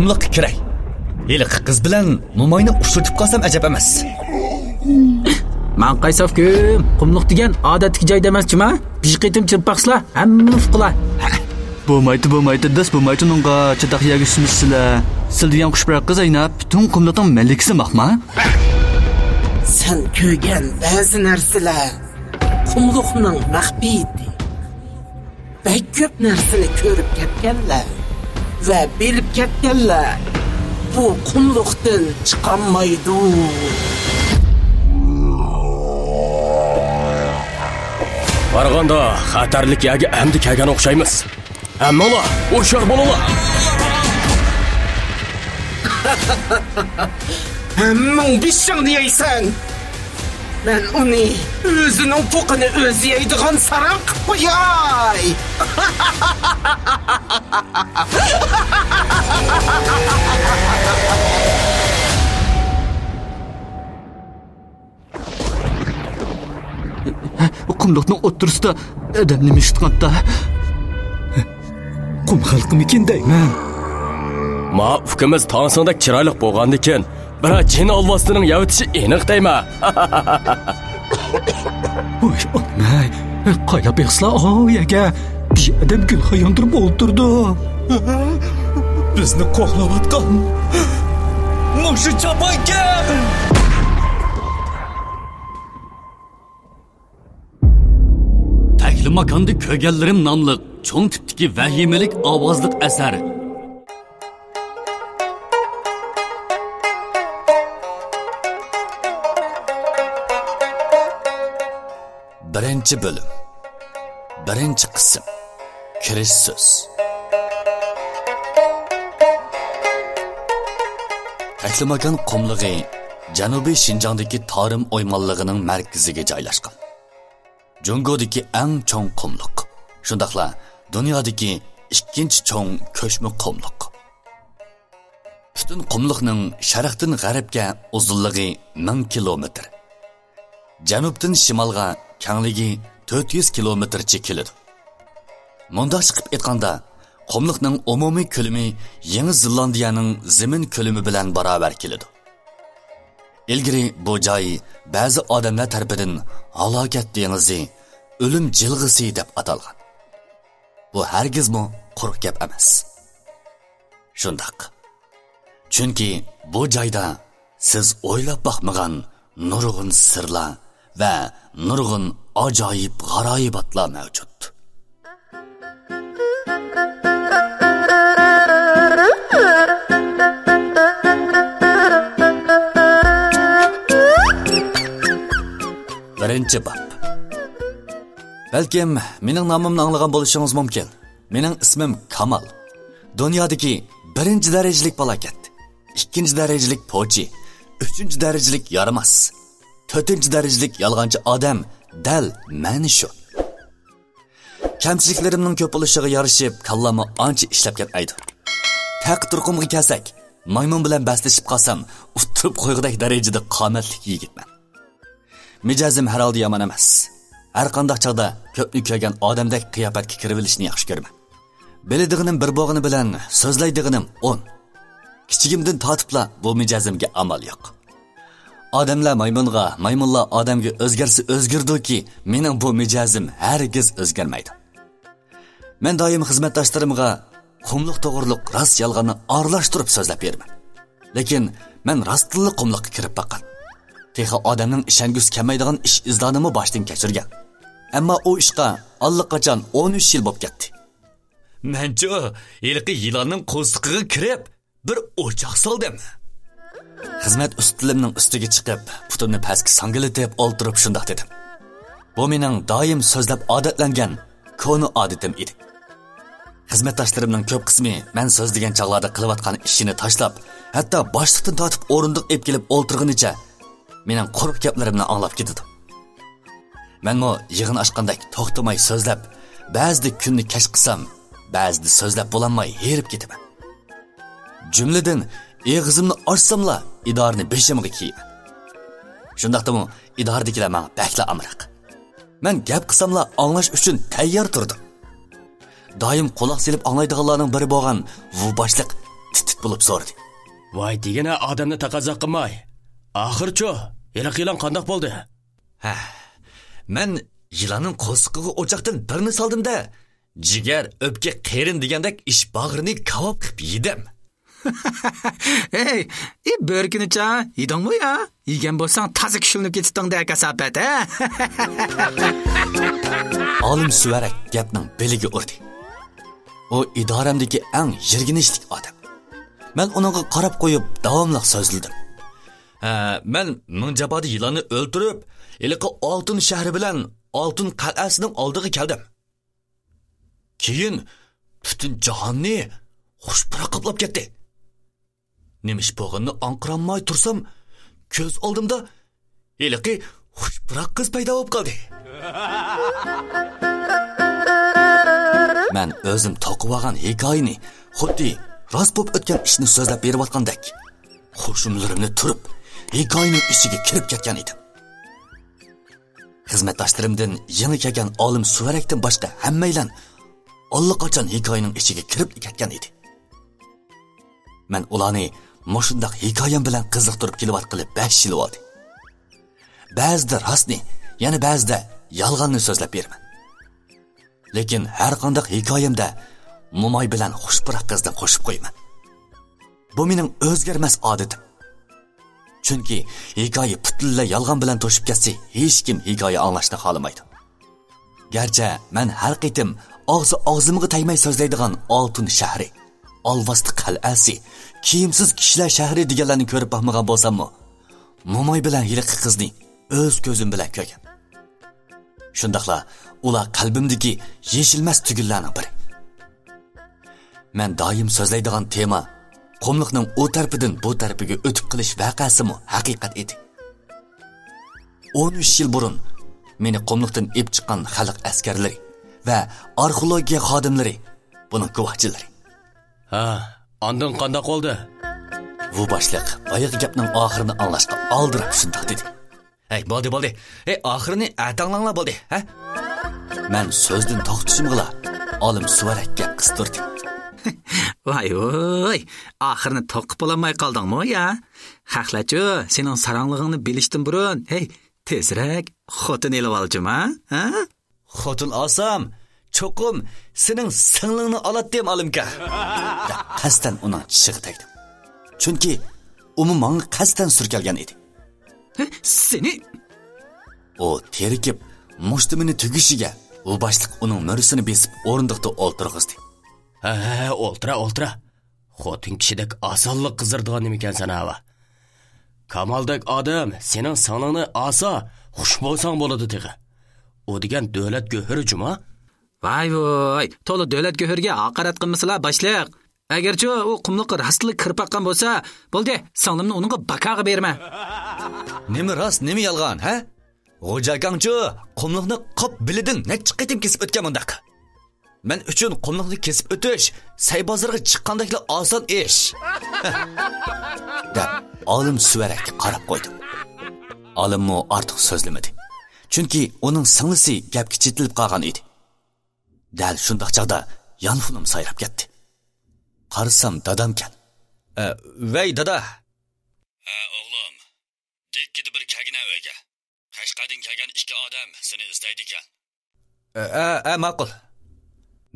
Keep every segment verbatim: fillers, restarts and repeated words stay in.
قۇملۇققا كىرەي. ھېلىقى قىز بىلەن موماينى ئۇچرىتىپ قالسام ئەجەب ئەمەس. ماڭقاي ساپكۈم، قۇملۇق دېگەن ئادەتتىكى جاي دەمەس جۇما. بىر قېتىم چىرىپ باقسىلا، ھەممىنى ئۇقىلا. بولمايتتى، بولمايتتى، داس بولمايتتى ئۇنىڭغا، چاتاق يەرگە چۈشمىسىلە. سىلە دېگەن قۇش بىر قىز ئەينەپ، پۈتۈن قۇملۇقنىڭ مەلىكىسى ماقما. سەن كۆرگەن بەزى نەرسىلەر قۇملۇقنىڭ مەخپىيىتى. بەك كۆپ نەرسىنى كۆرۈپ كەتكەنلەر ۋە بىلىپ كەتكەنلەر بۇ قۇملۇقتىن چىقالمايدۇ. بارغاندا خەتەرلىك يەرگە ئەمدى كەلگەن ئوخشايمىز. ھەممىڭلار ھوشيار بولۇڭلار! ھەممىڭ بېشىڭنى يەيسەن! مەن ئۇنى ئۆزىنىڭ پوقىنى ئۆزى يەيدىغان ساراڭ قىلىپ قوياي! قۇملۇقنىڭ ئوتتۇرىسىدا ئادەم نېمە ئىشلىتىۋاتىدۇ؟ قۇم خەلقىمىكىن دەيمەن. ما ئۇكىمىز تاڭسىڭدەك چىرايلىق بولغاندىكىن، بىرەر جىن ئالۋاستىنىڭ يەۋېتىشى ئېنىق دەيمەن. ۋاي ئانام-ئەي، قايلاپ يىغسىلا ئاۋۇ يەرگە؟ بىر ئادەم گۈلخان ياندۇرۇپ ئولتۇرىدۇ. بىزنى قوغلاۋاتقان مۇشۇ چاپانكەن! تەكلىماكاندا كۆرگەنلىرىم ناملىق چوڭ تىپتىكى ۋەھىمىلىك ئاۋازلىق ئەسەر. بىرىنچى بۆلۈم. بىرىنچى قىسىم. كىرىش سۆز. تەكلىماكان قۇملۇقى جەنۇبىي شىنجاڭدىكى تارىم ئويمانلىقىنىڭ مەركىزىگە جايلاشقان. جۇڭگودىكى ئەڭ چوڭ قۇملۇق، شۇنداقلا دۇنيادىكى ئىككىنچى چوڭ كۆچمە قۇملۇق. پۈتۈن قۇملۇقنىڭ شەرقتىن غەربكە ئۇزۇنلۇقى مىڭ كىلومېتىر. جەنۇبتىن شىمالغا كەڭلىكى تۆت يۈز كىلومېتىرچە كېلىدۇ. مۇنداقچە قىلىپ ئېيتقاندا، قۇملۇقنىڭ ئومۇمىي كۆلىمى يېڭى زېلاندىيەنىڭ زېمىن كۆلىمى بىلەن باراۋەر كېلىدۇ. ئىلگىرى بۇ جاي بەزى ئادەملەر تەرىپىدىن ھالاكەت دېڭىزى، ئۆلۈم جىلغىسى دەپ ئاتالغان. بۇ ھەرگىزمۇ قۇرۇق گەپ ئەمەس. شۇنداق. چۈنكى بۇ جايدا سىز ئويلاپ باقمىغان نۇرغۇن سىرلار ۋە نۇرغۇن ئاجايىپ غارايىباتلار مەۋجۇت. بىرىنچى باب. بەلكىم مېنىڭ نامىمنى ئاڭلىغان بولۇشىڭىز مۇمكىن. مېنىڭ ئىسمىم كامال. دۇنيادىكى بىرىنچى دەرىجىلىك پالاكەت، ئىككىنچى دەرىجىلىك پوچى، ئۈچىنچى دەرىجىلىك يارىماس، تۆتىنچى دەرىجىلىك يالغانچى ئادەم دەل مەن شۇ. كەمچىلىكلىرىمنىڭ كۆپ بولۇشىغا يارىشىپ، كاللاممۇ ئانچە ئىشلەپ كەتمەيدۇ. تەقى تۇرقۇمغا كەلسەك، مايمۇن بىلەن بەسلىشىپ قالسام، ئۇتتۇرۇپ قويغۇدەك دەرىجىدە قامەتلىك يىگىتمەن. مىجەزىم ھەر ھالدا يامان ئەمەس. ھەر قانداق چاغدا كۆپنى كۆرگەن ئادەمدەك قىياپەتكە كىرىۋېلىشنى ياخشى كۆرىمەن. بىلىدىغىنىم بىر بولغىنى بىلەن سۆزلەيدىغىنىم ئون. كىچىكىمدىن تارتىپلا بۇ مىجەزىمگە ئامال يوق. ئادەملەر مايمۇنغا، مايمۇنلار ئادەمگە ئۆزگەرسە ئۆزگىرىدۇكى، مېنىڭ بۇ مىجەزىم ھەرگىز ئۆزگەرمەيدۇ. مەن دائىم خىزمەتداشلىرىمغا قۇملۇق توغرۇلۇق راست يالغاننى ئارىلاشتۇرۇپ سۆزلەپ بېرىمەن. لېكىن مەن راستتىنلا قۇملۇققا كىرىپ باققان. تېخى ئادەمنىڭ ئىشەنگۈسى كەلمەيدىغان ئىش-ئىزلارنىمۇ باشتىن كەچۈرگەن. ئەمما ئۇ ئىشقا ئاللىقاچان ئون ئۈچ يىل بولۇپ كەتتى. مەنچۇ ھېلىقى يىلاننىڭ قورسىقىغا كىرىپ، بىر ئوچاق سالدىم. خىزمەت ئۈستىلىمنىڭ ئۈستىگە چىقىپ، پۇتۇمنى پەسكە ساڭگىلىتىپ ئولتۇرۇپ شۇنداق دېدىم. بۇ مېنىڭ دائىم سۆزلەپ ئادەتلەنگەن كونا ئادىتىم ئىدى. خىزمەتداشلىرىمنىڭ كۆپ قىسمى مەن سۆزلىگەن چاغلاردا قىلىۋاتقان ئىشىنى تاشلاپ، ھەتتا باشلىقتىن تارتىپ ئورۇندۇق ئېلىپ كېلىپ ئولتۇرغىنىچە مېنىڭ قۇرۇق گەپلىرىمنى ئاڭلاپ كېتىدۇ. مەنمۇ يىغىن ئاچقاندەك توختىماي سۆزلەپ، بەزىدە كۈننى كەچ قىلسام، بەزىدە سۆزلەپ بولالماي ھېرىپ كېتىمەن. جۈملىدىن ئېغىزىمنى ئاچساملا ئىدارىنى بېشىمغا كىيىمەن. شۇنداقتىمۇ ئىدارىدىكىلەر ماڭا بەكلا ئامراق. مەن گەپ قىلساملا ئاڭلاش ئۈچۈن تەييار تۇردۇم. دائىم قۇلاق سېلىپ ئاڭلايدىغانلارنىڭ بىرى بولغان ۋۇ باشلىق تىت-تىت بولۇپ سورىدى. ۋاي دېگىنە ئادەمنى تەقەززا قىلماي. ئاخىرچۇ، ھېلىقى يىلان قانداق بولدى؟ ھە، مەن يىلاننىڭ قورسىقىغا ئوچاقتىن بىرنى سالدىم-دە، جىگەر، ئۆپكە، قېرىن دېگەندەك ئىچ باغرىنى كاۋاپ قىلىپ يېدىم. ھەي، ئى بۆرىكىنىچا يېدىڭمۇ يا؟ يېگەن بولساڭ تازا كۈچلىنىپ كېتىتتىڭ-دە كاساپەت، ھە؟ ئالىم سۈۋەرەك گەپنىڭ بېلىگە ئۇردى. ئۇ ئىدارەمدىكى ئەڭ يىرگىنچلىك ئادەم. مەن ئۇنىڭغا قاراپ قويۇپ داۋاملىق سۆزلىدىم. ھە، مەن مىڭ جاپادا يىلاننى ئۆلتۈرۈپ، ھېلىقى ئالتۇن شەھىرى بىلەن ئالتۇن قەلئەسىنىڭ ئالدىغا كەلدىم. كېيىن پۈتۈن جاھاننى خۇش پۇراق قاپلاپ كەتتى. نېمە ئىش بولغىنىنى ئاڭقىرالماي تۇرسام، كۆز ئالدىمدا ھېلىقى خۇش پۇراق قىز پەيدا بولۇپ قالدى. مەن ئۆزۈم توقۇۋالغان ھېكايىنى خۇددى راست بولۇپ ئۆتكەن ئىشنى سۆزلەپ بېرىۋاتقاندەك، قوشۇملىرىمنى تۈرۈپ، ھېكايىنىڭ ئىچىگە كىرىپ كەتكەن ئىدىم. خىزمەتداشلىرىمدىن يېڭى كەلگەن ئالىم سۈۋەرەكتىن باشقا ھەممەيلەن ئاللىقاچان ھېكايىنىڭ ئىچىگە كىرىپ كەتكەن ئىدى. مەن ئۇلارنى مۇشۇنداق ھېكايەم بىلەن قىزىقتۇرۇپ كېلىۋاتقىلى بەش يىل بولدى. بەزىدە راستنى، يەنە بەزىدە يالغاننى سۆزلەپ بېرىمەن. لېكىن ھەر قانداق ھېكايەمدە موماي بىلەن خۇش پۇراق قىزنى قوشۇپ قويىمەن. بۇ مېنىڭ ئۆزگەرمەس ئادىتىم. چۈنكى ھېكايە پۈتۈنلەي يالغان بىلەن توشۇپ كەتسە، ھېچكىم ھېكايە ئاڭلاشنى خالىمايدۇ. گەرچە مەن ھەر قېتىم ئاغزى ئاغزىمغا تەگمەي سۆزلەيدىغان ئالتۇن شەھىرى، ئالۋاستى قەلئەسى، كىيىمسىز كىشىلەر شەھىرى دېگەنلەرنى كۆرۈپ باقمىغان بولساممۇ، موماي بىلەن ھېلىقى قىزنى ئۆز كۆزۈم بىلەن كۆرگەن. شۇنداقلا ئۇلار قەلبىمدىكى يېشىلمەس تۈگۈنلەرنىڭ بىرى. مەن دائىم سۆزلەيدىغان تېما قۇملۇقنىڭ ئۇ تەرىپىدىن بۇ تەرىپىگە ئۆتۈپ قېلىش ۋەقەسىمۇ ھەقىقەت ئىدى. ئون ئۈچ يىل بۇرۇن مېنى قۇملۇقتىن ئېلىپ چىققان خەلق ئەسكەرلىرى ۋە ئارخېئولوگىيە خادىملىرى بۇنىڭ گۇۋاھچىلىرى. ھە، ئاندىن قانداق بولدى؟ ۋۇ باشلىق بايىقى گەپنىڭ ئاخىرىنى ئاڭلاشقا ئالدىراپ شۇنداق دېدى. ھەي، بولدى، بولدى. ھەي، ئاخىرىنى ئەتە ئاڭلاڭلار بولدى، ھە؟ مەن سۆزدىن توختىشىمغىلا ئالىم سۈۋەرەك گەپ قىستۇردى. ۋاي، ۋاي، ئاخىرىنى توقۇپ بولالماي قالدىڭمۇ يا؟ خەقلەرچۇ، سېنىڭ ساراڭلىقىڭنى بىلىشتىن بۇرۇن، ھەي، تېزرەك خوتۇن ئېلىۋالچۇما، ھە؟ خوتۇن ئالسام، چوقۇم سېنىڭ سىڭلىڭنى ئالاتتىم، ئالىمكا. دەپ قەستەن ئۇنىڭ چىشىغا تەگدىم. چۈنكى ئۇمۇ ماڭا قەستەن سۈركەلگەن ئىدى. ھە، سېنى! ئۇ تېرىكىپ، مۇشتۇمىنى تۈگۈشىگە، ئۇ باشلىق ئۇنىڭ مۈرىسىنى بېسىپ ئورۇندۇقتا ئولتۇرغۇزدى. ھە، ھە، ھە، ئولتۇرا، ئولتۇرا. خوتۇن كىشىدەك ئاسانلا قىزىرىدىغان نېمىكەنسەن ھاۋا. كامالدەك ئادەم سېنىڭ سىڭلىڭنى ئالسا، خۇش بولساڭ بولىدۇ تېخى. ئۇ دېگەن دۆلەت گۆھىرى جۇما. ۋاي ۋاي، تولا دۆلەت گۆھىرىگە ھاقارەت قىلمىسىلا، باشلىق. ئەگەرچۇ ئۇ قۇملۇققا راستلا كىرىپ باققان بولسا، بولدى، سىڭلىمنى ئۇنىڭغا باكاغا بېرىمەن. نېمە راست، نېمە يالغان، ھە؟ غوجا ئاكاڭچۇ قۇملۇقنى قاپ بىلىدىن نەچچە قېتىم كېسىپ ئۆتكەن مۇنداق. مەن ئۈچۈن قۇملۇقنى كېسىپ ئۆتۈش سەي بازىرىغا چىققاندەكلا ئاسان ئىش. دەپ ئالىم سۈۋەرەككە قاراپ قويدۇم. ئالىممۇ ئارتۇق سۆزلىمىدى. چۈنكى ئۇنىڭ سىڭلىسى گەپكە چېتىلىپ قالغان ئىدى. دەل شۇنداق چاغدا يانفونۇم سايراپ كەتتى. قارىسام دادامكەن. ئە، ۋەي دادا. ھە ئوغلۇم. دىككىدە بىر كەلگىنە ئۆيگە. قەشقەردىن كەلگەن ئىككى ئادەم سېنى ئىزدەيدىكەن. ئە، ئە، ئە، ماقۇل.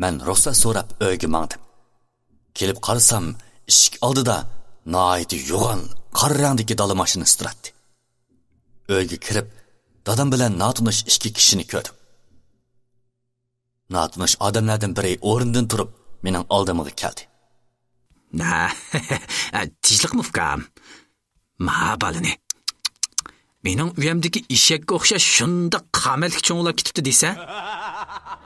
مەن رۇخسەت سوراپ ئۆيگە ماڭدىم. كېلىپ قارىسام، ئىشىك ئالدىدا ناھايىتى يوغان قارا رەڭدىكى دالا ماشىنىسى تۇراتتى. ئۆيگە كىرىپ، دادام بىلەن ناتونۇش ئىككى كىشىنى كۆردۈم. ناتونۇش ئادەملەردىن بىرى ئورنىدىن تۇرۇپ، مېنىڭ ئالدىمغا كەلدى. ھە، تىنچلىقمۇ ئۇكام؟ ما بالىنى. مېنىڭ ئۆيەمدىكى ئېشەككە ئوخشاش شۇنداق قامەتلىك چوڭلاپ كېتىپتۇ دېسە.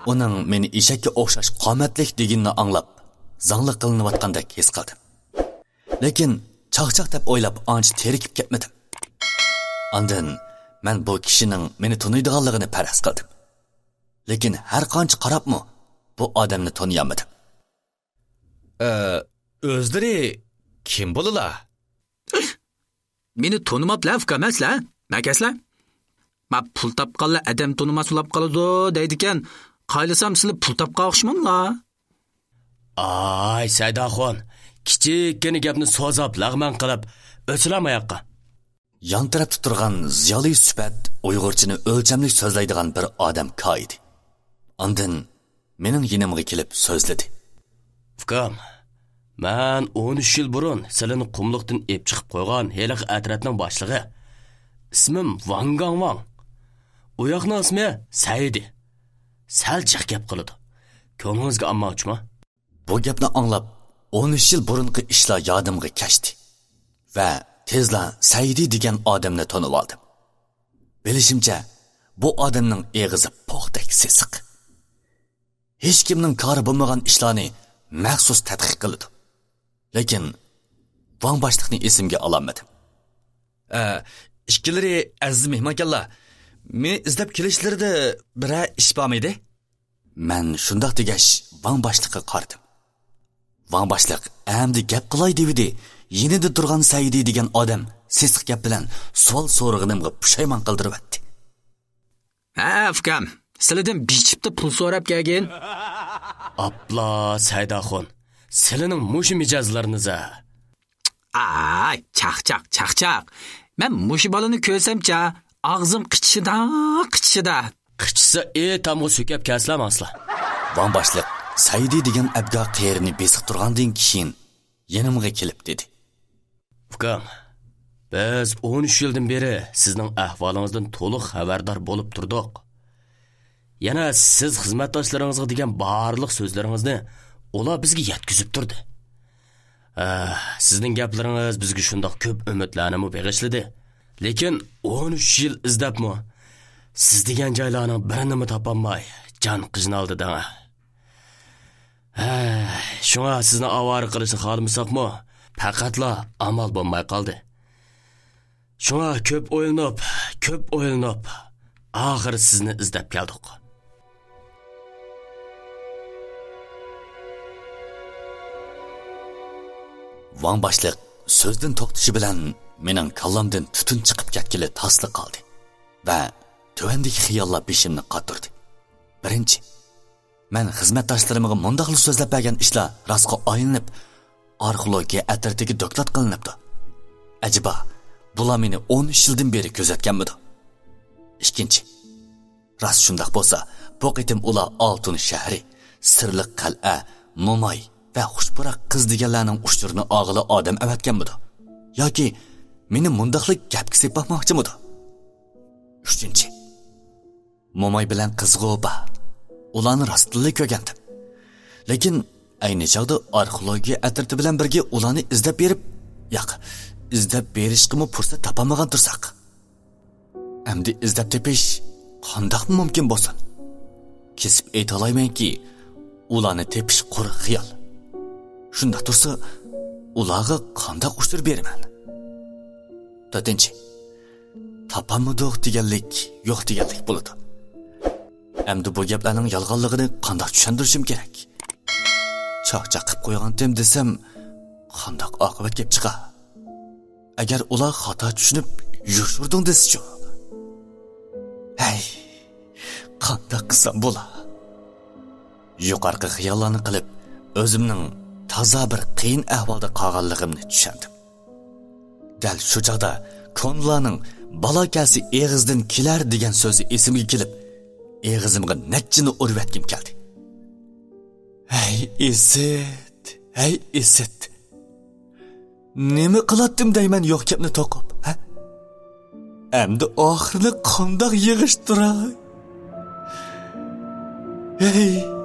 ئۇنىڭ مېنى ئېشەككە ئوخشاش قامەتلىك دېگىنىنى ئاڭلاپ، زاڭلىق قىلىنىۋاتقاندەك ھېس قىلدىم. لېكىن چاقچاق دەپ ئويلاپ ئانچە تېرىكىپ كەتمىدىم. ئاندىن مەن بۇ كىشىنىڭ مېنى تونۇيدىغانلىقىنى پەرەز قىلدىم. لېكىن ھەر قانچە قاراپمۇ بۇ ئادەمنى تونۇيالمىدىم. ئە، ئۆزلىرى كىم بولىلا؟ مېنى تونۇماپلا ئۇكام ئەسلە، مەكەسلە. ما پۇل تاپقانلار ئادەم تونۇماس بولاپ قالىدۇ دەيدىكەن، قايلىسام سىلى پۇل تاپقان ئوخشىماملا. ئاي، سەيداخۇن، كىچىككىنە گەپنى سوزاپ، لەغمەن قىلىپ ئۆتسىلا ماياققا. يان تەرەپتە تۇرغان زىيالىي سۈپەت ئۇيغۇرچىنى ئۆلچەملىك سۆزلەيدىغان بىر ئادەم كار ئىدى. ئاندىن مېنىڭ يېنىمغا كېلىپ سۆزلىدى. ئۇكام، مەن ئون ئۈچ يىل بۇرۇن سىلىنى قۇملۇقتىن ئېلىپ چىقىپ قويغان ھېلىقى ئەترەتنىڭ باشلىقى. ئىسمىم ۋاڭ گاڭۋاڭ. ئۇ ياقنىڭ ئىسمى سەئىدى. سەل جىق گەپ قىلىدۇ. كۆڭلىڭىزگە ئالماقچىما؟ بۇ گەپنى ئاڭلاپ، ئون ئۈچ يىل بۇرۇنقى ئىشلار يادىمغا كەچتى ۋە تېزلا سەئىدى دېگەن ئادەمنى تونۇۋالدىم. بىلىشىمچە، بۇ ئادەمنىڭ ئېغىزى پوختەك سېسىق. ھېچكىمنىڭ كارى بولمىغان ئىشلارنى مەخسۇس تەتقىق قىلىدۇ. لېكىن ۋاڭ باشلىقنى ئېسىمگە ئالالمىدىم. ئە، ئىككىلىرى ئەزىز مېھمانكەنلەر. مېنى ئىزدەپ كېلىشلىرىدە بىرەر ئىش بارمىدى؟ مەن شۇنداق دېگەچ، ۋاڭ باشلىققا قارىدىم. ۋاڭ باشلىق ئەمدى گەپ قىلاي دېۋىدى، يېنىدا تۇرغان سەئىدى دېگەن ئادەم سېسىق گەپ بىلەن سوئال سورىغىنىمغا پۇشايمان قىلدۇرۇۋەتتى. ھە، ئۇكام، سىلىدىن بىچىپتا پۇل سوراپ كەلگىن. ئاپلا، سەئىداخۇن، سىلىنىڭ مۇشۇ مىجەزلىرىڭىز-ھە. ئاي، چاقچاق، چاقچاق. مەن مۇشۇ بالىنى كۆرسەمچە، ئاغزىم قىچىشىدا، قىچىشىدا. قىچىشسا، ئېتامغا سۆكەپ كەلسىلا ماڭسىلا. ۋاڭ باشلىق سەئىدى دېگەن ئەبگا قېرىنى بېسىق تۇرغاندىن كېيىن، يېنىمغا كېلىپ دېدى. ئۇكام، بىز ئون ئۈچ يىلدىن بېرى سىزنىڭ ئەھۋالىڭىزدىن تولۇق خەۋەردار بولۇپ تۇردۇق. يەنە سىز خىزمەتداشلىرىڭىزغا دېگەن بارلىق سۆزلىرىڭىزنى ئۇلار بىزگە يەتكۈزۈپ تۇردى. ئە، سىزنىڭ گەپلىرىڭىز بىزگە شۇنداق كۆپ ئۈمىدلەرنىمۇ بېغىشلىدى. لېكىن ئون ئۈچ يىل ئىزدەپمۇ سىز دېگەن جايلارنىڭ بىرىنىمۇ تاپالماي جان قىينالدى دەڭە. ھە، شۇڭا سىزنى ئاۋارە قىلىشنى خالىمىساقمۇ، پەقەتلا ئامال بولماي قالدى. شۇڭا كۆپ ئويلىنىپ، كۆپ ئويلىنىپ، ئاخىرى سىزنى ئىزدەپ كەلدۇق. ۋاڭ باشلىق سۆزدىن توختىشى بىلەن مېنىڭ كاللامدىن تۈتۈن چىقىپ كەتكىلى تاسلا قالدى ۋە تۆۋەندىكى خىياللار بېشىمنى قاتۇردى. بىرىنچى، مەن خىزمەتداشلىرىمغا مۇنداقلا سۆزلەپ بەرگەن ئىشلار راستقا ئايلىنىپ، ئارخېئولوگىيە ئەترىتىگە دوكلات قىلىنىپتۇ. ئەجەبا، بۇلار مېنى ئون ئۈچ يىلدىن بېرى كۆزەتكەنمىدۇ؟ ئىككىنچى، راست شۇنداق بولسا، بۇ قېتىم ئۇلار ئالتۇن شەھىرى، سىرلىق قەلئە، موماي ۋە خۇشپۇراق قىز دېگەنلەرنىڭ ئۇچۇرىنى ئالغىلى ئادەم ئەۋەتكەنمىدۇ؟ ياكى مېنى مۇنداقلا گەپكە سېلىپ باقماقچىمىدۇ؟ ئۈچىنچى، موماي بىلەن قىزغۇ بار. ئۇلارنى راستتىنلا كۆرگەنتىم. لېكىن ئەينى چاغدا ئارخېئولوگىيە ئەترىتى بىلەن بىرگە ئۇلارنى ئىزدەپ بېرىپ، ياق، ئىزدەپ بېرىشقىمۇ پۇرسەت تاپالمىغان تۇرساق. ئەمدى ئىزدەپ تېپىش قانداقمۇ مۇمكىن بولسۇن؟ كېسىپ ئېيتالايمەنكى، ئۇلارنى تېپىش قۇرۇق خىيال. شۇنداق تۇرسا، ئۇلارغا قانداق ئۇچۇر بېرىمەن؟ تۆتىنچى، تاپالمىدۇق دېگەنلىك يوق دېگەنلىك بولىدۇ. ئەمدى بۇ گەپلەرنىڭ يالغانلىقىنى قانداق چۈشەندۈرۈشۈم كېرەك؟ چاقچاق قىلىپ قويغانتىم دېسەم، قانداق ئاقىۋەت كېلىپ چىقار؟ ئەگەر ئۇلار خاتا چۈشىنىپ يوشۇردۇڭ دېسىچۇ؟ ھەي، قانداق قىلسام بولا؟ يۇقىرىقى خىياللارنى قىلىپ، ئۆزۈمنىڭ تازا بىر قىيىن ئەھۋالدا قالغانلىقىمنى چۈشەندىم. دەل شۇ چاغدا كونىلارنىڭ «بالا كەلسە ئېغىزدىن كېلەر» دېگەن سۆزى ئېسىمگە كېلىپ، ئېغىزىمغا نەچچىنى ئۇرۇۋەتكۈم كەلدى. ھەي ئىسىت، ھەي ئىسىت! نېمە قىلاتتىم دەيمەن يوق گەپنى توقۇپ، ھە؟ ئەمدى ئاخىرىنى قانداق يىغىشتۇراي؟ ھەي!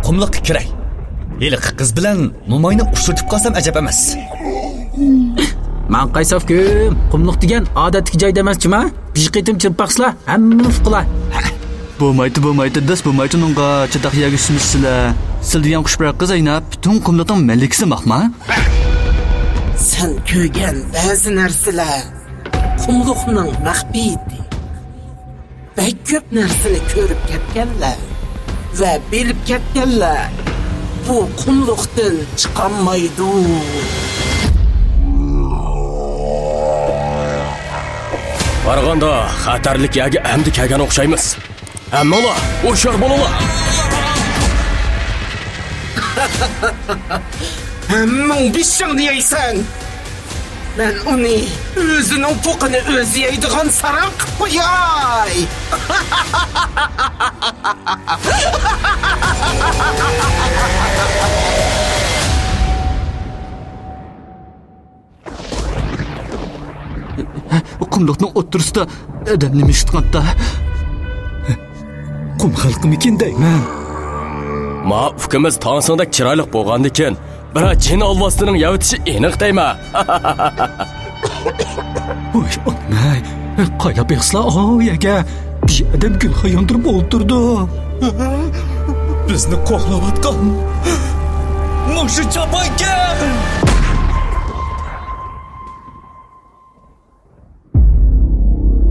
قۇملۇققا كىرەي. ھېلىقى قىز بىلەن موماينى ئۇچرىتىپ قالسام ئەجەب ئەمەس. ماڭقايساف كۈم، قۇملۇق دېگەن ئادەتتىكى جاي دەمەس جۇما. بىر قېتىم چىرپاقسىلا، ھەممىنى ئۇقىلا. بولمايتتى، بولمايتتى، داس بولمايتتى ئۇنىڭغا، چاتاق يەرگە چۈشمىسىلە. سىل دېگەن خۇشپۇراق قىز ئەينەپ پۈتۈن قۇملۇقنىڭ مەلىكىسى ماقما. سەن كۆرگەن بەزى نەرسىلەر قۇملۇقنىڭ مەخپىيىتى. بەك كۆپ نەرسىنى كۆرۈپ كەتكەنلەر ۋە بىلىپ كەتكەنلەر بۇ قۇملۇقتىن چىقالمايدۇ. قارىغاندا خەتەرلىك يەرگە ئەمدى كەلگەن ئوخشايمىز. ھەممىڭلار ھوشيار بولۇڭلار! ھەممىڭ بېشىڭنى يەيسەن! مەن ئۇنى ئۆزىنىڭ پوقىنى ئۆزى يەيدىغان ساراڭ قىلىپ قوياي! قۇملۇقنىڭ ئوتتۇرىسىدا ئادەم نېمە ئىشلىتىۋاتقاندا؟ قۇم خەلقىمىكىن دەيمەن. ما ئۇكىمىز تاڭسىڭدەك چىرايلىق بولغاندىكىن، بىرەر جىن ئالۋاستىنىڭ يەۋېتىشى ئېنىق دەيمەن. ۋاي ئانام-ئەي، قايلاپ بېقىسىلا ئاۋۇ يەرگە؟ بىر ئادەم گۈلخان ياندۇرۇپ ئولتۇرىدۇ. بىزنى قوغلاۋاتقان مۇشۇ چاپانكەن!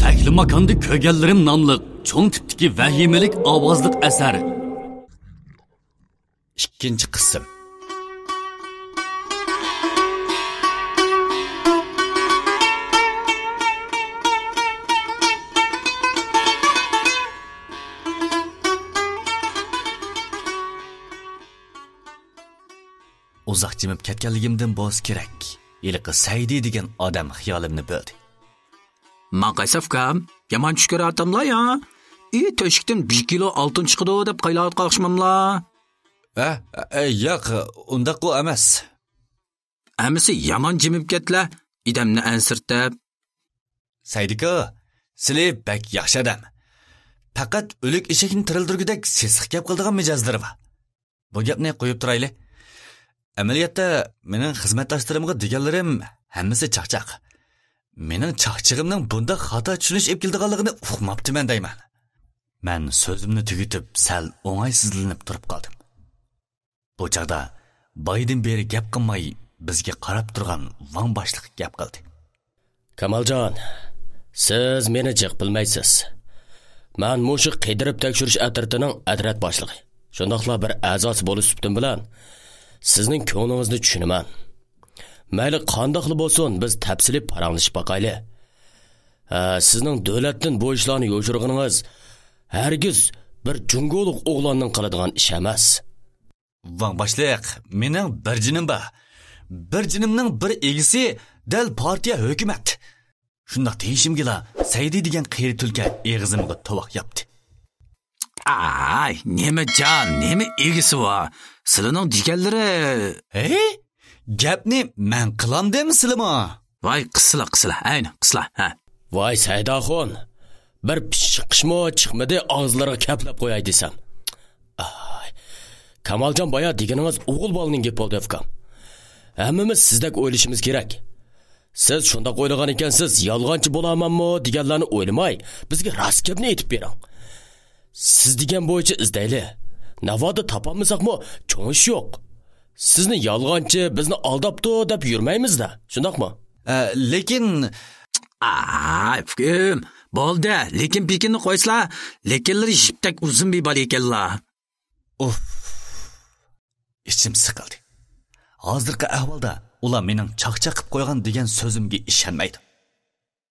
تەكلىماكاندا كۆرگەنلىرىم ناملىق چوڭ تىپتىكى ۋەھىمىلىك ئاۋازلىق ئەسەر. ئىككىنچى قىسىم. ئۇزاق جىمىپ كەتكەنلىكىمدىن بولسا كېرەك، ھېلىقى سەيدى دېگەن ئادەم خىيالىمنى بۆلدى. ماڭا قايسا ئۇكام، يامان چۈش كۆرۈۋاتاملا يا؟ ئى، تۆشۈكتىن بىر كىلو ئالتۇن چىقىدۇ دەپ قايلاۋاتقان ئوخشىماملا؟ ھە؟ ئە، ياق، ئۇنداققۇ ئەمەس. ئەمىسە يامان جىمىپ كەتلە، ئادەمنى ئەنسىرىتىپ. سەيدىكا، سىلى بەك ياخشى ئادەم. پەقەت ئۆلۈك ئېشەكنى تىرىلدۈرگۈدەك سېسىق گەپ قىلىدىغان مىجەزلىرى بار. بۇ گەپنى قويۇپ تۇرايلى. ئەمەلىيەتتە، مېنىڭ خىزمەتداشلىرىمغا دېگەنلىرىم ھەممىسى چاقچاق. مېنىڭ چاقچىقىمنىڭ بۇنداق خاتا چۈشىنىش ئېلىپ كېلىدىغانلىقىنى ئۇقماپتىمەن دەيمەن. مەن سۆزۈمنى تۈگىتىپ، سەل ئوڭايسىزلىنىپ تۇرۇپ قالدىم. بۇ چاغدا بايىدىن بېرى گەپ قىلماي بىزگە قاراپ تۇرغان ۋاڭ باشلىق گەپ قىلدى. كامالجان، سىز مېنى جىق بىلمەيسىز. مەن مۇشۇ قىدىرىپ تەكشۈرۈش ئەترىتىنىڭ ئەترەت باشلىقى. شۇنداقلا بىر ئەزاسى بولۇش سۈپىتىم بىلەن سىزنىڭ كۆڭلىڭىزنى چۈشىنىمەن. مەيلى قانداقلا بولسۇن، بىز تەپسىلىي پاراڭلىشىپ باقايلى. ھە، سىزنىڭ دۆلەتتىن بۇ ئىشلارنى يوشۇرغىنىڭىز ھەرگىز بىر جۇڭگولۇق ئوغلاننىڭ قىلىدىغان ئىشى ئەمەس. ۋاڭ باشلىق، مېنىڭ بىر جېنىم بار. بىر جېنىمنىڭ بىر ئىگىسى دەل پارتىيە، ھۆكۈمەت. شۇنداق دېيىشىمگىلا سەيدى دېگەن قېرى تۈلكە ئېغىزىمغا تۇۋاق ياپتى. ئاي، نېمە جان، نېمە ئىگىسى بار؟ سىلىنىڭ دېگەنلىرى. ھەي، گەپنى مەن قىلامدىم سىلىمۇ؟ ۋاي، قىسىلا، قىسىلا، ئەينى، قىسىلا، ھە. ۋاي سەيداخۇن، بىر پىششىق قىشمۇ چىقمىدى، ئاغزىلىرىغا كەپلەپ قوياي دېسەم. ئاي، كامالجان بايا دېگىنىڭىز ئوغۇل بالىنىڭ گېپى بولدى، ئۇكام. ھەممىمىز سىزدەك ئويلىشىمىز كېرەك. سىز شۇنداق ئويلىغان ئىكەنسىز، يالغانچى بولامەنمۇ دېگەنلەرنى ئويلىماي، بىزگە راست گەپنى ئېيتىپ بېرىڭ. سىز دېگەن بويىچە ئىزدەيلى. ناۋادا تاپالمىساقمۇ، چوڭ ئىش يوق. سىزنى يالغانچى، بىزنى ئالداپتۇ دەپ يۈرمەيمىز-دە، شۇنداقمۇ؟ ئە، لېكىن. ئاي، ئۇكىم، بولدى، لېكىن پېكىننى قويسىلا، لېكىنلىرى يىپتەك ئۇزۇن بىر بالا ئىكەنلا. ئۇف، ئىچىم سىقىلدى. ھازىرقى ئەھۋالدا ئۇلار مېنىڭ چاقچاق قىلىپ قويغان دېگەن سۆزۈمگە ئىشەنمەيدۇ.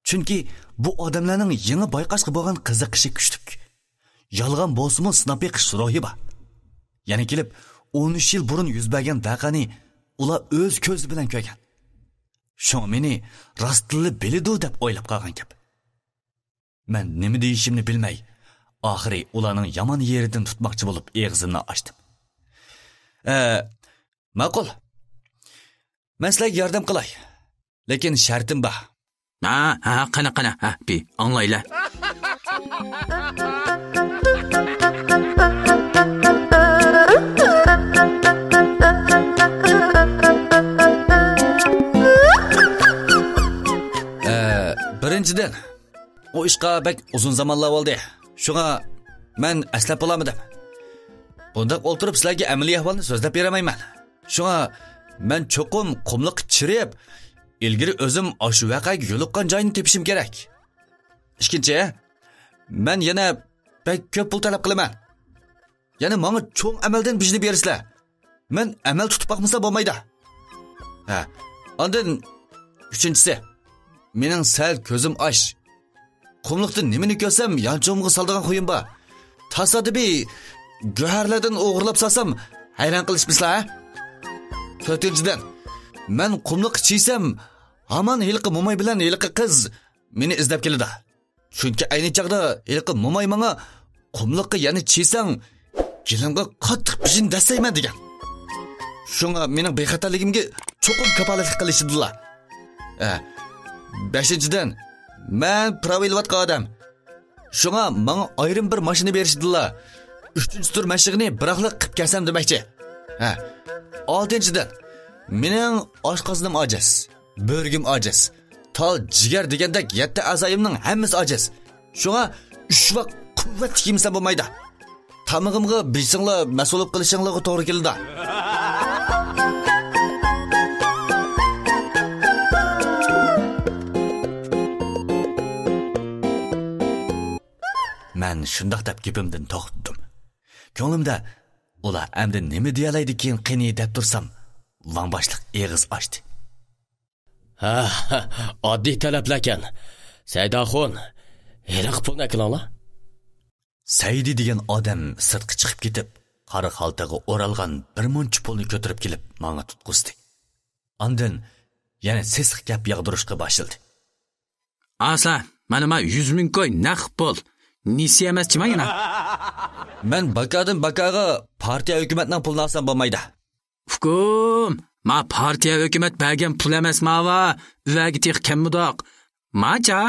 چۈنكى بۇ ئادەملەرنىڭ يېڭى بايقاشقا بولغان قىزىقىشى كۈچلۈك. يالغان بولسىمۇ سىناپ بېقىش روھى بار. يەنە كېلىپ، ئون ئۈچ يىل بۇرۇن يۈز بەرگەن ۋەقەنى ئۇلار ئۆز كۆزى بىلەن كۆرگەن. شۇڭا مېنى راستتىنلا بىلىدۇ دەپ ئويلاپ قالغان گەپ. مەن نېمە دېيىشىمنى بىلمەي، ئاخىرى ئۇلارنىڭ يامان يېرىدىن تۇتماقچى بولۇپ ئېغىزىمنى ئاچتىم. ئە، ماقۇل. مەن سىلەرگە ياردەم قىلاي. لېكىن شەرتىم بار. ھە، ھە، قېنى، قېنى، ھە، بى، ئاڭلايلى. ئە، بىرىنچىدىن، ئۇ ئىشقا بەك ئۇزۇن زامانلار بولدى. شۇڭا مەن ئەسلەپ بولالمىدىم. بۇنداق ئولتۇرۇپ سىلەرگە ئەمەلىي ئەھۋالنى سۆزلەپ بېرەلمەيمەن. شۇڭا مەن چوقۇم قۇملۇققا چىرىپ، ئىلگىرى ئۆزۈم ئاشۇ ۋەقەگە يولۇققان جاينى تېپىشىم كېرەك. ئىككىنچى، مەن يەنە بەك كۆپ پۇل تەلەپ قىلىمەن. يەنە ماڭا چوڭ ئەمەلدىن بېجىنى بېرىسىلەر. مەن ئەمەل تۇتۇپ باقمىسام بولمايدۇ. ھە، ئاندىن ئۈچىنچىسى، مېنىڭ سەل كۆزۈم ئاچ. قۇملۇقتا نېمىنى كۆرسەم يانچۇقۇمغا سالىدىغان خۇيۇم بار. تاسادىپىي گۆھەرلەردىن ئوغرىلاپ سالسام ھەيران قېلىشمىسىلەر، ھە؟ تۆتىنچىدىن، مەن قۇملۇققا چىيسەم، ھامان ھېلىقى موماي بىلەن ھېلىقى قىز مېنى ئىزدەپ كېلىدۇ. چۈنكى ئەينى چاغدا ھېلىقى موماي ماڭا، «قۇملۇققا يەنە چىيسەڭ، گېلىڭغا قاتتىق بېجىنى دەسسەيمەن» دېگەن. شۇڭا مېنىڭ بىخەتەرلىكىمگە چوقۇم كاپالەتلىك قىلىشىدىلا. ئە، بەشىنچىدىن، مەن پىراۋا ئېلىۋاتقان ئادەم. شۇڭا ماڭا ئايرىم بىر ماشىنا بېرىشىدىلا ئۈچىنچى تۈر مەشىقىنى بىراقلا قىپ كەلسەم دېمەكچى. ھە. ئالتىنچىدىن، مېنىڭ ئاشقازىنىم ئاجىز، بۆرىگىم ئاجىز، تال، جىگەر دېگەندەك يەتتە ئەزايىمنىڭ ھەممىسى ئاجىز. شۇڭا ئۈچ ۋاق قۇۋۋەتلىك يېمىسەم بولمايدۇ. تامىقىمغا بېجىسىڭلار مەسئۇل بولۇپ قېلىشىڭلارغا توغرا كېلىدۇ. مەن شۇنداق دەپ گېپىمدىن توختىدىم. كۆڭلۈمدە، «ئۇلار ئەمدى نېمە دېيەلەيدىكىن قېنى» دەپ تۇرسام، ۋاڭ باشلىق ئېغىز ئاچتى. «ھە، ئاددىي تەلەپلەركەن. سەيداخۇن، ھېلىقى پۇلنى ئەكىلىڭلار.» سەيدى دېگەن ئادەم سىرتقا چىقىپ كېتىپ، قارا خالتىغا ئورالغان بىر مۇنچە پۇلنى كۆتۈرۈپ كېلىپ ماڭا تۇتقۇزدى. ئاندىن يەنە سېسىق گەپ ياغدۇرۇشقا باشلىدى. «ئاسا، مانا ما يۈز مىڭ كوي نەق پۇل. نېسىيە ئەمەس جىما يەنە.» مەن باكادىن باكاغا پارتىيە ھۆكۈمەتنىڭ پۇلىنى ئالسام بولمايدۇ. «ئۇكۇم، ما پارتىيە ھۆكۈمەت بەرگەن پۇل ئەمەس ماۋا، ئۆۋەگە تېخى كەلمىدۇق. ماچا،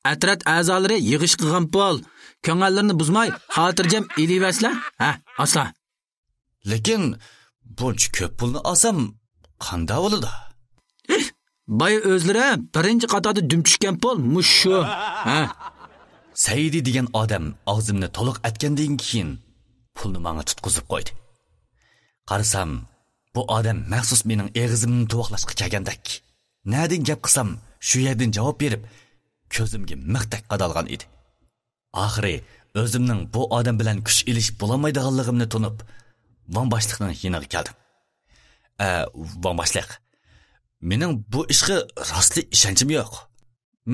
ئەترەت ئەزالىرى يىغىش قىلغان پۇل. كۆڭۈللىرىنى بۇزماي، خاتىرجەم ئېلىۋەرسىلە. ھە، ئاسا.» «لېكىن بۇنچە كۆپ پۇلنى ئالسام قانداق بولىدۇ؟» «بايا ئۆزلىرى بىرىنچى قاتاردا دۈم چۈشكەن پۇل مۇشۇ. ھە.» سەيدى دېگەن ئادەم ئاغزىمنى تولۇق ئەتكەندىن كېيىن، پۇلنى ماڭا تۇتقۇزۇپ قويدى. قارىسام، بۇ ئادەم مەخسۇس مېنىڭ ئېغىزىمنى تۇۋاقلاشقا كەلگەندەك، نەدىن گەپ قىلسام، شۇ يەردىن جاۋاب بېرىپ، كۆزۈمگە مىختەك قادالغان ئىدى. ئاخىرى ئۆزۈمنىڭ بۇ ئادەم بىلەن كۈچ ئېلىشىپ بولالمايدىغانلىقىمنى تونۇپ، ۋاڭ باشلىقنىڭ يېنىغا كەلدىم. «ئە، ۋاڭ باشلىق، مېنىڭ بۇ ئىشقا راستلا ئىشەنچىم يوق.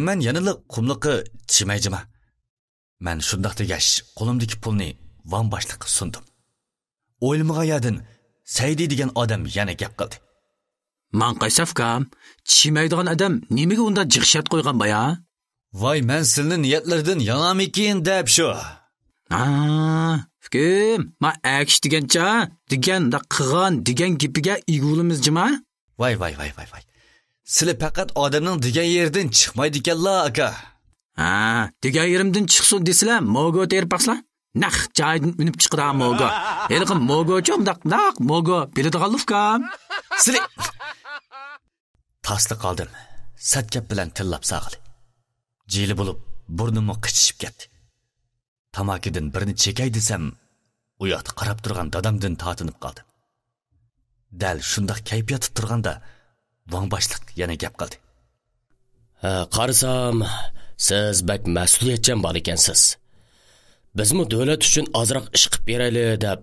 مەن يەنىلا قۇملۇققا چىمەي جىما.» مەن شۇنداق دېگەچ، قولۇمدىكى پۇلنى ۋاڭ باشلىققا سۇندۇم. ئويلىمىغان يەردىن سەيدى دېگەن ئادەم يەنە گەپ قىلدى. «ماڭقايسا ئۇكام، چىمەيدىغان ئادەم نېمىگە ئۇنداق جىق شەرت قويغان بايا؟» «ۋاي، مەن سىلىنى نىيەتلىرىدىن ياڭامىكىن دەپ شۇ.» «ھا، ئۇكام، ما ئەكىش دېگەنچە، دېگەن، قىلغان دېگەن گېپىگە ئىگە بولىمىز جىما.» «ۋاي، ۋاي، ۋاي، ۋاي، ۋاي. سىلى پەقەت ئادەمنىڭ دېگەن يېرىدىن چىقمايدىكەنلا، ئاكا.» «ھە، دېگەن يېرىمدىن چىقسۇن دېسىلە، موگو تېرىپ باقسىلا. نەق جايىدىن ئۈنۈپ چىقىدىغان موگو. ھېلىقى موگوچۇ ئۇنداق نەق موگو بىلىدىغانلا ئۇكام.» «سىلى!» تاسلا قالدىم. سەت گەپ بىلەن تىللاپ ساغىلى. جىلە بولۇپ، بۇرنۇممۇ قىچىشىپ كەتتى. تاماكىدىن بىرنى چېكەي دېسەم، ئۇ ياقتا قاراپ تۇرغان دادامدىن تارتىنىپ قالدىم. دەل شۇنداق كەيپىياتتا تۇرغاندا، ۋاڭ باشلىق يەنە گەپ قىلدى. «ھە، قارىسام، سىز بەك مەسئۇلىيەتچان بالا ئىكەنسىز. بىزمۇ دۆلەت ئۈچۈن ئازراق ئىش قىلىپ بېرەيلى دەپ،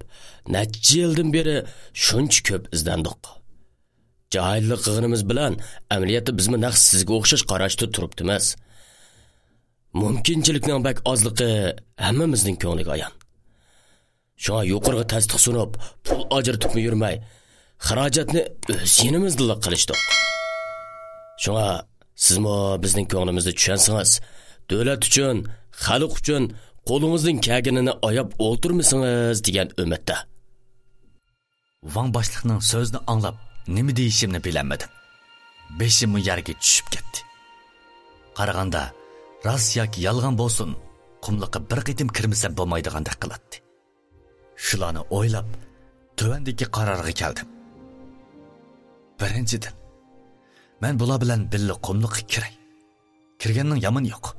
نەچچە يىلدىن بېرى شۇنچە كۆپ ئىزدەندۇق. جاھىللىق قىلغىنىمىز بىلەن، ئەمەلىيەتتە بىزمۇ نەق سىزگە ئوخشاش قاراشتا تۇرۇپتىمىز. مۇمكىنچىلىكنىڭ بەك ئازلىقى ھەممىمىزنىڭ كۆڭلىگە ئايان. شۇڭا يۇقىرىغا تەستىق سۇنۇپ، پۇل ئاجرىتىپمۇ يۈرمەي، خىراجەتنى ئۆز يېنىمىزدىلا قىلىشتۇق. شۇڭا سىزمۇ بىزنىڭ كۆڭلىمىزنى چۈشەنسىڭىز، دۆلەت ئۈچۈن، خەلق ئۈچۈن قولىڭىزدىن كەلگىنىنى ئاياپ ئولتۇرمىسىڭىز دېگەن ئۈمىدتە.» ۋاڭ باشلىقنىڭ سۆزىنى ئاڭلاپ، نېمە دېيىشىمنى بىلەلمىدىم. بېشىممۇ يەرگە چۈشۈپ كەتتى. قارىغاندا، راست ياكى يالغان بولسۇن، قۇملۇققا بىر قېتىم كىرمىسەم بولمايدىغاندەك قىلاتتى. شۇلارنى ئويلاپ، تۆۋەندىكى قارارغا كەلدىم. بىرىنچىدىن، مەن بۇلار بىلەن بىللە قۇملۇققا كىرەي. كىرگەننىڭ يامىنى يوق.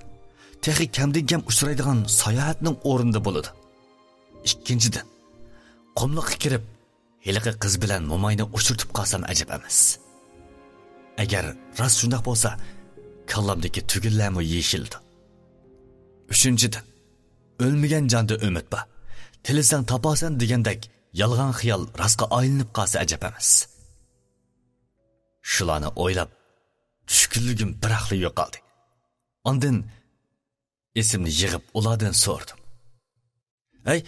تېخى كەمدىن كەم ئۇچرايدىغان ساياھەتنىڭ ئورنىدا بولىدۇ. ئىككىنچىدىن، قۇملۇققا كىرىپ، ھېلىقى قىز بىلەن موماينى ئۇچرىتىپ قالسام ئەجەب ئەمەس. ئەگەر راست شۇنداق بولسا، كاللامدىكى تۈگۈنلەرمۇ يېشىلىدۇ. ئۈچىنچىدىن، ئۆلمىگەن جاندا ئۈمىد بار. تىلىسەڭ تاپارسەن دېگەندەك، يالغان خىيال راستقا ئايلىنىپ قالسا ئەجەب ئەمەس. شۇلارنى ئويلاپ، چۈشكۈنلۈكۈم بىراقلا يوقالدى. ئاندىن ئېسىمنى يىغىپ، ئۇلاردىن سورىدىم. ھەي،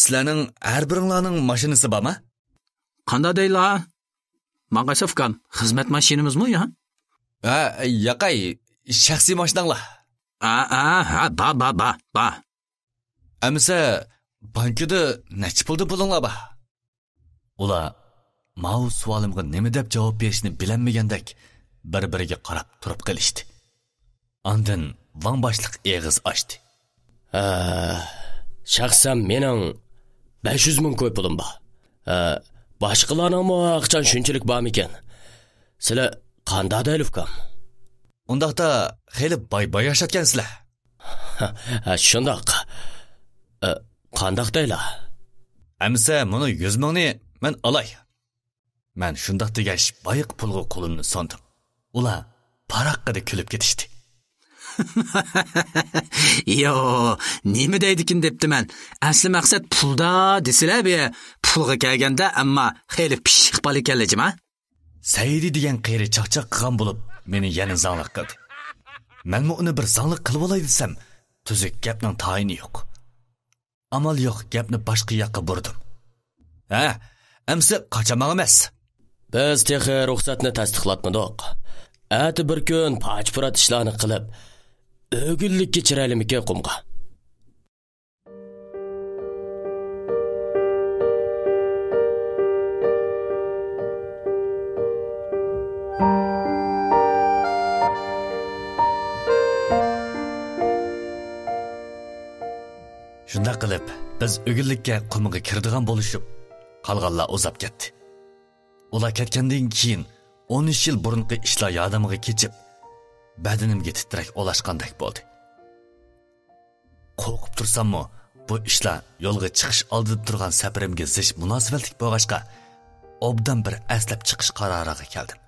سىلەرنىڭ ھەر بىرىڭلارنىڭ ماشىنىسى بارما؟ قاندا دەيلا؟ ماڭا قايسى ئۇكام، خىزمەت ماشىنىمىزمۇ يا؟ ھە، ياقەي، شەخسىي ماشىناڭلار. ھە، ھە، ھە، با، با، با، با. ئەمىسە، بانكىدا نەچچە پۇلدا پۇلۇڭلار بار؟ ئۇلار ماۋۇ سوئالىمغا نېمە دەپ جاۋاب بېرىشنى بىلەلمىگەندەك، بىر-بىرىگە قاراپ تۇرۇپ قېلىشتى. ئاندىن ۋاڭ باشلىق ئېغىز ئاچتى. ھە، شەخسەن مېنىڭ بەش يۈز مىڭ كوي پۇلۇم بار. ھە، باشقىلارنىڭمۇ ھەرقاچان شۇنچىلىك بارمىكىن؟ سىلەر قانداق دەيلى ئۇكام؟ ئۇنداقتا خېلى باي-باي ياشاپكەنسىلەر. ھە، شۇنداق. ئە، قانداق دەيلا؟ ئەمىسە مۇنۇ يۈز مىڭنى مەن ئالاي. مەن شۇنداق دېگەچ، بايىقى پۇلغا قولۇمنى سۇندۇم. ئۇلار پاراققىدە كۈلۈپ كېتىشتى. يو، نېمە دەيدىكىن دەپتىمەن. ئەسلى مەقسەت پۇلدا دېسىلە بى، پۇلغا كەلگەندە ئەمما خېلى پىششىق بالا ئىكەنلى جىما. سەئىدى دېگەن قېرى چاقچاق قىلغان بولۇپ، مېنى يەنە زاڭلىق قىلدى. مەنمۇ ئۇنى بىر زاڭلىق قىلىۋالاي دېسەم، تۈزۈك گەپنىڭ تايىنى يوق. ئامال يوق، گەپنى باشقا ياققا بۇردۇم. ھە، ئەمسە قاچاماق ئەمەس. بىز تېخى رۇخسەتنى تەستىقلاتمىدۇق. ئەتە بىر كۈن پاچ-پۇرات ئىشلارنى قىلىپ، ئۆگۈنلۈككە چىرايلىمىكى قۇمغا. شۇنداق قىلىپ، بىز ئۆگۈنلۈككە قۇمغا كىرىدىغان بولۇشۇپ، قالغانلار ئۇزاپ كەتتى. ئۇلار كەتكەندىن كېيىن، ئون ئۈچ يىل بۇرۇنقى ئىشلار يادىمغا كېچىپ، بەدىنىمگە تىترەك ئولاشقاندەك بولدى. قورقۇپ تۇرساممۇ، بۇ ئىشلار يولغا چىقىش ئالدىدا تۇرغان سەپىرىمگە زىچ مۇناسىۋەتلىك بولغاچقا، ئوبدان بىر ئەسلەپ چىقىش قارارىغا كەلدىم.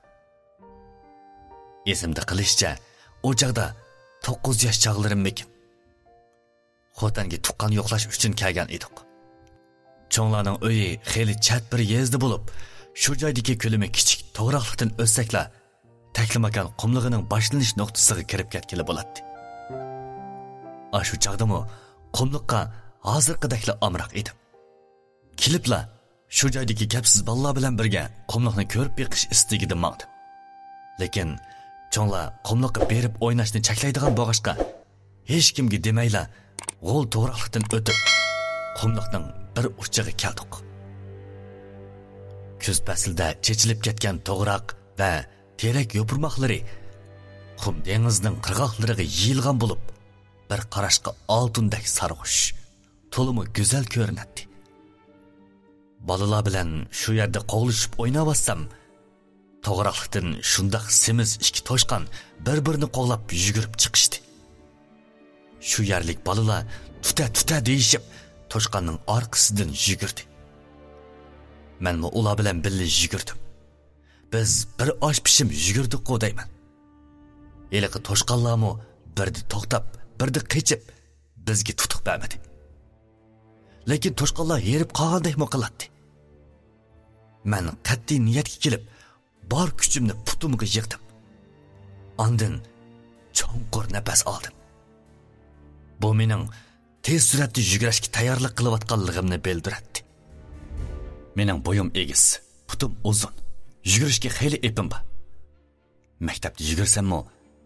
ئېسىمدە قېلىشىچە، ئۇ چاغدا توققۇز ياش چاغلىرىممىكىن. خوتەنگە تۇغقان يوقلاش ئۈچۈن كەلگەن ئىدۇق. چوڭلارنىڭ ئۆيى خېلى چەت بىر يېزىدا بولۇپ، شۇ جايدىكى كۆلىمى كىچىك توغراقلىقتىن ئۆتسەكلا، تەكلىماكان قۇملۇقىنىڭ باشلىنىش نۇقتىسىغا كىرىپ كەتكىلى بولاتتى. ئاشۇ چاغدىمۇ قۇملۇققا ھازىرقىدەكلا ئامراق ئىدىم. كېلىپلا شۇ جايدىكى گەپسىز بالىلار بىلەن بىرگە قۇملۇقنى كۆرۈپ بېقىش ئىستىكىدە ماڭدىم. لېكىن چوڭلار قۇملۇققا بېرىپ ئويناشنى چەكلەيدىغان بولغاچقا، ھېچكىمگە دېمەيلا غول توغراقلىقتىن ئۆتۈپ، قۇملۇقنىڭ بىر ئۇچىغا كەلدۇق. كۈز پەسلىدە چېچىلىپ كەتكەن توغراق ۋە تېرەك يوپۇرماقلىرى قۇم دېڭىزنىڭ قىرغاقلىرىغا يېيىلغان بولۇپ، بىر قاراشقا ئالتۇندەك سارغۇچ، تولىمۇ گۈزەل كۆرۈنەتتى. بالىلار بىلەن شۇ يەردە قوغلىشىپ ئويناۋاتسام، توغراقلىقتىن شۇنداق سېمىز ئىككى توشقان بىر-بىرىنى قوغلاپ يۈگۈرۈپ چىقىشتى. شۇ يەرلىك بالىلار «تۈتە، تۈتە» دېيىشىپ، توشقاننىڭ ئارقىسىدىن يۈگۈردى. مەنمۇ ئۇلار بىلەن بىللە يۈگۈردۈم. بىز بىر ئاش پىشىم يۈگۈردۇققۇ دەيمەن. ھېلىقى توشقانلارمۇ بىردە توختاپ، بىردە قېچىپ، بىزگە تۇتۇق بەرمىدى. لېكىن توشقانلار ھېرىپ قالغاندەكمۇ قىلاتتى. مەن قەتئىي نىيەتكە كېلىپ، بار كۈچۈمنى پۇتۇمغا يىغدىم. ئاندىن چوڭقۇر نەپەس ئالدىم. بۇ مېنىڭ تېز سۈرئەتتە يۈگۈرۈشكە تەييارلىق قىلىۋاتقانلىقىمنى بىلدۈرەتتى. مېنىڭ بويۇم ئېگىز، پۇتۇم ئۇزۇن، يۈگۈرۈشكە خېلى ئېپىم بار. مەكتەپتە يۈگۈرسەممۇ،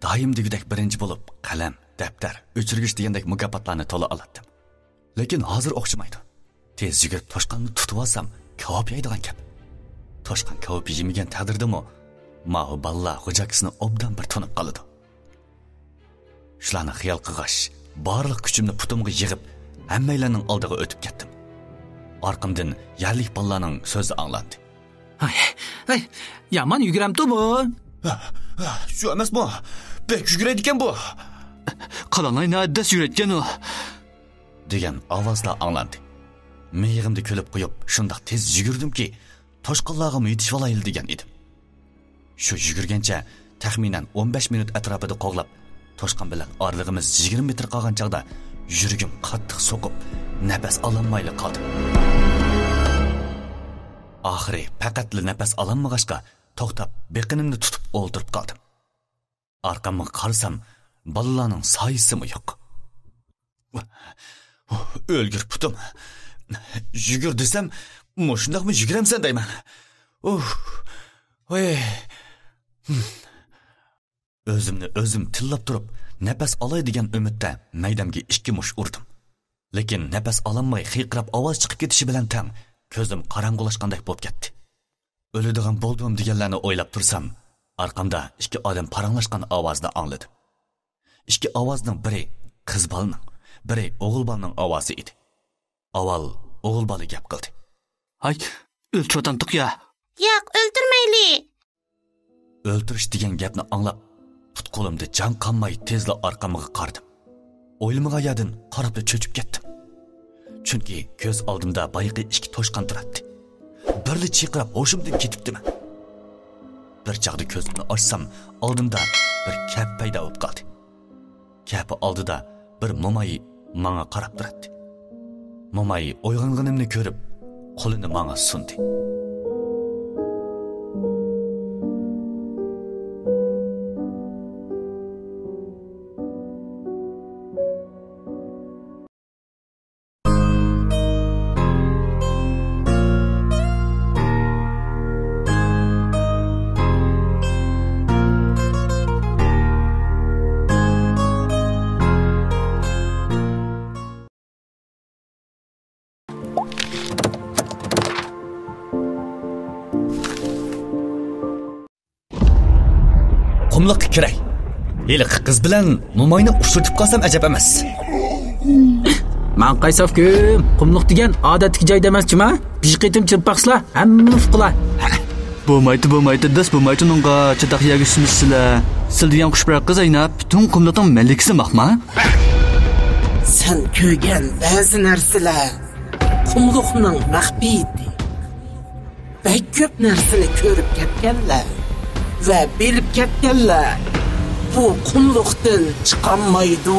دائىم دېگۈدەك بىرىنچى بولۇپ، قەلەم، دەپتەر، ئۆچۈرگۈچ دېگەندەك مۇكاپاتلارنى تولا ئالاتتىم. لېكىن ھازىر ئوخشىمايدۇ. تېز يۈگۈرۈپ توشقاننى تۇتۇۋالسام، كاۋاپ يەيدىغان گەپ. توشقان كاۋىپى يېمىگەن تەقدىردىمۇ، ماۋۇ بالىلار خوجاكىسىنى ئوبدان بىر تونۇپ قالىدۇ. شۇلارنى خىيال قىلغاچ، بارلىق كۈچۈمنى پۇتۇمغا يىغىپ، ھەممەيلەننىڭ ئالدىغا ئۆتۈپ كەتتىم. ئارقامدىن يەرلىك بالىلارنىڭ سۆزى ئاڭلاندى. ھەي، ھەي، يامان يۈگۈرەمتۇ بۇ؟ ھە، ھە، شۇ ئەمەسمۇ؟ بەك يۈگۈرەيدىكەن بۇ. قالاڭلاي ناھايىتى تېز يۈگۈرەيدىكەن ئۇ، دېگەن ئاۋازلار ئاڭلاندى. مىيىقىمدا كۈلۈپ قويۇپ، شۇنداق تېز يۈگۈردۈمكى، توشقانلارغىمۇ يېتىشىۋالايلى دېگەن ئىدىم. شۇ يۈگۈرگەنچە تەخمىنەن ئون بەش مىنۇت ئەتراپىدا قوغلاپ، توشقان بىلەن ئارىلىقىمىز يىگىرمە مېتىر قالغان چاغدا يۈرىكىم قاتتىق سوقۇپ، نەپەس ئالالمايلا قالدىم. ئاخىرى پەقەتلا نەپەس ئالالمىغاچقا، توختاپ، بېقىنىمنى تۇتۇپ ئولتۇرۇپ قالدىم. ئارقامغا قارىسام، بالىلارنىڭ سايىسىمۇ يوق. ئۆلگۈر پۇتۇم. يۈگۈر دېسەم، مۇشۇنداقمۇ يۈگۈرەمسەن دەيمەن. ئۇھ. ۋاي. ئۆزۈمنى ئۆزۈم تىللاپ تۇرۇپ، نەپەس ئالاي دېگەن ئۈمىدتە مەيدەمگە ئىككى مۇش ئۇردۇم. لېكىن نەپەس ئالالماي خىيقىراپ ئاۋاز چىقىپ كېتىشى بىلەن تەڭ كۆزۈم قاراڭغۇلاشقاندەك بولۇپ كەتتى. ئۆلىدىغان بولدۇم دېگەنلەرنى ئويلاپ تۇرسام، ئارقامدا ئىككى ئادەم پاراڭلاشقان ئاۋازىنى ئاڭلىدىم. ئىككى ئاۋازنىڭ بىرى قىز بالىنىڭ، بىرى ئوغۇل بالىنىڭ ئاۋازى ئىدى. ئاۋۋال ئوغۇل بالا گەپ قىلدى. ھاي، ئۆلتۈرۈۋاتامتۇق يا؟ ياق، ئۆلتۈرمەيلى. ئۆلتۈرۈش دېگەن گەپنى ئاڭلاپ، پۇت-قولۇمدا جان قالماي تېزلا ئارقامغا قارىدىم. ئويلىمىغان يەردىن قاراپلا چۆچۈپ كەتتىم. چۈنكى كۆز ئالدىمدا بايىقى ئىككى توشقان تۇراتتى. بىرلا چىرقىراپ ھوشۇمدىن كېتىپتىمەن. بىر چاغدا كۆزۈمنى ئاچسام، ئالدىمدا بىر كەپە پەيدا بولۇپ قالدى. كەپە ئالدىدا بىر موماي ماڭا قاراپ تۇراتتى. موماي ئويغانغىنىمنى كۆرۈپ، قولىنى ماڭا سۇندى. قۇملۇققا كىرەي. ھېلىقى قىز بىلەن موماينى ئۇچرىتىپ قالسام ئەجەب ئەمەس. ماڭقايساف كۈم، قۇملۇق دېگەن ئادەتتىكى جاي دەمەس جۇما. بىر قېتىم چىرپاقسىلا، ھەممە ئۇقىلا. بولمايتتى، بولمايتتى، داس بولمايتتى ئۇنىڭغا، چاتاق يەرگە چۈشمىسىلە. سىل دېگەن قۇش بىر قىز ئەينەپ، پۈتۈن قۇملۇقنىڭ مەلىكىسى ماقما. سەن كۆرگەن بەزى نەرسىلەر قۇملۇقنىڭ مەخپىيىتى. بەك كۆپ نەرسىنى كۆرۈپ كەتكەنلەر ۋە بىلىپ كەتكەنلەر بۇ قۇملۇقتىن چىقالمايدۇ.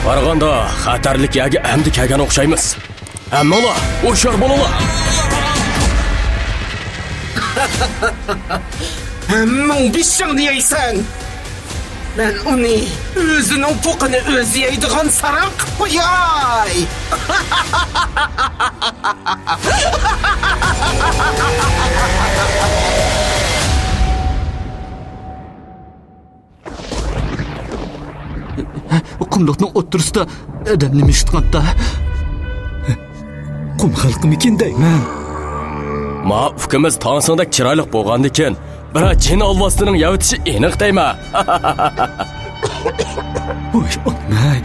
قارىغاندا خەتەرلىك يەرگە ئەمدى كەلگەن ئوخشايمىز. ھەممىڭلار ھوشيار بولۇڭلار! ھەممىڭ بېشىڭنى يەيسەن! مەن ئۇنى ئۆزىنىڭ پوقىنى ئۆزى يەيدىغان ساراڭ قىلىپ قوياي! قۇملۇقنىڭ ئوتتۇرىسىدا ئادەم نېمە ئىشلىتىۋاتتا؟ قۇم خەلقىمىكىن دەيمەن. ما ئۇكىمىز تاڭسىڭدەك چىرايلىق بولغاندىكىن، بىرەر جىن ئالۋاستىنىڭ يەۋېتىشى ئېنىق دەيمەن. ۋاي ئانام-ئەي،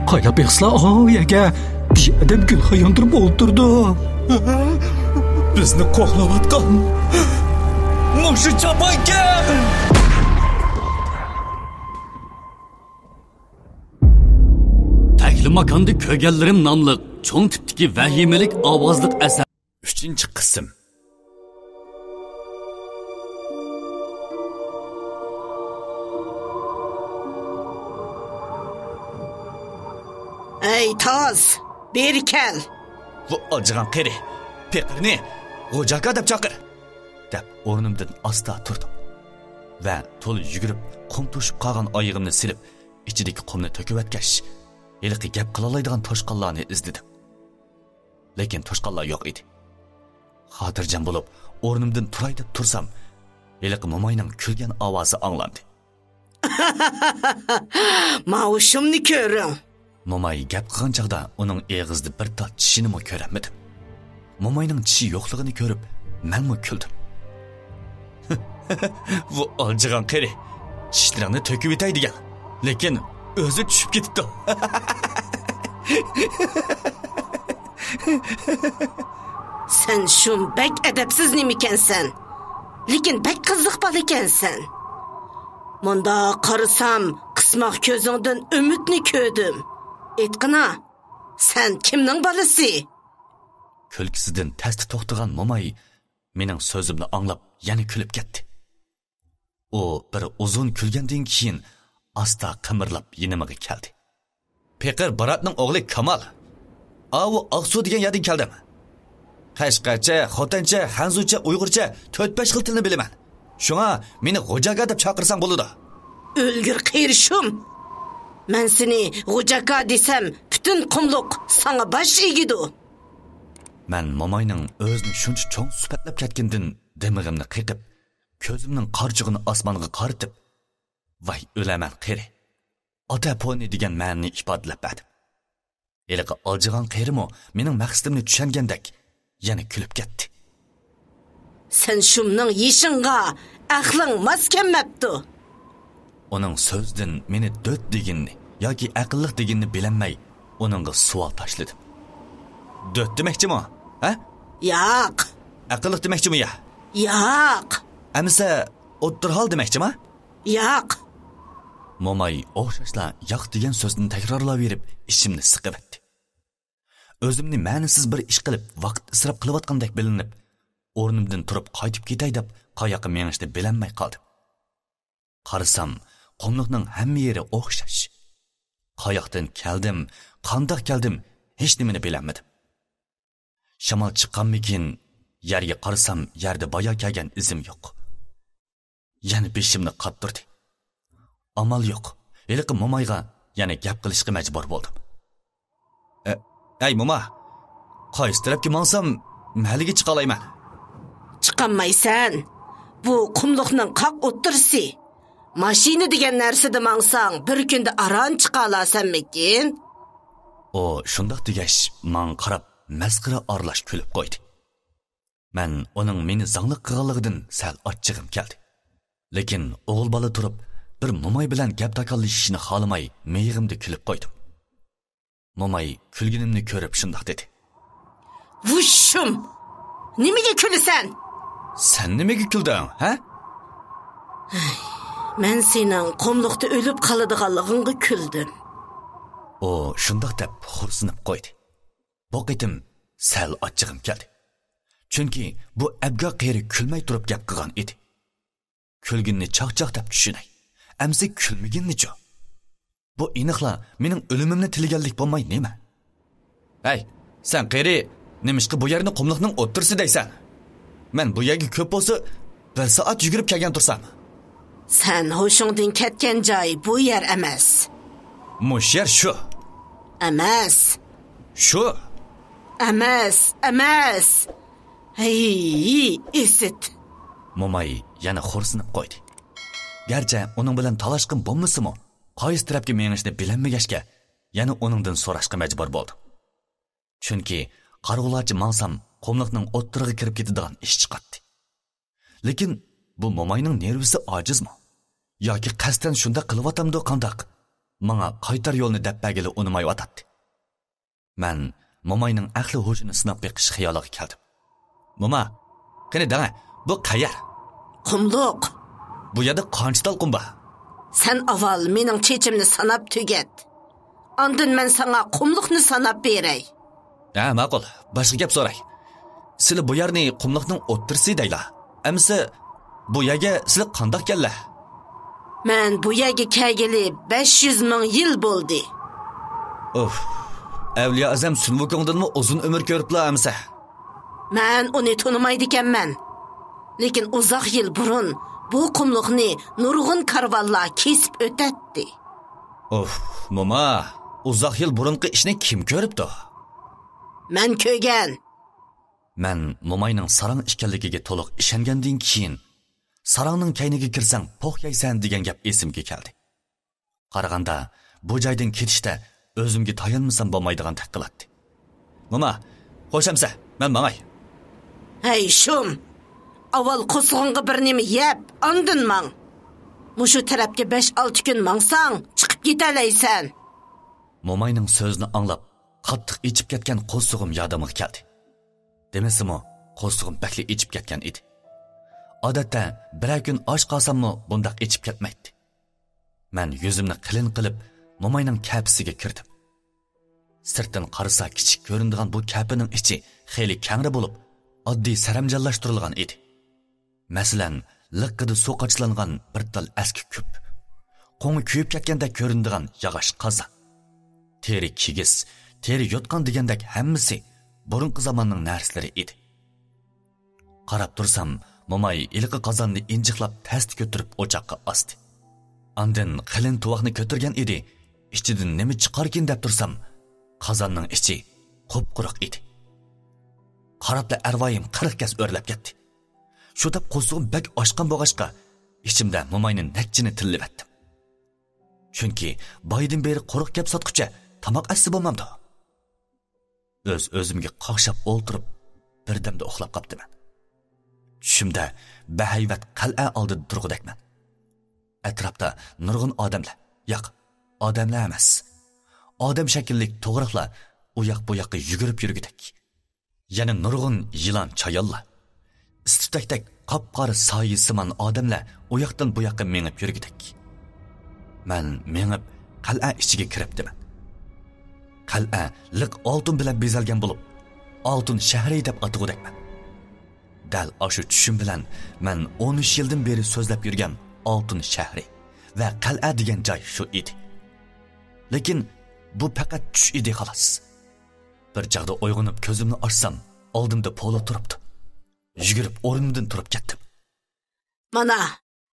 قايلاپ بېقسىلا ئاۋۇ يەرگە بىر ئادەم گۈل خاياندۇرۇپ ئولتۇرىدۇ. بىزنى قوغلاۋاتقان مۇشۇ چاپانكەن! تەكلىماكاندا كۆرگەنلىرىم ناملىق چوڭ تىپتىكى ۋەھىمىلىك ئاۋازلىق ئەسەر. ئۈچىنچى قىسىم. ئەي تاز، بېرى كەل! ۋۇ ئالجىغان قېرى، پېقىرنى غوجاكا دەپ چاقىر! دەپ ئورنۇمدىن ئاستا تۇردۇم ۋە تولا يۈگۈرۈپ، قۇم توشۇپ قالغان ئايىغىمنى سېلىپ، ئىچىدىكى قۇمنى تۆكۈۋەتكەچ، ھېلىقى گەپ قىلالايدىغان توشقانلارنى ئىزدىدىم. لېكىن توشقانلار يوق ئىدى. خاتىرجەم بولۇپ، ئورنۇمدىن تۇراي دەپ تۇرسام، ھېلىقى موماينىڭ كۈلگەن ئاۋازى ئاڭلاندى. ماۋۇ شۇمنى كۆرۈڭ! موماي گەپ قىلغان چاغدا ئۇنىڭ ئېغىزىدا بىر تال چىشىنىمۇ كۆرەلمىدىم. موماينىڭ چىشى يوقلۇقىنى كۆرۈپ، مەنمۇ كۈلدۈم. ۋۇ ئالجىغان قېرى، چىشلىرىڭنى تۆكۈۋېتەي دېگەن، لېكىن ئۆزى چۈشۈپ كېتىپتۇ. سەن شۇم بەك ئەدەپسىز نېمىكەنسەن، لېكىن بەك قىزىق بالىكەنسەن. مۇنداق قارىسام، قىسماق كۆزۈڭدىن ئۈمىدنى كۆردۈم. ئېيتقىنا، سەن كىمنىڭ بالىسى؟ كۈلكىسىدىن تەستە توختىغان موماي مېنىڭ سۆزۈمنى ئاڭلاپ يەنە كۈلۈپ كەتتى. ئۇ بىر ئۇزۇن كۈلگەندىن كېيىن ئاستا قىمىرلاپ يېنىمغا كەلدى. پېقىر باراتنىڭ ئوغلى كامال. ئاۋۇ ئاقسۇ دېگەن يەردىن كەلدىم. قەشقەرچە، خوتەنچە، خەنزۇچە، ئۇيغۇرچە تۆت-بەش خىل تىلنى بىلىمەن. شۇڭا مېنى غوجاگا دەپ چاقىرساڭ بولىدۇ. ئۆلگۈر قېرى شۇم! مەن سېنى غوجاكا دېسەم، پۈتۈن قۇملۇق ساڭا باش ئېگىدۇ. مەن موماينىڭ ئۆزىنى شۇنچە چوڭ سۈپەتلەپ كەتكىنىدىن دىمىغىمنى قېقىپ، كۆزۈمنىڭ قارىچۇقىنى ئاسمانغا قارىتىپ، ۋاي ئۆلەرمەن قېرى! ئاتا پونى دېگەن مەنىنى ئىپادىلەپ بەردىم. ھېلىقى ئالجىغان قېرىمۇ مېنىڭ مەقسىتىمنى چۈشەنگەندەك يەنە كۈلۈپ كەتتى. سەن شۇمنىڭ يېشىڭغا، ئەقلىڭ ماس كەلمەپتۇ. ئۇنىڭ سۆزىدىن مېنى دۆت دېگىنىنى ياكى ئەقىللىق دېگىنىنى بىلەلمەي ئۇنىڭغا سوئال تاشلىدىم. دۆت دېمەكچىمۇ؟ ھە؟ ياق. ئەقىللىق دېمەكچىمۇ يا؟ ياق. ئەمىسە ئوتتۇرا ھال دېمەكچىما؟ ياق. موماي ئوخشاشلا ياق دېگەن سۆزنى تەكرارلاۋېرىپ ئىچىمنى سىقىۋەتتى. ئۆزۈمنى مەنىسىز بىر ئىش قىلىپ، ۋاقىت ئىسراپ قىلىۋاتقاندەك بىلىنىپ، ئورنۇمدىن تۇرۇپ قايتىپ كېتەي دەپ قاياققا مېڭىشنى بىلەلمەي قالدىم. قارىسام، قۇملۇقنىڭ ھەممە يېرى ئوخشاش. قاياقتىن كەلدىم، قانداق كەلدىم، ھېچنېمىنى بىلەلمىدىم. شامال چىققانمىكىن، يەرگە قارىسام، يەردە بايا كەلگەن ئىزىم يوق. يەنە بېشىمنى قاتتۇردى. ئامال يوق، ھېلىقى مومايغا يەنە گەپ قىلىشقا مەجبۇر بولدۇم. ئە، ئەي موما، قايسى تەرەپكە ماڭسام مەھەللىگە چىقالايمەن؟ چىقالمايسەن. بۇ قۇملۇقنىڭ قاق ئوتتۇرىسى. ماشىنا دېگەن نەرسىدە ماڭساڭ بىر كۈندە ئاران چىقالارسەنمىكىن؟ ئۇ شۇنداق دېگەچ ماڭا قاراپ مەسخىرە ئارىلاش كۈلۈپ قويدى. مەن ئۇنىڭ مېنى زاڭلىق قىلغانلىقىدىن سەل ئاچچىقىم كەلدى. لېكىن ئوغۇل بالا تۇرۇپ، بىر موماي بىلەن گەپ تاكاللىشىشنى خالىماي، مىيىقىمدا كۈلۈپ قويدۇم. موماي كۈلگىنىمنى كۆرۈپ شۇنداق دېدى. ۋۇششۇم! نېمىگە كۈلىسەن؟ سەن نېمىگە كۈلدۈڭ، ھە؟ مەن سېنىڭ قۇملۇقتا ئۆلۈپ قالىدىغانلىقىڭغا كۈلدۈم. ئۇ شۇنداق دەپ خورسىنىپ قويدى. بۇ قېتىم سەل ئاچچىقىم كەلدى. چۈنكى بۇ ئەبگا قېرى كۈلمەي تۇرۇپ گەپ قىلغان ئىدى. كۈلگىنىنى چاقچاق دەپ چۈشىنەي. ئەمسە كۈلمىگىنىنىچۇ؟ بۇ ئېنىقلا مېنىڭ ئۆلۈمۈمنى تىلىگەنلىك بولماي نېمە؟ ھەي، سەن قېرى، نېمىشقا بۇ يەرنى قۇملۇقنىڭ ئوتتۇرىسى دەيسەن؟ مەن بۇ يەرگە كۆپ بولسا بىر سائەت يۈگۈرۈپ كەلگەن تۇرسام. سەن ھوشۇڭدىن كەتكەن جاي بۇ يەر ئەمەس. مۇشۇ يەر شۇ. ئەمەس. شۇ. ئەمەس، ئەمەس. ھەي، ئىسىت! موماي يەنە خورسىنىپ قويدى. گەرچە ئۇنىڭ بىلەن تالاشقىم بولمىسىمۇ، قايسى تەرەپكە مېڭىشنى بىلەلمىگەچكە، يەنە ئۇنىڭدىن سوراشقا مەجبۇر بولدۇم. چۈنكى قارىغۇلارچە ماڭسام، قۇملۇقنىڭ ئوتتۇرىغا كىرىپ كېتىدىغان ئىش چىقاتتى. لېكىن بۇ موماينىڭ نېرۋىسى ئاجىزمۇ؟ ياكى قەستەن شۇنداق قىلىۋاتامدۇ قانداق؟ ماڭا قايتار يولنى دەپ بەرگىلى ئۇنىمايۋاتاتتى. مەن موماينىڭ ئەقلى ھوشىنى سىناپ بېقىش خىيالىغا كەلدىم. موما، قېنى دەڭە، بۇ قەيەر؟ قۇملۇق. بۇ يەردە قانچە تال قۇم بار؟ سەن ئاۋۋال مېنىڭ چېچىمنى ساناپ تۈگەت. ئاندىن مەن ساڭا قۇملۇقنى ساناپ بېرەي. ھە، ماقۇل. باشقا گەپ سوراي. سىلى بۇ يەرنى قۇملۇقنىڭ ئوتتۇرىسى دەيلا. ئەمىسە بۇ يەرگە سىلى قانداق كەللە؟ مەن بۇ يەرگە كەلگىلى بەش يۈز مىڭ يىل بولدى. ئۇف، ئەۋلىيا ئەزەم سۈنۋۇكۇڭدىنمۇ ئۇزۇن ئۆمۈر كۆرۈپلا ئەمىسە. مەن ئۇنى تونۇمايدىكەنمەن. لېكىن ئۇزاق يىل بۇرۇن بۇ قۇملۇقنى نۇرغۇن كارۋانلار كېسىپ ئۆتەتتى. ئۇف، موما، ئۇزاق يىل بۇرۇنقى ئىشنى كىم كۆرۈپتۇ؟ مەن كۆرگەن. مەن موماينىڭ ساراڭ ئىكەنلىكىگە تولۇق ئىشەنگەندىن كېيىن، ساراڭنىڭ كەينىگە كىرسەڭ پوق يەيسەن دېگەن گەپ ئېسىمگە كەلدى. قارىغاندا، بۇ جايدىن كېتىشتە ئۆزۈمگە تايانمىسام بولمايدىغاندەك قىلاتتى. موما، خوش ئەمسە، مەن ماڭاي. ھەي، شۇم! ئاۋۋال قورسىقىڭغا بىر نېمە يەپ، ئاندىن ماڭ. مۇشۇ تەرەپكە بەش-ئالتە كۈن ماڭساڭ، چىقىپ كېتەلەيسەن. موماينىڭ سۆزىنى ئاڭلاپ، قاتتىق ئېچىپ كەتكەن قورسىقىم يادىمغا كەلدى. دېمىسىمۇ، قورسىقىم بەكلا ئېچىپ كەتكەن ئىدى. ئادەتتە، بىرەر كۈن ئاچ قالساممۇ، بۇنداق ئېچىپ كەتمەيتتى. مەن يۈزۈمنى قېلىن قىلىپ، موماينىڭ كەپىسىگە كىردىم. سىرتتىن قارىسا كىچىك كۆرۈنىدىغان بۇ كەپىنىڭ ئىچى خېلى كەڭرى بولۇپ، ئاددىي سەرەمجانلاشتۇرۇلغان ئىدى. مەسىلەن، لىققىدە سۇ قاچىلانغان بىر تال ئەسكى كۈپ، قوڭى كۆيۈپ كەتكەندەك كۆرۈنىدىغان ياغاچ قازان، تېرە كىگىز، تېرە يوتقان دېگەندەك ھەممىسى بۇرۇنقى زاماننىڭ نەرسىلىرى ئىدى. قاراپ تۇرسام، موماي ھېلىقى قازاننى ئىنجىقلاپ تەستە كۆتۈرۈپ ئوچاققا ئاستى. ئاندىن قېلىن تۇۋاقنى كۆتۈرگەن ئىدى، ئىچىدىن نېمە چىقاركىن دەپ تۇرسام، قازاننىڭ ئىچى قۇپقۇرۇق ئىدى. قاراپلا ئەرۋايىم قىرىق گەز ئۆرلەپ كەتتى. شۇ تاپ قورسىقىم بەك ئاچقان بولغاچقا، ئىچىمدە موماينى نەچچىنى تىللىۋەتتىم. چۈنكى بايىدىن بېرى قۇرۇق گەپ ساتقۇچە تاماق ئەتسە بولمامدۇ؟ ئۆز-ئۆزۈمگە قاقشاپ ئولتۇرۇپ، بىردەمدە ئۇخلاپ قاپتىمەن. چۈشۈمدە بەھەيۋەت قەلئە ئالدىدا تۇرغۇدەكمەن. ئەتراپتا نۇرغۇن ئادەملەر، ياق، ئادەملەر ئەمەس، ئادەم شەكىللىك توغراقلار ئۇ ياق بۇ ياققا يۈگۈرۈپ يۈرگۈدەك. يەنە نۇرغۇن يىلان چايانلار، ئىس-تۈتەكتەك قاپقارا سايىسىمان ئادەملەر ئۇ ياقتىن بۇ ياققا مېڭىپ يۈرگۈدەك. مەن مېڭىپ قەلئە ئىچىگە كىرىپتىمەن. قەلئە لىق ئالتۇن بىلەن بېزەلگەن بولۇپ، ئالتۇن شەھىرى دەپ ئاتىغۇدەكمەن. دەل ئاشۇ چۈشۈم بىلەن مەن ئون ئۈچ يىلدىن بېرى سۆزلەپ يۈرگەن ئالتۇن شەھىرى ۋە قەلئە دېگەن جاي شۇ ئىدى. لېكىن بۇ پەقەت چۈش ئىدى، خالاس. بىر چاغدا ئويغىنىپ كۆزۈمنى ئاچسام، ئالدىمدا پولو تۇرۇپتۇ. يۈگۈرۈپ ئورنۇمدىن تۇرۇپ كەتتىم. مانا،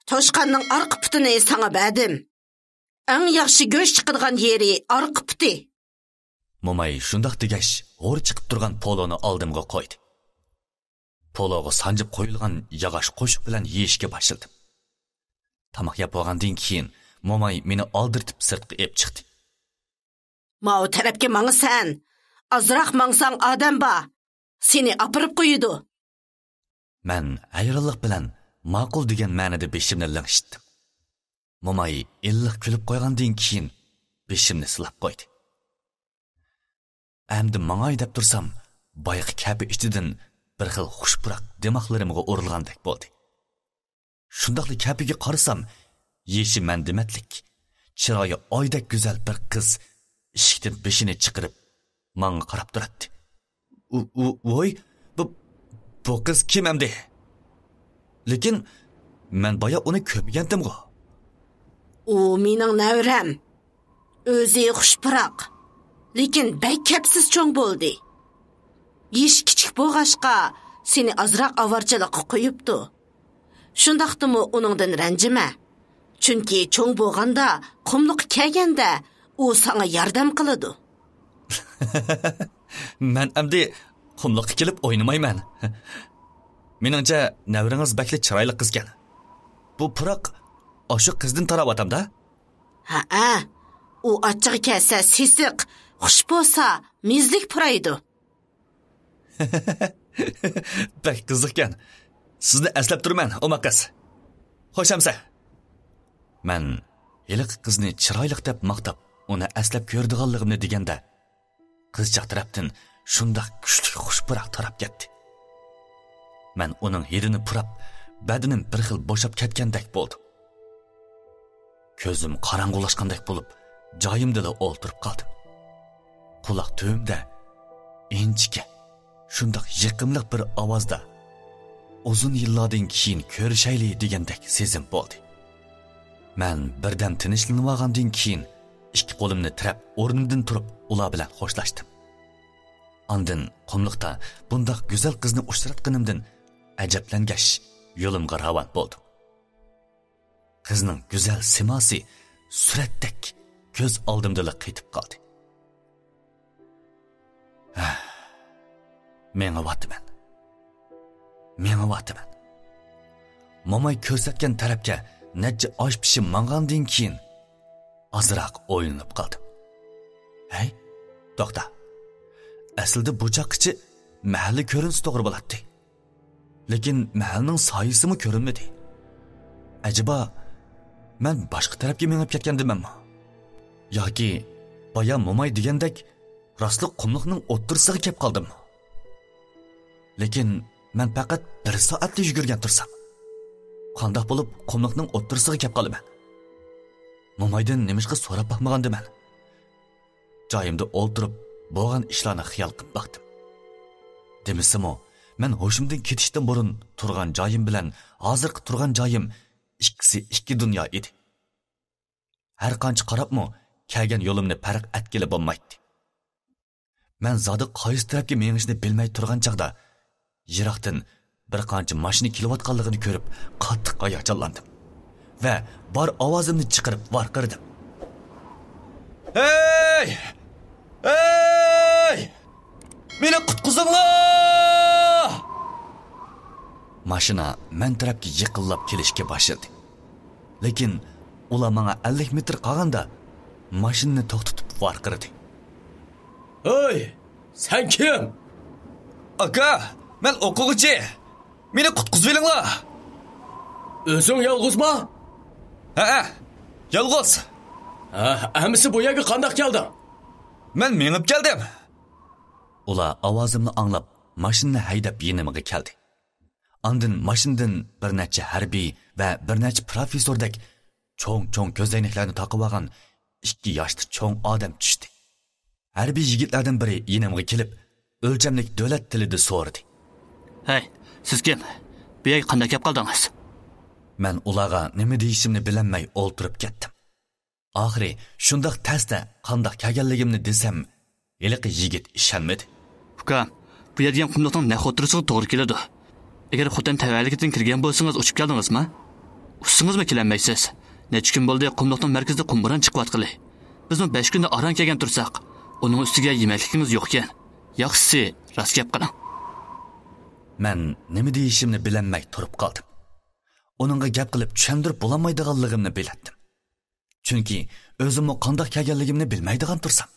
توشقاننىڭ ئارقا پۇتىنى ساڭا بەردىم. ئەڭ ياخشى گۆش چىقىدىغان يېرى ئارقا پۇتى. موماي شۇنداق دېگەچ، ھور چىقىپ تۇرغان پولونى ئالدىمغا قويدى. پولوغا سانجىپ قويۇلغان ياغاچ قوشۇق بىلەن يېيىشكە باشلىدىم. تاماق يەپ بولغاندىن كېيىن، موماي مېنى ئالدىرىتىپ سىرتقا ئېلىپ چىقتى. ماۋۇ تەرەپكە ماڭىسەن. ئازراق ماڭساڭ ئادەم بار. سېنى ئاپىرىپ قويىدۇ. مەن ھەيرانلىق بىلەن ماقۇل دېگەن مەنىدە بېشىمنى لىڭشىتتىم. موماي ئىللىق كۈلۈپ قويغاندىن كېيىن بېشىمنى سىلاپ قويدى. ئەمدى ماڭاي دەپ تۇرسام، بايىقى كەپە ئىچىدىن بىر خىل خۇش پۇراق دىماقلىرىمغا ئۇرۇلغاندەك بولدى. شۇنداقلا كەپىگە قارىسام، يېشى مەن دېمەتلىك، چىرايى ئايدەك گۈزەل بىر قىز ئىشىكتىن بېشىنى چىقىرىپ، ماڭا قاراپ تۇراتتى. ۋوي، بۇ، بۇ قىز كىم ئەمدى؟ لېكىن مەن بايا ئۇنى كۆرمىگەنتىمغۇ؟ ئۇ مېنىڭ نەۋرەم. ئۆزى خۇش پۇراق، لېكىن بەك كەپسىز چوڭ بولدى. يېشى كىچىك بولغاچقا، سېنى ئازراق ئاۋارىچىلىققا قويۇپتۇ. شۇنداقتىمۇ ئۇنىڭدىن رەنجىمە. چۈنكى چوڭ بولغاندا، قۇملۇققا كەلگەندە، ئۇ ساڭا ياردەم قىلىدۇ. مەن ئەمدى قۇملۇققا كېلىپ ئوينىمايمەن. مېنىڭچە، نەۋرىڭىز بەكلا چىرايلىق قىزكەن. بۇ پۇراق ئاشۇ قىزدىن تاراۋاتامدا؟ ھەئە، ئۇ ئاچچىقى كەلسە سېسىق، خۇش بولسا مۈزدەك پۇرايدۇ. بەك قىزىقكەن. سىزنى ئەسلەپ تۇرىمەن، ئوماق قىز. خوش ئەمىسە. مەن ھېلىقى قىزنى چىرايلىق دەپ ماختاپ، ئۇنى ئەسلەپ كۆرىدىغانلىقىمنى دېگەندە، قىزچاق تەرەپتىن شۇنداق كۈچلۈك خۇش پۇراق تاراپ كەتتى. مەن ئۇنىڭ ھىدىنى پۇراپ، بەدىنىم بىر خىل بوشاپ كەتكەندەك بولدۇم. كۆزۈم قاراڭغۇلاشقاندەك بولۇپ، جايىمدىلا ئولتۇرۇپ قالدىم. قۇلاق تۈۋىمدە ئىنچىكە، شۇنداق يېقىملىق بىر ئاۋازدا، «ئۇزۇن يىللاردىن كېيىن كۆرۈشەيلى» دېگەندەك سېزىم بولدى. مەن بىردەم تىنچلىنىۋالغاندىن كېيىن، ئىككى قولۇمنى تىرەپ، ئورنۇمدىن تۇرۇپ، ئۇلار بىلەن خوشلاشتىم. ئاندىن قۇملۇقتا بۇنداق گۈزەل قىزنى ئۇچراتقىنىمدىن ئەجەبلەنگەچ، يولۇمغا راۋان بولدۇم. قىزنىڭ گۈزەل سىماسى سۈرەتتەك كۆز ئالدىمدىلا قېتىپ قالدى. ھە، مېڭىۋاتىمەن. مېڭىۋاتىمەن. موماي كۆرسەتكەن تەرەپكە نەچچە ئاش پىشىم ماڭغاندىن كېيىن، ئازراق ئويلىنىپ قالدىم. ھەي، توختا. ئەسلىدە بۇ چاغقىچە مەھەللە كۆرۈنسە توغرا بولاتتى. لېكىن مەھەللىنىڭ سايىسىمۇ كۆرۈنمىدى. ئەجەبا، مەن باشقا تەرەپكە مېڭىپ كەتكەندىمەنمۇ؟ ياكى بايا موماي دېگەندەك راستلا قۇملۇقنىڭ ئوتتۇرىسىغا كەپ قالدىممۇ؟ لېكىن مەن پەقەت بىر سائەتلا يۈگۈرگەن تۇرسام، قانداق بولۇپ قۇملۇقنىڭ ئوتتۇرىسىغا كەپ قالىمەن؟ مومايدىن نېمىشقا سوراپ باقمىغاندىمەن؟ جايىمدا ئولتۇرۇپ، بولغان ئىشلارنى خىيال قىلىپ باقتىم. دېمىسىمۇ، مەن ھوشۇمدىن كېتىشتىن بۇرۇن تۇرغان جايىم بىلەن ھازىرقى تۇرغان جايىم ئىككىسى ئىككى دۇنيا ئىدى. ھەر قانچە قاراپمۇ، كەلگەن يولۇمنى پەرق ئەتكىلى بولمايتتى. مەن زادى قايسى تەرەپكە مېڭىشنى بىلمەي تۇرغان چاغدا، يىراقتىن بىر قانچە ماشىنا كېلىۋاتقانلىقىنى كۆرۈپ، قاتتىق ھاياجانلاندىم ۋە بار ئاۋازىمنى چىقىرىپ ۋارقىرىدىم. ھەي! ھەي! مېنى قۇتقۇزۇڭلار! ماشىنا مەن تەرەپكە يېقىنلاپ كېلىشكە باشلىدى. لېكىن ئۇلار ماڭا ئەللىك مېتىر قالغاندا، ماشىنىنى توختىتىپ ۋارقىرىدى. ھەي، سەن كىم؟ ئاكا، مەن ئوقۇغۇچى. مېنى قۇتقۇزۇۋېلىڭلار. ئۆزۈڭ يالغۇزما؟ ھەئە، يالغۇز. ھە، ئەمىسە بۇ يەرگە قانداق كەلدىڭ؟ مەن مېڭىپ كەلدىم. ئۇلار ئاۋازىمنى ئاڭلاپ، ماشىنىنى ھەيدەپ يېنىمغا كەلدى. ئاندىن ماشىنىدىن بىر نەچچە ھەربىي ۋە بىر نەچچە پروفېسسوردەك چوڭ-چوڭ كۆزەينەكلەرنى تاقىۋالغان ئىككى ياشتا چوڭ ئادەم چۈشتى. ھەربىي يىگىتلەردىن بىرى يېنىمغا كېلىپ، ئۆلچەملىك دۆلەت تىلىدا سورىدى. ھەي، سىز كىم؟ بۇ يەرگە قانداق كەپ قالدىڭىز؟ مەن ئۇلارغا نېمە دېيىشىمنى بىلەلمەي ئولتۇرۇپ كەتتىم. ئاخىرى شۇنداق تەستە قانداق كەلگەنلىكىمنى دېسەم، ھېلىقى يىگىت ئىشەنمىدى. ئۇكام، بۇ يەر دېگەن قۇملۇقنىڭ نەق ئوتتۇرىسىغا توغرا كېلىدۇ. ئەگەر خوتەن تەۋەلىكىدىن كىرگەن بولسىڭىز، ئۇچۇپ كەلدىڭىزمۇ؟ ئۇچسىڭىزمۇ كېلەلمەيسىز. نەچچە كۈن بولدى، قۇملۇقنىڭ مەركىزىدە قۇم بوران چىقىۋاتقىلى. بىزمۇ بەش كۈندە ئاران كەلگەن تۇرساق، ئۇنىڭ ئۈستىگە يېمەكلىكىڭىز يوقكەن. ياخشىسى، راست گەپ قىلىڭ. مەن نېمە دېيىشىمنى بىلەلمەي تۇرۇپ قالدىم. ئۇنىڭغا گەپ قىلىپ چۈشەندۈرۈپ بولالمايدىغانلىقىمنى بىلەتتىم. چۈنكى ئۆزۈممۇ قانداق كەلگەنلىكىمنى بىلمەيدىغان تۇرسام.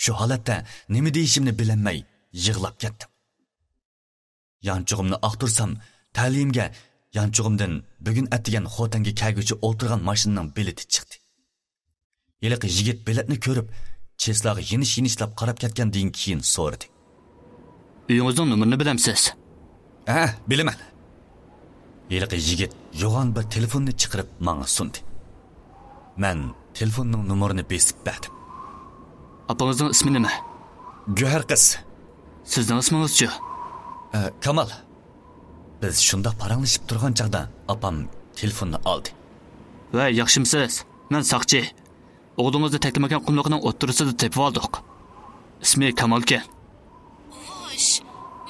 شۇ ھالەتتە نېمە دېيىشىمنى بىلەلمەي يىغلاپ كەتتىم. يانچۇقۇمنى ئاختۇرسام، تەلىيىمگە يانچۇقۇمدىن بۈگۈن ئەتىگەن خوتەنگە كەلگۈچە ئولتۇرغان ماشىنىنىڭ بېلىتى چىقتى. ھېلىقى يىگىت بېلەتنى كۆرۈپ، چېسلاغا يېنىش-يېنىشلاپ قاراپ كەتكەندىن كېيىن سورىدى. ئۆيىڭىزنىڭ نومۇرىنى بىلەمسىز؟ ھە، بىلىمەن. ھېلىقى يىگىت يوغان بىر تېلېفوننى چىقىرىپ ماڭا سۇندى. مەن تېلېفوننىڭ نومۇرىنى بېسىپ بەردىم. ئاپىڭىزنىڭ ئىسمى نېمە؟ گۆھەر قىز. سىزنىڭ ئىسمىڭىزچۇ؟ ئە، كامال. بىز شۇنداق پاراڭلىشىپ تۇرغان چاغدا ئاپام تېلېفوننى ئالدى. ۋەي، ياخشىمسىز؟ مەن ساقچى. ئوغلىڭىزنى تەكلىماكان قۇملۇقىنىڭ ئوتتۇرىسىدا تېپىۋالدۇق. ئىسمى كامالكەن. خوش،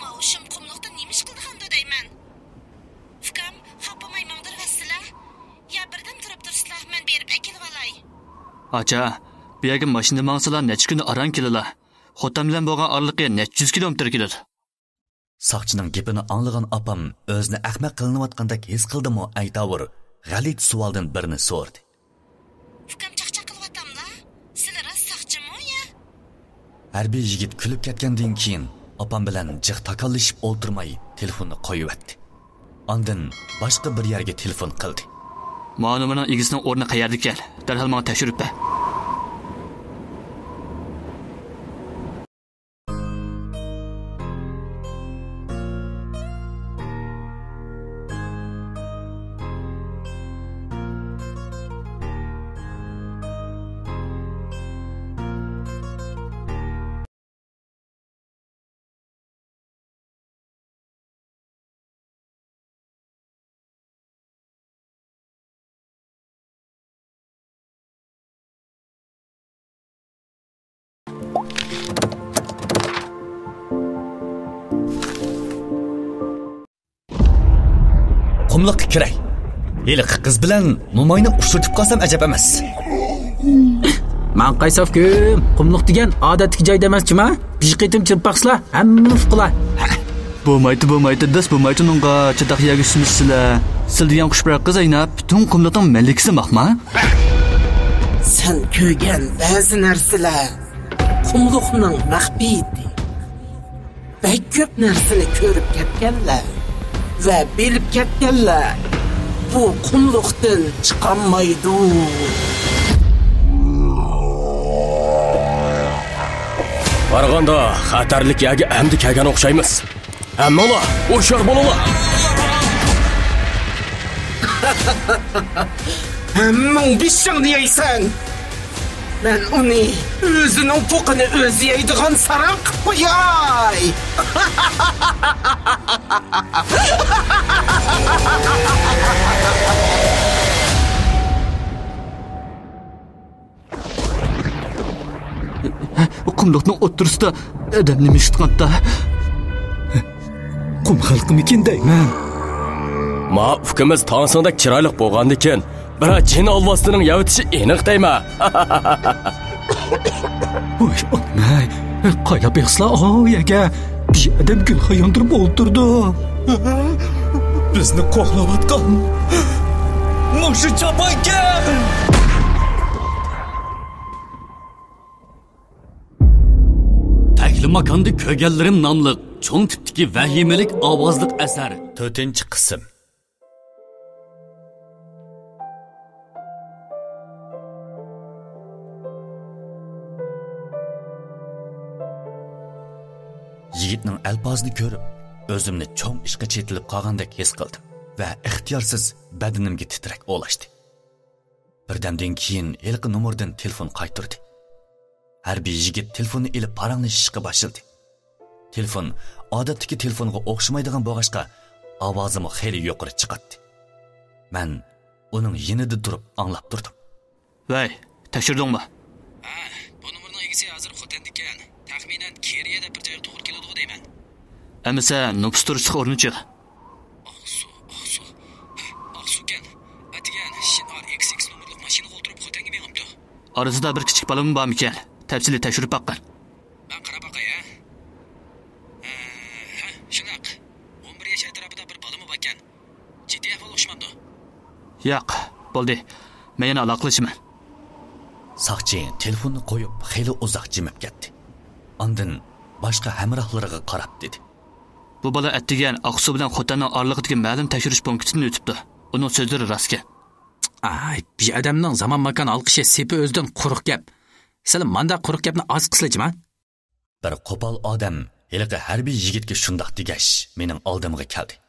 ماۋۇ شۇم قۇملۇقتا نېمە ئىش قىلىدىغاندۇ دەيمەن. ئۇكام، خاپىماي ماڭدۇرۇۋەتسىلە. يا بىردەم تۇرۇپ تۇرسىلا، مەن بېرىپ ئەكېلىۋالاي. ئاچا، بۇ يەرگە ماشىنىدا ماڭسىلا، نەچچە كۈندە ئاران كېلىلا. خوتەن بىلەن بولغان ئارىلىقى نەچچە يۈز كىلومېتىر كېلىدۇ. ساقچىنىڭ گېپىنى ئاڭلىغان ئاپام ئۆزىنى ئەخمەق قىلىنىۋاتقاندەك ھېس قىلدىمۇ، ئەيتاۋۇر، غەلىتە سوئالدىن بىرنى سورىدى. ئۇكام چاقچاق قىلىۋاتاملا؟ سىلى راست ساقچىمۇ يا؟ ھەربىي يىگىت كۈلۈپ كەتكەندىن كېيىن، ئاپام بىلەن جىق تاكاللىشىپ ئولتۇرماي، تېلېفوننى قويۇۋەتتى. ئاندىن باشقا بىر يەرگە تېلېفون قىلدى. ماۋۇ نومۇرنىڭ ئىگىسىنىڭ ئورنى قەيەردىكەن؟ دەرھال ماڭا تەكشۈرۈپ بەر. قۇملۇققا كىرەي. ھېلىقى قىز بىلەن موماينى ئۇچرىتىپ قالسام ئەجەب ئەمەس. ماڭقايساف كۈم، قۇملۇق دېگەن ئادەتتىكى جاي دەمەس جۇما. بىر قېتىم چىرپاقسىلا، ھەممىنى ئۇقىلا. بولمايتتى، بولمايتتى، داس بولمايتتى ئۇنىڭغا، چاتاق يەرگە چۈشمىسىلە. سىل دېگەن خۇشپەرەك قىز ئەينەپ، پۈتۈن قۇملۇقنىڭ مەلىكىسى ماقما. سەن كۆرگەن بەزى نەرسىلەر قۇملۇقنىڭ مەخپىيىتى. بەك كۆپ نەرسىنى كۆرۈپ كەتكەنلەر ۋە بىلىپ كەتكەنلەر بۇ قۇملۇقتىن چىقالمايدۇ. قارىغاندا، خەتەرلىك يەرگە ئەمدى كەلگەن ئوخشايمىز. ھەممىڭلار ھوشيار بولۇڭلار! ھەممىڭ بېشىڭنى يەيسەن! مەن ئۇنى ئۆزىنىڭ پوقىنى ئۆزى يەيدىغان ساراڭ قىلىپ قوياي. قۇملۇقنىڭ ئوتتۇرىسىدا ئادەم نېمە ئىش تۇتقاندا؟ قۇم خەلقىمىكىن دەيمەن. ما ئۇكىمىز تاڭسىڭدەك چىرايلىق بولغاندىكىن، بىرەر جىن ئالۋاستىنىڭ يەۋېتىشى ئېنىق دەيمەن. ۋاي ئانام-ئەي، قايلاپ يىغسىلا ئاۋۇ يەرگە؟ بىر ئادەم گۈل ياندۇرۇپ ئولتۇرىدۇ. بىزنى قوغلاۋاتقان مۇشۇ چاپانكەن. تەكلىماكاندا كۆرگەنلىرىم ناملىق چوڭ تىپتىكى ۋەھىمىلىك ئاۋازلىق ئەسەر. تۆتىنچى قىسىم. يىگىتنىڭ ئەلپازىنى كۆرۈپ، ئۆزۈمنى چوڭ ئىشقا چېتىلىپ قالغاندەك ھېس قىلدىم ۋە ئىختىيارسىز بەدىنىمگە تىترەك ئولاشتى. بىردەمدىن كېيىن ھېلىقى نومۇردىن تېلېفون قايتۇردى. ھەربىي يىگىت تېلېفوننى ئېلىپ پاراڭلىشىشقا باشلىدى. تېلېفون ئادەتتىكى تېلېفونغا ئوخشىمايدىغان بولغاچقا، ئاۋازىمۇ خېلى يۇقىرى چىقاتتى. مەن ئۇنىڭ يېنىدا تۇرۇپ ئاڭلاپ تۇردۇم. ۋەي، تەكشۈردۈڭمۇ؟ ھە، بۇ نومۇرنىڭ ئىگىسى ھازىر خوتەندىكەن. تەخمىنەن كېرىيەدە بىر جايغا توغرا كېلىدىغۇ دەيمەن. ئەمىسە، نوپۇس تۇرۇشلۇق ئورنىچۇ؟ ئاقسۇ، ئاقسۇ. ھە، ئاقسۇكەن. ئەتىگەن شىن ئار ئىكس ئىكس نومۇرلۇق ماشىنىغا ئولتۇرۇپ خوتەنگە مېڭىپتۇ. ئارىسىدا بىر كىچىك بالىمۇ بارمىكەن؟ تەپسىلىي تەكشۈرۈپ باققىن. مەن قاراپ باقاي، ھە؟ ھە، ھە، شۇنداق. ئون بىر ياش ئەتراپىدا بىر بالىمۇ باركەن. جىددىي ئەھۋال ئوخشىمامدۇ؟ ياق، بولدى. مەن يەنە ئالاقىلىشىمەن. ساقچى تېلېفوننى قويۇپ، خېلى ئۇزاق جىمىپ كەتتى. ئاندىن باشقا ھەمراھلىرىغا قاراپ دېدى. بۇ بالا ئەتىگەن ئاقسۇ بىلەن خوتەننىڭ ئارىلىقىدىكى مەلۇم تەكشۈرۈش پونكىتىدىن ئۆتۈپتۇ. ئۇنىڭ سۆزلىرى راستكەن. ئاي، بىر ئادەمنىڭ زامان ماكان ھالقىشى سېپى ئۆزىدىن قۇرۇق گەپ. سىلى مانداق قۇرۇق گەپنى ئاز قىلسىلا جىما. بىر قوپال ئادەم ھېلىقى ھەربىي يىگىتكە شۇنداق دېگەچ، مېنىڭ ئالدىمغا كەلدى.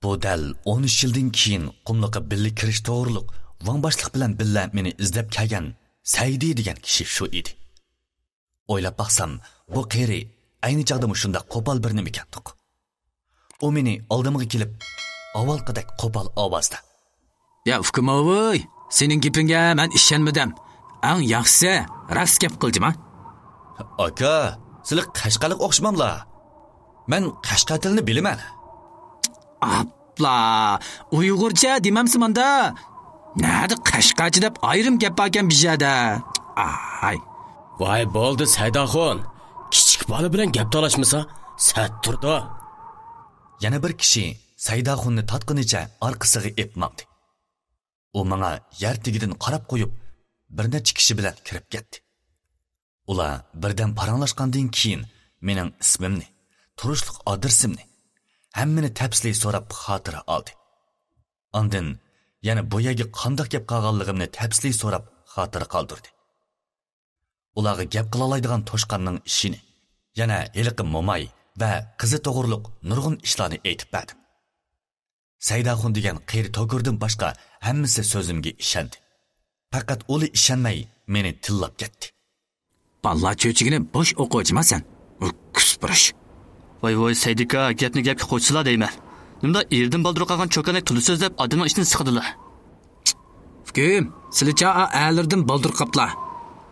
بۇ دەل ئون ئۈچ يىلدىن كېيىن قۇملۇققا بىللە كىرىش توغرۇلۇق ۋاڭ باشلىق بىلەن بىللە مېنى ئىزدەپ كەلگەن سەيدى دېگەن كىشى شۇ ئىدى. ئويلاپ باقسام، بۇ قېرى ئەينى چاغدا مۇشۇنداق قوپال بىر نېمىكەندۇق. ئۇ مېنى ئالدىمغا كېلىپ، ئاۋۋالقىدەك قوپال ئاۋازدا: يا ئۇكىموۋۇي، سېنىڭ گېپىڭگە مەن ئىشەنمىدىم. ئەڭ ياخشىسى، راست گەپ قىل جىما. ئاكا، سىلى قەشقەرلىك ئوخشىماملا؟ مەن قەشقەر تىلىنى بىلىمەن. ئاپلا، ئۇيغۇرچە دېمەمسە ماندا. نەدە قەشقەرچە دەپ ئايرىم گەپ باركەن بىر يەردە. ئاي. ۋاي بولدى سەيداخۇن، كىچىك بالا بىلەن گەپ تالاشمىسا سەت تۇرىدۇ. يەنە بىر كىشى سەيداخۇننى تارتقىنىچە ئارقىسىغا ئېپ ماڭدى. ئۇ ماڭا يەر تېگىدىن قاراپ قويۇپ، بىر نەچچە كىشى بىلەن كىرىپ كەتتى. ئۇلار بىردەم پاراڭلاشقاندىن كېيىن، مېنىڭ ئىسمىمنى، تۇرۇشلۇق ئادرېسىمنى، ھەممىنى تەپسىلىي سوراپ خاتىرە ئالدى. ئاندىن يەنە بۇ يەرگە قانداق كەپ قالغانلىقىمنى تەپسىلىي سوراپ خاتىرە قالدۇردى. ئۇلارغا گەپ قىلالايدىغان توشقاننىڭ ئىشىنى، يەنە ھېلىقى موماي ۋە قىزى توغرۇلۇق نۇرغۇن ئىشلارنى ئېيتىپ بەردىم. سەيداخۇن دېگەن قېرى توكۇردىن باشقا ھەممىسى سۆزۈمگە ئىشەندى. پەقەت ئۇلا ئىشەنمەي مېنى تىللاپ كەتتى. بالىلار چۆچىكىنى بوش ئوقۇ جىما سەن. ئۇ كۈسپۈرۈش. ۋاي ۋاي سەيدىكا، گەپنى گەپكە قوشسىلا دەيمەن. نېمىدا ئېرىدىن بالدۇر قالغان چوكاندەك تولا سۆزلەپ ئادەمنىڭ ئىچىنى سىقىدىلا. ئۇكىم، سىلىچە ئا ئەرلىرىدىن بالدۇر قاپلا.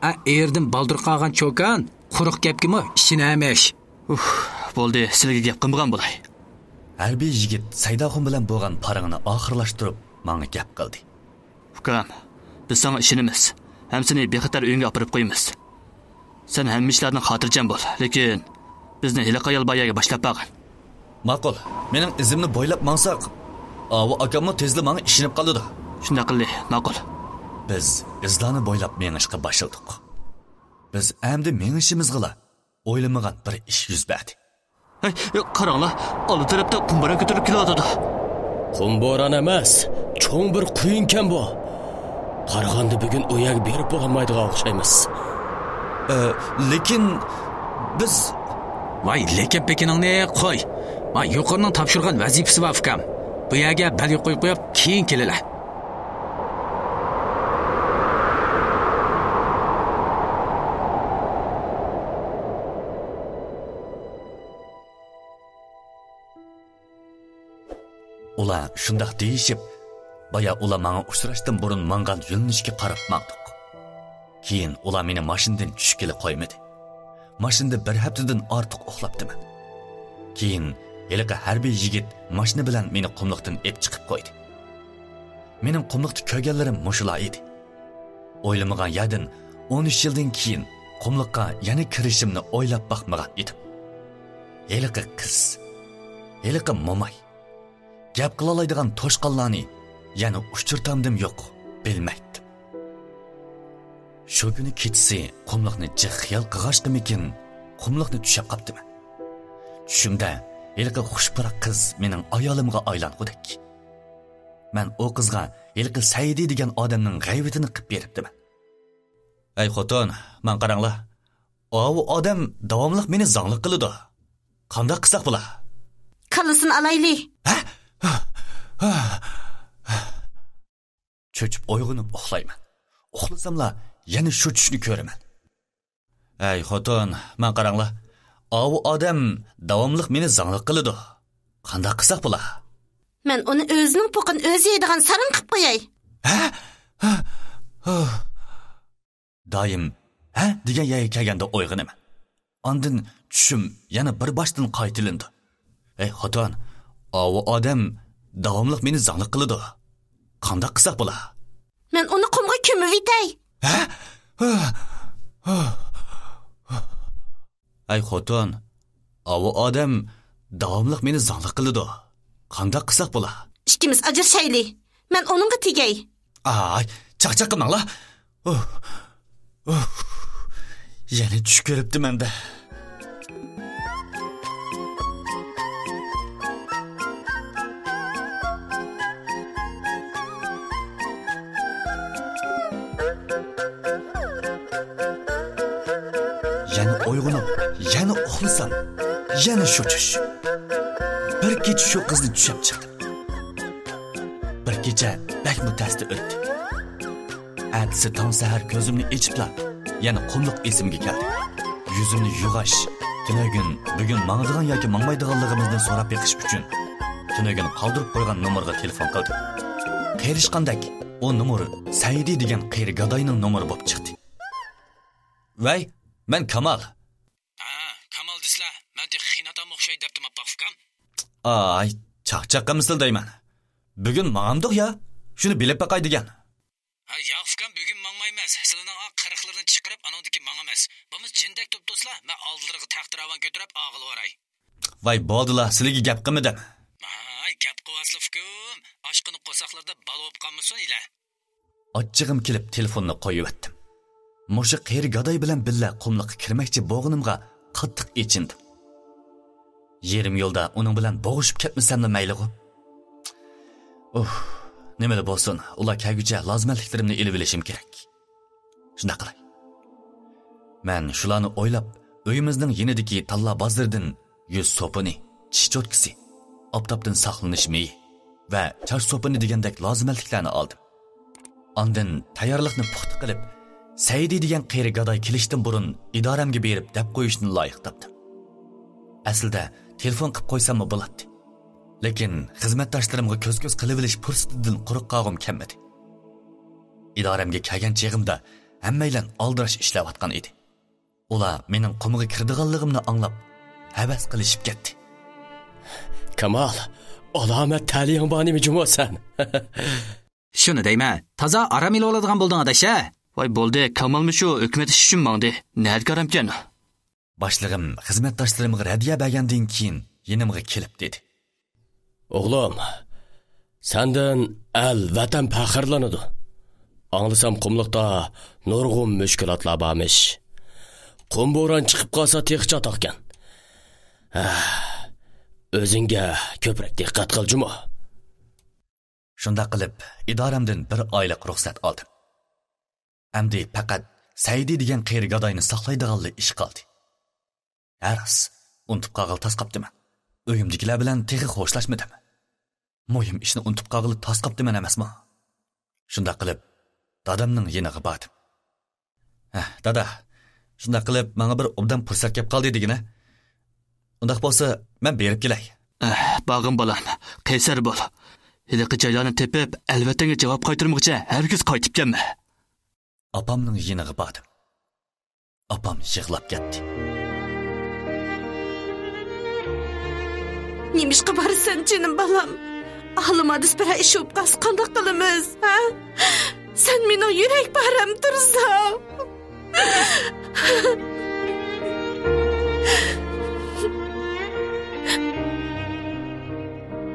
ئا ئېرىدىن بالدۇر قالغان چوكان قۇرۇق گەپكىمۇ ئىشىنەرمىش. ئۇھ، بولدى، سىلىگە گەپ قىلمىغان بولاي. ھەربىي يىگىت سەيداخۇن بىلەن بولغان پاراڭنى ئاخىرلاشتۇرۇپ، ماڭا گەپ قىلدى. ئۇكام، بىز ساڭا ئىشىنىمىز ھەم سېنى بىخەتەر ئۆيۈڭگە ئاپىرىپ قويىمىز. سەن ھەممە ئىشلاردىن خاتىرجەم بول، لېكىن بىزنى ھېلىقى ئايال بار يەرگە باشلاپ بارغىن. ماقۇل، مېنىڭ ئىزىمنى بويلاپ ماڭساق، ئاۋۇ ئاكاممۇ تېزلا ماڭا ئىشىنىپ قالىدۇ. شۇنداق قىلدى، ماقۇل. بىز ئىزلارنى بويلاپ مېڭىشقا باشلىدۇق. بىز ئەمدى مېڭىشىمىزغىلا ئويلىمىغان بىر ئىش يۈز بەردى. ھەي، قاراڭلار، ئالدى تەرەپتە قۇم بوران كۆتۈرۈلۈپ كېلىۋاتىدۇ. قۇم بوران ئەمەس، چوڭ بىر قۇيۇنكەن بۇ. قارىغاندا بۈگۈن ئۇ يەرگە بېرىپ بولالمايدىغان ئوخشايمىز. ئە، لېكىن بىز ۋاي، لېكىن پېكىنىڭنى قوي. ما يۇقىرىنىڭ تاپشۇرغان ۋەزىپىسى بار، ئۇكام. بۇ يەرگە بەلگە قويۇپ قويۇپ، كېيىن كېلىلە. ئۇلار شۇنداق دېيىشىپ، بايا ئۇلار ماڭا ئۇچراشتىن بۇرۇن ماڭغان يۆنىلىشكە قاراپ ماڭدۇق. كېيىن ئۇلار مېنى ماشىنىدىن چۈشكىلى قويمىدى. ماشىنىدا بىر ھەپتىدىن ئارتۇق ئۇخلاپتىمەن. كېيىن ھېلىقى ھەربىي يىگىت ماشىنا بىلەن مېنى قۇملۇقتىن ئېپ چىقىپ قويدى. مېنىڭ قۇملۇقتا كۆرگەنلىرىم مۇشۇلار ئىدى. ئويلىمىغان يەردىن ئون ئۈچ يىلدىن كېيىن قۇملۇققا يەنە كىرىشىمنى ئويلاپ باقمىغان ئىدىم. ھېلىقى قىز، ھېلىقى موماي، گەپ قىلالايدىغان توشقانلارنى يەنە ئۇچرىتامدىم يوق، بىلمەيتتىم. شۇ كۈنى كېچىسى قۇملۇقنى جىق خىيال قىلغاچقىمىكىن، قۇملۇقنى چۈشەپ قاپتىمەن. چۈشۈمدە ھېلىقى خۇش پۇراق قىز مېنىڭ ئايالىمغا ئايلانغۇدەك. مەن ئۇ قىزغا ھېلىقى سەئىدى دېگەن ئادەمنىڭ غەيۋىتىنى قىپ بېرىپتىمەن. ئەي خوتۇن، ماڭا قاراڭلار. ئاۋۇ ئادەم داۋاملىق مېنى زاڭلىق قىلىدۇ. قانداق قىلساق بولا؟ كاللىسىنى ئالايلى. ھە؟ چۆچۈپ ئويغىنىپ ئۇخلايمەن. ئۇخلىساملا يەنە شۇ چۈشنى كۆرىمەن. ئەي خوتۇن، ماڭا قاراڭلار. ئاۋۇ ئادەم داۋاملىق مېنى زاڭلىق قىلىدۇ. قانداق قىلساق بولا؟ مەن ئۇنى ئۆزىنىڭ پوقىنى ئۆزى يەيدىغان ساراڭ قىپ قوياي. ھە؟ دائىم «ھە» دېگەن يەرگە كەلگەندە ئويغىنىمەن. ئاندىن چۈشۈم يەنە بىر باشتىن قايتىلىنىدۇ. ئەي خوتۇن، ئاۋۇ ئادەم داۋاملىق مېنى زاڭلىق قىلىدۇ. قانداق قىلساق بولا؟ مەن ئۇنى قۇمغا كۆمۈۋېتەي. ھە؟ ئەي خوتۇن، ئاۋۇ ئادەم داۋاملىق مېنى زاڭلىق قىلىدۇ. قانداق قىلساق بولا؟ ئىككىمىز ئاجرىشايلى. مەن ئۇنىڭغا تېگەي. ئاي، چاقچاق قىلماڭلار. ئۇھ، ئۇھ. يەنە چۈش كۆرۈپتىمەن-دە. يەنە ئويغىنىپ، يەنە ئۇخلىسام، يەنە شۇ چۈش. بىر كېچە شۇ قىزنى چۈشەپ چىقتىم. بىر كېچە بەكمۇ تەستە ئۆتتى. ئەتىسى تاڭ سەھەر كۆزۈمنى ئېچىپلا، يەنە قۇملۇق ئېسىمگە كەلدى. يۈزۈمنى يۇغاچ، تۈنۈگۈن، بۈگۈن ماڭىدىغان ياكى ماڭمايدىغانلىقىمىزنى سوراپ بېقىش ئۈچۈن، تۈنۈگۈن قالدۇرۇپ قويغان نومۇرغا تېلېفون قىلدىم. قېرىشقاندەك، ئۇ نومۇر سەئىدى دېگەن قېرى گاداينىڭ نومۇرى بولۇپ چىقتى. ۋەي، مەن كامال. ھە، كامال دېسىلە، مەن تېخى خېناتام ئوخشاي دەپتىمەن، ئۇكام. ئاي، چاقچاق قىلمىسىلا دەيمەن. بۈگۈن ماڭامدۇق يا؟ شۇنى بىلىپ باقاي دېگەن. ھە، ياق، ئۇكام، بۈگۈن ماڭمايمىز. سىلىنىڭ ئا قىرىقلىرىنى چىقىرىپ، ئانىڭدىن كېيىن ماڭىمىز. بولمىسا جىندەك تۇرۇپتۇسىلا، مەن ئالدىلىرىغا تەختىراۋان كۆتۈرۈپ ئاغىلىۋاراي. ۋاي، بولدىلا، سىلىگە گەپ قىلمىدىم. ھاي، گەپ قىلىۋاتسىلا، ئۇكام. ئاشقىنى قورساقلىرىدا بالا بولۇپ قالمىسۇن، ئىلە. ئاچچىقىم كېلىپ تېلېفوننى قويۇۋەتتىم. مۇشۇ قېرى گاداي بىلەن بىللە قۇملۇققا كىرمەكچى بولغىنىمغا قاتتىق ئېچىندىم. يېرىم يولدا ئۇنىڭ بىلەن بوغۇشۇپ كەتمىسەملا مەيلىغۇ. ئۇھ، نېمىلا بولسۇن، ئۇلار كەلگۈچە لازىمەنلىكلىرىمنى ئېلىۋېلىشىم كېرەك. شۇنداق قىلاي. مەن شۇلارنى ئويلاپ، ئۆيىمىزنىڭ يېنىدىكى تاللا بازىرىدىن يۈز سوپۇنى، چىش چوتكىسى، ئاپتاپتىن ساقلىنىش مېيى ۋە چاچ سوپۇنى دېگەندەك لازىمەتلىكلەرنى ئالدىم. ئاندىن تەييارلىقنى پۇختا قىلىپ، سەئىدى دېگەن قېرى گاداي كېلىشتىن بۇرۇن ئىدارەمگە بېرىپ دەپ قويۇشنى لايىق تاپتىم. ئەسلىدە تېلېفون قىپ قويساممۇ بولاتتى. لېكىن خىزمەتداشلىرىمغا كۆز-كۆز قىلىۋېلىش پۇرسىتىدىن قۇرۇق قالغۇم كەلمىدى. ئىدارەمگە كەلگەن چېغىمدا ھەممەيلەن ئالدىراش ئىشلەۋاتقان ئىدى. ئۇلار مېنىڭ قۇمغا كىرىدىغانلىقىمنى ئاڭلاپ، ھەۋەس قىلىشىپ كەتتى. كامال، ئالامەت تەلىيىڭ بار نېمە جۇمۇ سەن؟ شۇنى دەيمەن، تازا ئارام ئېلىۋالىدىغان بولدۇڭ ئاداش ھە؟ ۋاي بولدى، كامالمۇ شۇ ھۆكۈمەت ئىشى ئۈچۈن ماڭدى. نەدىكى ئارامكەن؟ باشلىقىم خىزمەتداشلىرىمغا رەددىيە بەرگەندىن كېيىن يېنىمغا كېلىپ دېدى. ئوغلۇم، سەندىن ئەل، ۋەتەن پەخىرلىنىدۇ. ئاڭلىسام قۇملۇقتا نۇرغۇن مۈشكۈلاتلار بارمىش. قۇم بوران چىقىپ قالسا تېخى چاتاقكەن. ھە، ئۆزۈڭگە كۆپرەك دىققەت قىل جۇمۇ. شۇنداق قىلىپ، ئىدارەمدىن بىر ئايلىق رۇخسەت ئالدىم. ئەمدى پەقەت سەئىدى دېگەن قېرى گاداينى ساقلايدىغانلا ئىش قالدى. ھە راست، ئۇنتۇپ قالغىلى تاس قاپتىمەن. ئۆيۈمدىكىلەر بىلەن تېخى خوشلاشمىدىم. مۇھىم ئىشنى ئۇنتۇپ قالغىلى تاس قاپتىمەن ئەمەسمۇ؟ شۇنداق قىلىپ، دادامنىڭ يېنىغا باردىم. ھە، دادا، شۇنداق قىلىپ ماڭا بىر ئوبدان پۇرسەت كەپ قالدى دېگىنە. ئۇنداق بولسا، مەن بېرىپ كېلەي. ئەھ، بارغىن بالام، قەيسەر بول. ھېلىقى جايلارنى تېپىپ، ئەلۋەتەنگە جاۋاب قايتۇرمىغۇچە ھەرگىز قايتىپ كەلمە. ئاپامنىڭ يېنىغا باردىم. ئاپام يىغلاپ كەتتى. نېمىشقا بارىسەن، جېنىم بالام؟ ئالىمادىس بىرەر ئىش بولۇپ قالسا قانداق قىلىمىز، ھە؟ سەن مېنىڭ يۈرەك پارەم تۇرساڭ.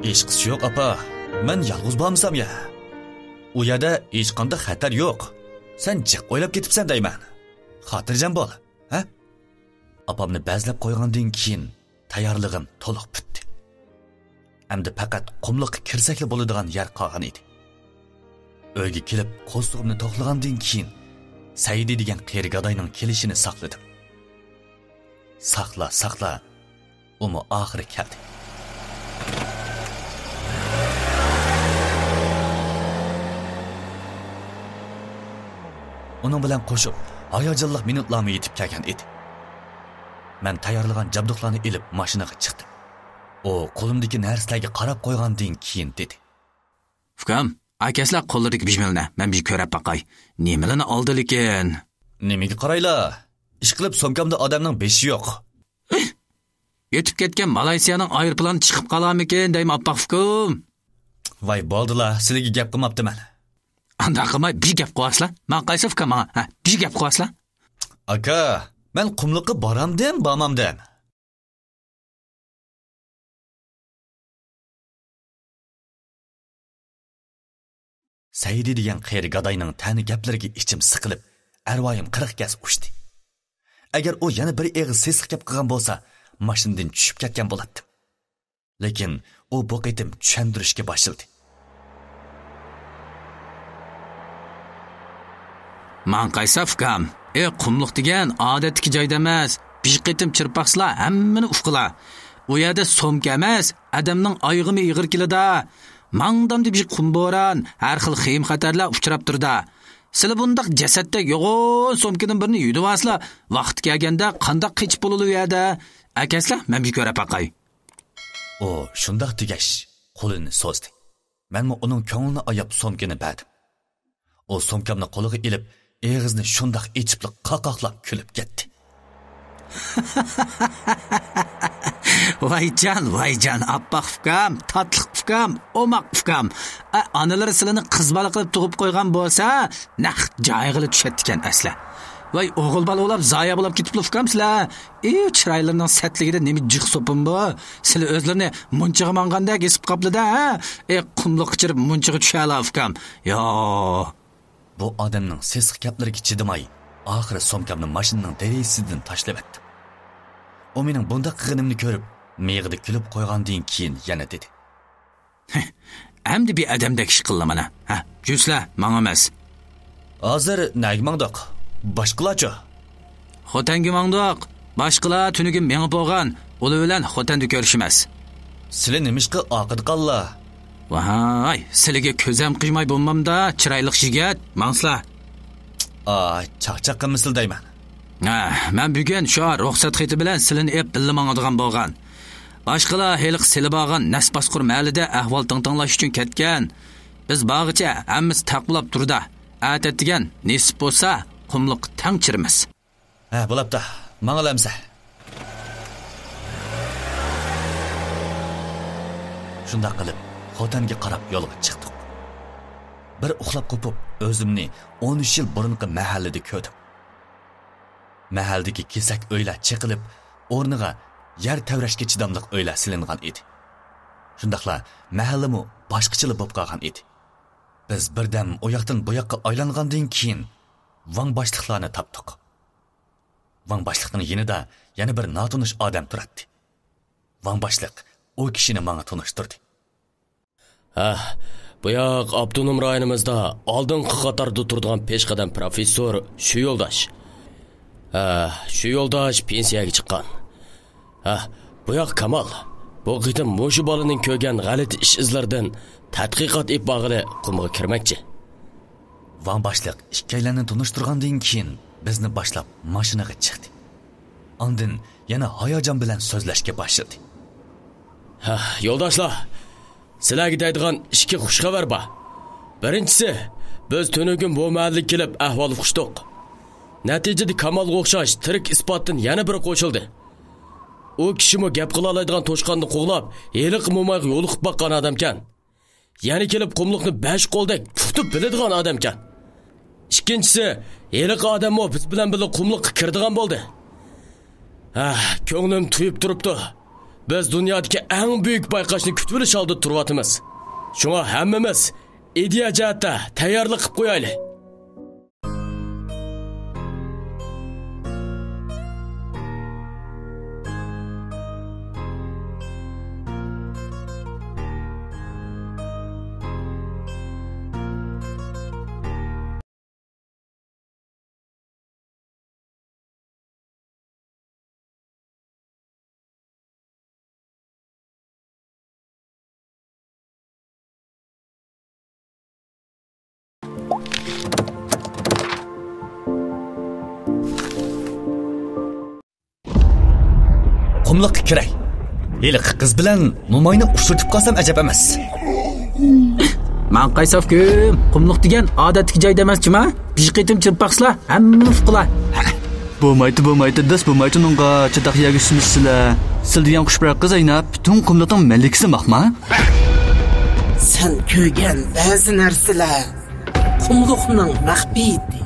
ھېچقىسى يوق، ئاپا. مەن يالغۇز بارمىسام يا؟ ئۇ يەردە ھېچقانداق خەتەر يوق. سەن جىق ئويلاپ كېتىپسەن دەيمەن. خاتىرجەم بول، ھە؟ ئاپامنى بەزلەپ قويغاندىن كېيىن، تەييارلىقىم تولۇق پۈتتى. ئەمدى پەقەت قۇملۇققا كىرسەكلا بولىدىغان يەر قالغان ئىدى. ئۆيگە كېلىپ، قورسىقىمنى توقلىغاندىن كېيىن، سەئىدى دېگەن قېرى گاداينىڭ كېلىشىنى ساقلىدىم. ساقلا، ساقلا، ئۇمۇ ئاخىرى كەلدى. ئۇنىڭ بىلەن قوشۇپ، ھاياجانلىق مىنۇتلارمۇ يېتىپ كەلگەن ئىدى. مەن تەييارلىغان جابدۇقلارنى ئېلىپ، ماشىنىغا چىقتىم. ئۇ قولۇمدىكى نەرسىلەرگە قاراپ قويغاندىن كېيىن دېدى. ئۇكام، ئاكەسلەر قوللىرىدىكى بىژمىلىنى مەن بىر كۆرەپ باقاي. نېمىلىنى ئالدى لېكىن؟ نېمىگە قارايلا؟ ئىشقىلىپ سومكامدا ئادەمنىڭ بېشى يوق. يۆتۈپ كەتكەن مالايسىيانىڭ ئايروپىلانى چىقىپ قالارمىكىن دەيمەن، ئاپپاق ئۇكام. ۋاي، بولدىلا، سىلىگە گەپ قىلماپتىمەن. ئانداق قىلماي بىر گەپ قىلىۋالسىلا. ماڭا قايسى ئۇكام، ماڭا، ھە، بىر گەپ قىلىۋالسىلا. ئاكا، مەن قۇملۇققا بارامدىم، بارمامدىم؟ سەئىدى دېگەن قېرى گاداينىڭ تەنە گەپلىرىگە ئىچىم سىقىلىپ، ئەرۋايىم قىرىق گەز ئۇچتى. ئەگەر ئۇ يەنە بىر ئېغىز سېسىق گەپ قىلغان بولسا، ماشىنىدىن چۈشۈپ كەتكەن بولاتتىم. لېكىن ئۇ بۇ قېتىم چۈشەندۈرۈشكە باشلىدى. ماڭقايسا ئۇكام، ئى قۇملۇق دېگەن ئادەتتىكى جايدا ئەمەس، بىر قېتىم چىرپاقسىلا ھەممىنى ئۇقىلا. ئۇ يەردە سومكا ئەمەس، ئادەمنىڭ ئايىغىمۇ ئېغىر كېلىدۇ. ماڭدامدا بىر قۇم بوران، ھەر خىل خېيىم خەتەرلەر ئۇچراپ تۇرىدۇ. سىلى بۇنداق جەسەتتەك يوغان سومكىدىن بىرنى يۈدۈۋالسىلا، ۋاقتى كەلگەندە قانداق قېچىپ بولىدۇ ئۇ يەردە؟ ئەكەلسىلە، مەن بىر كۆرۈپ باقاي. ئۇ شۇنداق دېگەچ، قولىنى سوزدى. مەنمۇ ئۇنىڭ كۆڭلىنى ئاياپ سومكىنى بەردىم. ئۇ سومكامنى قولىغا ئېلىپ، ئېغىزىنى شۇنداق ئېچىپلا قاقاقلاپ كۈلۈپ كەتتى. ۋايجان، ۋايجان، ئاپئاق ئۇكام، تاتلىق ئۇكام، ئوماق ئۇكام. ئە، ئانىلىرى سىلىنى قىز بالا قىلىپ تۇغۇپ قويغان بولسا، نەق جايىغىلا چۈشەتتىكەن ئەسلى. ۋاي، ئوغۇل بالا بولاپ زايە بولاپ كېتىپلا ئۇكام سىلەر. ئى، چىرايلىرىنىڭ سەتلىكىدە نېمە جىق سوپۇن بۇ؟ سىلى ئۆزلىرىنى مۇنچىغا ماڭغاندەك ھېس قىلىپ قاپلىدا، ھە؟ ئى، قۇملۇققا چىرىپ مۇنچىغا چۈشەلا ئۇكام. يا. بۇ ئادەمنىڭ سېسىق گەپلىرىگە چىدىماي، ئاخىرى سومكامنى ماشىنىنىڭ دېرىزىسىدىن تاشلىۋەتتىم. ئۇ مېنىڭ بۇنداق قىلغىنىمنى كۆرۈپ، مىيىقىدا كۈلۈپ قويغاندىن كېيىن يەنە دېدى. ھە، ئەمدى بىر ئادەمدەك ئىش قىللا مانا. ھە، جۈسلە، ماڭىمىز. ھازىر نەگە ماڭدۇق؟ باشقىلارچۇ؟ خوتەنگە ماڭدۇق. باشقىلار تۈنۈگۈن مېڭىپ بولغان. ئۇلار بىلەن خوتەندە كۆرۈشىمىز. سىلى نېمىشقا ئارقىدا قاللا؟ ۋاھاي، سىلىگە كۆزەم قىيماي بولمامدا، چىرايلىق يىگىت. ماڭسىلا. ئاي، چاقچاق قىلمىسىلا دەيمەن. ھە، مەن بۈگۈن شۇ رۇخسەت خېتى بىلەن سىلىنى ئېلىپ بىللە ماڭىدىغان بولغان. باشقىلار ھېلىقى سىلى بارغان نەس باسقۇر مەھەللىدە ئەھۋال تىڭتىڭلاش ئۈچۈن كەتكەن. بىز بارغىچە ھەممىسى تەق بولاپ تۇرىدۇ. ئەتە ئەتىگەن نېسىپ بولسا، قۇملۇققا تەڭ چىرىمىز. ھە، بولاپتۇ. ماڭىلا ئەمسە. شۇنداق قىلىپ، خوتەنگە قاراپ يولغا چىقتۇق. بىر ئۇخلاپ قوپۇپ، ئۆزۈمنى ئون ئۈچ يىل بۇرۇنقى مەھەللىدە كۆردۈم. مەھەللىدىكى كېسەك ئۆيلەر چېقىلىپ، ئورنىغا يەر تەۋرەشكە چىداملىق ئۆيلەر سېلىنغان ئىدى. شۇنداقلا مەھەللىمۇ باشقىچىلا بولۇپ قالغان ئىدى. بىز بىردەم ئۇ ياقتىن بۇ ياققا ئايلانغاندىن كېيىن، ۋاڭ باشلىقلارنى تاپتۇق. ۋاڭ باشلىقنىڭ يېنىدا يەنە بىر ناتونۇش ئادەم تۇراتتى. ۋاڭ باشلىق ئۇ كىشىنى ماڭا تونۇشتۇردى. ھە، بۇ ياق ئاپتونوم رايونىمىزدا ئالدىنقى قاتاردا تۇرىدىغان پېشقەدەم پروفېسسور شۇ يولداش. ھە، شۇ يولداش پېنسىيەگە چىققان. ھە، بۇ ياق كامال. بۇ قېتىم مۇشۇ بالىنىڭ كۆرگەن غەلىتە ئىش ئىزلىرىدىن تەتقىقات ئېلىپ بارغىلى قۇمغا كىرمەكچى. ۋاڭ باشلىق ئىككىيلەننى تونۇشتۇرغاندىن كېيىن، بىزنى باشلاپ ماشىنىغا چىقتى. ئاندىن يەنە ھاياجان بىلەن سۆزلەشكە باشلىدى. ھە، يولداشلار، سىلەرگە دەيدىغان ئىككى خۇش خەۋەر بار. بىرىنچىسى، بىز تۈنۈگۈن بۇ مەھەللىگە كېلىپ ئەھۋال ئۇقۇشتۇق. نەتىجىدە كامالغا ئوخشاش تىرىك ئىسپاتتىن يەنە بىرى قوشۇلدى. ئۇ كىشىمۇ گەپ قىلالايدىغان توشقاننى قوغلاپ، ھېلىقى مومايغا يولۇقۇپ باققان ئادەمكەن. يەنە كېلىپ قۇملۇقنى بەش قولدەك تۇتۇپ بىلىدىغان ئادەمكەن. ئىككىنچىسى، ھېلىقى ئادەممۇ بىز بىلەن بىللە قۇملۇققا كىرىدىغان بولدى. ھە، كۆڭلۈم تويۇپ تۇرۇپتۇ. بىز دۇنيادىكى ئەڭ بۈيۈك بايقاشنى كۈتۈۋېلىش ئالدىدا تۇرۇۋاتىمىز. شۇڭا ھەممىمىز ئىدىيە جەھەتتە تەييارلىق قىلىپ قويايلى. قۇملۇققا كىرەي. ھېلىقى قىز بىلەن موماينى ئۇچرىتىپ قالسام ئەجەب ئەمەس. ماڭقايساف كۈم، قۇملۇق دېگەن ئادەتتىكى جاي ئەمەس جۇما. بىر قېتىم چىرپاقسىلا، ھەممە ئۇقىلا. بولمايتتى، بولمايتتى، داس بولمايتتى ئۇنىڭغا، چاتاق يەرگە چۈشمىسىلە. سىل دېگەن قۇش بىر قىز ئەينەپ، پۈتۈن قۇملۇقنىڭ مەلىكىسى ماقما. سەن كۆرگەن بەزى نەرسىلەر قۇملۇقنىڭ مەخپىيىتى.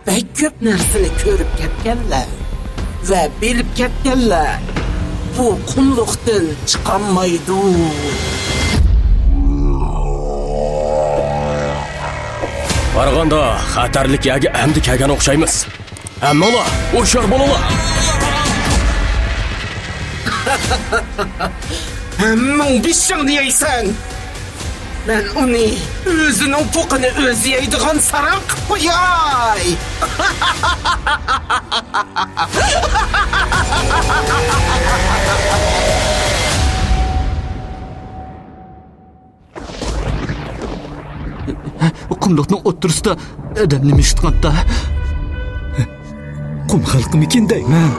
بەك كۆپ نەرسىنى كۆرۈپ كەتكەنلەر ۋە بىلىپ كەتكەنلەر بۇ قۇملۇقتىن چىقالمايدۇ. قارىغاندا خەتەرلىك يەرگە ئەمدى كەلگەن ئوخشايمىز. ھەممىڭلار ھوشيار بولۇڭلار! ھەممىڭ بېشىڭنى يەيسەن! مەن ئۇنى ئۆزىنىڭ پوقىنى ئۆزى يەيدىغان ساراڭ قىلىپ قوياي! قۇملۇقنىڭ ئوتتۇرىسىدا ئادەم نېمە ئىش تۇتقاندا؟ قۇم خەلقىمىكىن دەيمەن.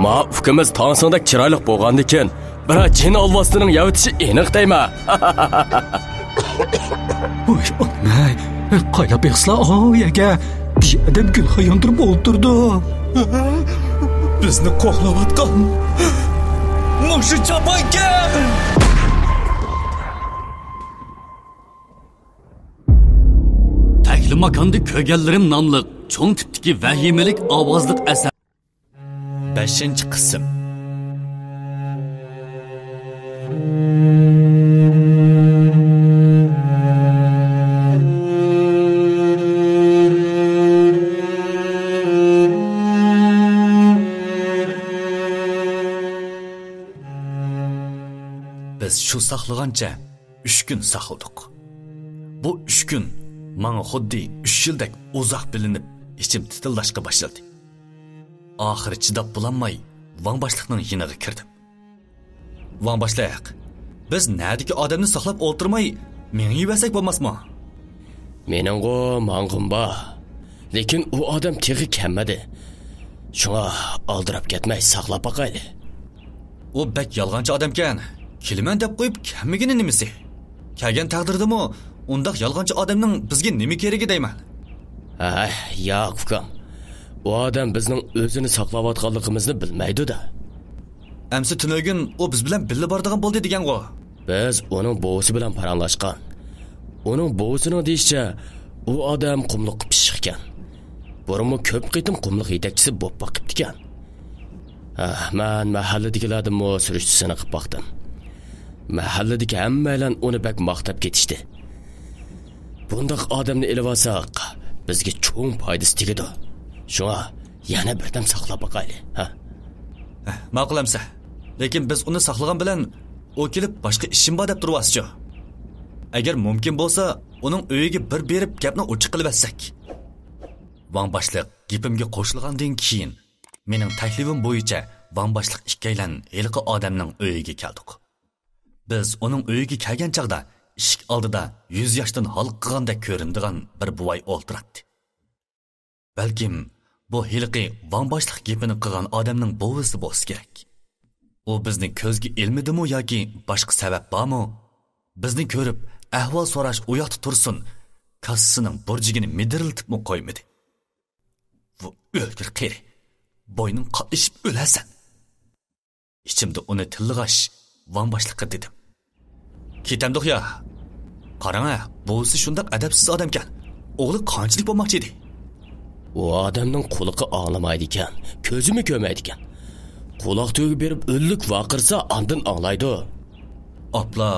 ما ئۇكىمىز تاڭسىڭدەك چىرايلىق بولغاندىكىن، بىرەر جىن ئالۋاستىنىڭ يەۋېتىشى ئېنىق دەيمەن. ۋاي ئانام-ئەي، قايلاپ بېقىسىلا ئاۋۇ يەرگە؟ بىر ئادەم گۈل خاياندۇرۇپ ئولتۇرىدۇ. بىزنى قوغلاۋاتقان مۇشۇ چاپانكەن! تەكلىماكاندا كۆرگەنلىرىم ناملىق چوڭ تىپتىكى ۋەھىمىلىك ئاۋازلىق ئەسەر. بەشىنچى قىسىم. بىز شۇ ساقلىغانچە ئۈچ كۈن ساقلىدۇق. بۇ ئۈچ كۈن ماڭا خۇددى ئۈچ يىلدەك ئۇزاق بىلىنىپ، ئىچىم تىتىلداشقا باشلىدى. ئاخىرى چىداپ بولالماي، ۋاڭ باشلىقنىڭ يېنىغا كىردىم. ۋاڭ باشلىق، بىز نەدىكى ئادەمنى ساقلاپ ئولتۇرماي، مېڭىۋەرسەك بولماسمۇ؟ مېنىڭغۇ ماڭغۇم بار، لېكىن ئۇ ئادەم تېخى كەلمىدى. شۇڭا ئالدىراپ كەتمەي ساقلاپ باقايلى. ئۇ بەك يالغانچى ئادەمكەن. كېلىمەن دەپ قويۇپ كەلمىگىنى نېمىسى؟ كەلگەن تەقدىردىمۇ ئۇنداق يالغانچى ئادەمنىڭ بىزگە نېمە كېرىكى دەيمەن؟ ھە، ياق، ئۇكام. ئۇ ئادەم بىزنىڭ ئۆزىنى ساقلاۋاتقانلىقىمىزنى بىلمەيدۇ-دە. ئەمسە تۈنۈگۈن ئۇ بىز بىلەن بىللە بارىدىغان بولدى دېگەنغۇ؟ بىز ئۇنىڭ بوۋىسى بىلەن پاراڭلاشقان. ئۇنىڭ بوۋىسىنىڭ دېيىشىچە، ئۇ ئادەم قۇملۇققا پىششىقكەن. بۇرۇنمۇ كۆپ قېتىم قۇملۇق يېتەكچىسى بولۇپ باقىپتىكەن. ھە، مەن مەھەللىدىكىلەردىنمۇ سۈرۈشتە سىنىقىپ باقتىم. مەھەللىدىكى ھەممەيلەن ئۇنى بەك ماختاپ كېتىشتى. بۇنداق ئادەمنى ئېلىۋالساق، بىزگە چوڭ پايدىسى تېگىدۇ. شۇڭا يەنە بىردەم ساقلاپ باقايلى، ھە؟ ماقۇل ئەمسە. لېكىن بىز ئۇنى ساقلىغان بىلەن ئۇ كېلىپ باشقا ئىشىم بار دەپ تۇرۇۋالسىچۇ. ئەگەر مۇمكىن بولسا، ئۇنىڭ ئۆيىگە بىر بېرىپ گەپنى ئوچۇق قىلىۋەتسەك. ۋاڭ باشلىق گېپىمگە قوشۇلغاندىن كېيىن، مېنىڭ تەكلىپىم بويىچە ۋاڭ باشلىق ئىككىيلەن ھېلىقى ئادەمنىڭ ئۆيىگە كەلدۇق. بىز ئۇنىڭ ئۆيىگە كەلگەن چاغدا ئىشىك ئالدىدا يۈز ياشتىن ھالقىغاندەك كۆرۈنىدىغان بىر بوۋاي ئولتۇراتتى. بەلكىم بۇ ھېلىقى ۋاڭ باشلىق گېپىنى قىلغان ئادەمنىڭ بوۋىسى بولسا كېرەك. ئۇ بىزنى كۆزگە ئىلمىدىمۇ ياكى باشقا سەۋەب بارمۇ؟ بىزنى كۆرۈپ، ئەھۋال سوراش ئۇياقتا تۇرسۇن، كاسسىسىنىڭ بۇرجىكىنى مىدىرلىتىپمۇ قويمىدى. بۇ ئۆلگۈر قېرى، بوينۇڭ قاتلىشىپ ئۆلەسەن. ئىچىمدە ئۇنى تىللىغاچ، ۋاڭ باشلىققا دېدىم. كېتەمدۇق يا؟ قاراڭە، بوۋىسى شۇنداق ئەدەپسىز ئادەمكەن. ئوغلى قانچىلىك بولماقچى ئىدى؟ ئۇ ئادەمنىڭ قۇلىقى ئاڭلىمايدىكەن، كۆزىمۇ كۆرمەيدىكەن. قۇلاق تۈۋىگە بېرىپ ئۈنلۈك ۋارقىرىسا، ئاندىن ئاڭلايدۇ. ئاپلا،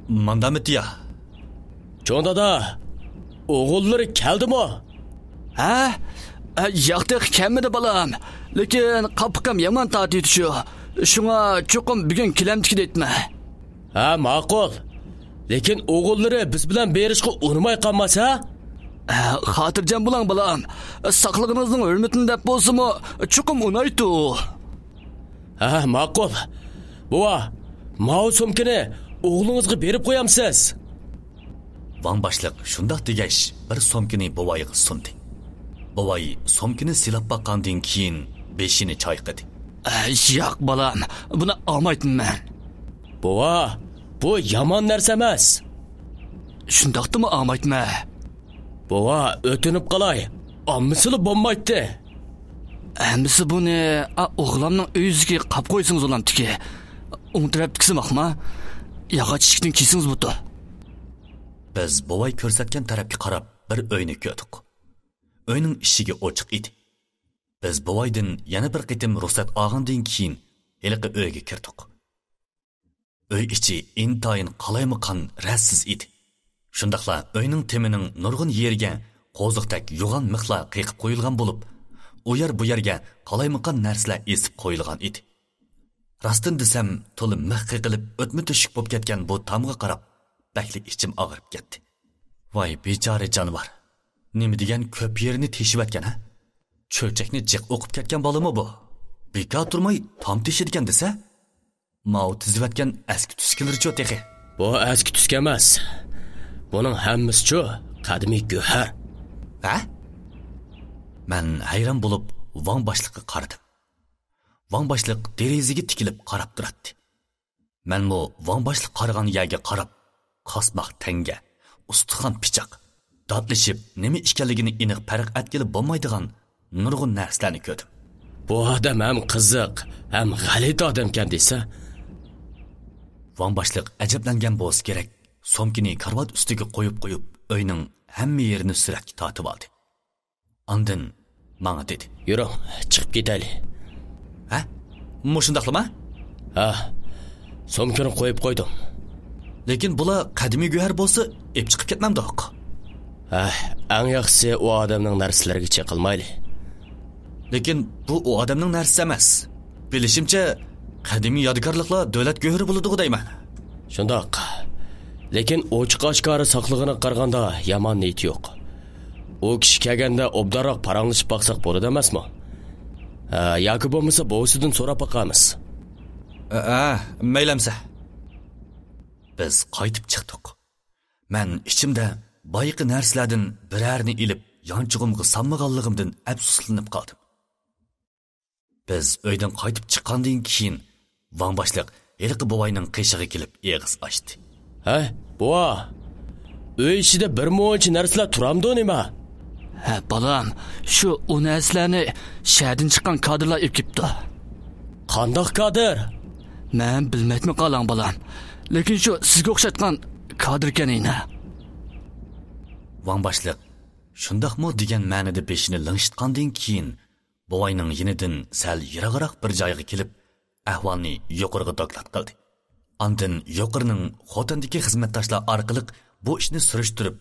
ماندامىتى يا؟ چوڭ دادا، ئوغۇللىرى كەلدىمۇ؟ ھە؟ ئە، ياق، تېخى كەلمىدى، بالام. لېكىن قاپىقىم يامان تارتىۋېتىشۇ. شۇڭا چوقۇم بۈگۈن كېلەمتىكى دەيتمە. ھە، ماقۇل. لېكىن ئوغۇللىرى بىز بىلەن بېرىشقا ئۇنىماي قالماس، ھە؟ ھە، خاتىرجەم بولۇڭ، بالام. ساقلىقىڭىزنىڭ ھۆرمىتىنى دەپ بولسىمۇ، چوقۇم ئۇنايتتى ئۇ. ھە، ماقۇل. بوۋا، ماۋۇ سومكىنى ئوغلىڭىزغا بېرىپ قويامسىز؟ ۋاڭ باشلىق شۇنداق دېگەچ، بىر سومكىنى بوۋايغا سۇندى. بوۋاي سومكىنى سىلاپ باققاندىن كېيىن بېشىنى چايقىدى. ئە، ياق، بالام، بۇنى ئالمايتتىم مەن. بوۋا، بۇ يامان نەرسە ئەمەس. شۇنداقتىمۇ ئالمايتتىم. بوۋا، ئۆتۈنۈپ قالاي، ئالمىسىلا بولمايتتى. ئەمىسە بۇنى، ئا، ئوغلامنىڭ ئۆيىگە قاپ قويسىڭىز بولامتىكى. ئوڭ تەرەپتىكىسى ماقما، ياغاچ ئىشىكتىن كىيسىڭىز بوپتۇ. بىز بوۋاي كۆرسەتكەن تەرەپكە قاراپ بىر ئۆينى كۆردۇق. ئۆينىڭ ئىشىكى ئوچۇق ئىدى. بىز بوۋايدىن يەنە بىر قېتىم رۇخسەت ئالغاندىن كېيىن ھېلىقى ئۆيگە كىردۇق. ئۆي ئىچى ئىنتايىن قالايمىقان، رەتسىز ئىدى. شۇنداقلا ئۆينىڭ تېمىنىڭ نۇرغۇن يېرىگە قوزۇقتەك يوغان مىخلار قېقىپ قويۇلغان بولۇپ، ئۇ يەر بۇ يەرگە قالايمىقان نەرسىلەر ئېسىپ قويۇلغان ئىدى. راستىنى دېسەم، تولا مىخ قېقىلىپ ئۆتمە تۆشۈك بولۇپ كەتكەن بۇ تامغا قاراپ بەكلا ئىچىم ئاغرىپ كەتتى. ۋاي بىچارە جانىۋار، نېمە دېگەن كۆپ يېرىنى تېشىۋەتكەن ھە؟ چۆچەكنى جىق ئوقۇپ كەتكەن بالىمۇ بۇ؟ بىكار تۇرماي تام تېشىدىكەن دېسە، ماۋۇ تىزىۋەتكەن ئەسكى تۈسكىلىرىچۇ تېخى؟ بۇ ئەسكى تۈسكە ئەمەس. بۇنىڭ ھەممىسىچۇ قەدىمىي گۆھەر. ھە؟ مەن ھەيران بولۇپ ۋاڭ باشلىققا قارىدىم. ۋاڭ باشلىق دېرىزىگە تىكىلىپ قاراپ تۇراتتى. مەنمۇ ۋاڭ باشلىق قارىغان يەرگە قاراپ، قاسماق تەڭگە، ئۇستىخان پىچاق، داتلىشىپ نېمە ئىكەنلىكىنى ئېنىق پەرق ئەتكىلى بولمايدىغان نۇرغۇن نەرسىلەرنى كۆردۈم. بۇ ئادەم ھەم قىزىق، ھەم غەلىتە ئادەمكەن دېسە. ۋاڭ باشلىق ئەجەبلەنگەن بولسا كېرەك، سومكىنى كارىۋات ئۈستىگە قويۇپ قويۇپ، ئۆينىڭ ھەممە يېرىنى سۈرەتكە تارتىۋالدى. ئاندىن ماڭا دېدى. يۈرۈڭ، چىقىپ كېتەيلى. ھە؟ مۇشۇنداقلىما؟ ھە، سومكىنى قويۇپ قويدۇم. لېكىن بۇلار قەدىمىي گۆھەر بولسا، ئېلىپ چىقىپ كەتمەمدۇق؟ ھە، ئەڭ ياخشىسى ئۇ ئادەمنىڭ نەرسىلىرىگە چېقىلمايلى. لېكىن بۇ ئۇ ئادەمنىڭ نەرسىسى ئەمەس. بىلىشىمچە، قەدىمىي يادىكارلىقلار دۆلەت گۆھىرى بولىدىغۇ دەيمەن. شۇنداق. لېكىن ئوچۇق-ئاشكارا ساقلىغىنىغا قارىغاندا يامان نىيىتى يوق. ئۇ كىشى كەلگەندە ئوبدانراق پاراڭلىشىپ باقساق بولىدۇ ئەمەسمۇ؟ ھە، ياكى بولمىسا بوۋىسىدىن سوراپ باقارمىز. ھە، مەيلى ئەمىسە. بىز قايتىپ چىقتۇق. مەن ئىچىمدە بايىقى نەرسىلەردىن بىرەرنى ئېلىپ يانچۇقۇمغا سالمىغانلىقىمدىن ئەپسۇسلىنىپ قالدىم. بىز ئۆيدىن قايتىپ چىققاندىن كېيىن، ۋاڭ باشلىق ھېلىقى بوۋاينىڭ قېشىغا كېلىپ ئېغىز ئاچتى. ھەي، بوۋا! ئۆي ئىچىدە بىر مۇنچە نەرسىلەر تۇرامدۇ نېمە؟ ھە، بالام، شۇ ئۇ نەرسىلەرنى شەھەردىن چىققان كادىرلار ئېلىپ كېپتۇ. قانداق كادىر؟ مەن بىلمەيتمەن قالاڭ، بالام. لېكىن شۇ سىزگە ئوخشاتقان كادىركەن ئەينە. ۋاڭ باشلىق شۇنداقمۇ دېگەن مەنىدە بېشىنى لىڭشىتقاندىن كېيىن، بوۋاينىڭ يېنىدىن سەل يىراقراق بىر جايغا كېلىپ، ئەھۋالنى يۇقىرىغا دوكلات قىلدى. ئاندىن يۇقىرىنىڭ خوتەندىكى خىزمەتداشلار ئارقىلىق بۇ ئىشنى سۈرۈشتۈرۈپ،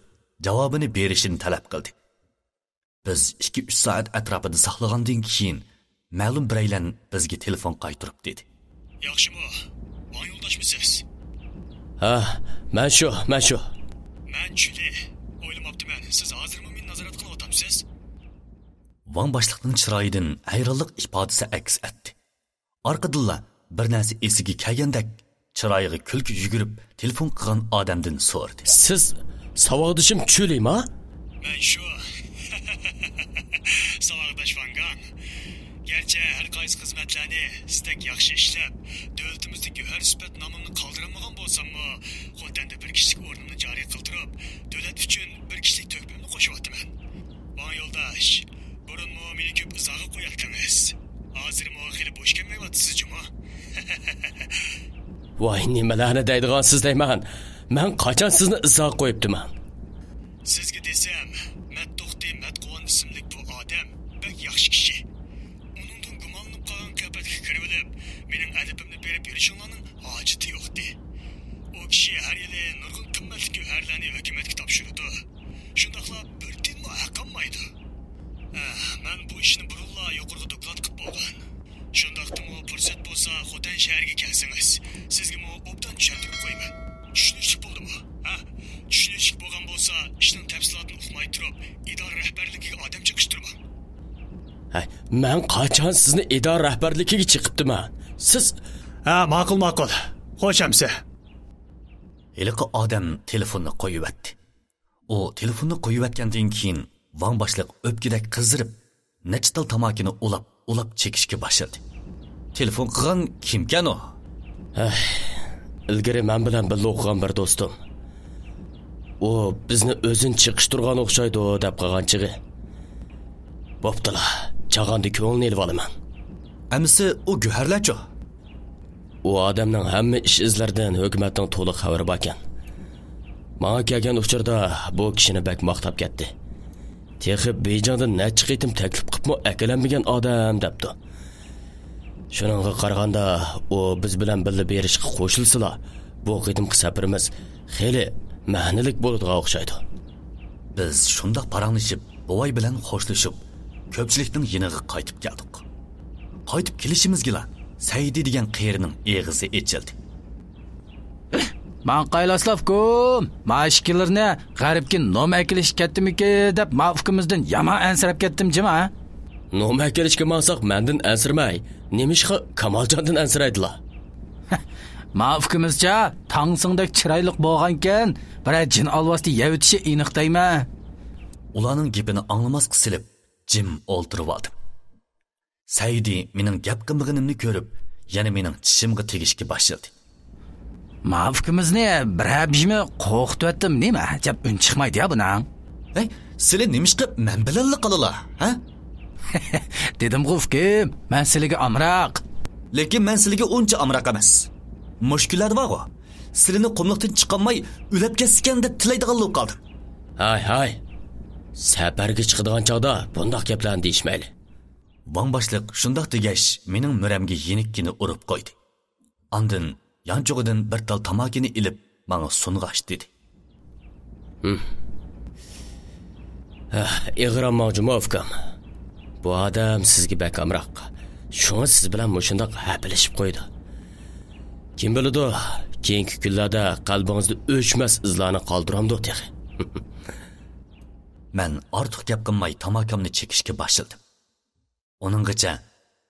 جاۋابىنى بېرىشىنى تەلەپ قىلدى. بىز ئىككى-ئۈچ سائەت ئەتراپىدا ساقلىغاندىن كېيىن، مەلۇم بىرەيلەن بىزگە تېلېفون قايتۇرۇپ دېدى. ياخشىمۇ؟ ۋاڭ يولداشمۇ سىز؟ ھە، مەن شۇ، مەن شۇ. مەن چۈلى. ئويلىماپتىمەن، سىز ھازىرمۇ مېنى نازارەت قىلىۋاتامسىز؟ ۋاڭ باشلىقنىڭ چىرايىدىن ھەيرانلىق ئىپادىسى ئەكس ئەتتى. ئارقىدىنلا بىر نەرسە ئېسىگە كەلگەندەك، چىرايىغا كۈلكە يۈگۈرۈپ، تېلېفون قىلغان ئادەمدىن سورىدى. سىز ساۋاقدىشىم چۈلىما؟ مەن شۇ. ساۋاقداش ۋاڭگان. گەرچە ھەر قايسى خىزمەت ئىشلارنى سىزدەك ياخشى ئىشلەپ، دۆلىتىمىزدە گۆھەر سۈپەت نامىمنى قالدۇرالمىغان بولساممۇ، خوتەندە بىر كىشىلىك ئورنۇمنى جارى قىلدۇرۇپ، دۆلەت ئۈچۈن بىر كىشىلىك تۆھپەمنى قوشۇۋاتىمەن. ۋاڭ يولداش، بۇرۇنمۇ مېنى كۆپ ئىزاغا قوياتتىڭىز. ھازىرمۇ خېلى بوش كەلمەيۋاتىسىز جۇمۇ. ۋاي، نېمىلەرنى دەيدىغانسىز دەيمەن. مەن قاچان سىزنى ئىزاغا قويۇپتىمەن؟ سىزگە دېسەم، مەتتوختى مەتقۇۋان ئىسىملىك بۇ ئادەم بەك ياخشى كىشى. ئۇنىڭدىن گۇمانلىنىپ قالغان قىياپەتكە كىرىۋېلىپ، مېنىڭ ئەدىپىمنى بېرىپ بېرىشىڭلارنىڭ ھاجىتى يوقتى. ئۇ كىشى ھەر يىلى نۇرغۇن قىممەتلىك گۆھەرلەرنى ھۆكۈمەتكە تاپشۇرىدۇ. شۇنداقلا بىر تىيىنمۇ ھەق ئالمايدۇ. ئەھ، مەن بۇ ئىشنى بۇرۇنلا يۇقىرىغا دوكلات قىلىپ بولغان. شۇنداقتىمۇ پۇرسەت بولسا، خوتەن شەھىرىگە كەلسىڭىز، سىزگىمۇ ئوبدان چۈشەندۈرۈپ قويىمەن. چۈشىنىشلىك بولدىمۇ؟ ھە؟ چۈشىنىشلىك بولغان بولسا، ئىشنىڭ تەپسىلاتىنى ئۇقماي تۇرۇپ، ئىدارە رەھبەرلىكىگە ئادەم چېقىشتۇرماڭ. ھەي، مەن قاچان سىزنى ئىدارە رەھبەرلىكىگە چېقىپتىمەن؟ سىز... ھە، ماقۇل، ماقۇل. خوش ئەمسە. ھېلىقى ئادەم تېلېفوننى قويۇۋەتتى. ئۇ تېلېفوننى قويۇۋەتكەندىن كېيىن، ۋاڭ باشلىق ئۆپكىدەك قىزىرىپ، نەچچە تال تاماكىنى ئۇلاپ، ئۇلاپ چېكىشكە باشلىدى. تېلېفون قىلغان كىمكەن ئۇ؟ ھەي، ئىلگىرى مەن بىلەن بىللە ئوقۇغان بىر دوستۇم. ئۇ بىزنى ئۆزىنى چېقىشتۇرغان ئوخشايدۇ دەپ قالغان چېغى. بوپتۇلا، چاغاندا كۆڭلىنى ئېلىۋالىمەن. ئەمىسە ئۇ گۆھەرلەرچۇ؟ ئۇ ئادەمنىڭ ھەممە ئىش ئىزلىرىدىن ھۆكۈمەتنىڭ تولۇق خەۋىرى باركەن. ماڭا كەلگەن ئۇچۇردا بۇ كىشىنى بەك ماختاپ كەتتى. تېخى بېيجىڭدىن نەچچە قېتىم تەكلىپ قىپمۇ ئەكېلەلمىگەن ئادەم دەپتۇ. شۇنىڭغا قارىغاندا، ئۇ بىز بىلەن بىللە بېرىشقا قوشۇلسىلا، بۇ قېتىمقى سەپىرىمىز خېلى مەنىلىك بولىدىغان ئوخشايدۇ. بىز شۇنداق پاراڭلىشىپ، بوۋاي بىلەن خوشلىشىپ، كۆپچىلىكنىڭ يېنىغا قايتىپ كەلدۇق. قايتىپ كېلىشىمىزگىلا سەئىدى دېگەن قېرىنىڭ ئېغىزى ئېچىلدى. ماڭقايلا ئۇكام، ما ئىككىلىرىنى غەربكە نوم ئەكېلىشكە كەتتىمىكى دەپ، ما ئۇكىمىزدىن يامان ئەنسىرەپ كەتتىم جىما. نوم ئەكېلىشكە ماڭساق مەندىن ئەنسىرىمەي، نېمىشقا كامالجاندىن ئەنسىرەيدىلا؟ ما ئۇكىمىزچە تاڭسىڭدەك چىرايلىق بولغانكەن، بىرەر جىن ئالۋاستى يەۋېتىشى ئېنىق دەيمەن. ئۇلارنىڭ گېپىنى ئاڭلىماسقا سېلىپ، جىم ئولتۇرۇۋالدىم. سەئىدى مېنىڭ گەپ قىلمىغىنىمنى كۆرۈپ، يەنە مېنىڭ چىشىمغا تېگىشكە باشلىدى. ما ئۇكىمىزنى بىرەر بېشىمى قورقۇتۇۋەتتىم نېمە؟ ئەجەب ئۈن چىقمايدۇ يا بۇنىڭ. ھەي، سىلى نېمىشقا مەن بىلەنلا قالىلا، ھە؟ دېدىمغۇ ئۇكىم، مەن سىلىگە ئامراق. لېكىن مەن سىلىگە ئۇنچە ئامراق ئەمەس. مۇشۇ كۈنلەردە بارغۇ، سىلىنى قۇملۇقتىن چىقالماي ئۆلۈپ كەتسىكەن دەپ تىلەيدىغانلا بولۇپ قالدىم. ھاي، ھاي، سەپەرگە چىقىدىغان چاغدا بۇنداق گەپلەرنى دېيىشمەيلى. ۋاڭ باشلىق شۇنداق دېگەچ، مېنىڭ مۈرەمگە يېنىككىنە ئۇرۇپ قويدى. ئاندىن يانچۇقىدىن بىر تال تاماكىنى ئېلىپ، ماڭا سۇنغاچ دېدى. ھىم. ھە، ئېغىرامماڭ جۇمۇ ئۇكام. بۇ ئادەم سىزگە بەك ئامراق. شۇڭا سىز بىلەن مۇشۇنداق ھەپىلىشىپ قويىدۇ. كىم بىلىدۇ، كېيىنكى كۈنلەردە قەلبىڭىزدە ئۆچمەس ئىزلارنى قالدۇرامدۇ تېخى. مەن ئارتۇق گەپ قىلماي تاماكامنى چېكىشكە باشلىدىم. ئۇنىڭغىچە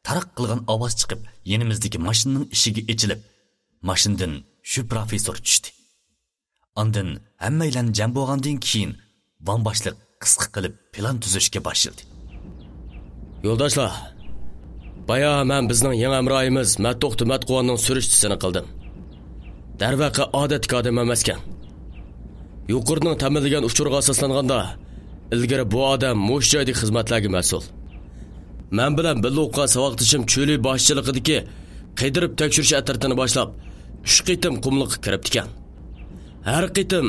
تاراق قىلغان ئاۋاز چىقىپ، يېنىمىزدىكى ماشىنىنىڭ ئىشىكى ئېچىلىپ، ماشىنىدىن شۈ پروفېسسور چۈشتى. ئاندىن ھەممەيلەن جەم بولغاندىن كېيىن، ۋاڭ باشلىق قىسقا قىلىپ پىلان تۈزۈشكە باشلىدى. يولداشلار، بايا مەن بىزنىڭ يېڭى ھەمراھىمىز مەتتوختى مەتقۇۋاننىڭ سۈرۈشتىسىنى قىلدىم. دەرۋەقە، ئادەتتىكى ئادەم ئەمەسكەن. يۇقىرىنىڭ تەمىنلىگەن ئۇچۇرىغا ئاساسلانغاندا، ئىلگىرى بۇ ئادەم مۇشۇ جايدىكى خىزمەتلەرگە مەسئۇل. مەن بىلەن بىللە ئوقۇغان ساۋاقدىشىم چۆلى باشچىلىقىدىكى قىدىرىپ تەكشۈرۈش ئەترىتىنى باشلاپ، ئۈچ قېتىم قۇملۇققا كىرىپتىكەن. ھەر قېتىم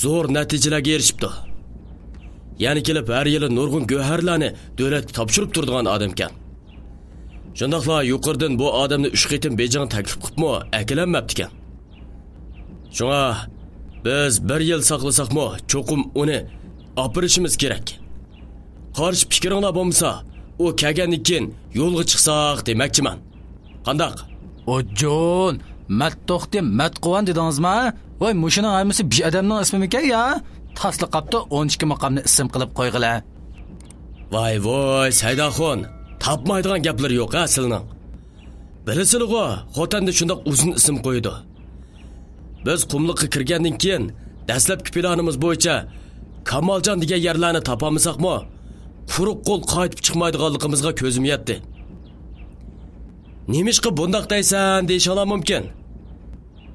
زور نەتىجىلەرگە ئېرىشىپتۇ. يەنە كېلىپ ھەر يىلى نۇرغۇن گۆھەرلەرنى دۆلەتكە تاپشۇرۇپ تۇرىدىغان ئادەمكەن. شۇنداقلا يۇقىرىدىن بۇ ئادەمنى ئۈچ قېتىم بېيجىڭغا تەكلىپ قىلىپمۇ ئەكېلەلمەپتىكەن. شۇڭا بىز بىر يىل ساقلىساقمۇ، چوقۇم ئۇنى ئاپىرىشىمىز كېرەك. قارشى پىكرىڭلار بولمىسا، ئۇ كەلگەندىن كېيىن يولغا چىقساق دېمەكچىمەن. قانداق؟ ئوججۇن، مەتتوختى مەتقۇۋان دېدىڭىزما؟ ۋاي، مۇشۇنىڭ ھەممىسى بىر ئادەمنىڭ ئىسمىمىكەن يا؟ تاسلا قاپتۇ، ئون ئىككى مۇقامنى ئىسىم قىلىپ قويغىلى. ۋاي ۋوي، سەيداخۇن، تاپمايدىغان گەپلىرى يوق ھە سىلىنىڭ. بىلىسىلىغۇ، خوتەندە شۇنداق ئۇزۇن ئىسىم قويىدۇ. بىز قۇملۇققا كىرگەندىن كېيىن، دەسلەپكى پىلانىمىز بويىچە كامالجان دېگەن يەرلەرنى تاپالمىساقمۇ، قۇرۇق قول قايتىپ چىقمايدىغانلىقىمىزغا كۆزۈم يەتتى. نېمىشقا بۇنداق دەيسەن دېيىشىڭلار مۇمكىن.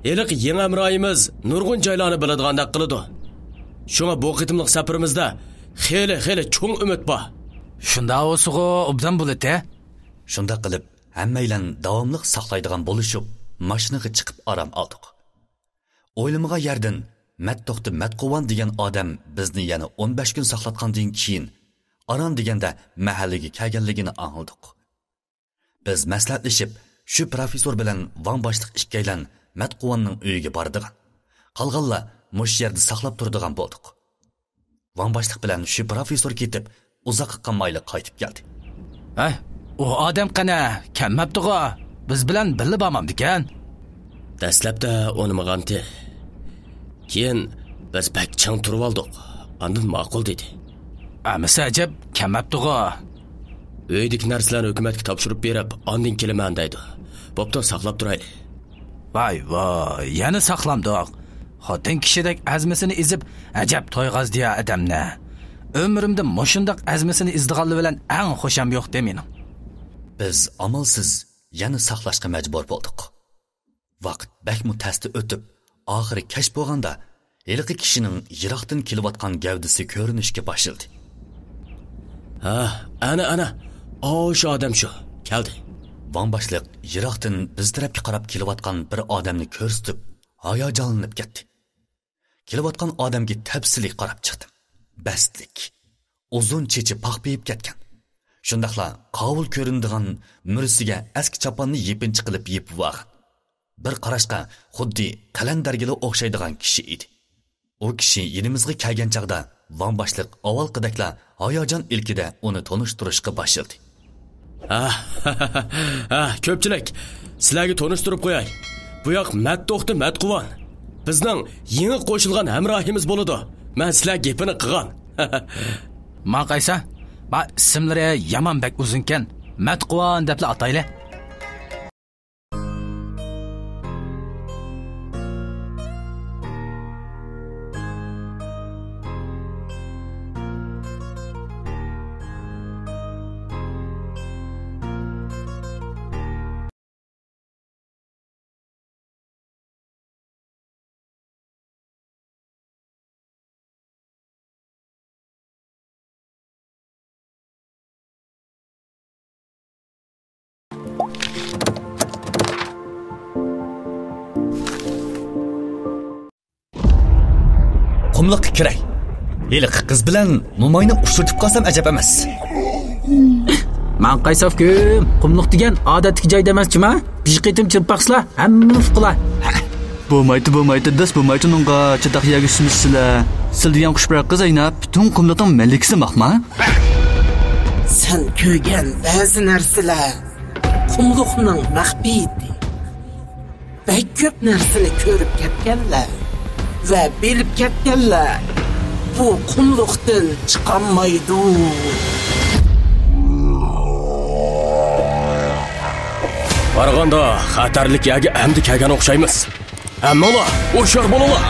ھېلىقى يېڭى ھەمراھىمىز نۇرغۇن جايلارنى بىلىدىغاندەك قىلىدۇ. شۇڭا بۇ قېتىملىق سەپىرىمىزدە خېلى، خېلى چوڭ ئۈمىد بار. شۇنداق بولسىغۇ، ئوبدان بولىدۇ. شۇنداق قىلىپ، ھەممەيلەن داۋاملىق ساقلايدىغان بولۇشۇپ، ماشىنىغا چىقىپ ئارام ئالدۇق. ئويلىمىغان يەردىن مەتتوختى مەتقۇۋان دېگەن ئادەم بىزنى يەنە ئون بەش كۈن ساقلاتقاندىن كېيىن، ئاران دېگەندە مەھەللىگە كەلگەنلىكىنى ئاڭلىدۇق. بىز مەسلىھەتلىشىپ، شۇ پروفېسسور بىلەن ۋاڭ باشلىق ئىككىيلەن مەتقۇۋاننىڭ ئۆيىگە بارىدىغان، قالغانلار مۇشۇ يەردە ساقلاپ تۇرىدىغان بولدۇق. ۋاڭ باشلىق بىلەن شۇ پروفېسسور كېتىپ، ئۇزاققا قالمايلا قايتىپ كەلدى. ھە، ئۇ ئادەم قەنە، كەلمەپتىغۇ؟ بىز بىلەن بىللە بارمامدىكەن؟ دەسلەپتە ئۇنىمىغانتى. كېيىن بىز بەك چىڭ تۇرۇۋالدۇق. ئاندىن ماقۇل دېدى. ئەمىسە ئەجەب كەلمەپتىغۇ؟ ئۆيدىكى نەرسىلەرنى ھۆكۈمەتكە تاپشۇرۇپ بېرىپ، ئاندىن كېلىمەن دەيدۇ. بوپتۇ، ساقلاپ تۇرايلى. ۋاي، ۋاي، يەنە ساقلامدۇق. خوتۇن كىشىدەك ئەزمىسىنى ئېزىپ، ئەجەب تويغازدى يا ئادەمنى. ئۆمرۈمدە مۇشۇنداق ئەزمىسىنى ئېزىدىغانلار بىلەن ئەڭ خۇشام يوقتى مېنىڭ. بىز ئامالسىز يەنە ساقلاشقا مەجبۇر بولدۇق. ۋاقىت بەكمۇ تەستە ئۆتۈپ، ئاخىرى كەچ بولغاندا، ھېلىقى كىشىنىڭ يىراقتىن كېلىۋاتقان گەۋدىسى كۆرۈنۈشكە باشلىدى. ھە، ئەنە، ئەنە، ئاۋۇ شۇ ئادەم شۇ، كەلدى. ۋاڭ باشلىق يىراقتىن بىز تەرەپكە قاراپ كېلىۋاتقان بىر ئادەمنى كۆرسىتىپ، ھاياجانلىنىپ كەتتى. كېلىۋاتقان ئادەمگە تەپسىلىي قاراپ چىقتىم. بەستلىك، ئۇزۇن چېچى پاخپىيىپ كەتكەن. شۇنداقلا قاۋۇل كۆرۈنىدىغان مۈرىسىگە ئەسكى چاپاننى يېپىنچا قىلىپ يېپىۋالغان. بىر قاراشقا خۇددى قەلەندەرگىلا ئوخشايدىغان كىشى ئىدى. ئۇ كىشى يېنىمىزغا كەلگەن چاغدا، ۋاڭ باشلىق ئاۋۋالقىدەكلا ھاياجان ئىلكىدە ئۇنى تونۇشتۇرۇشقا باشلىدى. ھە، ھە، كۆپچىلىك، سىلەرگە تونۇشتۇرۇپ قوياي. بۇ ياق مەتتوختى مەتقۇۋان. بىزنىڭ يېڭى قوشۇلغان ھەمراھىمىز بولىدۇ. مەن سىلەر گېپىنى قىلغان. ماڭا قايسا؟ ما ئىسىملىرى يامان بەك ئۇزۇنكەن. مەتقۇۋان دەپلا ئاتايلى. قۇملۇققا كىرەي. ھېلىقى قىز بىلەن موماينى ئۇچرىتىپ قالسام ئەجەب ئەمەس. ماڭا قايسا ئۇكىم، قۇملۇق دېگەن ئادەتتىكى جاي ئەمەس جۇما. بىر قېتىم چىرىپ باقسىلا، ھەممىنى ئۇقىلا. بولمايتتى، بولمايتتى، داس بولمايتتى ئۇنىڭغا، چاتاق يەرگە چۈشمىسىلە. سىل دېگەن قۇش بىر قىز ئەينەپ، پۈتۈن قۇملۇقنىڭ مەلىكىسى ماقما. سەن كۆرگەن بەزى نەرسىلەر قۇملۇقنىڭ مەخپىيىتى. بەك كۆپ نەرسىنى كۆرۈپ كەتكەنلەر ۋە بىلىپ كەتكەنلەر بۇ قۇملۇقتىن چىقالمايدۇ. قارىغاندا خەتەرلىك يەرگە ئەمدى كەلگەن ئوخشايمىز. ھەممىڭلار ھوشيار بولۇڭلار!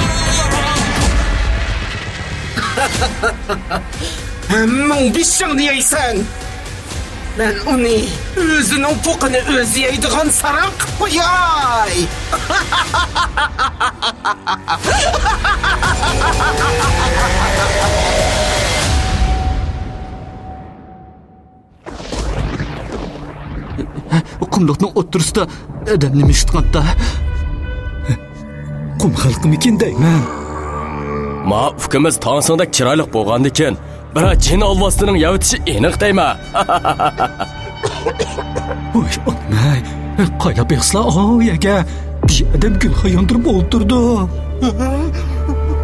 ھەممىڭ بېشىڭنى يەيسەن! مەن ئۇنى ئۆزىنىڭ پوقىنى ئۆزى يەيدىغان ساراڭ قىلىپ قوياي! قۇملۇقنىڭ ئوتتۇرىسىدا ئادەم نېمە ئىشلىتىۋاتتا؟ قۇم خەلقىمىكىن دەيمەن. ما ئۇكىمىز تاڭسىڭدەك چىرايلىق بولغاندىكىن، بىرەر جىن ئالۋاستىنىڭ يەۋېتىشى ئېنىق دەيمەن. ۋاي ئانام-ئەي، قايلاپ بېقسىلا ئاۋۇ يەرگە بىر ئادەم گۈل خاياندۇرۇپ ئولتۇرىدۇ.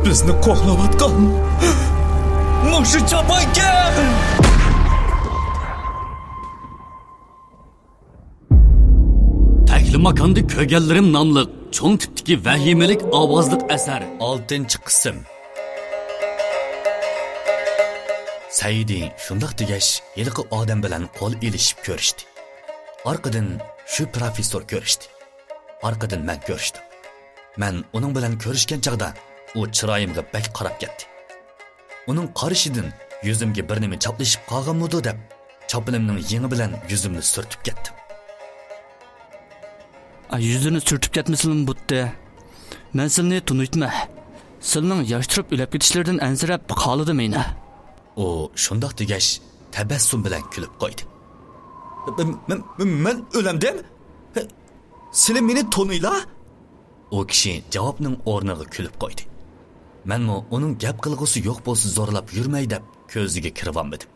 بىزنى قوغلاۋاتقان مۇشۇ چاپانكەن! تەكلىماكاندا كۆرگەنلىرىم ناملىق چوڭ تىپتىكى ۋەھىمىلىك ئاۋازلىق ئەسەر. ئالتىنچى قىسىم. سەئىدى شۇنداق دېگەچ، ھېلىقى ئادەم بىلەن قول ئېلىشىپ كۆرۈشتى. ئارقىدىن شۇ پروفېسسور كۆرۈشتى. ئارقىدىن مەن كۆرۈشتۈم. مەن ئۇنىڭ بىلەن كۆرۈشكەن چاغدا ئۇ چىرايىمغا بەك قاراپ كەتتى. ئۇنىڭ قارىشىدىن يۈزۈمگە بىر نېمە چاپلىشىپ قالغانمىدۇ دەپ، چاپىنىمنىڭ يېڭى بىلەن يۈزۈمنى سۈرتۈپ كەتتىم. يۈزلىرىنى سۈرتۈپ كەتمىسىلىمۇ بوپتۇ. مەن سىلىنى تونۇيتتىم. سىلىنىڭ ياش تۇرۇپ ئۆلۈپ كېتىشلىرىدىن ئەنسىرەپ قالىدىم يەنە. ئۇ شۇنداق دېگەچ، تەبەسسۇم بىلەن كۈلۈپ قويدى. مەن، مەن، مەن ئۆلەمدىم؟ سىلى مېنى تونۇيلا؟ ئۇ كىشى جاۋابنىڭ ئورنىغا كۈلۈپ قويدى. مەنمۇ ئۇنىڭ گەپ قىلغۇسى يوق بولسا زورلاپ يۈرمەي دەپ كۆزىگە كىرىۋالمىدىم.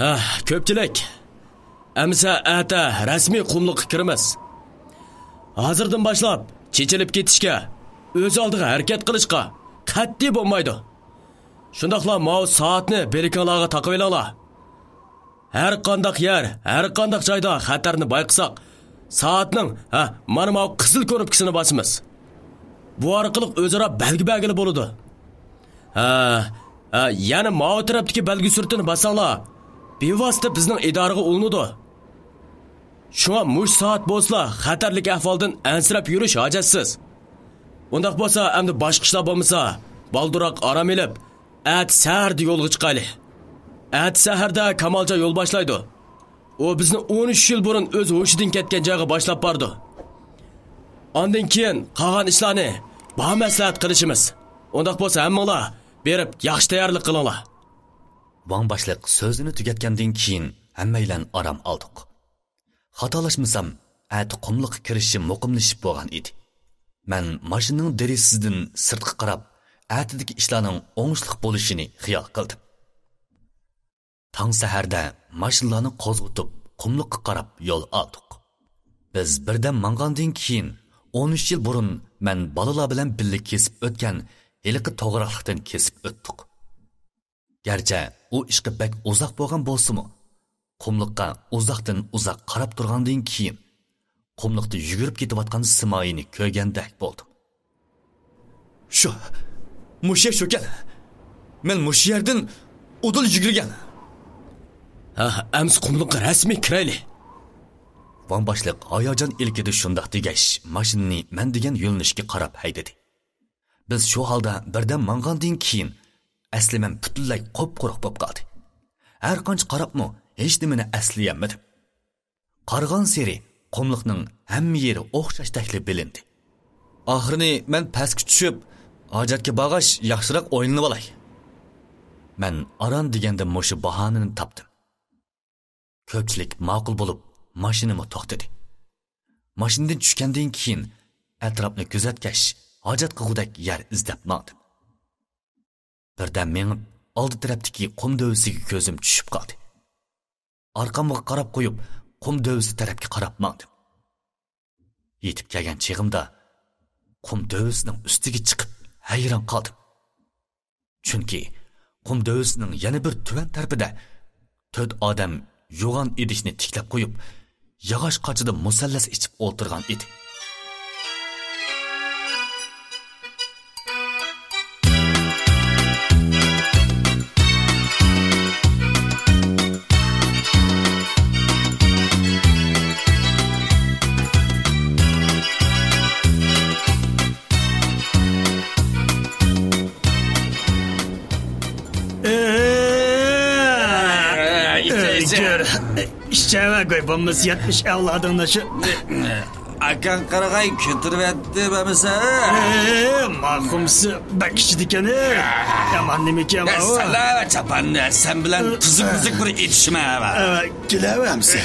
ھە، كۆپچىلىك. ئەمىسە ئەتە رەسمىي قۇملۇققا كىرىمىز. ھازىردىن باشلاپ چېچىلىپ كېتىشكە، ئۆز ئالدىغا ھەرىكەت قىلىشقا قەتئىي بولمايدۇ. شۇنداقلا ماۋۇ سائەتنى بىلىكىڭلارغا تاقىۋېلىڭلار. ھەر قانداق يەر، ھەر قانداق جايدا خەتەرنى بايقىساق، سائەتنىڭ، ھە، مانا ماۋۇ قىزىل كۇنۇپكىسىنى باسىمىز. بۇ ئارقىلىق ئۆزئارا بەلگە بەرگىلى بولىدۇ. ھە، ھە، يەنە ماۋۇ تەرەپتىكى بەلگە سۈرىتىنى باسساڭلار، بىۋاسىتە بىزنىڭ ئىدارىگە ئۇلىنىدۇ. شۇڭا مۇشۇ سائەت بولسىلا خەتەرلىك ئەھۋالدىن ئەنسىرەپ يۈرۈش ھاجەتسىز. ئۇنداق بولسا، ئەمدى باشقا ئىشلار بولمىسا، بالدۇرراق ئارام ئېلىپ، ئەتە سەھەردە يولغا چىقايلى. ئەتە سەھەردە كامالجان يول باشلايدۇ. ئۇ بىزنى ئون ئۈچ يىل بۇرۇن ئۆز ھوشىدىن كەتكەن جايغا باشلاپ بارىدۇ. ئاندىن كېيىن قالغان ئىشلارنى بامەسلىھەت قىلىشىمىز. ئۇنداق بولسا ھەممىڭلار بېرىپ ياخشى تەييارلىق قىلىڭلار. ۋاڭ باشلىق سۆزىنى تۈگەتكەندىن كېيىن ھەممەيلەن ئارام ئالدۇق. خاتالاشمىسام، ئەتە قۇملۇققا كىرىشى مۇقىملىشىپ بولغان ئىدى. مەن ماشىنىنىڭ دېرىزىسىدىن سىرتقا قاراپ، ئەتىدىكى ئىشلارنىڭ ئوڭۇشلۇق بولۇشىنى خىيال قىلدىم. تاڭ سەھەردە ماشىنىلارنى قوزغىتىپ، قۇملۇققا قاراپ يول ئالدۇق. بىز بىردەم ماڭغاندىن كېيىن، ئون ئۈچ يىل بۇرۇن مەن بالىلار بىلەن بىللە كېسىپ ئۆتكەن ھېلىقى توغراقلىقتىن كېسىپ ئۆتتۇق. گەرچە ئۇ ئىشقا بەك ئۇزاق بولغان بولسىمۇ، قۇملۇققا ئۇزاقتىن ئۇزاق قاراپ تۇرغاندىن كېيىن، قۇملۇقتا يۈگۈرۈپ كېتىۋاتقان سىمايىنى كۆرگەندەك بولدۇم. شۇ، مۇشۇ يەر شۇكەن. مەن مۇشۇ يەردىن ئۇدۇل يۈگۈرگەن. ھە، ئەمسە قۇملۇققا رەسمىي كىرەيلى. ۋاڭ باشلىق ھاياجان ئىلكىدە شۇنداق دېگەچ، ماشىنىنى مەن دېگەن يۆنىلىشكە قاراپ ھەيدىدى. بىز شۇ ھالدا بىردەم ماڭغاندىن كېيىن، ئەسلىمەم پۈتۈنلەي قۇپقۇرۇق بولۇپ قالدى. ھەر قانچە قاراپمۇ، ھېچنېمىنى ئەسلىيەلمىدىم. قارىغانسېرى قۇملۇقنىڭ ھەممە يېرى ئوخشاشتەكلا بىلىندى. ئاخىرىنى مەن پەسكە چۈشۈپ، ھاجەتكە بارغاچ ياخشىراق ئويلىنىۋالاي. مەن ئاران دېگەندە مۇشۇ باھانىنى تاپتىم. كۆپچىلىك ماقۇل بولۇپ، ماشىنىمۇ توختىدى. ماشىنىدىن چۈشكەندىن كېيىن، ئەتراپنى كۆزەتكەچ، ھاجەت قىلغۇدەك يەر ئىزدەپ ماڭدىم. بىردەم مېڭىپ، ئالدى تەرەپتىكى قۇم دۆۋىسىگە كۆزۈم چۈشۈپ قالدى. ئارقامغا قاراپ قويۇپ، قۇم دۆۋىسى تەرەپكە قاراپ ماڭدىم. يېتىپ كەلگەن چېغىمدا، قۇم دۆۋىسىنىڭ ئۈستىگە چىقىپ، ھەيران قالدىم. چۈنكى قۇم دۆۋىسىنىڭ يەنە بىر تۆۋەن تەرىپىدە تۆت ئادەم يوغان ئىدىشنى تىكلەپ قويۇپ، ياغاچ قاچىدا مۇسەللەس ئېچىپ ئولتۇرغان ئىدى. ئىچەۋەگوي بولمىسا يەتمىش ئەۋلادىڭنى شۇ. ئاكاڭ قارىغاي كۆتۈرۈۋەتتى بەمسە. ماخۇمسى بەك ئىچىدىكەن. يامان نېمىكەن ئۇ؟ سەن چاپاننى سەن بىلەن تۈزۈك تۈزۈك بىر ئېتىشمە. كېلەۋەمسە.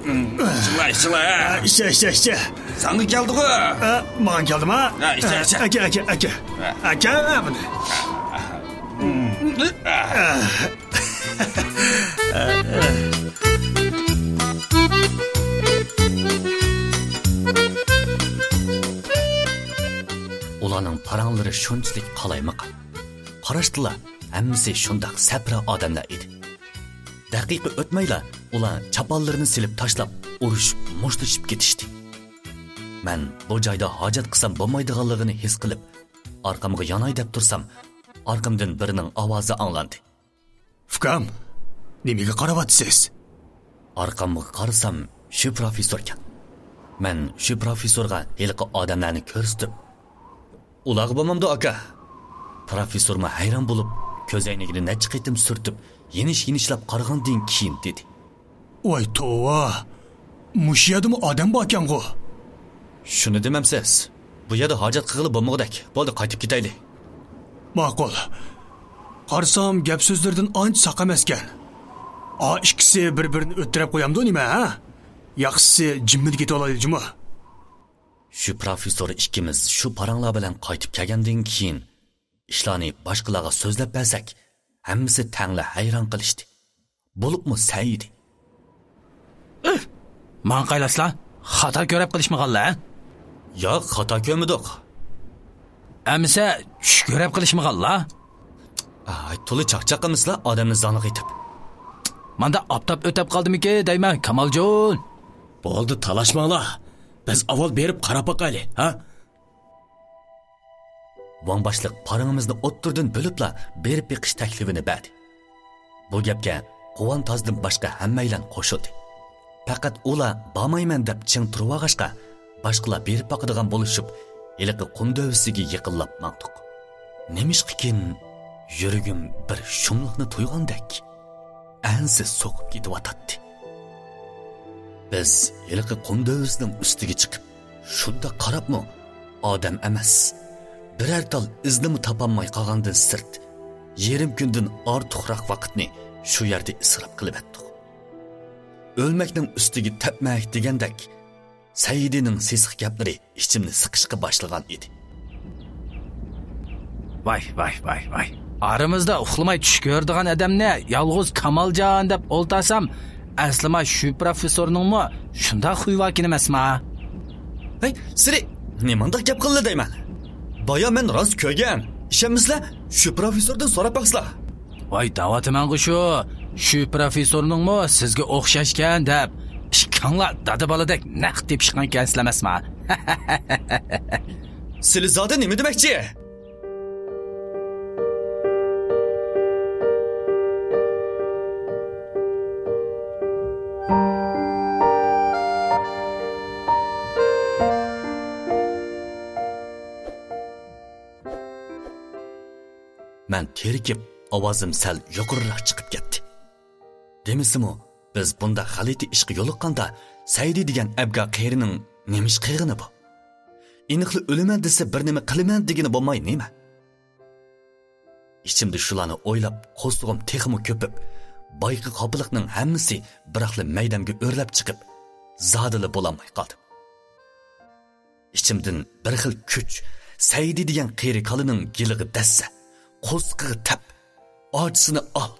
ئىچىڭلار، ئىچىڭلار. ئىچە، ئىچە، ئىچە. ساڭا كەلدىغۇ. ماڭا كەلدىما؟ ئىچە، ئىچە. ئاكا، ئاكا، ئاكا. ئاكا بۇنى. ئۇلارنىڭ پاراڭلىرى شۇنچىلىك قالايمىقان. قاراشتىلا، ھەممىسى شۇنداق سەپرا ئادەملەر ئىدى. دەقىقە ئۆتمەيلا، ئۇلار چاپانلىرىنى سېلىپ تاشلاپ، ئۇرۇشۇپ، مۇشتلىشىپ كېتىشتى. مەن بۇ جايدا ھاجەت قىلسام بولمايدىغانلىقىنى ھېس قىلىپ، ئارقامغا ياناي دەپ تۇرسام، ئارقامدىن بىرىنىڭ ئاۋازى ئاڭلاندى. ئۇكام، نېمىگە قاراۋاتىسىز؟ ئارقامغا قارىسام، شۇ پروفېسسوركەن. مەن شۇ پروفېسسورغا ھېلىقى ئادەملەرنى كۆرسىتىپ، ئۇلارغا بولمامدۇ، ئاكا؟ پروفېسسورمۇ ھەيران بولۇپ، كۆزەينىكىنى نەچچە قېتىم سۈرتۈپ، يېنىش-يېنىشلاپ قارىغاندىن كېيىن دېدى. ۋاي توۋا! مۇشۇ يەردىمۇ ئادەم باركەنغۇ؟ شۇنى دېمەمسىز؟ بۇ يەردە ھاجەت قىلغىلى بولمىغۇدەك. بولدى، قايتىپ كېتەيلى. ماقۇل. قارىسام، گەپ سۆزلىرىدىن ئانچە ساق ئەمەسكەن. ئا ئىككىسى بىر-بىرىنى ئۆتتۈرۈپ قويامدۇ نېمە، ھە؟ ياخشىسى جىممىدە كېتىۋالايلى جۇمۇ. شۇ پروفېسسور ئىككىمىز شۇ پاراڭلار بىلەن قايتىپ كەلگەندىن كېيىن، ئىشلارنى باشقىلارغا سۆزلەپ بەرسەك، ھەممىسى تەڭلا ھەيران قېلىشتى. بولۇپمۇ سەئىدى. ماڭقايلاسلا، خاتا كۆرۈپ قېلىشمىغانلا، ھە؟ ياق، خاتا كۆرمىدۇق. ئەمىسە چۈش كۆرۈپ قېلىشمىغانلا؟ ئاي، تولا چاقچاق قىلمىسىلا ئادەمنى زاڭلىق ئېتىپ. ماندا ئاپتاپ ئۆتەپ قالدىمىكى دەيمەن، كامالجان. بولدى، تالاشماڭلار. بىز ئاۋۋال بېرىپ قاراپ باقايلى، ھە؟ ۋاڭ باشلىق پارىڭىمىزنى ئوتتۇرىدىن بۆلۈپلا بېرىپ بېقىش تەكلىپىنى بەردى. بۇ گەپكە قۇۋان تازدىن باشقا ھەممەيلەن قوشۇلدى. پەقەت ئۇلا بارمايمەن دەپ چىڭ تۇرۇۋالغاچقا، باشقىلار بېرىپ باقىدىغان بولۇشۇپ، ھېلىقى قۇم دۆۋىسىگە يېقىنلاپ ماڭدۇق. نېمىشقىكىن، يۈرىكىم بىر شۇملۇقنى تۇيغاندەك، ئەنسىز سوقۇپ كېتىۋاتاتتى. بىز ھېلىقى قۇم دۆۋىسىنىڭ ئۈستىگە چىقىپ، شۇنداق قاراپمۇ، ئادەم ئەمەس، بىرەر تال ئىزنىمۇ تاپالماي قالغاندىن سىرت، يېرىم كۈندىن ئارتۇقراق ۋاقىتنى شۇ يەردە ئىسراپ قىلىۋەتتۇق. ئۆلمەكنىڭ ئۈستىگە تەپمەك دېگەندەك، سەئىدىنىڭ سېسىق گەپلىرى ئىچىمنى سىقىشقا باشلىغان ئىدى. ۋاي، ۋاي، ۋاي، ۋاي. ئارىمىزدا ئۇخلىماي چۈش كۆرىدىغان ئادەمنى يالغۇز كامالجان دەپ ئولتۇرسام، ئەسلىما شۇ پروفېسسورنىڭمۇ شۇنداق خۇيى باركەن ئەمەسما؟ ھەي، سىرى، نېمانداق گەپ قىلدى دەيمەن؟ بايا مەن راست كۆرگەن. ئىشەنمىسىلە، شۇ پروفېسسوردىن سوراپ باقسىلا. ۋاي، دەۋاتىمەنغۇ شۇ، شۇ پروفېسسورنىڭمۇ سىزگە ئوخشاشكەن دەپ، ئىككىڭلار دادا بالىدەك نەق تېپىشقانكەنسىلە ئەمەسما؟ سىلى زادى نېمە دېمەكچى؟ مەن تېرىكىپ، ئاۋازىم سەل يۇقىرىراق چىقىپ كەتتى. دېمىسىمۇ، بىز بۇنداق غەلىتە ئىشقا يولۇققاندا، سەئىدى دېگەن ئەبگا قېرىنىڭ نېمە ئىش قىلغىنى بۇ؟ ئېنىقلا ئۆلىمەن دېسە، بىر نېمە قىلىمەن دېگىنى بولماي نېمە؟ ئىچىمدە شۇلارنى ئويلاپ، قورسىقىم تېخىمۇ كۆپۈپ، بايىقى خاپىلىقنىڭ ھەممىسى بىراقلا مەيدەمگە ئۆرلەپ چىقىپ، زادىلا بولالماي قالدىم. ئىچىمدىن بىر خىل كۈچ سەئىدى دېگەن قېرى كالىنىڭ گېلىغا دەسسە، قورسىقىغا تەپ، ئاچىسىنى ئال،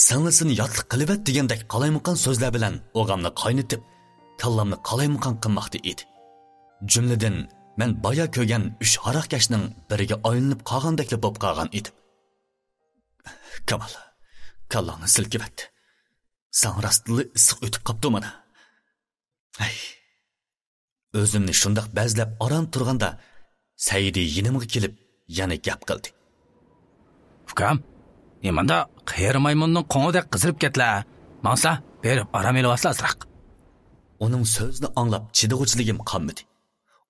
سىڭلىسىنى ياتلىق قىلىۋەت دېگەندەك قالايمىقان سۆزلەر بىلەن ئوغامنى قاينىتىپ، كاللامنى قالايمىقان قىلماقتا ئىدى. جۈملىدىن مەن بايا كۆرگەن ئۈچ ھاراقكەشنىڭ بىرىگە ئايلىنىپ قالغاندەكلا بولۇپ قالغان ئىدىم. كامال، كاللاڭنى سىلكىۋەت. ساڭا راستلا ئىسسىق ئۆتۈپ قاپتۇ مانا. ھەي. ئۆزۈمنى شۇنداق بەزلەپ ئاران تۇرغاندا، سەئىدى يېنىمغا كېلىپ، يەنە گەپ قىلدى. ئۇكام، نېمانداق قېرى مايمۇننىڭ قوڭىدەك قىزىرىپ كەتلە. ماڭسا، بېرىپ ئارام ئېلىۋالسا ئازراق. ئۇنىڭ سۆزىنى ئاڭلاپ چىدىغۇچىلىكىم قالمىدى.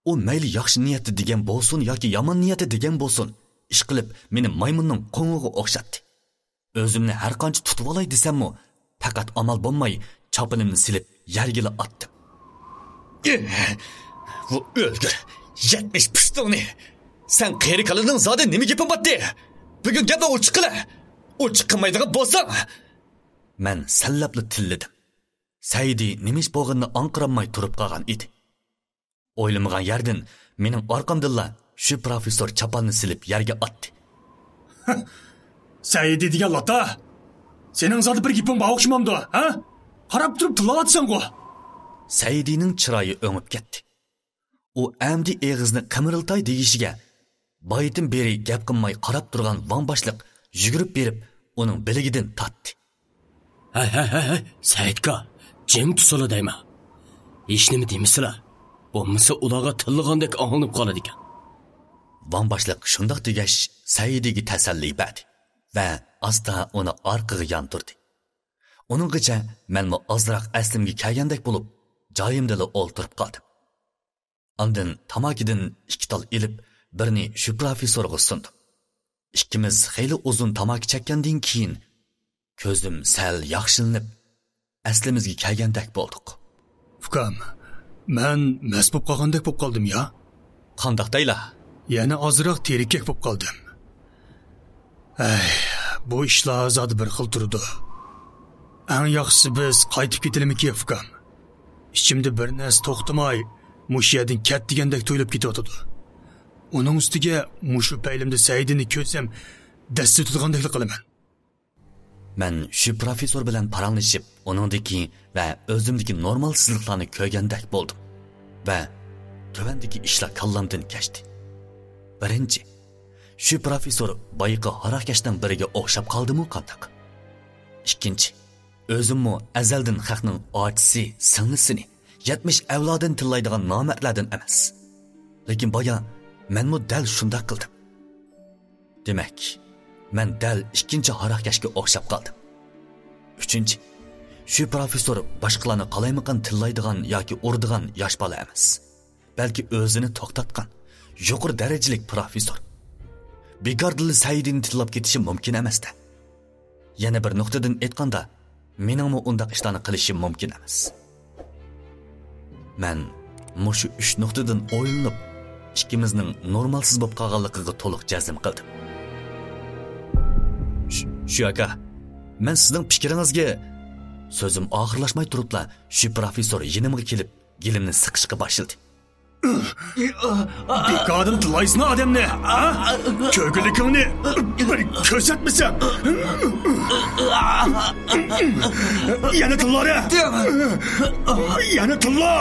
ئۇ مەيلى ياخشى نىيەتتە دېگەن بولسۇن ياكى يامان نىيەتتە دېگەن بولسۇن، ئىشقىلىپ مېنى مايمۇننىڭ قوڭىغا ئوخشاتتى. ئۆزۈمنى ھەرقانچە تۇتۇۋالاي دېسەممۇ، پەقەت ئامال بولماي چاپىنىمنى سېلىپ يەرگىلا ئاتتىم. ئېھ، بۇ ئۆلگۈر يەتمىش پۇشتۇڭنى! سەن قېرى كالىنىڭ زادى نېمە گېپىڭ باتتى؟ بۈگۈن گەپنى ئوچۇق قىلە! ئوچۇق قىلمايدىغان بولساڭ! مەن سەنلەپلا تىللىدىم. سەئىدى نېمە ئىش بولغىنىنى ئاڭقىرالماي تۇرۇپ قالغان ئىدى. ئويلىمىغان يەردىن مېنىڭ ئارقامدىنلا شۇ پروفېسسور چاپاننى سېلىپ يەرگە ئاتتى. سەئىدى دېگەن لاتا! سېنىڭ زادى بىر گېپىڭ بار ئوخشىمامدۇ، ھە؟ قاراپ تۇرۇپ تىللاۋاتىسەنغۇ! سەئىدىنىڭ چىرايى ئۆڭۈپ كەتتى. ئۇ ئەمدى ئېغىزىنى قىمىرلىتاي دېيىشىگە، بايىتىن بېرى گەپ قىلماي قاراپ تۇرغان ۋاڭ باشلىق يۈگۈرۈپ بېرىپ، ئۇنىڭ بىلىكىدىن تارتتى. ھەي، ھەي، ھەي، ھەي، سەئىدكا، جىم تۇرسىلا دەيمەن. ھېچنېمە دېمىسىلا، بولمىسا ئۇلارغا تىللىغاندەك ئاڭلىنىپ قالىدىكەن. ۋاڭ باشلىق شۇنداق دېگەچ، سەئىدىگە تەسەللى بەردى ۋە ئاستا ئۇنى ئارقىغا ياندۇردى. ئۇنىڭغىچە مەنمۇ ئازراق ئەسلىمگە كەلگەندەك بولۇپ، جايىمدىلا ئولتۇرۇپ قالدىم. ئاندىن تاماكىدىن ئىككى تال ئېلىپ، بىرنى شۇ پروفېسسورغا سۇندۇم. ئىككىمىز خېلى ئۇزۇن تاماكا چەككەندىن كېيىن، كۆزۈم سەل ياخشىلىنىپ، ئەسلىمىزگە كەلگەندەك بولدۇق. ئۇكام، مەن مەست بولۇپ قالغاندەك بولۇپ قالدىم يا. قانداق دەيلا؟ يەنە ئازراق تېرىككەك بولۇپ قالدىم. ئەي، بۇ ئىشلار زادى بىر خىل تۇرىدۇ. ئەڭ ياخشىسى بىز قايتىپ كېتىلىمىكى، ئۇكام؟ ئىچىمدە بىر نەرسە توختىماي، مۇشۇ يەردىن كەت دېگەندەك تۇيۇلۇپ كېتىۋاتىدۇ. ئۇنىڭ ئۈستىگە مۇشۇ پەيلىمدە سەئىدىنى كۆرسەم، دەستە تۇتىدىغاندەكلا قىلىمەن. مەن شۇ پروفېسسور بىلەن پاراڭلىشىپ، ئۇنىڭدىكى ۋە ئۆزۈمدىكى نورمالسىزلىقلارنى كۆرگەندەك بولدۇم ۋە تۆۋەندىكى ئىشلار كاللامدىن كەچتى. بىرىنچى، شۇ پروفېسسور بايىقى ھاراقكەشنىڭ بىرىگە ئوخشاپ قالدىمۇ قانداق؟ ئىككىنچى، ئۆزۈممۇ ئەزەلدىن خەقنىڭ ئاچىسى، سىڭلىسىنى، يەتمىش ئەۋلادىنى تىللايدىغان نامەردلەردىن ئەمەس. لېكىن بايا مەنمۇ دەل شۇنداق قىلدىم. دېمەك، مەن دەل ئىككىنچى ھاراقكەشكە ئوخشاپ قالدىم. ئۈچىنچى، شۇ پروفېسسور باشقىلارنى قالايمىقان تىللايدىغان ياكى ئۇرىدىغان ياش بالا ئەمەس، بەلكى ئۆزىنى توختاتقان يۇقىرى دەرىجىلىك پروفېسسور. بىكاردىنلا سەئىدىنى تىللاپ كېتىشى مۇمكىن ئەمەس-دە. يەنە بىر نۇقتىدىن ئېيتقاندا، مېنىڭمۇ ئۇنداق ئىشلارنى قىلىشىم مۇمكىن ئەمەس. مەن مۇشۇ ئۈچ نۇقتىدىن ئويلىنىپ، ئىككىمىزنىڭ نورمالسىز بولۇپ قالغانلىقىغا تولۇق جەزم قىلدىم. شۇ، شۇ ئاكا، مەن سىزنىڭ پىكرىڭىزگە، سۆزۈم ئاخىرلاشماي تۇرۇپلا، شۇ پروفېسسور يېنىمغا كېلىپ، گېلىمنى سىقىشقا باشلىدى. بىكاردىن تىللايسىنا ئادەمنى، ھە؟ كۆرگۈلۈكۈڭنى بىر كۆرسەتمىسەم. يەنە تىللا، ھە؟ يەنە تىللا.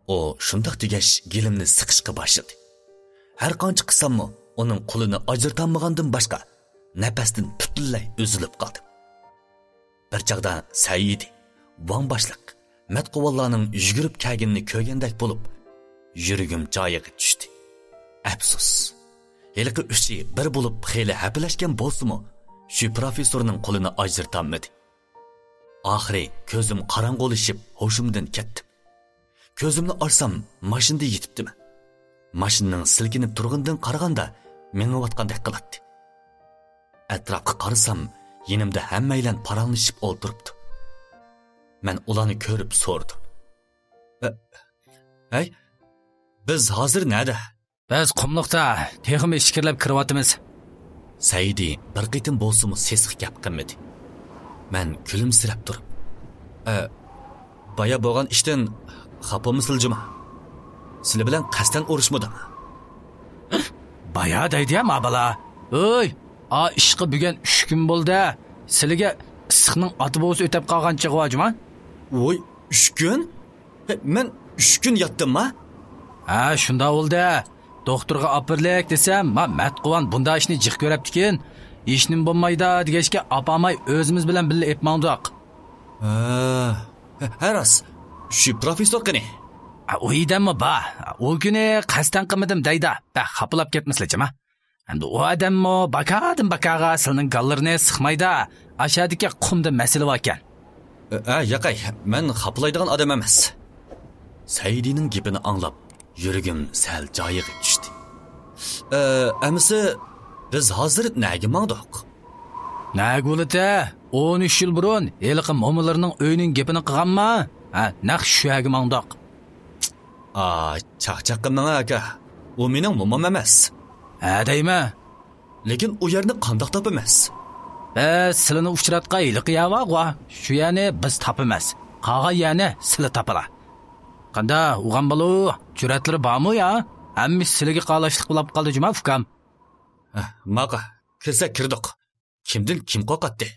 ئۇ شۇنداق دېگەچ، گېلىمنى سىقىشقا باشلىدى. ھەر قانچە قىساممۇ، ئۇنىڭ قولىنى ئاجرىتالمىغاندىن باشقا، نەپەستىن پۈتۈنلەي ئۈزۈلۈپ قالدىم. بىر چاغدا سەئىدى، ۋاڭ باشلىق، مەتقۇۋانلارنىڭ يۈگۈرۈپ كەلگىنىنى كۆرگەندەك بولۇپ، يۈرىكىم جايىغا چۈشتى. ئەپسۇس، ھېلىقى ئۈچى بىر بولۇپ خېلى ھەپىلەشكەن بولسىمۇ، شۇ پروفېسسورنىڭ قولىنى ئاجرىتالمىدى. ئاخىرى كۆزۈم قاراڭغۇلىشىپ، ھوشۇمدىن كەتتىم. كۆزۈمنى ئاچسام، ماشىنىدا يېتىپتىمەن. ماشىنىنىڭ سىلكىنىپ تۇرغىنىدىن قارىغاندا، مېڭىۋاتقاندەك قىلاتتى. ئەتراپقا قارىسام، يېنىمدا ھەممەيلەن پاراڭلىشىپ ئولتۇرۇپتۇ. مەن ئۇلارنى كۆرۈپ سورىدىم. «ئە، ھەي، بىز ھازىر نەدە؟» «بىز قۇملۇقتا، تېخىمۇ ئىچكىرىلەپ كىرىۋاتىمىز.» سەئىدى بىر قېتىم بولسىمۇ سېسىق گەپ قىلمىدى. مەن كۈلۈمسىرەپ تۇرۇپ، «ئە، بايا بولغان ئىشتىن خاپا بولمىسىلا جۇما. سىلى بىلەن قەستەن ئۇرۇشمىدىم.» «بايا دەيدۇ يا ما بالا. ئۆي، ئا ئىشقا بۈگۈن ئۈچ كۈن بولدى. سىلىگە ئىسسىقنىڭ ئاتا بوۋىسى ئۆتەپ قالغان چېغى بار جۇما.» «ۋوي، ئۈچ كۈن؟ مەن ئۈچ كۈن ياتتىمما؟» «ھە، شۇنداق بولدى. دوختۇرغا ئاپىرىلىك دېسەم، ما مەتقۇۋان بۇنداق ئىشنى جىق كۆرەپتىكىن، ھېچنېمە بولمايدۇ دېگەچكە، ئاپارماي ئۆزىمىز بىلەن بىللە ئېلىپ ماڭدۇق.» «ھە، ھە، راست. شۇ پروفېسسور قېنى؟» «ئۇ ئادەممۇ بار. ئۇ كۈنى قەستەن قىلمىدىم دەيدۇ. بەك خاپىلاپ كەتمىسىلە جۇما. ئەمدى ئۇ ئادەممۇ باكادىن باكاغا سىلىنىڭ گاللىرىنى سىقمايدۇ. ئاشۇ يەردىكى قۇمدا مەسىلە باركەن.» «ئە، ياقەي، مەن خاپىلايدىغان ئادەم ئەمەس.» سەئىدىنىڭ گېپىنى ئاڭلاپ، يۈرىكىم سەل جايىغا چۈشتى. «ئە، ئەمىسە، بىز ھازىر نەگە ماڭدۇق؟» «نەگە بولىدۇ؟ ئون ئۈچ يىل بۇرۇن ھېلىقى مومىلىرىنىڭ ئۆيىنىڭ گېپىنى قىلغانما؟ ھە، نەق شۇ يەرگە ماڭدۇق.» «ئا، چاقچاق قىلماڭ ئاكا، ئۇ مېنىڭ مومام ئەمەس.» «ھە دەيمەن.» «لېكىن ئۇ يەرنى قانداق تاپىمىز؟» «بىز سىلىنى ئۇچراتقان ھېلىقى يەر بارغۇ، شۇ يەرنى بىز تاپىمىز. قالغان يەرنى سىلى تاپىلا.» «قاندا، ئوغان بالۇ، جۈرئەتلىرى بارمۇ يا؟ ھەممىسى سىلىگە قالاشلىق بولاپ قالدى جۇما، ئۇكام.» «ھە، ماقۇل، كىرسەك كىردۇق. كىمدىن كىم قورقاتتى؟»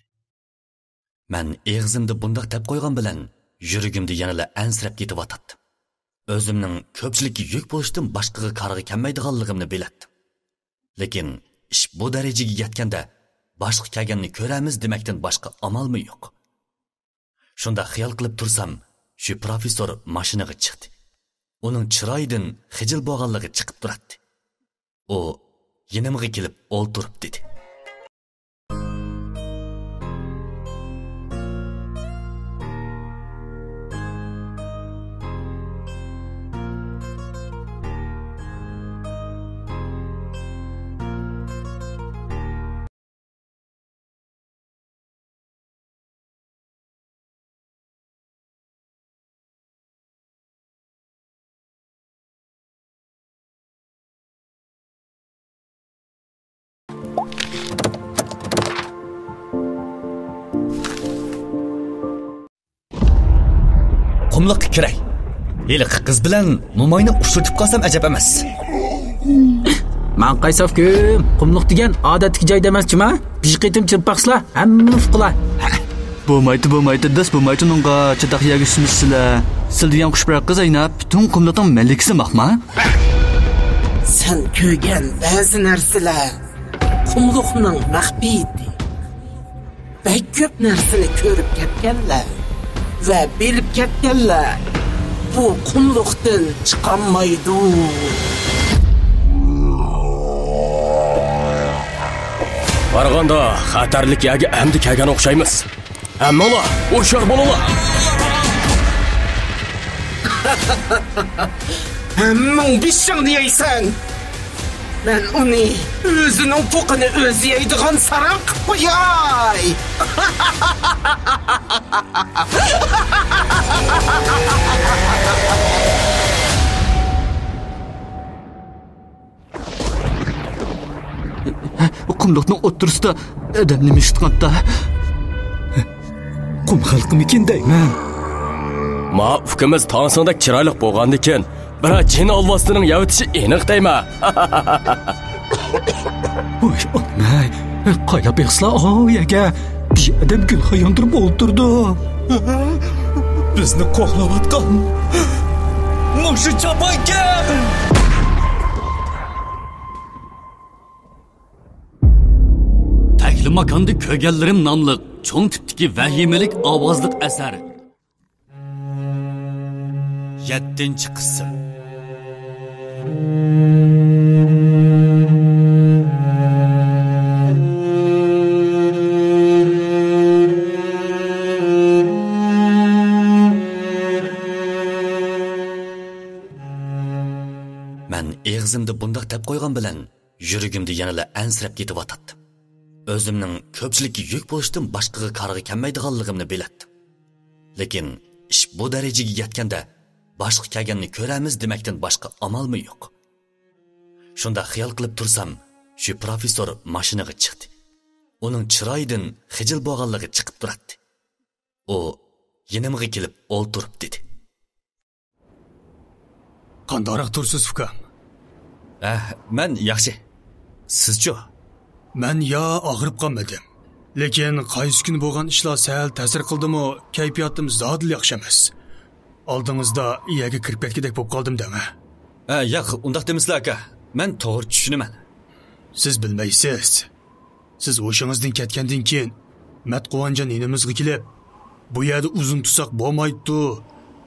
مەن ئېغىزىمدا بۇنداق دەپ قويغان بىلەن، يۈرىكىمدە يەنىلا ئەنسىرەپ كېتىۋاتاتتىم. ئۆزۈمنىڭ كۆپچىلىككە يۈك بولۇشتىن باشقىغا كارغا كەلمەيدىغانلىقىمنى بىلەتتىم. لېكىن ئىش بۇ دەرىجىگە يەتكەندە، باشقا كەلگەننى كۆرەرمىز دېمەكتىن باشقا ئامالمۇ يوق. شۇنداق خىيال قىلىپ تۇرسام، شۇ پروفېسسور ماشىنىغا چىقتى. ئۇنىڭ چىرايىدىن خىجىل بولغانلىقى چىقىپ تۇراتتى. ئۇ يېنىمغا كېلىپ ئولتۇرۇپ دېدى. قۇملۇققا كىرەي. ھېلىقى قىز بىلەن موماينى ئۇچرىتىپ قالسام ئەجەب ئەمەس. ماڭقايساف كۈم، قۇملۇق دېگەن ئادەتتىكى جاي دەمەس جۇما. بىر قېتىم چىرىپ باقسىلا، ھەممىنى ئۇقىلا. بولمايتتى، بولمايتتى، داس بولمايتتى ئۇنىڭغا. چاتاق يەرگە سۈمۈشسىلە. سىل دېگەن قۇش بىر قىز ئەينەپ، پۈتۈن قۇملۇقنىڭ مەلىكىسى ماقما. سەن كۆرگەن بەزى نەرسىلەر قۇملۇقنىڭ مەخپىيىتى. بەك كۆپ نەرسىنى كۆرۈپ كەتكەنلەر ۋە بىلىپ كەتكەنلەر بۇ قۇملۇقتىن چىقالمايدۇ. قارىغاندا خەتەرلىك يەرگە ئەمدى كەلگەن ئوخشايمىز. ھەممىڭلار ھوشيار بولۇڭلار! ھەممىڭ بېشىڭنى يەيسەن! مەن ئۇنى ئۆزىنىڭ پوقىنى ئۆزى يەيدىغان ساراڭ قىلىپ قوياي! قۇملۇقنىڭ ئوتتۇرىسىدا ئادەم نېمە ئىشلەتكەنتى؟ قۇم خەلقىمىكىن دەيمەن. ما ئۇكىمىز تاڭسىڭدەك چىرايلىق بولغاندىكىن، بىرەر جىن ئالۋاستىنىڭ يەۋېتىشى ئېنىق دەيمەن. ۋاي ئانام-ئەي، قايلاپ يىغسىلا ئاۋۇ يەرگە؟ بىر ئادەم گۈلخان ياندۇرۇپ ئولتۇرىدۇ. بىزنى قوغلاۋاتقان مۇشۇ چاپانكەن! تەكلىماكان كۆرگەنلىرىم ناملىق چوڭ تىپتىكى ۋەھىمىلىك ئاۋازلىق ئەسەر. يەتتىنچى قىسىم. مەن ئېغىزىمدا بۇنداق دەپ قويغان بىلەن، يۈرىكىمدە يەنىلا ئەنسىرەپ كېتىۋاتاتتىم. ئۆزۈمنىڭ كۆپچىلىككە يۈك بولۇشتىن باشقىغا كارغا كەلمەيدىغانلىقىمنى بىلەتتىم. لېكىن ئىش بۇ دەرىجىگە يەتكەندە، باشقا كەلگەننى كۆرەرمىز دېمەكتىن باشقا ئامالمۇ يوق. شۇنداق خىيال قىلىپ تۇرسام، شۇ پروفېسسور ماشىنىغا چىقتى. ئۇنىڭ چىرايىدىن خىجىل بولغانلىقى چىقىپ تۇراتتى. ئۇ يېنىمغا كېلىپ ئولتۇرۇپ دېدى. قانداقراق تۇرسىز، ئۇكام؟ ئەھ، مەن ياخشى. سىزچۇ؟ مەن يا ئاغرىپ قالمىدىم. لېكىن قايسى كۈنى بولغان ئىشلار سەل تەسىر قىلدىمۇ، كەيپىياتىم زادىلا ياخشى ئەمەس. ئالدىڭىزدا يەرگە كىرىپ كەتكۈدەك بولۇپ قالدىم دەڭە. ئە، ياق، ئۇنداق دېمىسىلە، ئاكا. مەن توغرا چۈشىنىمەن. سىز بىلمەيسىز. سىز ھوشىڭىزدىن كەتكەندىن كېيىن، مەت قۇۋانجان يېنىمىزغا كېلىپ، بۇ يەردە ئۇزۇن تۇرساق بولمايتتى،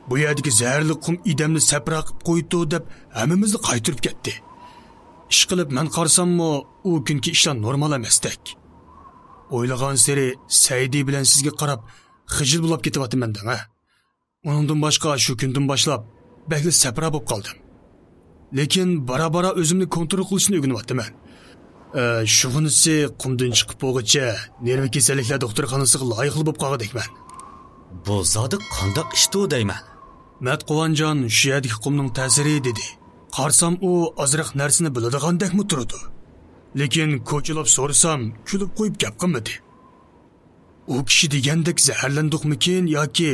بۇ يەردىكى زەھەرلىك قۇم ئادەمنى سەپرا قىلىپ قويىدۇ، دەپ ھەممىمىزنى قايتۇرۇپ كەتتى. ئىشقىلىپ، مەن قارىساممۇ، ئۇ كۈنكى ئىشلار نورمال ئەمەستەك. ئويلىغانسېرى سەئىدى بىلەن سىزگە قاراپ خىجىل بولاپ كېتىۋاتىمەن دەڭە. ئۇنىڭدىن باشقا، شۇ كۈندىن باشلاپ بەكلا سەپرا بولۇپ قالدىم. لېكىن بارا-بارا ئۆزۈمنى كونترول قىلىشنى ئۆگىنىۋاتىمەن. ئە، شۇغىنىسى قۇمدىن چىقىپ بولغۇچە نېرۋا كېسەللىكلەر دوختۇرخانىسىغا لايىقلا بولۇپ قالغۇدەكمەن. بۇ زادى قانداق ئىشتۇ دەيمەن؟ مەت قۇۋانجان شۇ يەردىكى قۇمنىڭ تەسىرى دېدى. قارىسام، ئۇ ئازراق نەرسىنى بىلىدىغاندەكمۇ تۇرىدۇ. لېكىن كوچىلاپ سورىسام، كۈلۈپ قويۇپ گەپ قىلمىدى. ئۇ كىشى دېگەندەك زەھەرلەندۇقمىكىن ياكى،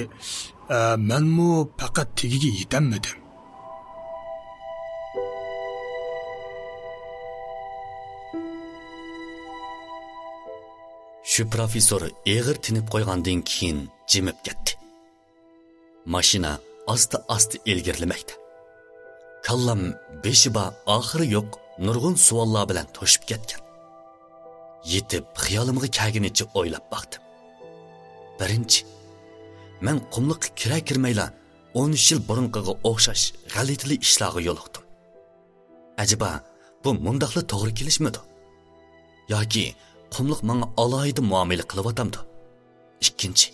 ئە، مەنمۇ پەقەت تېگىگە يېتەلمىدىم. شۇ پروفېسسور ئېغىر تىنىپ قويغاندىن كېيىن جىمىپ كەتتى. ماشىنا ئاستا-ئاستا ئىلگىرىلىمەكتە. كاللام بېشى بار، ئاخىرى يوق نۇرغۇن سوئاللار بىلەن توشۇپ كەتكەن. يېتىپ، خىيالىمغا كەلگىنىچە ئويلاپ باقتىم. بىرىنچى، مەن قۇملۇققا كىرەر-كىرمەيلا ئون ئۈچ يىل بۇرۇنقىغا ئوخشاش غەلىتىلىك ئىشلارغا يولۇقتۇم. ئەجەبا، بۇ مۇنداقلا توغرا كېلىشمىدۇ؟ ياكى قۇملۇق ماڭا ئالاھىدە مۇئامىلە قىلىۋاتامدۇ؟ ئىككىنچى،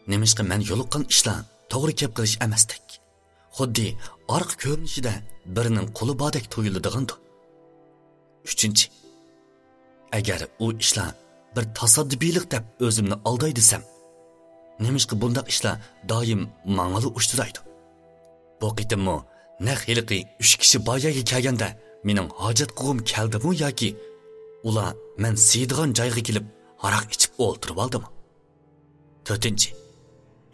نېمىشقا مەن يولۇققان ئىشلار توغرا كەپ قېلىش ئەمەستەك؟ خۇددى ئارقا كۆرۈنۈشىدە بىرىنىڭ قولى باردەك تۇيۇلىدىغاندۇ؟ ئۈچىنچى، ئەگەر ئۇ ئىشلار بىر تاسادىپىيلىق دەپ ئۆزۈمنى ئالداي دېسەم، نېمىشقا بۇنداق ئىشلار دائىم ماڭىلا ئۇچرايدۇ؟ بۇ قېتىممۇ نەق ھېلىقى ئۈچ كىشى بار يەرگە كەلگەندە، مېنىڭ ھاجەت قىلغۇم كەلدىمۇ ياكى ئۇلار مەن سىيىدىغان جايغا كېلىپ ھاراق ئىچىپ ئولتۇرۇۋالدىمۇ؟ تۆتىنچى،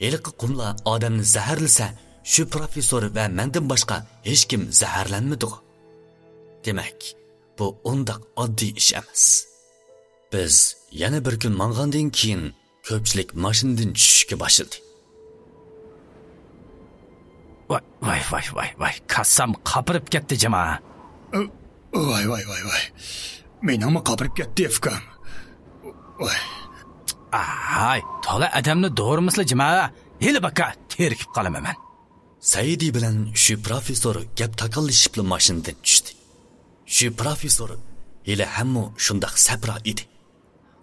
ھېلىقى قۇملار ئادەمنى زەھەرلىسە، شۇ پروفېسسور ۋە مەندىن باشقا ھېچكىم زەھەرلەنمىدىغۇ؟ دېمەك، بۇ ئۇنداق ئاددىي ئىش ئەمەس. بىز يەنە بىر كۈن ماڭغاندىن كېيىن، كۆپچىلىك ماشىنىدىن چۈشۈشكە باشلىدى. ۋاي، ۋاي، ۋاي، ۋاي، ۋاي، كاسام قاپىرىپ كەتتى جاما. ۋاي، ۋاي، ۋاي، ۋاي. مېنىڭمۇ قاپىرىپ كەتتى ئۇكام. ۋاي. ئاي، تولا ئادەمنى دورىمىسىلا جاما. ھېلى باكا تېرىكىپ قالىمەن مەن. سەئىدى بىلەن شۇ پروفېسسور گەپ تاكاللىشىپلا ماشىنىدىن چۈشتى. شۇ پروفېسسور ھېلى ھەممۇ شۇنداق سەپرا ئىدى.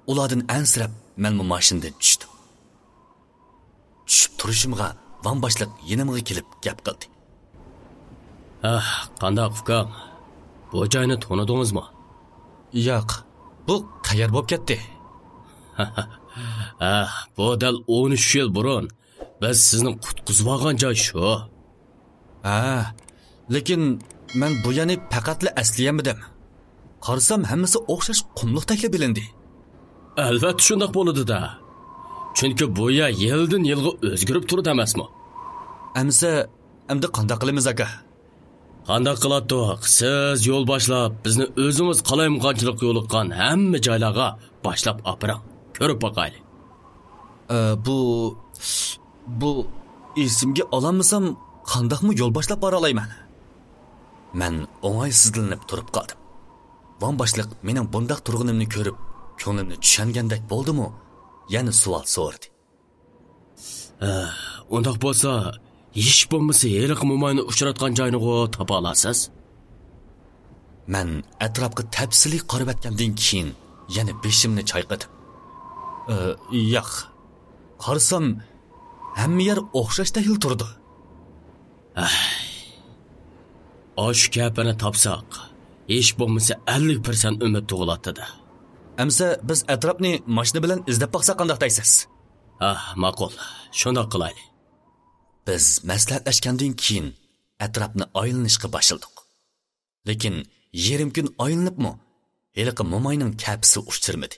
ئۇلاردىن ئەنسىرەپ، مەنمۇ ماشىنىدىن چۈشتۈم. چۈشۈپ تۇرۇشۇمغا ۋاڭ باشلىق يېنىمغا كېلىپ گەپ قىلدى. ھە، قانداق ئۇكام؟ بۇ جاينى تونۇدىڭىزمۇ؟ ياق، بۇ قەيەر بولۇپ كەتتى؟ ھە، بۇ دەل ئون ئۈچ يىل بۇرۇن بىز سىزنى قۇتقۇزۇۋالغان جاي شۇ. ھە، لېكىن مەن بۇ يەرنى پەقەتلا ئەسلىيەلمىدىم. قارىسام، ھەممىسى ئوخشاش قۇملۇقتەكلا بىلىندى. ئەلۋەتتە شۇنداق بولىدۇ-دە. چۈنكى بۇ يەر يىلدىن يىلغا ئۆزگىرىپ تۇرىدۇ ئەمەسمۇ؟ ئەمىسە، ئەمدى قانداق قىلىمىز، ئاكا؟ قانداق قىلاتتۇق؟ سىز يول باشلاپ، بىزنى ئۆزىڭىز قالايمىقانچىلىققا يولۇققان ھەممە جايلارغا باشلاپ ئاپىرىڭ. كۆرۈپ باقايلى. ئە، بۇ، بۇ ئېسىمگە ئالالمىسام، قانداقمۇ يول باشلاپ بارالايمەن؟ مەن ئوڭايسىزلىنىپ تۇرۇپ قالدىم. ۋاڭ باشلىق مېنىڭ بۇنداق تۇرغىنىمنى كۆرۈپ، كۆڭلۈمنى چۈشەنگەندەك بولدىمۇ، يەنە سوئال سورىدى. ئە، ئۇنداق بولسا، ھېچ بولمىسا ھېلىقى موماينى ئۇچراتقان جاينىغۇ تاپالارسىز؟ مەن ئەتراپقا تەپسىلىي قارىۋەتكەندىن كېيىن يەنە بېشىمنى چايقىدىم. ئە، ياق. قارىسام، ھەممە يەر ئوخشاشتەكلا تۇرىدۇ. ئەي. ئاشۇ كەپىنى تاپساق، ھېچ بولمىسا ئەللىك پىرسەنت ئۈمىد تۇغۇلاتتى-دە. ئەمىسە بىز ئەتراپنى ماشىنا بىلەن ئىزدەپ باقساق قانداق دەيسىز؟ ھە، ماقۇل. شۇنداق قىلايلى. بىز مەسلىھەتلەشكەندىن كېيىن ئەتراپنى ئايلىنىشقا باشلىدۇق. لېكىن يېرىم كۈن ئايلىنىپمۇ ھېلىقى موماينىڭ كەپىسى ئۇچرىمىدى.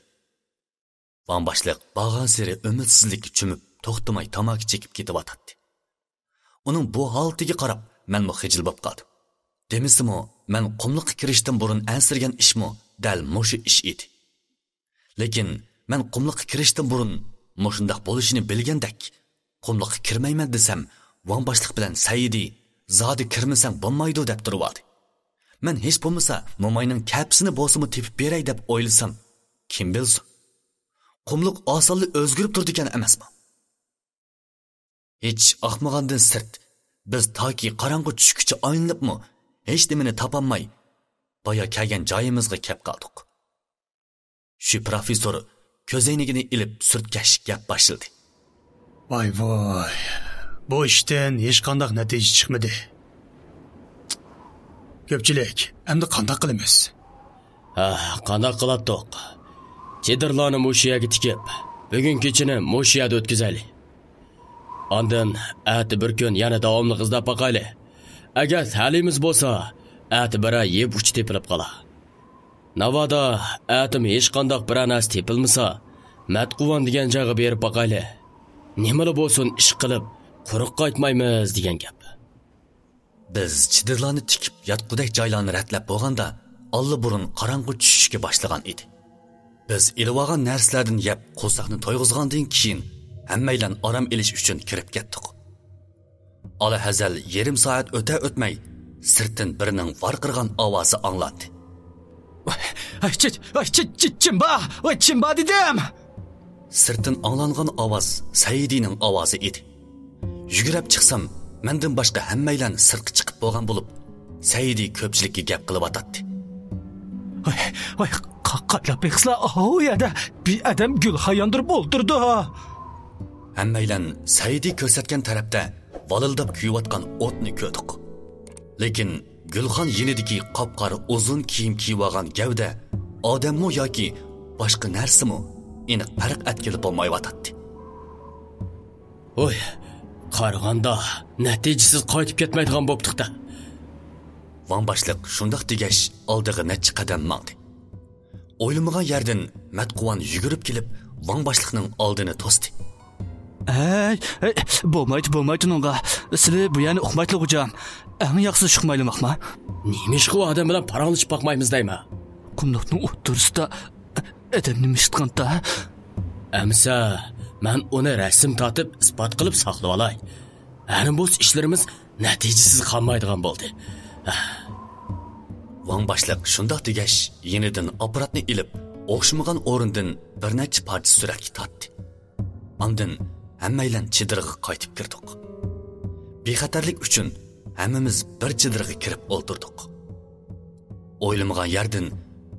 ۋاڭ باشلىق بارغانسېرى ئۈمىدسىزلىككە چۆمۈپ، توختىماي تاماكا چېكىپ كېتىۋاتاتتى. ئۇنىڭ بۇ ھالىتىگە قاراپ، مەنمۇ خىجىل بولۇپ قالدىم. دېمىسىمۇ، مەن قۇملۇققا كىرىشتىن بۇرۇن ئەنسىرىگەن ئىشمۇ دەل مۇشۇ ئىش ئىدى. لېكىن مەن قۇملۇققا كىرىشتىن بۇرۇن مۇشۇنداق بولۇشىنى بىلگەندەك، قۇملۇققا كىرمەيمەن دېسەم، ۋاڭ باشلىق بىلەن سەئىدى، «زادى كىرمىسەڭ بولمايدۇ» دەپ تۇرۇۋالدى. مەن ھېچ بولمىسا موماينىڭ كەپىسىنى بولسىمۇ تېپىپ بېرەي دەپ ئويلىسام، كىم بىلسۇن، قۇملۇق ئاسانلا ئۆزگىرىپ تۇرىدىكەن ئەمەسمۇ؟ ھېچ ئىش ئاقمىغاندىن سىرت، بىز تاكى قاراڭغۇ چۈشكىچە ئايلىنىپمۇ ھېچنېمىنى تاپالماي، بايا كەلگەن جايىمىزغا كەپ قالدۇق. شۇ پروفېسسور كۆزەينىكىنى ئېلىپ سۈرتكەش گەپ باشلىدى. ۋاي ۋاي، بۇ ئىشتىن ھېچقانداق نەتىجە چىقمىدى. كۆپچىلىك، ئەمدى قانداق قىلىمىز؟ ھە، قانداق قىلاتتۇق؟ چېدىرلارنى مۇشۇ يەرگە تىكىپ، بۈگۈن كېچىنى مۇشۇ يەردە ئۆتكۈزەيلى. ئاندىن ئەتە بىر كۈن يەنە داۋاملىق ئىزدەپ باقايلى. ئەگەر تەلىيىمىز بولسا، ئەتە بىرەر يىپ ئۇچى تېپىلىپ قالا. ناۋادا ئەتىمۇ ھېچقانداق بىرەر نەرسە تېپىلمىسا، مەتقۇۋان دېگەن جايغا بېرىپ باقايلى. نېمىلا بولسۇن، ئىش قىلىپ، قۇرۇق قايتمايمىز دېگەن گەپ. بىز چېدىرلارنى تىكىپ ياتقۇدەك جايلارنى رەتلەپ بولغاندا، ئاللىبۇرۇن قاراڭغۇ چۈشۈشكە باشلىغان ئىدى. بىز ئېلىۋالغان نەرسىلەردىن يەپ قورساقنى تويغۇزغاندىن كېيىن، ھەممەيلەن ئارام ئېلىش ئۈچۈن كىرىپ كەتتۇق. ئالاھەزەل يېرىم سائەت ئۆتە-ئۆتمەي، سىرتتىن بىرىنىڭ ۋارقىرىغان ئاۋازى ئاڭلاندى. ۋاي، چى-، ۋاي، چى-، چى-، چىمبا! ۋاي، چىمبا دېدىم! سىرتتىن ئاڭلانغان ئاۋاز سەئىدىنىڭ ئاۋازى ئىدى. يۈگۈرۈپ چىقسام، مەندىن باشقا ھەممەيلەن سىرتقا چىقىپ بولغان بولۇپ، سەئىدى كۆپچىلىككە گەپ قىلىۋاتاتتى. ۋاي، ۋاي، قا-، قايلاپ بېقىسىلا، ئاۋۇ يەردە بىر ئادەم گۈلخان ياندۇرۇپ ئولتۇرىدۇ. ھەممەيلەن سەئىدى كۆرسەتكەن تەرەپتە ۋالىلداپ كۆيۈۋاتقان ئوتنى كۆردۇق. لېكىن گۈلخان يېنىدىكى قاپقارا ئۇزۇن كىيىم كىيىۋالغان گەۋدە ئادەممۇ ياكى باشقا نەرسىمۇ ئېنىق پەرق ئەتكىلى بولمايۋاتاتتى. ھوي، قارىغاندا نەتىجىسىز قايتىپ كەتمەيدىغان بوپتۇق-دە. ۋاڭ باشلىق شۇنداق دېگەچ، ئالدىغا نەچچە قەدەم ماڭدى. ئويلىمىغان يەردىن مەتقۇۋان يۈگۈرۈپ كېلىپ، ۋاڭ باشلىقنىڭ ئالدىنى توستى. ھەي، ھەي، بولمايدۇ، بولمايدۇ ئۇنىڭغا. سىلى بۇ يەرنى ئۇقمايتىلا غوجام. ئەڭ ياخشىسى شۇقمايلىماقما؟ نېمىشقا ئۇ ئادەم بىلەن پاراڭلىشىپ باقمايمىز دەيمەن؟ قۇملۇقنىڭ ئوتتۇرىسىدا ئادەم نېمە ئىشلىتقاندا؟ ئەمسە، مەن ئۇنى رەسىم تارتىپ ئىسپات قىلىپ ساقلىۋالاي. ھەرىم بولسا ئىشلىرىمىز نەتىجىسىز قالمايدىغان بولدى. ۋاڭ باشلىق شۇنداق دېگەچ، يېنىدىن ئاپپاراتنى ئېلىپ، ئوخشىمىغان ئورۇندىن بىر نەچچە پارچە سۈرەتكە تارتتى. ئاندىن ھەممەيلەن چېدىرغا قايتىپ كىردۇق. بىخەتەرلىك ئۈچۈن ھەممىمىز بىر چېدىرغا كىرىپ ئولتۇردۇق. ئويلىمىغان يەردىن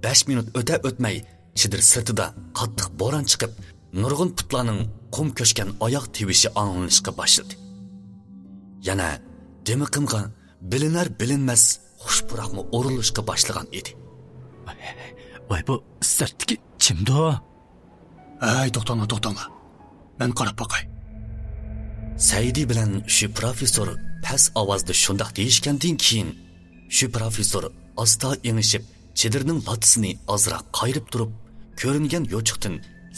بەش مىنۇت ئۆتە-ئۆتمەي، چېدىر سىرتىدا قاتتىق بوران چىقىپ، نۇرغۇن پۇتلارنىڭ قۇم كۆچكەن ئاياغ تىۋىشى ئاڭلىنىشقا باشلىدى. يەنە دىمىقىمغا بىلىنەر-بىلىنمەس خۇش پۇراقمۇ ئورۇنلىشىشقا باشلىغان ئىدى. ۋاي، بۇ سىرتتىكى كىمدۇ؟ ھەي، توختاڭلار، توختاڭلار. مەن قاراپ باقاي. سەئىدى بىلەن شۈ پروفېسسور پەس ئاۋازدا شۇنداق دېيىشكەندىن كېيىن، شۈ پروفېسسور ئاستا ئېڭىشىپ، چېدىرنىڭ لاتىسىنى ئازراق قايرىپ تۇرۇپ، كۆرۈنگەن يوچۇقتىن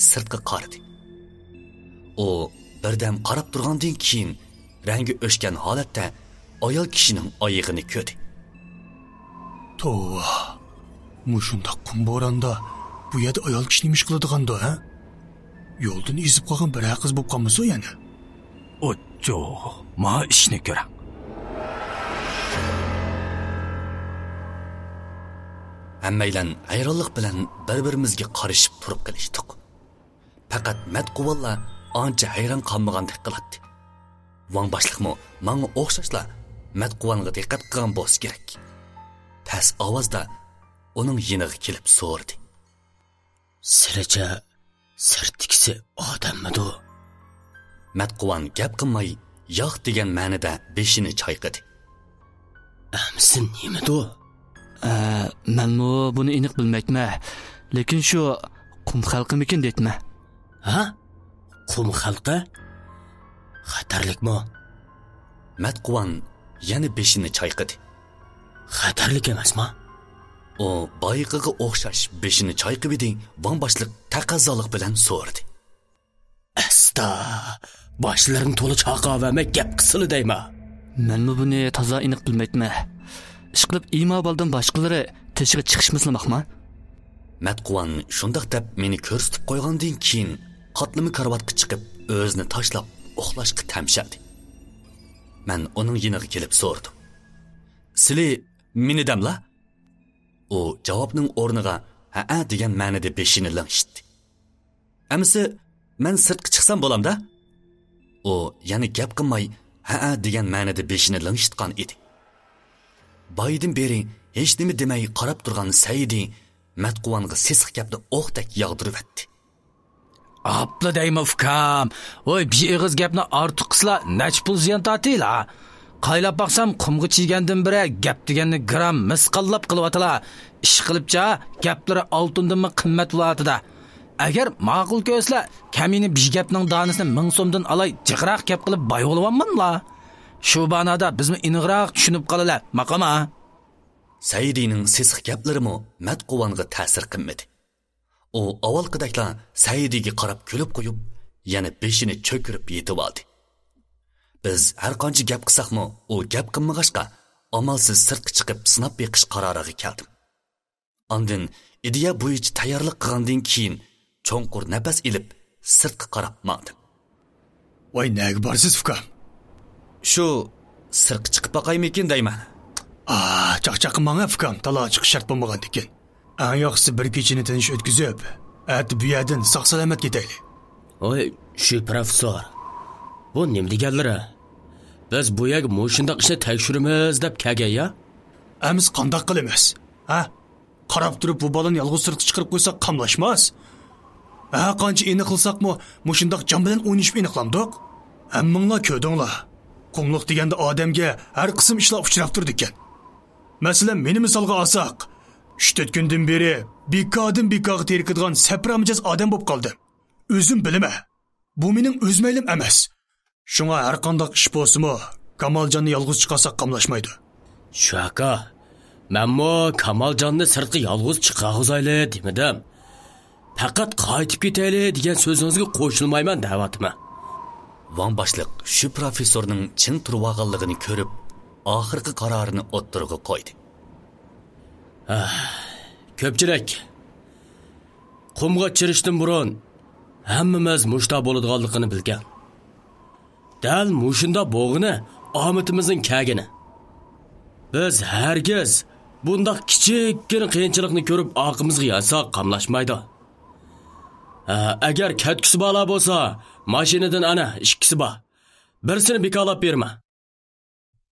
سىرتقا قارىدى. ئۇ بىردەم قاراپ تۇرغاندىن كېيىن، رەڭگى ئۆچكەن ھالەتتە ئايال كىشىنىڭ ئايىغىنى كۆردى. توۋا، مۇشۇنداق قۇم بوراندا بۇ يەردە ئايال كىشى نېمە ئىش قىلىدىغاندۇ، ھە؟ يولدىن ئېزىپ قالغان بىرەر قىز بولۇپ قالمىسۇن يەنە؟ ئوچچو، ما ئىشنى كۆرەڭ. ھەممەيلەن ھەيرانلىق بىلەن بىر-بىرىمىزگە قارىشىپ تۇرۇپ قېلىشتۇق. پەقەت مەتقۇۋانلا ئانچە ھەيران قالمىغاندەك قىلاتتى. ۋاڭ باشلىقمۇ ماڭا ئوخشاشلا مەتقۇۋانغا دىققەت قىلغان بولسا كېرەك. پەس ئاۋازدا ئۇنىڭ يېنىغا كېلىپ سورىدى. سىلىچە سىرتتىكىسى ئادەممىدۇ؟ مەتقۇۋان گەپ قىلماي، ياق دېگەن مەنىدە بېشىنى چايقىدى. ئەمىسە نېمىدۇ؟ ئە، مەنمۇ بۇنى ئېنىق بىلمەيتمەن. لېكىن شۇ قۇم خەلقىمىكىن دەيتمەن. ھە؟ قۇم خەلقى؟ خەتەرلىكمۇ؟ مەتقۇۋان يەنە بېشىنى چايقىدى. خەتەرلىك ئەمەسما؟ ئۇ بايىقىغا ئوخشاش بېشىنى چايقىۋىدى، ۋاڭ باشلىق تەقەززالىق بىلەن سورىدى. ئەستا، باشلىرىنى تولا چاقاۋەرمەي گەپ قىلسىلا دەيمەن. مەنمۇ بۇنى تازا ئېنىق بىلمەيتمەن. ئىشقىلىپ ئىما بالدىن باشقىلىرى تېشىغا چىقىشمىسىلىماقما؟ مەتقۇۋان شۇنداق دەپ مېنى كۆرسىتىپ قويغاندىن كېيىن، قاتلىما كارىۋاتقا چىقىپ، ئۆزىنى تاشلاپ ئۇخلاشقا تەمشەلدى. مەن ئۇنىڭ يېنىغا كېلىپ سورىدىم. سىلى مېنى دەملا؟ ئۇ جاۋابنىڭ ئورنىغا ھەئە دېگەن مەنىدە بېشىنى لىڭشىتتى. ئەمىسە مەن سىرتقا چىقسام بولامدا؟ ئۇ يەنە گەپ قىلماي، ھەئە دېگەن مەنىدە بېشىنى لىڭشىتقان ئىدى. بايىدىن بېرى ھېچنېمە دېمەي قاراپ تۇرغان سەئىدى مەتقۇۋانغا سېسىق گەپنى ئوقتەك ياغدۇرۇۋەتتى. ئاپلا دەيمەن ئۇكام، ۋاي بىر ئېغىز گەپنى ئارتۇق قىلسىلا نەچچە پۇل زىيان تارتىلا. قايلاپ باقسام قۇمغا چىگەندىن بېرى گەپ دېگەننى گرام مىسقاللاپ قىلىۋاتىلا. ئىشقىلىپچە گەپلىرى ئالتۇندىنمۇ قىممەت بولۇۋاتىدۇ. ئەگەر ماقۇل كۆرسىلە، كەمىنە بىر گەپنىڭ دانىسىنى مىڭ سومدىن ئالاي، جىقراق گەپ قىلىپ باي بولۇۋالماملا. شۇ بانادا بىزمۇ ئېنىقراق چۈشىنىپ قالىلە، ماقۇلما؟ سەئىدىنىڭ سېسىق گەپلىرىمۇ مەتقۇۋانغا تەسىر قىلمىدى. ئۇ ئاۋۋالقىدەكلا سەئىدىگە قاراپ كۈلۈپ قويۇپ، يەنە بېشىنى چۆكۈرۈپ يېتىۋالدى. بىز ھەرقانچە گەپ قىلساقمۇ، ئۇ گەپ قىلمىغاچقا، ئامالسىز سىرتقا چىقىپ سىناپ بېقىش قارارىغا كەلدىم. ئاندىن ئىدىيە بويىچە تەييارلىق قىلغاندىن كېيىن، چوڭقۇر نەپەس ئېلىپ، سىرتقا قاراپ ماڭدىم. ۋاي، نەگە بارىسىز، ئۇكام؟ شۇ سىرتقا چىقىپ باقايمىكىن دەيمەن. ئا، چاقچاق قىلماڭ، ئۇكام، تالا چىقىش شەرت بولمىغاندىكىن. ئەڭ ياخشىسى بىر كېچىنى تىنچ ئۆتكۈزۈپ، ئەتە بۇ يەردىن ساق-سالامەت كېتەيلى. ۋاي، شۈ پروفېسسور، بۇ نېمە دېگەنلىرى؟ بىز بۇ يەرگە مۇشۇنداق ئىشنى تەكشۈرىمىز دەپ كەلگەن يا؟ ئەمىسە قانداق قىلىمىز، ھە؟ قاراپ تۇرۇپ بۇ بالىنى يالغۇز سىرتقا چىقىرىپ قويساق قاملاشماس. ھەر قانچە ئېنىقلىساقمۇ، مۇشۇنداق جان بىلەن ئوينىشىپ ئېنىقلامدۇق؟ ھەممىڭلار كۆردۈڭلار. قۇملۇق دېگەندە ئادەمگە ھەر قىسىم ئىشلار ئۇچراپ تۇرىدىكەن. مەسىلەن، مېنى مىسالغا ئالساق، ئۈچ-تۆت كۈندىن بېرى بىكاردىن بىكارغا تېرىكىدىغان سەپرا مىجەز ئادەم بولۇپ قالدىم. ئۆزۈم بىلىمەن. بۇ مېنىڭ ئۆز مەيلىم ئەمەس. شۇڭا ھەرقانداق ئىش بولسىمۇ، كامالجاننى يالغۇز چىقارساق قاملاشمايدۇ. شۇ ئاكا، مەنمۇ كامالجاننى سىرتقا يالغۇز چىقارغۇزايلى دېمىدىم. پەقەت قايتىپ كېتەيلى دېگەن سۆزىڭىزگە قوشۇلمايمەن دەۋاتىمەن. ۋاڭ باشلىق شۈ پروفېسسورنىڭ چىڭ تۇرۇۋالغانلىقىنى كۆرۈپ، ئاخىرقى قارارىنى ئوتتۇرىغا قويدى. كۆپچىلىك، قۇمغا چىرىشتىن بۇرۇن ھەممىمىز مۇشۇنداق بولىدىغانلىقىنى بىلگەن. دەل مۇشۇنداق بولغىنى ئامىتىمىزنىڭ كەلگىنى. بىز ھەرگىز بۇنداق كىچىككىنە قىيىنچىلىقنى كۆرۈپ ئارقىمىزغا يانساق قاملاشمايدۇ. ھە، ئەگەر كەتكۈسى بارلار بولسا، ماشىنىدىن ئەنە ئىككىسى بار. بىرسىنى بىكارلاپ بېرىمەن.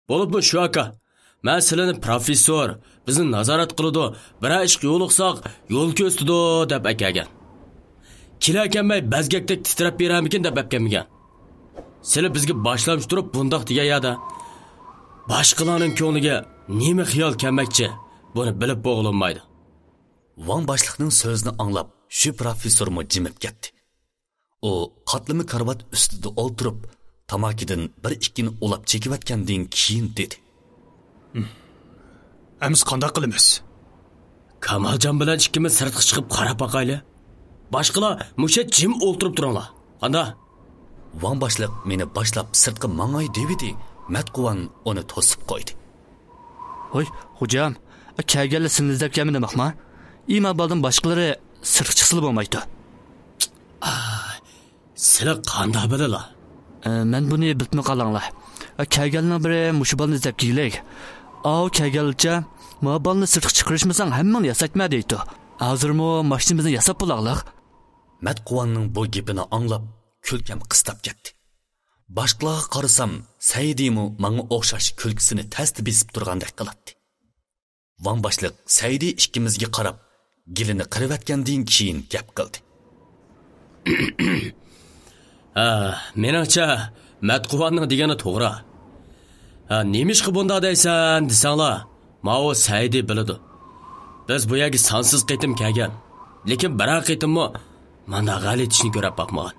بولۇپمۇ شۇ ئاكا، مەن سىلىنى پروفېسسور، بىزنى نازارەت قىلىدۇ، بىرەر ئىشقا يولۇقساق يول كۆرسىتىدۇ دەپ ئەكەلگەن. كېلەركەنمەي بەزگەكتەك تىترەپ بېرەرمىكىن دەپ ئەپكەنمىكەن. سىلى بىزگە باشلامچى تۇرۇپ بۇنداق دېگەن يەردە، باشقىلارنىڭ كۆڭلىگە نېمە خىيال كەلمەكچى، بۇنى بىلىپ بولغىلى بولمايدۇ. ۋاڭ باشلىقنىڭ سۆزىنى ئاڭلاپ، شۈ پروفېسسورمۇ جىمىپ كەتتى. ئۇ قاتلىما كارىۋات ئۈستىدە ئولتۇرۇپ، تاماكىدىن بىر ئىككىنى ئۇلاپ چېكىۋەتكەندىن كېيىن دېدى. ئەمىسە قانداق قىلىمىز؟ كامالجان بىلەن ئىككىمىز سىرتقا چىقىپ قاراپ باقايلى. باشقىلار مۇشۇ يەردە جىم ئولتۇرۇپ تۇرۇڭلار. قانداق؟ ۋاڭ باشلىق مېنى باشلاپ سىرتقا ماڭاي دېۋىدى، مەتقۇۋان ئۇنى توسۇپ قويدى. ھوي، خوجام، كەلگەنلەر سىلىنى ئىزدەپ كەلمىدىمۇ؟ ئىمابالدىن باشقىلىرى سىرتقا چىقسىلا بولمايتتى. سىلى قانداق بىلىلا؟ مەن بۇنى بىلىپمۇ قالاڭلار. كەلگەنلەرنىڭ بىرى مۇشۇ بالىنى ئىزدەپ كېلىگلى. ئاۋۇ كەلگەنلىچە، ما بالىنى سىرتقا چىقىرىشمىساڭ ھەممىڭنى ياسايتتىم دەيتتى. ھازىرمۇ ماشىنىمىزنى ياساپ بولاغلىق. مەتقۇۋاننىڭ بۇ گېپىنى ئاڭلاپ، كۈلكەم قىستاپ كەتتى. باشقىلارغا قارىسام، سەئىدىمۇ ماڭا ئوخشاش كۈلكىسىنى تەستە بېسىپ تۇرغاندەك قىلاتتى. ۋاڭ باشلىق سەئىدى ئىككىمىزگە قاراپ، گېلىنى قىرىۋەتكەندىن كېيىن گەپ قىلدى. ھە، مېنىڭچە، مەتقۇۋاننىڭ دېگىنى توغرا. ھە، نېمىشقا بۇنداق دەيسەن دېسەڭلار، ماۋۇ سەئىدى بىلىدۇ. بىز بۇ يەرگە سانسىز قېتىم كەلگەن، لېكىن بىرەر قېتىممۇ مانداق غەلىتە ئىشنى كۆرۈپ باقمىغان.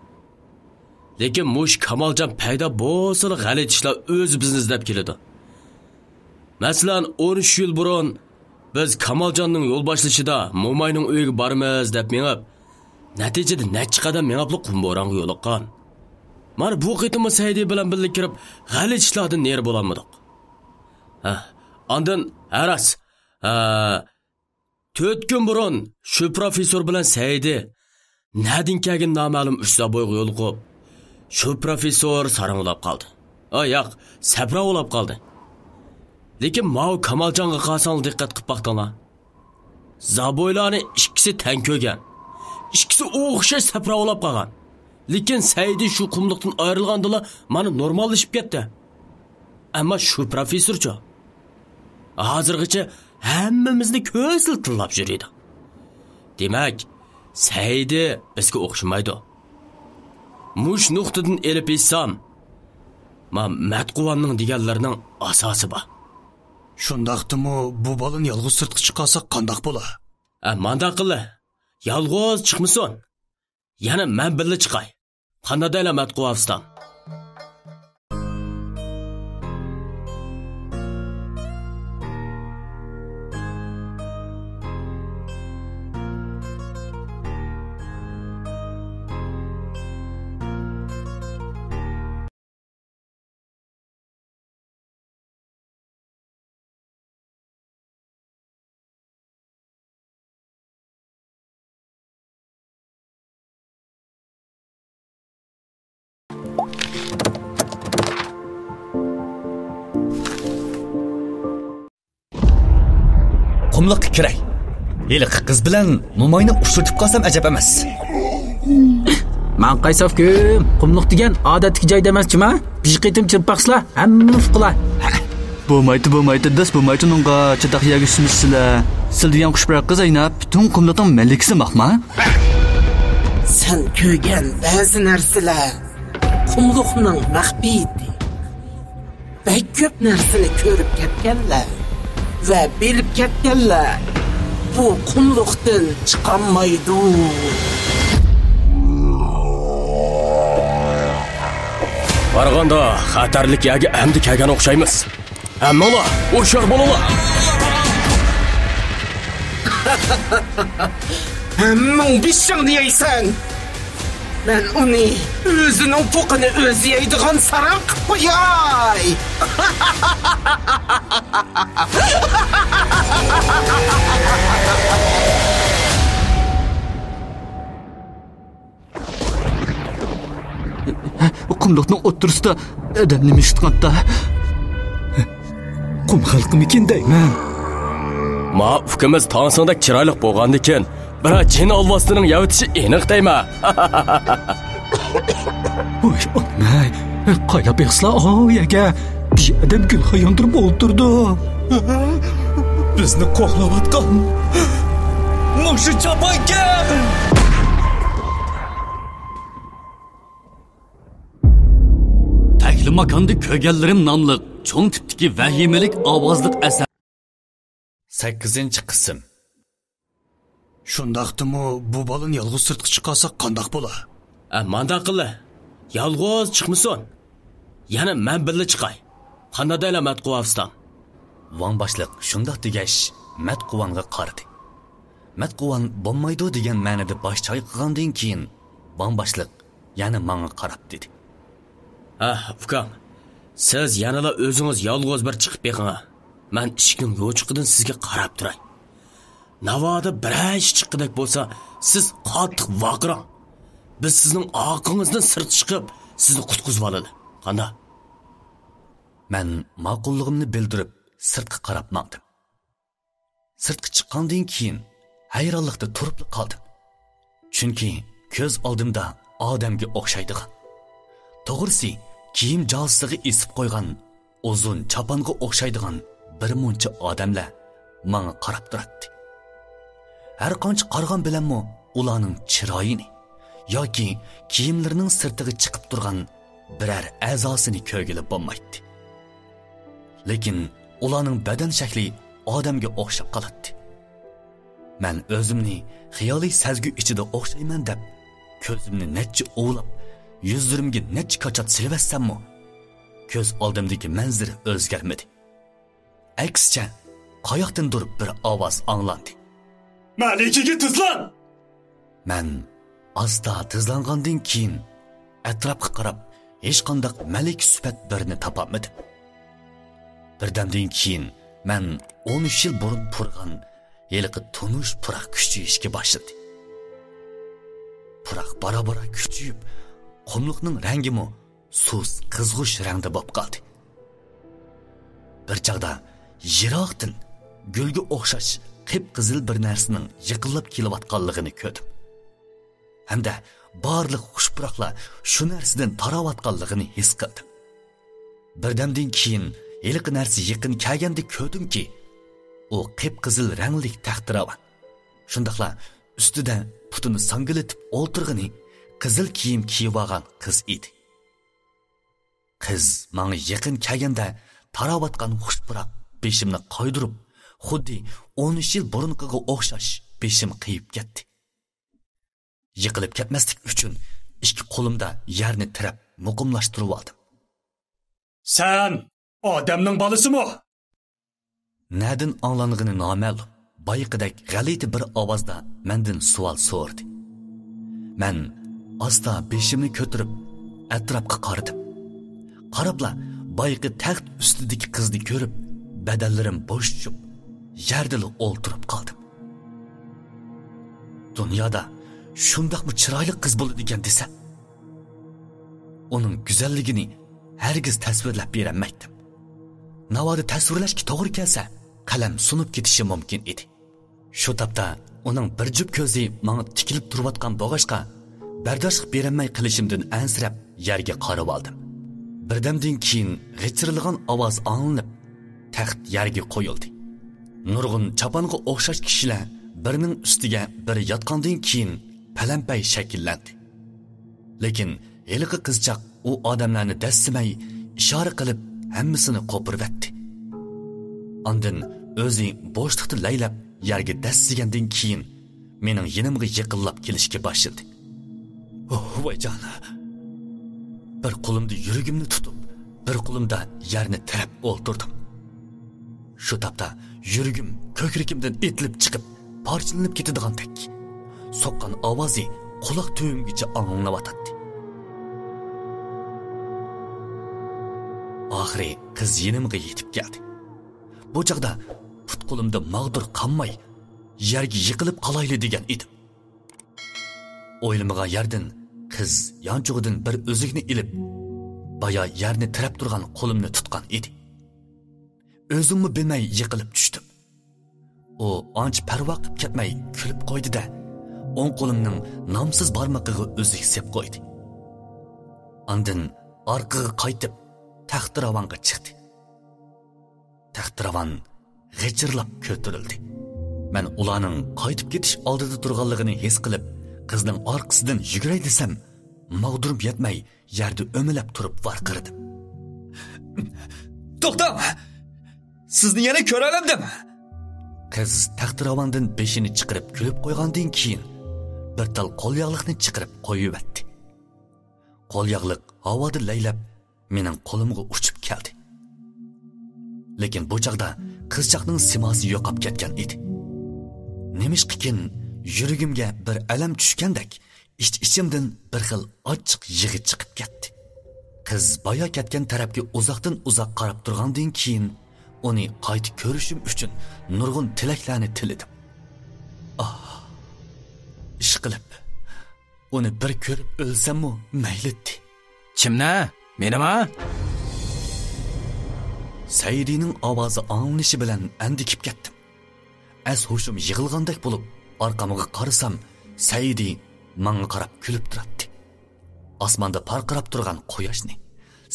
لېكىن مۇشۇ كامالجان پەيدا بولسىلا غەلىتە ئىشلار ئۆزى بىزنى ئىزدەپ كېلىدۇ. مەسىلەن، ئون ئۈچ يىل بۇرۇن بىز كامالجاننىڭ يول باشلىشىدا موماينىڭ ئۆيىگە بارىمىز دەپ مېڭىپ، نەتىجىدە نەچچە قەدەم مېڭىپلا قۇم بورانغا يولۇققان. مانا بۇ قېتىممۇ سەئىدى بىلەن بىللە كىرىپ، غەلىتە ئىشلاردىن نېرى بولالمىدۇق. ھە، ئاندىن، ھە، راست. ھە، تۆت كۈن بۇرۇن شۇ پروفېسسور بىلەن سەئىدى نەدىن كەلگىنى نامەلۇم ئۈچ زابويغا يولۇقۇپ، شۇ پروفېسسور ساراڭ بولاپ قالدى. ئا، ياق، سەپراۋ بولاپ قالدى. لېكىن ماۋۇ كامالجانغا قارىساڭلار دىققەت قىلىپ باقتىڭلار. زابويلارنى ئىككىسى تەڭ كۆرگەن. ئىككىسى ئوخشاش سەپراۋ بولاپ قالغان. لېكىن سەئىدى شۇ قۇملۇقتىن ئايرىلغاندىلا مانا نورماللىشىپ كەتتى. ئەمما شۇ پروفېسسورچۇ؟ ھازىرغىچە ھەممىمىزنى كۆزلا تىللاپ يۈرىدۇ. دېمەك، سەئىدى بىزگە ئوخشىمايدۇ. مۇشۇ نۇقتىدىن ئېلىپ ئېيتسام، ما مەتقۇۋاننىڭ دېگەنلىرىنىڭ ئاساسى بار. شۇنداقتىمۇ بۇ بالىنى يالغۇز سىرتقا چىقارساق قانداق بولا؟ ئە، مانداق قىلە. يالغۇز چىقمىسۇن. يەنە مەن بىللە چىقاي. قانداق دەيلى، مەتقۇ ئۇستام؟ قۇملۇققا كىرەي. ھېلىقى قىز بىلەن موماينى ئۇچرىتىپ قالسام ئەجەب ئەمەس. ماڭقاي ساف كۈم، قۇملۇق دېگەن ئادەتتىكى جاي دەمەس جۇما. بىر قېتىم چىرىپ باقسىلا، ھەممىنى ئۇقىلا. بولمايتتى، بولمايتتى، داس بولمايتتى ئۇنىڭغا، چاتاق يەرگە چۈشمىسىلە. سىل دېگەن خۇش پۇراق قىز ئەينەپ، پۈتۈن قۇملۇقنىڭ مەلىكىسى ماقما. سەن كۆرگەن بەزى نەرسىلەر قۇملۇقنىڭ مەخپىيىتى. بەك كۆپ نەرسىنى كۆرۈپ كەتكەنلەر ۋە بىلىپ كەتكەنلەر بۇ قۇملۇقتىن چىقالمايدۇ. قارىغاندا، خەتەرلىك يەرگە ئەمدى كەلگەن ئوخشايمىز. ھەممىڭلار ھوشيار بولۇڭلار! ھەممىڭ بېشىڭنى يەيسەن! مەن ئۇنى ئۆزىنىڭ پوقىنى ئۆزى يەيدىغان ساراڭ قىلىپ قوياي. قۇملۇقنىڭ ئوتتۇرىسىدا ئادەم نېمە ئىشلەتكەنتى؟ قۇم خەلقىمىكىن دەيمەن. ما ئۇكىمىز تاڭسىڭدەك چىرايلىق بولغاندىكىن، بىرەر جىن ئالۋاستىنىڭ يەۋېتىشى ئېنىق دەيمەن. ۋاي ئانام-ئەي، قايلاپ يىغسىلا ئاۋۇ يەرگە؟ بىر ئادەم گۈل ياندۇرۇپ ئولتۇرىدۇ. بىزنى قوغلاۋاتقان مۇشۇ چاپانكەن. تەكلىماكاندا كۆرگەنلىرىم ناملىق چوڭ تىپتىكى ۋەھىمىلىك ئاۋازلىق ئەسەر. سەككىزىنچى قىسىم. شۇنداقتىمۇ بۇ بالىنى يالغۇز سىرتقا چىقارساق قانداق بولا؟ ئە، مانداق قىلە. يالغۇز چىقمىسۇن. يەنە مەن بىللە چىقاي. قانداق دەيلا مەتقۇۋا ئۇستام؟ ۋاڭ باشلىق شۇنداق دېگەچ، مەتقۇۋانغا قارىدى. مەتقۇۋان بولمايدۇ دېگەن مەنىدە باش چايقىغاندىن كېيىن، ۋاڭ باشلىق يەنە ماڭا قاراپ دېدى. ھە، ئۇكام، سىز يەنىلا ئۆزىڭىز يالغۇز بىر چىقىپ بېقىڭ. مەن ئىشىكنىڭ يوچۇقىدىن سىزگە قاراپ تۇراي. ناۋادا بىرەر ئىش چىققۇدەك بولسا، سىز قاتتىق ۋارقىراڭ. بىز سىزنىڭ ئارقىڭىزدىن سىرتقا چىقىپ، سىزنى قۇتقۇزۇۋالىلى. قانداق؟ مەن ماقۇللۇقۇمنى بىلدۈرۈپ، سىرتقا قاراپ ماڭدىم. سىرتقا چىققاندىن كېيىن، ھەيرانلىقتا تۇرۇپلا قالدىم. چۈنكى كۆز ئالدىمدا ئادەمگە ئوخشايدىغان، توغرىسى، كىيىم جازىسىغا ئېسىپ قويغان ئۇزۇن چاپانغا ئوخشايدىغان بىر مۇنچە ئادەملەر ماڭا قاراپ تۇراتتى. ھەر قانچە قارىغان بىلەنمۇ ئۇلارنىڭ چىرايىنى ياكى كىيىملىرىنىڭ سىرتىغا چىقىپ تۇرغان بىرەر ئەزاسىنى كۆرگىلى بولمايتتى. لېكىن ئۇلارنىڭ بەدەن شەكلى ئادەمگە ئوخشاپ قالاتتى. مەن ئۆزۈمنى خىيالىي سەزگۈ ئىچىدە ئوخشايمەن دەپ، كۆزۈمنى نەچچە ئۇۋىلاپ، يۈزلىرىمگە نەچچە كاچات سېلىۋەتسەممۇ، كۆز ئالدىمدىكى مەنزىرە ئۆزگەرمىدى. ئەكسىچە، قاياقتىندۇر بىر ئاۋاز ئاڭلاندى. مەلىكىگە تىزلان! مەن ئاستا تىزلانغاندىن كېيىن، ئەتراپقا قاراپ، ھېچقانداق مەلىكە سۈپەت بىرىنى تاپالمىدىم. بىردەمدىن كېيىن، مەن ئون ئۈچ يىل بۇرۇن پۇرىغان ھېلىقى تونۇش پۇراق كۈچىيىشكە باشلىدى. پۇراق بارا-بارا كۈچىيىپ، قۇملۇقنىڭ رەڭگىمۇ سۇس قىزغۇچ رەڭدە بولۇپ قالدى. بىر چاغدا يىراقتىن گۈلگە ئوخشاش قىپقىزىل بىر نەرسىنىڭ يېقىنلاپ كېلىۋاتقانلىقىنى كۆردۈم. ھەمدە بارلىق خۇش پۇراقلار شۇ نەرسىدىن تاراۋاتقانلىقىنى ھېس قىلدىم. بىردەمدىن كېيىن ھېلىقى نەرسە يېقىن كەلگەندە كۆردۈمكى، ئۇ قىپقىزىل رەڭلىك تەختىراۋان. شۇنداقلا ئۈستىدە پۇتىنى ساڭگىلىتىپ ئولتۇرغىنى قىزىل كىيىم كىيىۋالغان قىز ئىدى. قىز ماڭا يېقىن كەلگەندە تاراۋاتقان خۇش پۇراق بېشىمنى قايدۇرۇپ، خۇددى ئون ئۈچ يىل بۇرۇنقىغا ئوخشاش بېشىم قېيىپ كەتتى. يىقىلىپ كەتمەسلىك ئۈچۈن ئىككى قولۇمدا يەرنى تىرەپ مۇقىملاشتۇرۇۋالدىم. سەن ئادەمنىڭ بالىسىمۇ؟ نەدىن ئاڭلانغىنى نامەلۇم، بايىقىدەك غەلىتە بىر ئاۋازدا مەندىن سوئال سورىدى. مەن ئاستا بېشىمنى كۆتۈرۈپ، ئەتراپقا قارىدىم. قاراپلا، بايىقى تەخت ئۈستىدىكى قىزنى كۆرۈپ، بەدەنلىرىم بوشىشىپ، يەردىلا ئولتۇرۇپ قالدىم. دۇنيادا شۇنداقمۇ چىرايلىق قىز بولىدىكەن دېسە، ئۇنىڭ گۈزەللىكىنى ھەرگىز تەسۋىرلەپ بېرەلمەيتتىم. ناۋادا تەسۋىرلەشكە توغرا كەلسە، قەلەم سۇنۇپ كېتىشى مۇمكىن ئىدى. شۇ تاپتا ئۇنىڭ بىر جۈپ كۆزى ماڭا تىكىلىپ تۇرۇۋاتقان بولغاچقا، بەرداشلىق بېرەلمەي قېلىشىمدىن ئەنسىرەپ يەرگە قارىۋالدىم. بىردەمدىن كېيىن غىچىرلىغان ئاۋاز ئاڭلىنىپ، تەخت يەرگە قويۇلدى. نۇرغۇن چاپانغا ئوخشاش كىشىلەر بىرىنىڭ ئۈستىگە بىرى ياتقاندىن كېيىن پەلەمپەي شەكىللەندى. لېكىن ھېلىقى قىزچاق ئۇ ئادەملەرنى دەسسىمەي، ئىشارە قىلىپ ھەممىسىنى قوپۇرۇۋەتتى. ئاندىن ئۆزى بوشلۇقتا لەيلەپ يەرگە دەسسىگەندىن كېيىن، مېنىڭ يېنىمغا يېقىنلاپ كېلىشكە باشلىدى. ئوھ، ۋايجان! بىر قولۇمدا يۈرىكىمنى تۇتۇپ، بىر قولۇمدا يەرنى تىرەپ ئولتۇردۇم. شۇ تاپتا يۈرىكىم كۆكرىكىمدىن ئېتىلىپ چىقىپ، پارچىلىنىپ كېتىدىغاندەك. سوققان ئاۋازى قۇلاق تۈۋىمگىچە ئاڭلىنىۋاتاتتى. ئاخىرى قىز يېنىمغا يېتىپ كەلدى. بۇ چاغدا پۇت-قولۇمدا ماغدۇر قالماي، يەرگە يىقىلىپ قالايلى دېگەن ئىدىم. ئويلىمىغان يەردىن قىز يانچۇقىدىن بىر ئۈزۈكنى ئېلىپ، بايا يەرنى تىرەپ تۇرغان قولۇمنى تۇتقان ئىدى. ئۆزۈممۇ بىلمەي يىقىلىپ چۈشتۈم. ئۇ ئانچە پەرۋا قىلىپ كەتمەي كۈلۈپ قويدى-دە، ئوڭ قولۇمنىڭ نامسىز بارمىقىغا ئۈزۈك سېپ قويدى. ئاندىن ئارقىغا قايتىپ، تەختىراۋانغا چىقتى. تەختىراۋان غىچىرلاپ كۆتۈرۈلدى. مەن ئۇلارنىڭ قايتىپ كېتىش ئالدىدا تۇرغانلىقىنى ھېس قىلىپ، قىزنىڭ ئارقىسىدىن يۈگۈرەي دېسەم، ماغدۇرۇم يەتمەي، يەردە ئۆمىلەپ تۇرۇپ ۋارقىرىدىم. توختاڭ! سىزنى يەنە كۆرەلەمدىم! قىز تەختىراۋاندىن بېشىنى چىقىرىپ كۈلۈپ قويغاندىن كېيىن، بىر تال قولياغلىقنى چىقىرىپ قويۇۋەتتى. قولياغلىق ھاۋادا لەيلەپ، مېنىڭ قولۇمغا ئۇچۇپ كەلدى. لېكىن بۇ چاغدا قىزچاقنىڭ سىماسى يوقاپ كەتكەن ئىدى. نېمىشقىكىن يۈرىكىمگە بىر ئەلەم چۈشكەندەك، ئىچ-ئىچىمدىن بىر خىل ئاچچىق يىغا چىقىپ كەتتى. قىز بايا كەتكەن تەرەپكە ئۇزاقتىن ئۇزاق قاراپ تۇرغاندىن كېيىن، ئۇنى قايتا كۆرۈشۈم ئۈچۈن نۇرغۇن تىلەكلەرنى تىلىدىم. ئاھ، ئىشقىلىپ، ئۇنى بىر كۆرۈپ ئۆلسەممۇ مەيلىتتى. كىمنى؟ مېنىما؟ سەئىدىنىڭ ئاۋازى ئاڭلىنىشى بىلەن ئەندىكىپ كەتتىم. ئەس-ھوشۇم يىغىلغاندەك بولۇپ، ئارقامغا قارىسام، سەئىدى ماڭا قاراپ كۈلۈپ تۇراتتى. ئاسماندا پارقىراپ تۇرغان قۇياشنى،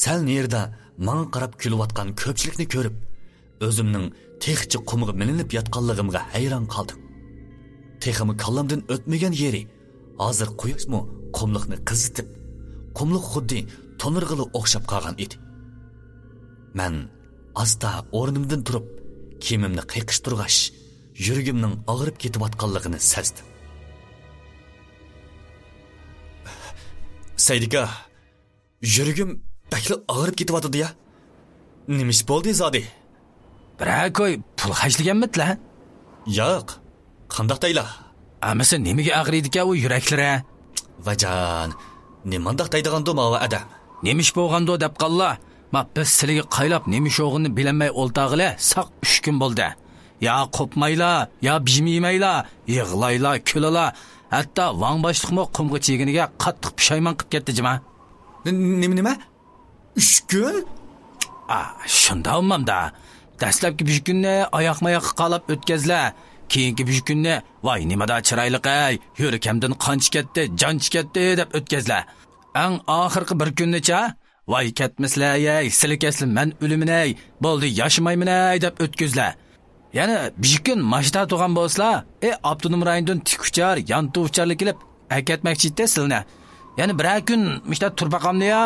سەل نېرىدا ماڭا قاراپ كۈلۈۋاتقان كۆپچىلىكنى كۆرۈپ، ئۆزۈمنىڭ تېخىچە قۇمغا مىلىنىپ ياتقانلىقىمغا ھەيران قالدىم. تېخىمۇ كاللامدىن ئۆتمىگەن يېرى، ھازىر قۇياشمۇ قۇملۇقنى قىزىتىپ، قۇملۇق خۇددى تونۇرغىلا ئوخشاپ قالغان ئىدى. مەن ئاستا ئورنۇمدىن تۇرۇپ، كىيىمىمنى قېقىشتۇرغاچ، يۈرىكىمنىڭ ئاغرىپ كېتىۋاتقانلىقىنى سەزدىم. سەئىدىكا، يۈرىكىم بەكلا ئاغرىپ كېتىۋاتىدۇ يا. نېمە ئىش بولدى زادى؟ بىرەر كوي پۇل خەجلىگەنمىدىلە؟ ياق، قانداق دەيلا؟ ئەمىسە نېمىگە ئاغرىيدىكەن ئۇ يۈرەكلىرى؟ ۋايجان، نېمانداق دەيدىغاندۇ ماۋۇ ئادەم؟ نېمە ئىش بولغاندۇ دەپ قاللا. ما بىز سىلىگە قايلاپ نېمە ئىش بولغىنىنى بىلەلمەي ئولتاغىلى ساق ئۈچ كۈن بولدى. يا قوپمايلا، يا بىژىم يېمەيلا، يىغلايلا، كۈلىلا. ھەتتا ۋاڭ باشلىقمۇ قۇمغا چىگىنىگە قاتتىق پۇشايمان قىپ كەتتى جىما. ن-، نېمە، نېمە؟ ئۈچ كۈن؟ ئا، شۇنداق ئۇمامدا. دەسلەپكى بىر كۈننى ئاياقمۇ ئاياققا قالاپ ئۆتكەزلە. كېيىنكى بىر كۈننى، ۋاي، نېمىدا چىرايلىق ئەي، يۈرىكەمدىن قانچە كەتتى، جانچە كەتتى دەپ ئۆتكەزلە. ئەڭ ئاخىرقى بىر كۈننىچە، ۋاي، كەتمىسىلە ئەي، سىلى كەتسە مەن ئۆلىمەن ئەي، بولدى، ياشىمايمەن ئەي دەپ ئۆتكۈزلە. يەنە بىر كۈن ماشتا تۇرغان بولسىلا، ئى، ئاپتونوم رايوندىن تىك ئۇچار، يانتۇ ئۇچارلا كېلىپ، ئەكەتمەكچى ئىدى سىلىنى. يەنە بىرەر كۈن مۇشتا تۇرۇپ باقامدۇ يا؟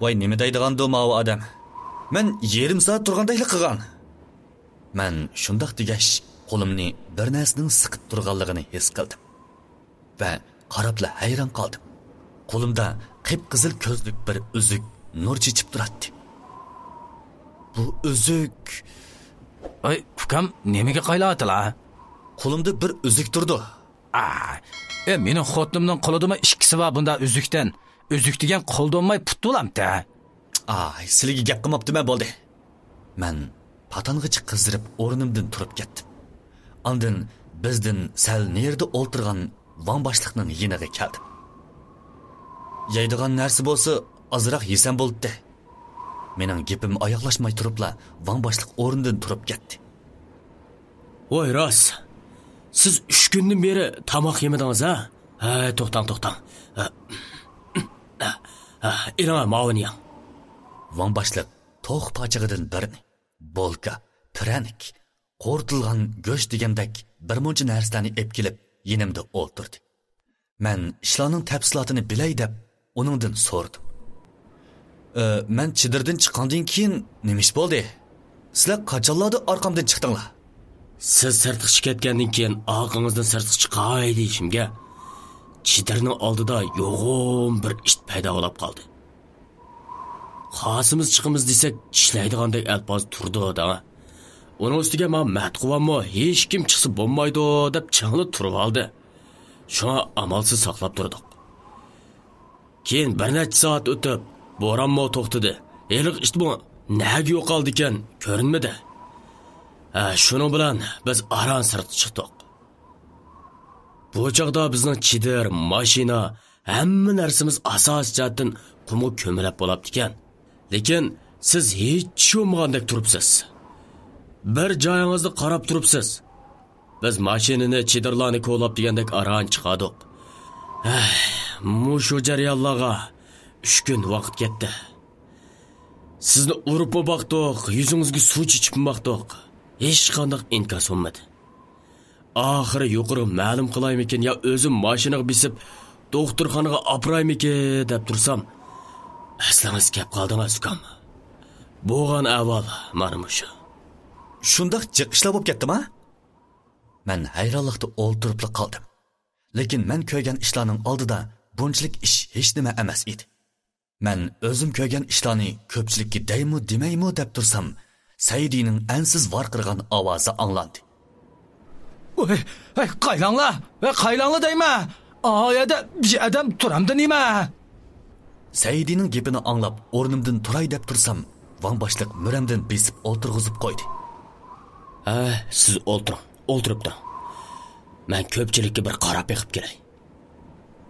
ۋاي، نېمە دەيدىغاندۇ ماۋۇ ئادەم؟ مەن يېرىم سائەت تۇرغاندەكلا قىلغان. مەن شۇنداق دېگەچ، قولۇمنى بىر نەرسىنىڭ سىقىپ تۇرغانلىقىنى ھېس قىلدىم ۋە قاراپلا ھەيران قالدىم. قولۇمدا قىپقىزىل كۆزلۈك بىر ئۈزۈك نۇر چېچىپ تۇراتتى. بۇ ئۈزۈك. ئاي، ئۇكام، نېمىگە قايلاۋاتىلا؟ قولۇمدا بىر ئۈزۈك تۇرىدۇ. ئا، ئە، مېنىڭ خوتۇنۇمنىڭ قولىدىمۇ ئىككىسى بار بۇنداق ئۈزۈكتىن. ئۈزۈك دېگەن قولدا بولماي پۇتتا بولامتى؟ ئاي، سىلىگە گەپ قىلماپتىمەن، بولدى. مەن پاتانغىچە قىزىرىپ ئورنۇمدىن تۇرۇپ كەتتىم. ئاندىن بىزدىن سەل نېرىدا ئولتۇرغان ۋاڭ باشلىقنىڭ يېنىغا كەلدىم. يەيدىغان نەرسە بولسا ئازراق يېسەم بولاتتى. مېنىڭ گېپىم ئاياغلاشماي تۇرۇپلا ۋاڭ باشلىق ئورنىدىن تۇرۇپ كەتتى. ۋاي راست، سىز ئۈچ كۈندىن بېرى تاماق يېمىدىڭىز ھە؟ ھە، توختاڭ، توختاڭ. ھە، ھە، ھە، ئېلىڭە ماۋۇنى يەڭ. ۋاڭ باشلىق توخۇ پاچىقىدىن بىرنى، بولكا، پىرەنىك، قورۇتۇلغان گۆش دېگەندەك بىر مۇنچە نەرسىلەرنى ئېلىپ كېلىپ يېنىمدا ئولتۇردى. مەن ئىشلارنىڭ تەپسىلاتىنى بىلەي دەپ ئۇنىڭدىن سورىدىم. ئى، مەن چېدىردىن چىققاندىن كېيىن نېمە ئىش بولدى؟ سىلەر قاچانلاردا ئارقامدىن چىقتىڭلار؟ سىز سىرتقا چىقىپ كەتكەندىن كېيىن ئارقىڭىزدىن سىرتقا چىقاي دېيىشىمگە، چېدىرنىڭ ئالدىدا يوغان بىر ئىت پەيدا بولاپ قالدى. قاسىمىز چىقىمىز دېسەك، چىشلەيدىغاندەك ئەلپاز تۇرىدۇ دەڭە. ئۇنىڭ ئۈستىگە ماڭا مەتقۇۋانمۇ ھېچكىم چىقسا بولمايدۇ دەپ چىڭلا تۇرۇۋالدى. شۇڭا ئامالسىز ساقلاپ تۇردۇق. كېيىن بىر نەچچە سائەت ئۆتۈپ، بورانمۇ توختىدى. ھېلىقى ئىتمۇ نەگە يوقالدىكەن، كۆرۈنمىدى. ھە، شۇنىڭ بىلەن بىز ئاران سىرتقا چىقتۇق. بۇ چاغدا بىزنىڭ چېدىر، ماشىنا، ھەممە نەرسىمىز ئاساسىي جەھەتتىن قۇمغا كۆمۈلۈپ بولاپتىكەن. لېكىن سىز ھېچ ئىش بولمىغاندەك تۇرۇپسىز. بىر جايىڭىزدا قاراپ تۇرۇپسىز. بىز ماشىنىنى، چېدىرلارنى كولاپ دېگەندەك ئاران چىقاردۇق. ھەي، مۇشۇ جەريانلارغا ئۈچ كۈن ۋاقىت كەتتى. سىزنى ئۇرۇپمۇ باقتۇق، يۈزىڭىزگە سۇ چېچىپمۇ باقتۇق. ھېچقانداق ئىنكاس بولمىدى. ئاخىرى يۇقىرىغا مەلۇم قىلايمىكىن يا ئۆزۈم ماشىنىغا بېسىپ دوختۇرخانىغا ئاپىرايمىكىن دەپ تۇرسام، ئەسلىڭىز كەپ قالدىڭىز، ئۇكام. بولغان ئەھۋال مانا مۇشۇ. شۇنداق جىق ئىشلار بولۇپ كەتتىما؟ مەن ھەيرانلىقتا ئولتۇرۇپلا قالدىم. لېكىن مەن كۆرگەن ئىشلارنىڭ ئالدىدا بۇنچىلىك ئىش ھېچنېمە ئەمەس ئىدى. مەن ئۆزۈم كۆرگەن ئىشلارنى كۆپچىلىككە دەيمۇ دېمەيمۇ دەپ تۇرسام، سەئىدىنىڭ ئەنسىز ۋارقىرىغان ئاۋازى ئاڭلاندى. ۋاي، ۋاي، قايلاڭلار، ۋاي، قايلاڭلار دەيمەن. ئا يەردە بىر ئادەم تۇرامدۇ نېمە؟ سەئىدىنىڭ گېپىنى ئاڭلاپ ئورنۇمدىن تۇراي دەپ تۇرسام، ۋاڭ باشلىق مۈرەمدىن بېسىپ ئولتۇرغۇزۇپ قويدى. ھە، سىز ئولتۇرۇڭ، ئولتۇرۇپ تۇرۇڭ. مەن كۆپچىلىككە بىر قاراپ بېقىپ كېلەي.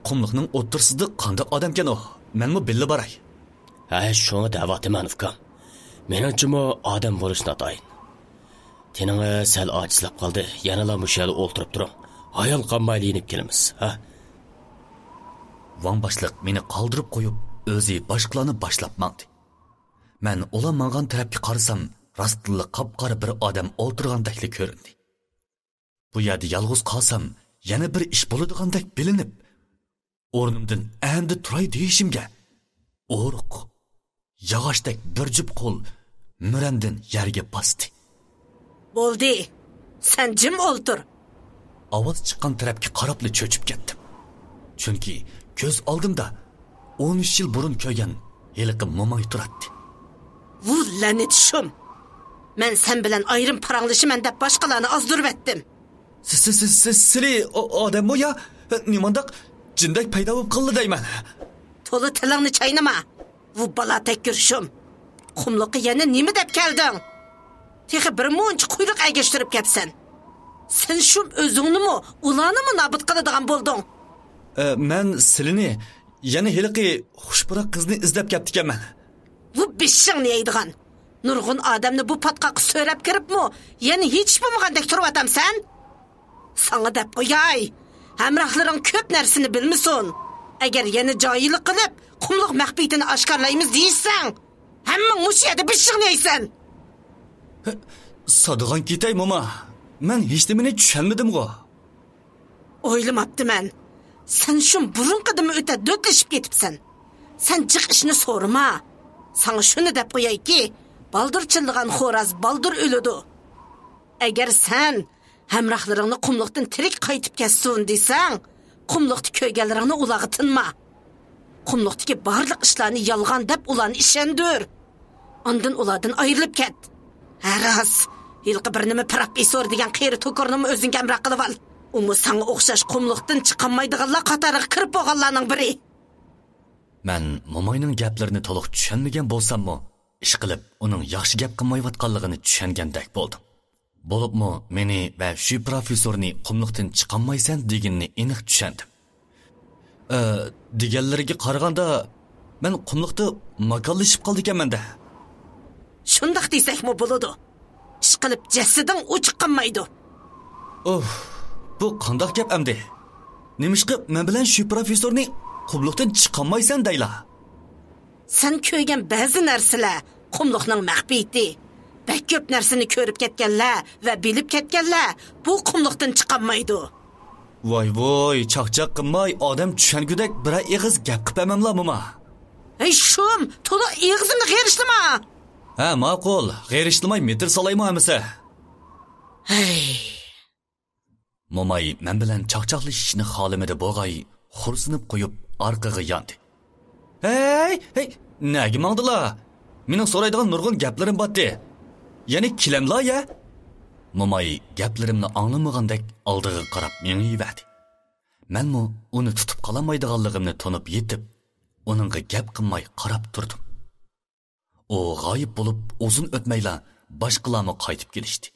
قۇملۇقنىڭ ئوتتۇرىسىدا قانداق ئادەمكەن ئۇ؟ مەنمۇ بىللە باراي. ھە، شۇڭا دەۋاتىمەن، ئۇكام. مېنىڭچىمۇ ئادەم بولۇشى ناتايىن. تېنىڭىز سەل ئاجىزلاپ قالدى، يەنىلا مۇشۇ يەردە ئولتۇرۇپ تۇرۇڭ. ھايال قالمايلا يېنىپ كېلىمىز، ھە؟ ۋاڭ باشلىق مېنى قالدۇرۇپ قويۇپ، ئۆزى باشقىلارنى باشلاپ ماڭدى. مەن ئۇلار ماڭغان تەرەپكە قارىسام، راستتىنلا قاپقارا بىر ئادەم ئولتۇرغاندەكلا كۆرۈندى. بۇ يەردە يالغۇز قالسام، يەنە بىر ئىش بولىدىغاندەك بىلىنىپ، ئورنۇمدىن ئەمدى تۇراي دېيىشىمگە، ئورۇق، ياغاچتەك بىر جۈپ قول مۈرەمدىن يەرگە باستى. بولدى، سەن جىم ئولتۇر. ئاۋاز چىققان تەرەپكە قاراپلا چۆچۈپ كەتتىم. چۈنكى كۆز ئالدىمدا ئون ئۈچ يىل بۇرۇن كۆرگەن ھېلىقى موماي تۇراتتى. ۋۇ لەنەت شۇم! مەن سەن بىلەن ئايرىم پاراڭلىشىمەن دەپ باشقىلارنى ئازدۇرۇۋەتتىم. سى-، سى-، سى-، سى-، سىلى ئا-، ئادەممۇ يا نېمانداق جىندەك پەيدا بولۇپ قالدى دەيمەن. تولا تىلىڭنى چاينىما. ۋۇ بالا تەككۈر شۇم! قۇملۇققا يەنە نېمە دەپ كەلدىڭ؟ تېخى بىر مۇنچە قۇيرۇق ئەگەشتۈرۈپ كەپسەن. سەن شۇم ئۆزۈڭنىمۇ، ئۇلارنىمۇ نابۇت قىلىدىغان بولدۇڭ. ئە، مەن سىلىنى، يەنە ھېلىقى خۇشپۇراق قىزنى ئىزدەپ كەپتىكەنمەن. ۋۇ بېشىڭنى يەيدىغان! نۇرغۇن ئادەمنى بۇ پاتقاققا سۆرەپ كىرىپمۇ، يەنە ھېچ بولمىغاندەك تۇرۇۋاتامسەن؟ ساڭا دەپ قوياي، ھەمراھلىرىڭ كۆپ نەرسىنى بىلمىسۇن. ئەگەر يەنە جاھىللىق قىلىپ، قۇملۇق مەخپىيىتىنى ئاشكارىلايمىز دېيىشسەڭ، ھەممىڭ مۇشۇ يەردە بېشىڭنى يەيسەن. سادىغان كېتەي، موما. مەن ھېچنېمىنى چۈشەنمىدىمغۇ؟ ئويلىماپتىمەن. سەن شۇم بۇرۇنقىدىنمۇ ئۆتە دۆتلىشىپ كېتىپسەن. سەن جىق ئىشنى سورىما. ساڭا شۇنى دەپ قويايكى، بالدۇر چىللىغان خوراز بالدۇر ئۆلىدۇ. ئەگەر سەن ھەمراھلىرىڭنى قۇملۇقتىن تىرىك قايتىپ كەتسۇن دېسەڭ، قۇملۇقتا كۆرگەنلىرىڭنى ئۇلارغا تىنما. قۇملۇقتىكى بارلىق ئىشلارنى يالغان دەپ ئۇلارنى ئىشەندۈر. ئاندىن ئۇلاردىن ئايرىلىپ كەت. ھە راست، ھېلىقى بىر نېمە پروفېسسور دېگەن قېرى توكۇرنىمۇ ئۆزۈڭگە ھەمراھ قىلىۋال. ئۇمۇ ساڭا ئوخشاش قۇملۇقتىن چىقالمايدىغانلار قاتارىغا كىرىپ بولغانلارنىڭ بىرى. مەن موماينىڭ گەپلىرىنى تولۇق چۈشەنمىگەن بولساممۇ، ئىشقىلىپ ئۇنىڭ ياخشى گەپ قىلمايۋاتقانلىقىنى چۈشەنگەندەك بولدۇم. بولۇپمۇ مېنى ۋە شۇ پروفېسسورنى قۇملۇقتىن چىقالمايسەن دېگىنىنى ئېنىق چۈشەندىم. ئە، دېگەنلىرىگە قارىغاندا، مەن قۇملۇقتا ماكانلىشىپ قالدىكەنمەن-دە. شۇنداق دېسەكمۇ بولىدۇ. ئىشقىلىپ جەسىتىڭ ئوچۇق قالمايدۇ. ئۇھ، بۇ قانداق گەپ ئەمدى؟ نېمىشقا مەن بىلەن شۇ پروفېسسورنى قۇملۇقتىن چىقالمايسەن دەيلا؟ سەن كۆرگەن بەزى نەرسىلەر قۇملۇقنىڭ مەخپىيىتى. بەك كۆپ نەرسىنى كۆرۈپ كەتكەنلەر ۋە بىلىپ كەتكەنلەر بۇ قۇملۇقتىن چىقالمايدۇ. ۋاي ۋوي، چاقچاق قىلماي، ئادەم چۈشەنگۈدەك بىرەر ئېغىز گەپ قىلىپ بەرمەملا، موما. ھەي شۇم، تولا ئېغىزىمنى غېرىشلىما! ھە، ماقۇل، غېرىشلىماي مېتىر سالايمۇ ئەمىسە. ھەي. موماي مەن بىلەن چاقچاقلىشىشنى خالىمىدى بوغاي، خورسىنىپ قويۇپ ئارقىغا ياندى. ھەي، ھەي، نەگە ماڭدىلا؟ مېنىڭ سورايدىغان نۇرغۇن گەپلىرىم باتتى. يەنە كېلەملا يە؟ موماي گەپلىرىمنى ئاڭلىمىغاندەك ئالدىغا قاراپ مېڭىۋەردى. مەنمۇ ئۇنى تۇتۇپ قالالمايدىغانلىقىمنى تونۇپ يېتىپ، ئۇنىڭغا گەپ قىلماي قاراپ تۇردۇم. ئۇ غايىب بولۇپ ئۇزۇن ئۆتمەيلا باشقىلارمۇ قايتىپ كېلىشتى.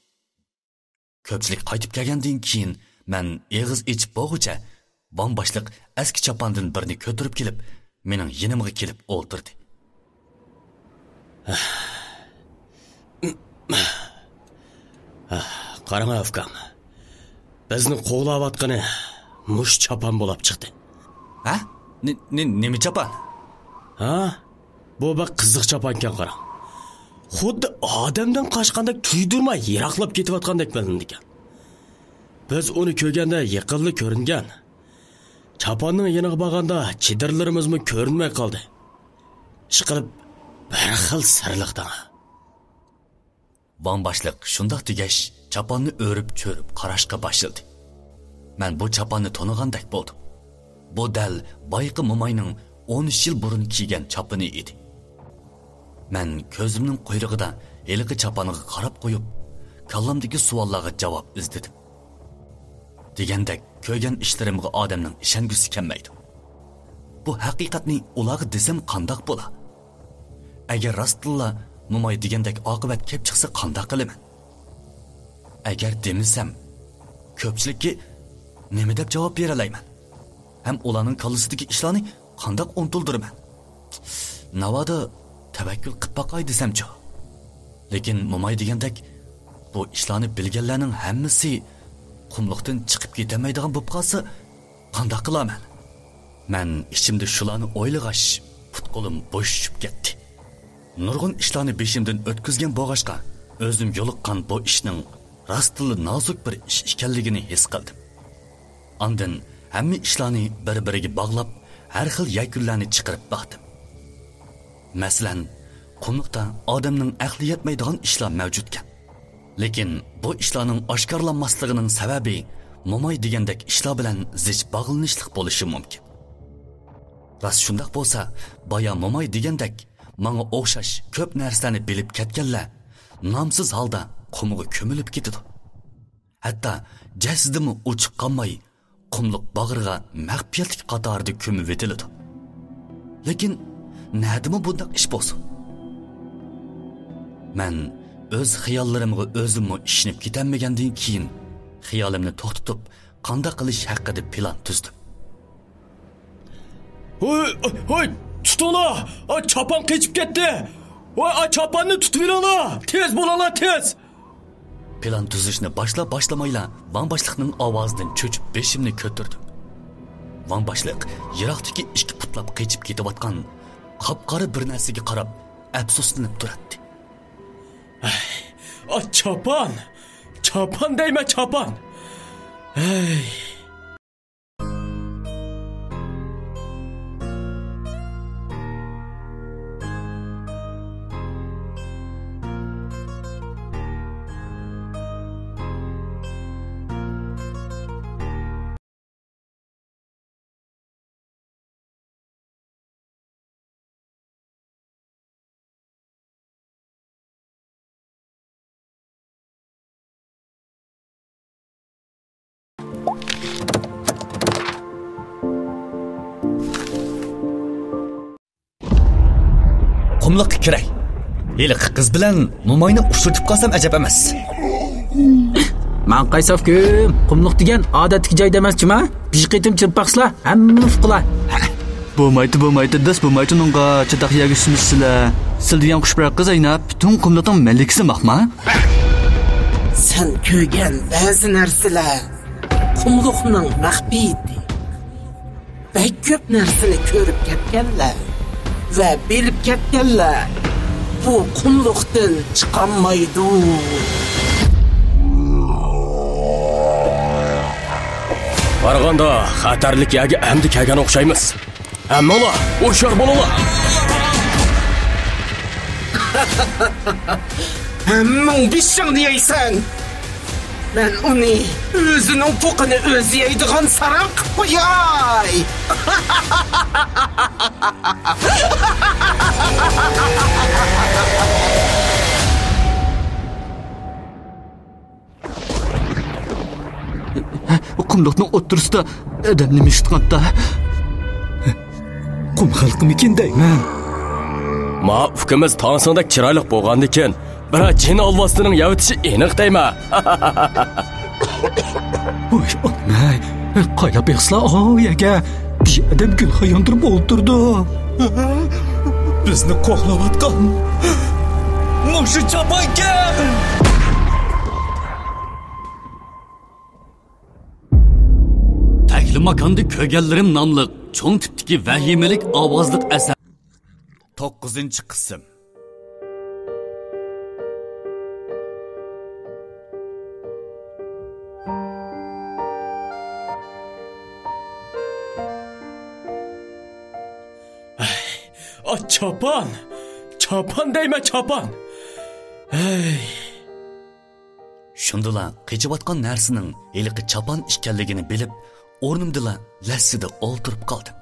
كۆپچىلىك قايتىپ كەلگەندىن كېيىن مەن ئېغىز ئېچىپ بولغۇچە ۋاڭ باشلىق ئەسكى چاپاندىن بىرنى كۆتۈرۈپ كېلىپ، مېنىڭ يېنىمغا كېلىپ ئولتۇردى. قاراڭ ئۇكام، بىزنى قوغلاۋاتقىنى مۇشۇ چاپان بولاپ چىقتى. ھە؟ نى-، نى-، نېمە چاپان؟ ھە؟ بۇ بەك قىزىق چاپانكەن، قاراڭ. خۇددى ئادەمدىن قاچقاندەك تۇيدۇرماي يىراقلاپ كېتىۋاتقاندەك بىلىنىدىكەن. بىز ئۇنى كۆرگەندە يېقىنلا كۆرۈنگەن. چاپاننىڭ يېنىغا بارغاندا چېدىرلىرىمىزمۇ كۆرۈنمەي قالدى. ئىشقىلىپ، بىر خىل سىرلىق دەڭ. ۋاڭ باشلىق شۇنداق دېگەچ، چاپاننى ئۆرۈپ-چۆرۈپ قاراشقا باشلىدى. مەن بۇ چاپاننى تونۇغاندەك بولدۇم. بۇ دەل بايىقى موماينىڭ ئون ئۈچ يىل بۇرۇن كىيگەن چاپىنى ئىدى. مەن كۆزۈمنىڭ قۇيرۇقىدا ھېلىقى چاپانغا قاراپ قويۇپ، كاللامدىكى سوئاللارغا جاۋاب ئىزدىدىم. دېگەندەك، كۆرگەن ئىشلىرىمغا ئادەمنىڭ ئىشەنگۈسى كەلمەيدۇ. بۇ ھەقىقەتنى ئۇلارغا دېسەم قانداق بولا؟ ئەگەر راستتىنلا موماي دېگەندەك ئاقىۋەت كەپ چىقسا قانداق قىلىمەن؟ ئەگەر دېمىسەم، كۆپچىلىككە نېمە دەپ جاۋاب بېرەلەيمەن؟ ھەم ئۇلارنىڭ كاللىسىدىكى ئىشلارنى قانداق ئۇنتۇلدۇرىمەن؟ ناۋادا تەۋەككۈل قىپ باقاي دېسەمچۇ؟ لېكىن موماي دېگەندەك، بۇ ئىشلارنى بىلگەنلەرنىڭ ھەممىسى قۇملۇقتىن چىقىپ كېتەلمەيدىغان بولۇپ قالسا، قانداق قىلارمەن؟ مەن ئىچىمدە شۇلارنى ئويلىغاچ، پۇت-قولۇم بوشىشىپ كەتتى. نۇرغۇن ئىشلارنى بېشىمدىن ئۆتكۈزگەن بولغاچقا، ئۆزۈم يولۇققان بۇ ئىشنىڭ راستتىنلا نازۇك بىر ئىش ئىكەنلىكىنى ھېس قىلدىم. ئاندىن ھەممە ئىشلارنى بىر-بىرىگە باغلاپ، ھەر خىل يەكۈنلەرنى چىقىرىپ باقتىم. مەسىلەن، قۇملۇقتا ئادەمنىڭ ئەقلى يەتمەيدىغان ئىشلار مەۋجۇتكەن. لېكىن بۇ ئىشلارنىڭ ئاشكارىلانماسلىقىنىڭ سەۋەبى موماي دېگەندەك ئىشلار بىلەن زىچ باغلىنىشلىق بولۇشى مۇمكىن. راست شۇنداق بولسا، بايا موماي دېگەندەك ماڭا ئوخشاش كۆپ نەرسىلەرنى بىلىپ كەتكەنلەر نامسىز ھالدا قۇمغا كۆمۈلۈپ كېتىدۇ. ھەتتا جەسىتىمۇ ئوچۇق قالماي، قۇملۇق باغرىغا مەخپىيەتلىك قاتارىدا كۆمۈۋېتىلىدۇ. لېكىن نەدىمۇ بۇنداق ئىش بولسۇن؟ مەن ئۆز خىياللىرىمغا ئۆزۈممۇ ئىشىنىپ كېتەلمىگەندىن كېيىن، خىيالىمنى توختىتىپ، قانداق قىلىش ھەققىدە پىلان تۈزدۈم. ھوي، ھوي، تۇتۇڭلار! ئا، چاپان قېچىپ كەتتى! ۋاي، ئا، چاپاننى تۇتۇۋېلىڭلار! تېز بولۇڭلار، تېز! پىلان تۈزۈشنى باشلاپ باشلىمايلا، ۋاڭ باشلىقنىڭ ئاۋازىدىن چۆچۈپ بېشىمنى كۆتۈردۈم. ۋاڭ باشلىق يىراقتىكى ئىككى پۇتلاپ قېچىپ كېتىۋاتقان قاپقارا بىر نەرسىگە قاراپ ئەپسۇسلىنىپ تۇراتتى. ئاي، ئا، چاپان! چاپان دەيمەن، چاپان! ھەي! قۇملۇققا كىرەي. ھېلىقى قىز بىلەن موماينى ئۇچرىتىپ قالسام ئەجەب ئەمەس. ماڭقايساف كۈم، قۇملۇق دېگەن ئادەتتىكى جاي دەمەس جۇما. بىر قېتىم چىرپاقسىلا، ھەممە ئۇقىلا. بولمايتتى، بولمايتتى، داس بولمايتتى ئۇنىڭغا، چاتاق يەرگە سۈمۈرسىلە. سىل دېگەن قۇش بىر قىز ئەينەپ، پۈتۈن قۇملۇقنىڭ مەلىكىسى ماقما. سەن كۆرگەن بەزى نەرسىلەر قۇملۇقنىڭ مەخپىيىتى. بەك كۆپ نەرسىنى كۆرۈپ كەتكەنلەر ۋە بىلىپ كەتكەنلەر بۇ قۇملۇقتىن چىقالمايدۇ. بارغاندا خەتەرلىك يەرگە ئەمدى كەلگەن ئوخشايمىز. ھەممىڭلار ھوشيار بولۇڭلار! ھەممىڭ بېشىڭنى يەيسەن! مەن ئۇنى ئۆزىنىڭ پوقىنى ئۆزى يەيدىغان ساراڭ قىپ قوياي! ئۇ قۇملۇقنىڭ ئوتتۇرىسىدا ئادەم نېمە ئىشلىتىۋاتتا؟ قۇم خەلقىمىكىن دەيمەن. ما ئۇكىمىز تاڭسىڭدەك چىرايلىق بولغاندىكىن، بىرەر جىن ئالۋاستىنىڭ يەۋېتىشى ئېنىق دەيمەن. ۋاي ئانام-ئەي، قايلاپ بېقسىلا ئاۋۇ يەرگە بىر ئادەم گۈل خاياندۇرۇپ ئولتۇرىدۇ. بىزنى قوغلاۋاتقان مۇشۇ چاپانكەن! تەكلىماكاندا كۆرگەنلىرىم ناملىق چوڭ تىپتىكى ۋەھىمىلىك ئاۋازلىق ئەسەر. توققۇزىنچى قىسىم. ئاي، ئا، چاپان! چاپان دەيمەن، چاپان! ھەي! شۇندىلا قېچىۋاتقان نەرسىنىڭ ھېلىقى چاپان ئىكەنلىكىنى بىلىپ، ئورنۇمدىلا لەسسىدە ئولتۇرۇپ قالدىم.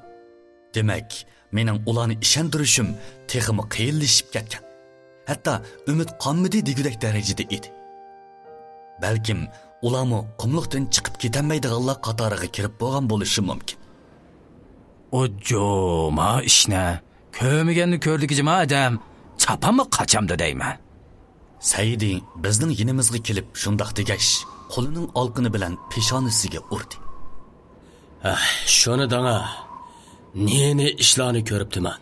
دېمەك، مېنىڭ ئۇلارنى ئىشەندۈرۈشۈم تېخىمۇ قىيىنلىشىپ كەتكەن. ھەتتا ئۈمىد قالمىدى دېگۈدەك دەرىجىدە ئىدى. بەلكىم ئۇلارمۇ قۇملۇقتىن چىقىپ كېتەلمەيدىغانلار قاتارىغا كىرىپ بولغان بولۇشى مۇمكىن. ئۇجۇما ئىشنە، كۆرمىگەننى كۆردى جىما ئادەم، چاپانمۇ قاچامدۇ دەيمەن. سەئىدى بىزنىڭ يېنىمىزغا كېلىپ شۇنداق دېگەچ، قولىنىڭ ئالقىنى بىلەن پېشانىسىگە ئۇردى. ئەھ، شۇنى دەڭە، نى-نى ئىشلارنى كۆرۈپتىمەن.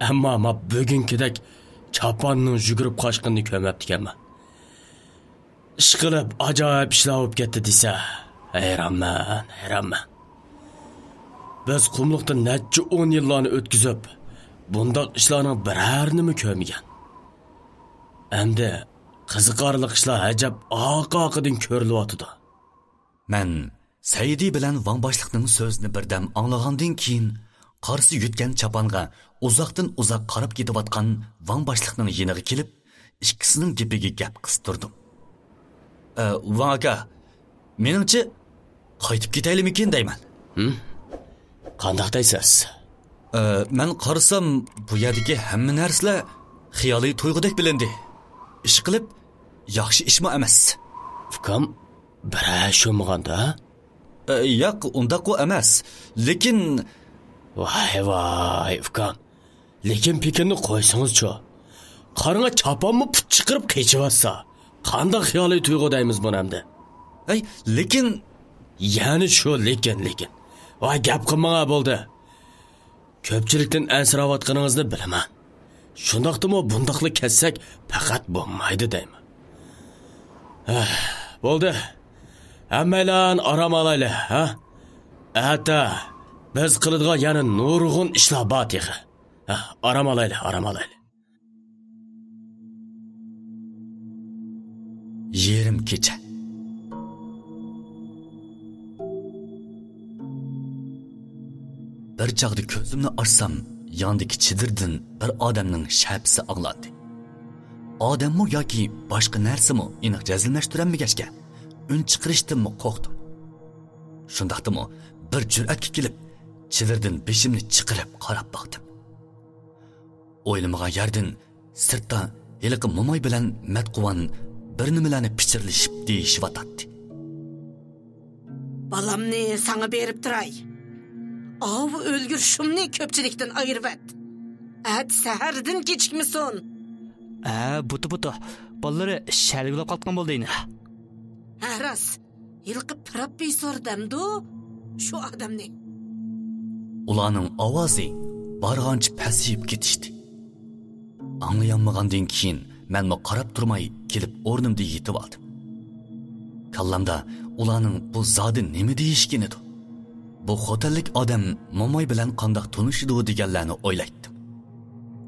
ئەمما ما بۈگۈنكىدەك چاپاننىڭ يۈگۈرۈپ قاچقىنىنى كۆرمەپتىكەنمەن. ئىشقىلىپ ئاجايىپ ئىشلار بولۇپ كەتتى دېسە، ھەيرانمەن، ھەيرانمەن. بىز قۇملۇقتا نەچچە ئون يىللارنى ئۆتكۈزۈپ، بۇنداق ئىشلارنىڭ بىرەرىنىمۇ كۆرمىگەن. ئەمدى قىزىقارلىق ئىشلار ئەجەب ئارقا-ئارقىدىن كۆرۈلۈۋاتىدۇ. مەن سەئىدى بىلەن ۋاڭ باشلىقنىڭ سۆزىنى بىردەم ئاڭلىغاندىن كېيىن، قارىسى يۆتكەن چاپانغا ئۇزاقتىن ئۇزاق قاراپ كېتىۋاتقان ۋاڭ باشلىقنىڭ يېنىغا كېلىپ، ئىككىسىنىڭ گېپىگە گەپ قىستۇردۇم. ئە، ۋاڭ ئاكا، مېنىڭچە، قايتىپ كېتەيلىمىكىن دەيمەن. ھىم؟ قانداق دەيسىز؟ ئە، مەن قارىسام، بۇ يەردىكى ھەممە نەرسىلەر خىيالىي تۇيغۇدەك بىلىندى. ئىشقىلىپ، ياخشى ئىشمۇ ئەمەس. ئۇكام، بىرەر ئىش بولمىغاندا؟ ئە، ياق، ئۇنداقمۇ ئەمەس. لېكىن، ۋاي، ۋاي، ئۇكام. لېكىن پېكىننى قويسىڭىزچۇ؟ قارىڭا، چاپانمۇ پۇت چىقىرىپ قېچىۋاتسا، قانداق خىيالىي تۇيغۇ دەيمىز بۇنى ئەمدى؟ ھەي، لېكىن. يەنە شۇ لېكىن، لېكىن. ۋاي، گەپ قىلماڭا بولدى. كۆپچىلىكتىن ئەنسىرەۋاتقىنىڭىزنى بىلىمەن. شۇنداقتىمۇ بۇنداقلا كەتسەك پەقەت بولمايدۇ دەيمەن. ھە، بولدى. ھەممەيلەن ئارام ئالايلى، ھە؟ ئەتە بىز قىلىدىغان يەنە نۇرغۇن ئىشلار بار تېخى. ھە، ئارام ئالايلى، ئارام ئالايلى. يېرىم كېچە. بىر چاغدا كۆزۈمنى ئاچسام، ياندىكى چېدىردىن بىر ئادەمنىڭ شەپىسى ئاڭلاندى. ئادەممۇ ياكى باشقا نەرسىمۇ ئېنىق جەزملەشتۈرەلمىگەچكە، ئۈن چىقىرىشتىنمۇ قورقتۇم. شۇنداقتىمۇ بىر جۈرئەتكە كېلىپ، چېدىردىن بېشىمنى چىقىرىپ قاراپ باقتىم. ئويلىمىغان يەردىن سىرتتا ھېلىقى موماي بىلەن مەتقۇۋان بىر نېمىلەرنى پىچىرلىشىپ دېيىشىۋاتاتتى. بالامنى ساڭا بېرىپ تۇراي. ئاۋۇ ئۆلگۈر شۇمنى كۆپچىلىكتىن ئايرىۋەت. ئەتە سەھەردىن كېچىكمىسۇن. ئە، بۇتۇ، بۇتۇ. بالىلىرى شەلگىلەپ قالغان بولدى يەنە. ھە، راست. ھېلىقى پروفېسسور دەمدۇ شۇ ئادەمنى؟ ئۇلارنىڭ ئاۋازى بارغانچە پەسىيىپ كېتىشتى. ئاڭلىيالمىغاندىن كېيىن مەنمۇ قاراپ تۇرماي كېلىپ ئورنۇمدا يېتىۋالدىم. كاللامدا ئۇلارنىڭ بۇ زادى نېمە دېيىشكىنىدۇ؟ بۇ خوتەنلىك ئادەم موماي بىلەن قانداق تونۇشىدۇ دېگەنلەرنى ئويلايتتىم.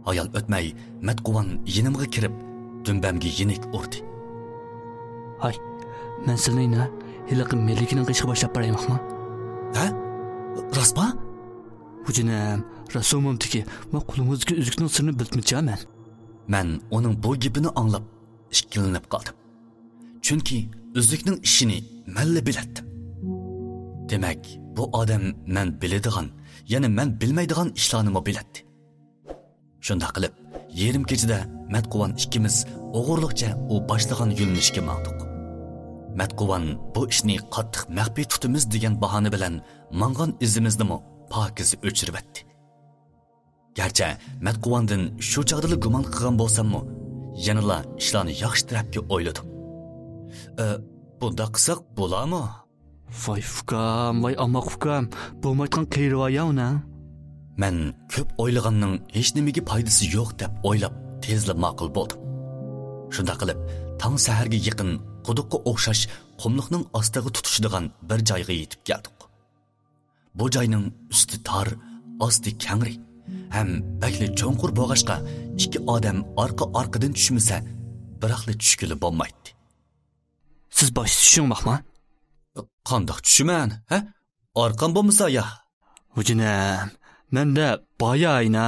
ھايال ئۆتمەي مەتقۇۋان يېنىمغا كىرىپ، دۈمبەمگە يېنىك ئۇردى. ھاي، مەن سىلىنى ھېلىقى مەلىكىنىڭ قېشىغا باشلاپ بارايمەنمۇ؟ ھە؟ راستمۇ؟ خوجىنىم، راست ئومۇمدىكى ۋە قولۇڭىزدىكى ئۈزۈكنىڭ سىرىنى بىلىپمىچى مەن؟ مەن ئۇنىڭ بۇ گېپىنى ئاڭلاپ، ئىككىلىنىپ قالدىم. چۈنكى ئۈزۈكنىڭ ئىشىنى مەنلا بىلەتتىم. دېمەك، بۇ ئادەم مەن بىلىدىغان، يەنى مەن بىلمەيدىغان ئىشلارنىمۇ بىلەتتى. شۇنداق قىلىپ، يېرىم كېچىدە مەتقۇۋان ئىككىمىز ئوغرىلىقچە ئۇ باشلىغان يۆنىلىشكە ماڭدۇق. مەتقۇۋان بۇ ئىشنى قاتتىق مەخپىي تۇتىمىز دېگەن باھانە بىلەن ماڭغان ئىزىمىزنىمۇ پاكىز ئۆچۈرۈۋەتتى. گەرچە مەتقۇۋاندىن شۇ چاغدىلا گۇمان قىلغان بولساممۇ، يەنىلا ئىشلارنى ياخشى تەرەپكە ئويلىدىم. ئە، بۇنداق قىلساق بولامۇ؟ ۋاي ئۇكام، ۋاي ئاماق ئۇكام، بولمايدىغان قېرى بار يا ئۇنىڭ. مەن كۆپ ئويلىغاننىڭ ھېچنېمىگە پايدىسى يوق دەپ ئويلاپ، تېزلا ماقۇل بولدۇم. شۇنداق قىلىپ، تاڭ سەھەرگە يېقىن قۇدۇققا ئوخشاش قۇملۇقنىڭ ئاستىغا تۇتىشىدىغان بىر جايغا يېتىپ كەلدۇق. بۇ جاينىڭ ئۈستى تار، ئاستى كەڭرى ھەم بەكلا چوڭقۇر بولغاچقا، ئىككى ئادەم ئارقا-ئارقىدىن چۈشمىسە، بىراقلا چۈشكىلى بولمايتتى. سىز باشتا چۈشۈڭ، ماقمان. قانداق چۈشىمەن، ھە؟ ئارقام بولمىسا يا؟ ۋۇجىنەم، مەندە بايا ئاينا.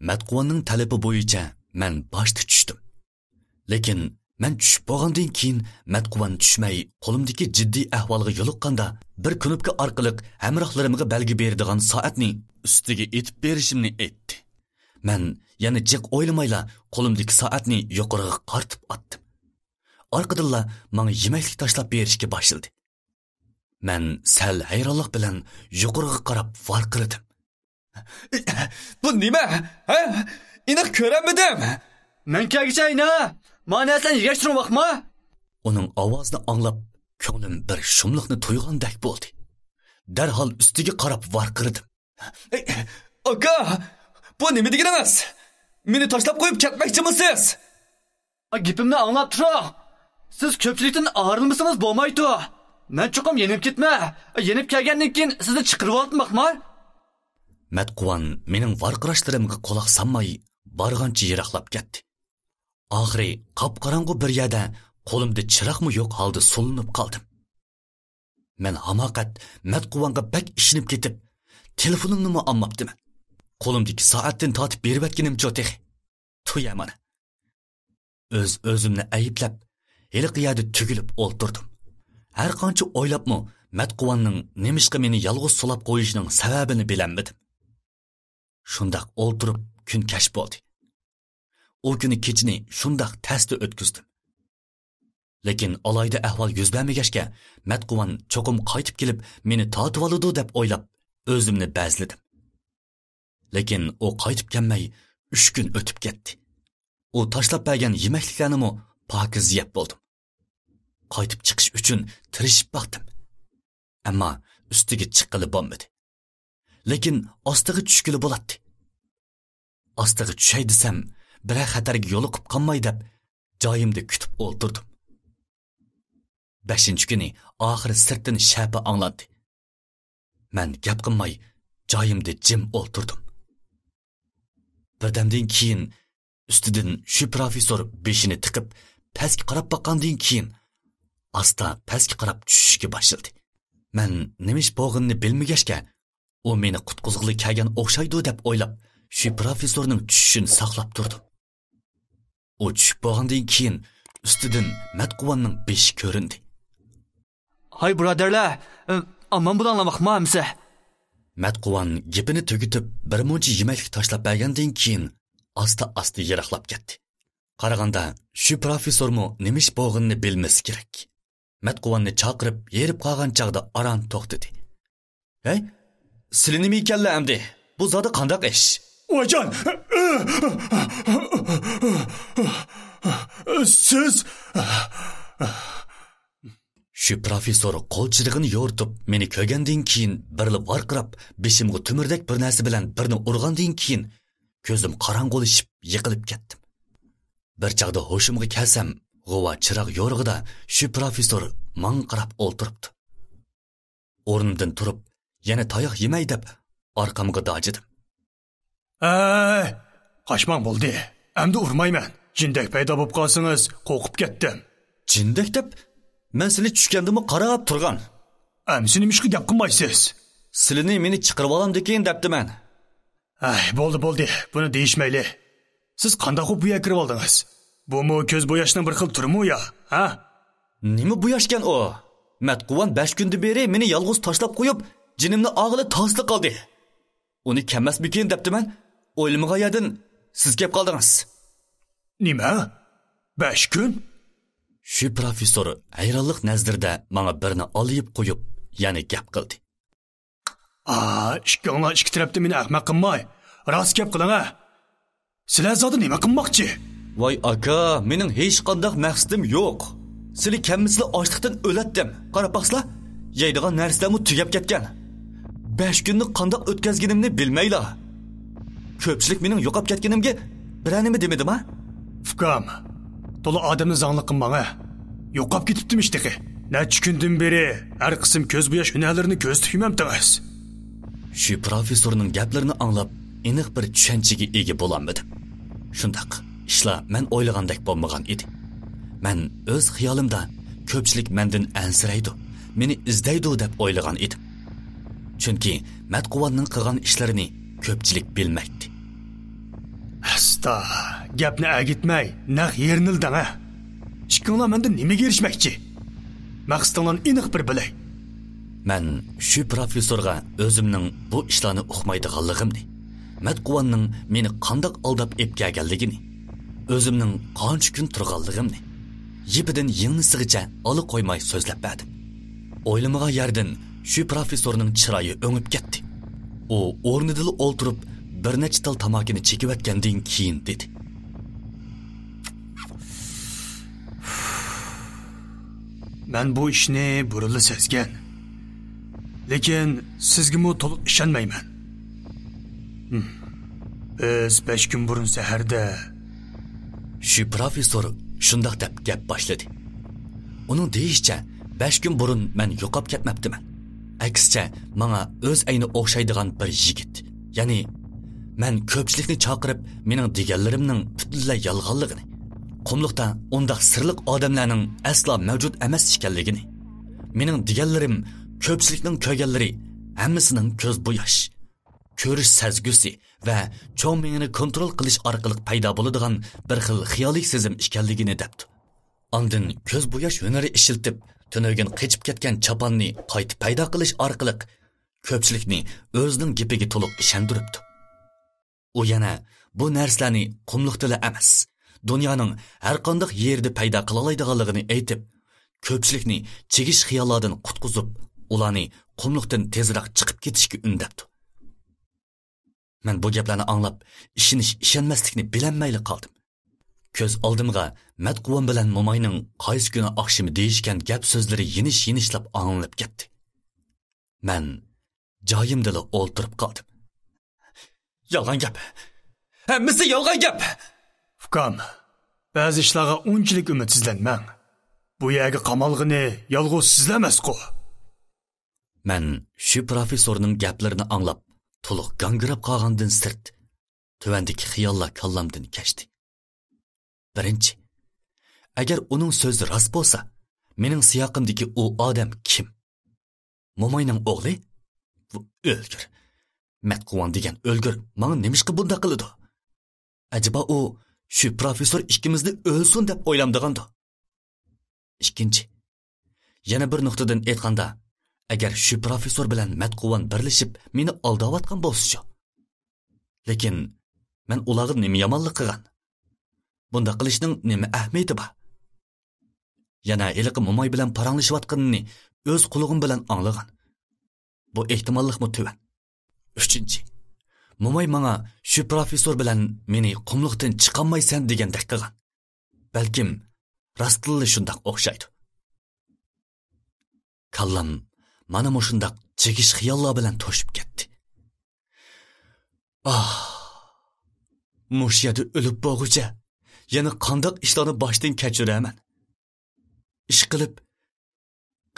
مەتقۇۋاننىڭ تەلىپى بويىچە مەن باشتا چۈشتۈم. لېكىن مەن چۈشۈپ بولغاندىن كېيىن، مەتقۇۋان چۈشمەي، قولۇمدىكى جىددىي ئەھۋالغا يولۇققاندا، بىر كۇنۇپكا ئارقىلىق ھەمراھلىرىمغا بەلگە بېرىدىغان سائەتنى ئۈستىگە ئېتىپ بېرىشىمنى ئېيتتى. مەن يەنە جىق ئويلىمايلا قولۇمدىكى سائەتنى يۇقىرىغا قارىتىپ ئاتتىم. ئارقىدىنلا ماڭا يېمەكلىك تاشلاپ بېرىشكە باشلىدى. مەن سەل ھەيرانلىق بىلەن يۇقىرىغا قاراپ ۋارقىرىدىم. بۇ نېمە؟ ھە؟ ئېنىق كۆرەلمىدىم. مەن كەلگۈچە ئاينا، مانا نەرسىلەرنى يىغىشتۇرۇپ باقما. ئۇنىڭ ئاۋازىنى ئاڭلاپ، كۆڭلۈم بىر شۇملۇقنى تۇيغاندەك بولدى. دەرھال ئۈستىگە قاراپ ۋارقىرىدىم. ئاكا، بۇ نېمە دېگىنىڭىز؟ مېنى تاشلاپ قويۇپ كەتمەكچىمۇسىز؟ گېپىمنى ئاڭلاپ تۇرۇڭ. سىز كۆپچىلىكتىن ئايرىلمىسىڭىز بولمايدۇ. مەن چوقۇم يېنىپ كېتىمەن. يېنىپ كەلگەندىن كېيىن سىزنى چىقىرىۋالدىم، ئەخمەر. مەتقۇۋان مېنىڭ ۋارقىراشلىرىمغا قۇلاق سالماي، بارغانچە يىراقلاپ كەتتى. ئاخىرى قاپقاراڭغۇ بىر يەردە قولۇمدا چىراغمۇ يوق ھالدا سولىنىپ قالدىم. مەن ھاماقەت مەتقۇۋانغا بەك ئىشىنىپ كېتىپ، تېلېفونۇمنىمۇ ئالماپتىمەن. قولۇمدىكى سائەتتىن تارتىپ بېرىۋەتكىنىمچۇ تېخى؟ تۇيە مانا. ئۆز-ئۆزۈمنى ئەيىبلەپ، ھېلىقى يەردە تۈگۈلۈپ ئولتۇردۇم. ھەر قانچە ئويلاپمۇ، مەتقۇۋاننىڭ نېمىشقا مېنى يالغۇز سولاپ قويۇشىنىڭ سەۋەبىنى بىلەلمىدىم. شۇنداق ئولتۇرۇپ كۈن كەچ بولدى. ئۇ كۈنى كېچىنى شۇنداق تەستە ئۆتكۈزدۈم. لېكىن ئالاھىدە ئەھۋال يۈز بەرمىگەچكە، مەتقۇۋان چوقۇم قايتىپ كېلىپ، مېنى تارتىۋالىدۇ دەپ ئويلاپ، ئۆزۈمنى بەزلىدىم. لېكىن ئۇ قايتىپ كەلمەي، ئۈچ كۈن ئۆتۈپ كەتتى. ئۇ تاشلاپ بەرگەن يېمەكلىكلەرنىمۇ پاكىز يەپ بولدۇم. قايتىپ چىقىش ئۈچۈن تىرىشىپ باقتىم. ئەمما ئۈستىگە چىققىلى بولمىدى. لېكىن ئاستىغا چۈشكىلى بولاتتى. ئاستىغا چۈشەي دېسەم، بىرەر خەتەرگە يولۇقۇپ قالماي دەپ، جايىمدا كۈتۈپ ئولتۇردۇم. بەشىنچى كۈنى ئاخىرى سىرتتىن شەپە ئاڭلاندى. مەن گەپ قىلماي، جايىمدا جىم ئولتۇردۇم. بىردەمدىن كېيىن ئۈستىدىن شۈ پروفېسسور بېشىنى تىقىپ، پەسكە قاراپ باققاندىن كېيىن، ئاستا پەسكە قاراپ چۈشۈشكە باشلىدى. مەن نېمە ئىش بولغىنىنى بىلمىگەچكە، ئۇ مېنى قۇتقۇزغىلى كەلگەن ئوخشايدۇ دەپ ئويلاپ، شۈ پروفېسسورنىڭ چۈشۈشىنى ساقلاپ تۇردۇم. ئۇ چۈشۈپ بولغاندىن كېيىن، ئۈستىدىن مەتقۇۋاننىڭ بېشى كۆرۈندى. ھاي بۇرادەرلەر، ئامان بولۇڭلار، ماقما ھەممىسى. مەتقۇۋان گېپىنى تۈگىتىپ، بىر مۇنچە يېمەكلىك تاشلاپ بەرگەندىن كېيىن، ئاستا-ئاستا يىراقلاپ كەتتى. قارىغاندا، شۈ پروفېسسورمۇ نېمە ئىش بولغىنىنى بىلمىسى كېرەك. مەتقۇۋاننى چاقىرىپ، ھېرىپ قالغان چاغدا ئاران توختىدى. ھەي، سىلى نېمە ئىكەنلە ئەمدى؟ بۇ زادى قانداق ئىش؟ ۋايجان! سىز! شۈ پروفېسسور قول چىرىغىنى يورۇتۇپ، مېنى كۆرگەندىن كېيىن بىرلا ۋارقىراپ، بېشىمغا تۆمۈردەك بىر نەرسە بىلەن بىرنى ئۇرغاندىن كېيىن، كۆزۈم قاراڭغۇلىشىپ، يىقىلىپ كەتتىم. بىر چاغدا ھوشۇمغا كەلسەم، غۇۋا چىراغ يورۇقىدا شۈ پروفېسسور ماڭا قاراپ ئولتۇرۇپتۇ. ئورنۇمدىن تۇرۇپ، يەنە تاياق يېمەي دەپ، ئارقامغا داجىدىم. ھەي، قاچماڭ بولدى. ئەمدى ئۇرمايمەن. جىندەك پەيدا بولۇپ قالسىڭىز، قورقۇپ كەتتىم. جىندەك دەپ؟ مەن سىلى چۈشكەندىمۇ قاراپ تۇرغان. ئەمىسە نېمىشقا گەپ قىلمايسىز؟ سىلىنى مېنى چىقىرىۋالامدىكىن دەپتىمەن. ھەي، بولدى، بولدى. بۇنى دېيىشمەيلى. سىز قانداق بولۇپ بۇ يەرگە كىرىۋالدىڭىز؟ بۇمۇ كۆز بوياشنىڭ بىر خىل تۈرىمۇ يا، ھە؟ نېمە بوياشكەن ئۇ؟ مەتقۇۋان بەش كۈندىن بېرى مېنى يالغۇز تاشلاپ قويۇپ، جېنىمنى ئاغىلى تاسلا قىلدى. ئۇنى كەلمەسمىكىن دەپتىمەن، ئويلىمىغان يەردىن سىز كەپ قالدىڭىز. نېمە؟ بەش كۈن؟ شۈ پروفېسسور ھەيرانلىق نەزىرىدە ماڭا بىرنى ئالىيىپ قويۇپ، يەنە گەپ قىلدى. ئا، ئىككىڭلار ئىككى تەرەپتە مېنى ئەخمەق قىلماي، راست گەپ قىلىڭ، ھە؟ سىلەر زادى نېمە قىلماقچى؟ ۋاي ئاكا، مېنىڭ ھېچقانداق مەقسىتىم يوق. سىلى كەممىسىلا ئاچلىقتىن ئۆلەتتىم. قاراپ باقسىلا، يەيدىغان نەرسىلەرمۇ تۈگەپ كەتكەن. بەش كۈننى قانداق ئۆتكۈزگىنىمنى بىلمەيلا. كۆپچىلىك مېنىڭ يوقاپ كەتكىنىمگە بىرەر نېمە دېمىدىما؟ ئۇكام، تولا ئادەمنى زاڭلىق قىلماڭ، ھە. يوقاپ كېتىپتىمىش تېخى. نەچچە كۈندىن بېرى ھەر قىسىم كۆز بوياش ھۈنەرلىرىنى كۆرسىتىپ يۈرمەمتىڭىز؟ شۈ پروفېسسورنىڭ گەپلىرىنى ئاڭلاپ، ئېنىق بىر چۈشەنچىگە ئىگە بولالمىدىم. شۇنداق، ئىشلار مەن ئويلىغاندەك بولمىغان ئىدى. مەن ئۆز خىيالىمدا كۆپچىلىك مەندىن ئەنسىرەيدۇ، مېنى ئىزدەيدۇ دەپ ئويلىغان ئىدىم. چۈنكى مەتقۇۋاننىڭ قىلغان ئىشلىرىنى كۆپچىلىك بىلمەيتتى. ئەستا، گەپنى ئەگىتمەي، نەق يېرىنىلا دەڭە. ئىككىڭلار مەندىن نېمىگە ئېرىشمەكچى؟ مەقسىتىڭلارنى ئېنىق بىر بىلەي. مەن شۈ پروفېسسورغا ئۆزۈمنىڭ بۇ ئىشلارنى ئۇقمايدىغانلىقىمنى، مەتقۇۋاننىڭ مېنى قانداق ئالداپ ئېلىپ كەلگەنلىكىنى، ئۆزۈمنىڭ قانچە كۈن تۇرغانلىقىمنى يىپىدىن يىڭنىسىغىچە ئالا قويماي سۆزلەپ بەردىم. ئويلىمىغان يەردىن شۈ پروفېسسورنىڭ چىرايى ئۆڭۈپ كەتتى. ئۇ ئورنىدىلا ئولتۇرۇپ، بىر نەچچە تال تاماكىنى چېكىۋەتكەندىن كېيىن دېدى. مەن بۇ ئىشنى بۇرۇنلا سەزگەن. لېكىن سىزگىمۇ تولۇق ئىشەنمەيمەن. ھىم. بىز بەش كۈن بۇرۇن سەھەردە. شۈ پروفېسسور شۇنداق دەپ گەپ باشلىدى. ئۇنىڭ دېيىشىچە، بەش كۈن بۇرۇن مەن يوقاپ كەتمەپتىمەن. ئەكسىچە، ماڭا ئۆز ئەينى ئوخشايدىغان بىر يىگىت، يەنى مەن كۆپچىلىكنى چاقىرىپ، مېنىڭ دېگەنلىرىمنىڭ پۈتۈنلەي يالغانلىقىنى، قۇملۇقتا ئۇنداق سىرلىق ئادەملەرنىڭ ئەسلا مەۋجۇت ئەمەس ئىكەنلىكىنى، مېنىڭ دېگەنلىرىم كۆپچىلىكنىڭ كۆرگەنلىرى ھەممىسىنىڭ كۆز بوياش، كۆرۈش سەزگۈسى ۋە چوڭ مېڭىنى كونترول قىلىش ئارقىلىق پەيدا بولىدىغان بىر خىل خىيالىي سېزىم ئىكەنلىكىنى دەپتۇ. ئاندىن كۆز بوياش ھۈنىرى ئىشلىتىپ، تۈنۈگۈن قېچىپ كەتكەن چاپاننى قايتا پەيدا قىلىش ئارقىلىق كۆپچىلىكنى ئۆزىنىڭ گېپىگە تولۇق ئىشەندۈرۈپتۇ. ئۇ يەنە بۇ نەرسىلەرنى قۇملۇقتىلا ئەمەس، دۇنيانىڭ ھەرقانداق يېرىدە پەيدا قىلالايدىغانلىقىنى ئېيتىپ، كۆپچىلىكنى چىگىش خىياللاردىن قۇتقۇزۇپ، ئۇلارنى قۇملۇقتىن تېزرەك چىقىپ كېتىشكە ئۈندەپتۇ. مەن بۇ گەپلەرنى ئاڭلاپ، ئىشىنىش-ئىشەنمەسلىكنى بىلەلمەيلا قالدىم. كۆز ئالدىمغا مەتقۇۋان بىلەن موماينىڭ قايسى كۈنى ئاخشىمى دېيىشكەن گەپ سۆزلىرى يېنىش-يېنىشلاپ ئاڭلىنىپ كەتتى. مەن جايىمدىلا ئولتۇرۇپ قالدىم. يالغان گەپ. ھەممىسى يالغان گەپ. ئۇكام، بەزى ئىشلارغا ئۇنچىلىك ئۈمىدسىزلەنمەڭ. بۇ يەرگە قامالغىنى يالغۇز سىزلا ئەمەسقۇ. مەن شۈ پروفېسسورنىڭ گەپلىرىنى ئاڭلاپ، تولۇق گاڭگىراپ قالغاندىن سىرت، تۆۋەندىكى خىياللار كاللامدىن كەچتى. بىرىنچى، ئەگەر ئۇنىڭ سۆزى راست بولسا، مېنىڭ سىياقىمدىكى ئۇ ئادەم كىم؟ موماينىڭ ئوغلى؟ بۇ ئۆلگۈر. مەتقۇۋان دېگەن ئۆلگۈر ماڭا نېمىشقا بۇنداق قىلىدۇ؟ ئەجەبا ئۇ شۈ پروفېسسور ئىككىمىزنى ئۆلسۇن دەپ ئويلامدىغاندۇ؟ ئىككىنچى، يەنە بىر نۇقتىدىن ئېيتقاندا، ئەگەر شۈ پروفېسسور بىلەن مەتقۇۋان بىرلىشىپ مېنى ئالداۋاتقان بولسىچۇ؟ لېكىن مەن ئۇلارغا نېمە يامانلىق قىلغان؟ بۇنداق قىلىشنىڭ نېمە ئەھمىيىتى بار؟ يەنە ھېلىقى موماي بىلەن پاراڭلىشىۋاتقىنىنى ئۆز قۇلىقىم بىلەن ئاڭلىغان. بۇ ئېھتىماللىقمۇ تۆۋەن. ئۈچىنچى، موماي ماڭا شۈ پروفېسسور بىلەن مېنى قۇملۇقتىن چىقالمايسەن دېگەندەك قىلغان. بەلكىم راستتىنلا شۇنداق ئوخشايدۇ. كاللام مانا مۇشۇنداق چىگىش خىياللار بىلەن توشۇپ كەتتى. ئاھ، مۇشۇ يەردە ئۆلۈپ بولغۇچە يەنە قانداق ئىشلارنى باشتىن كەچۈرەمەن؟ ئىشقىلىپ،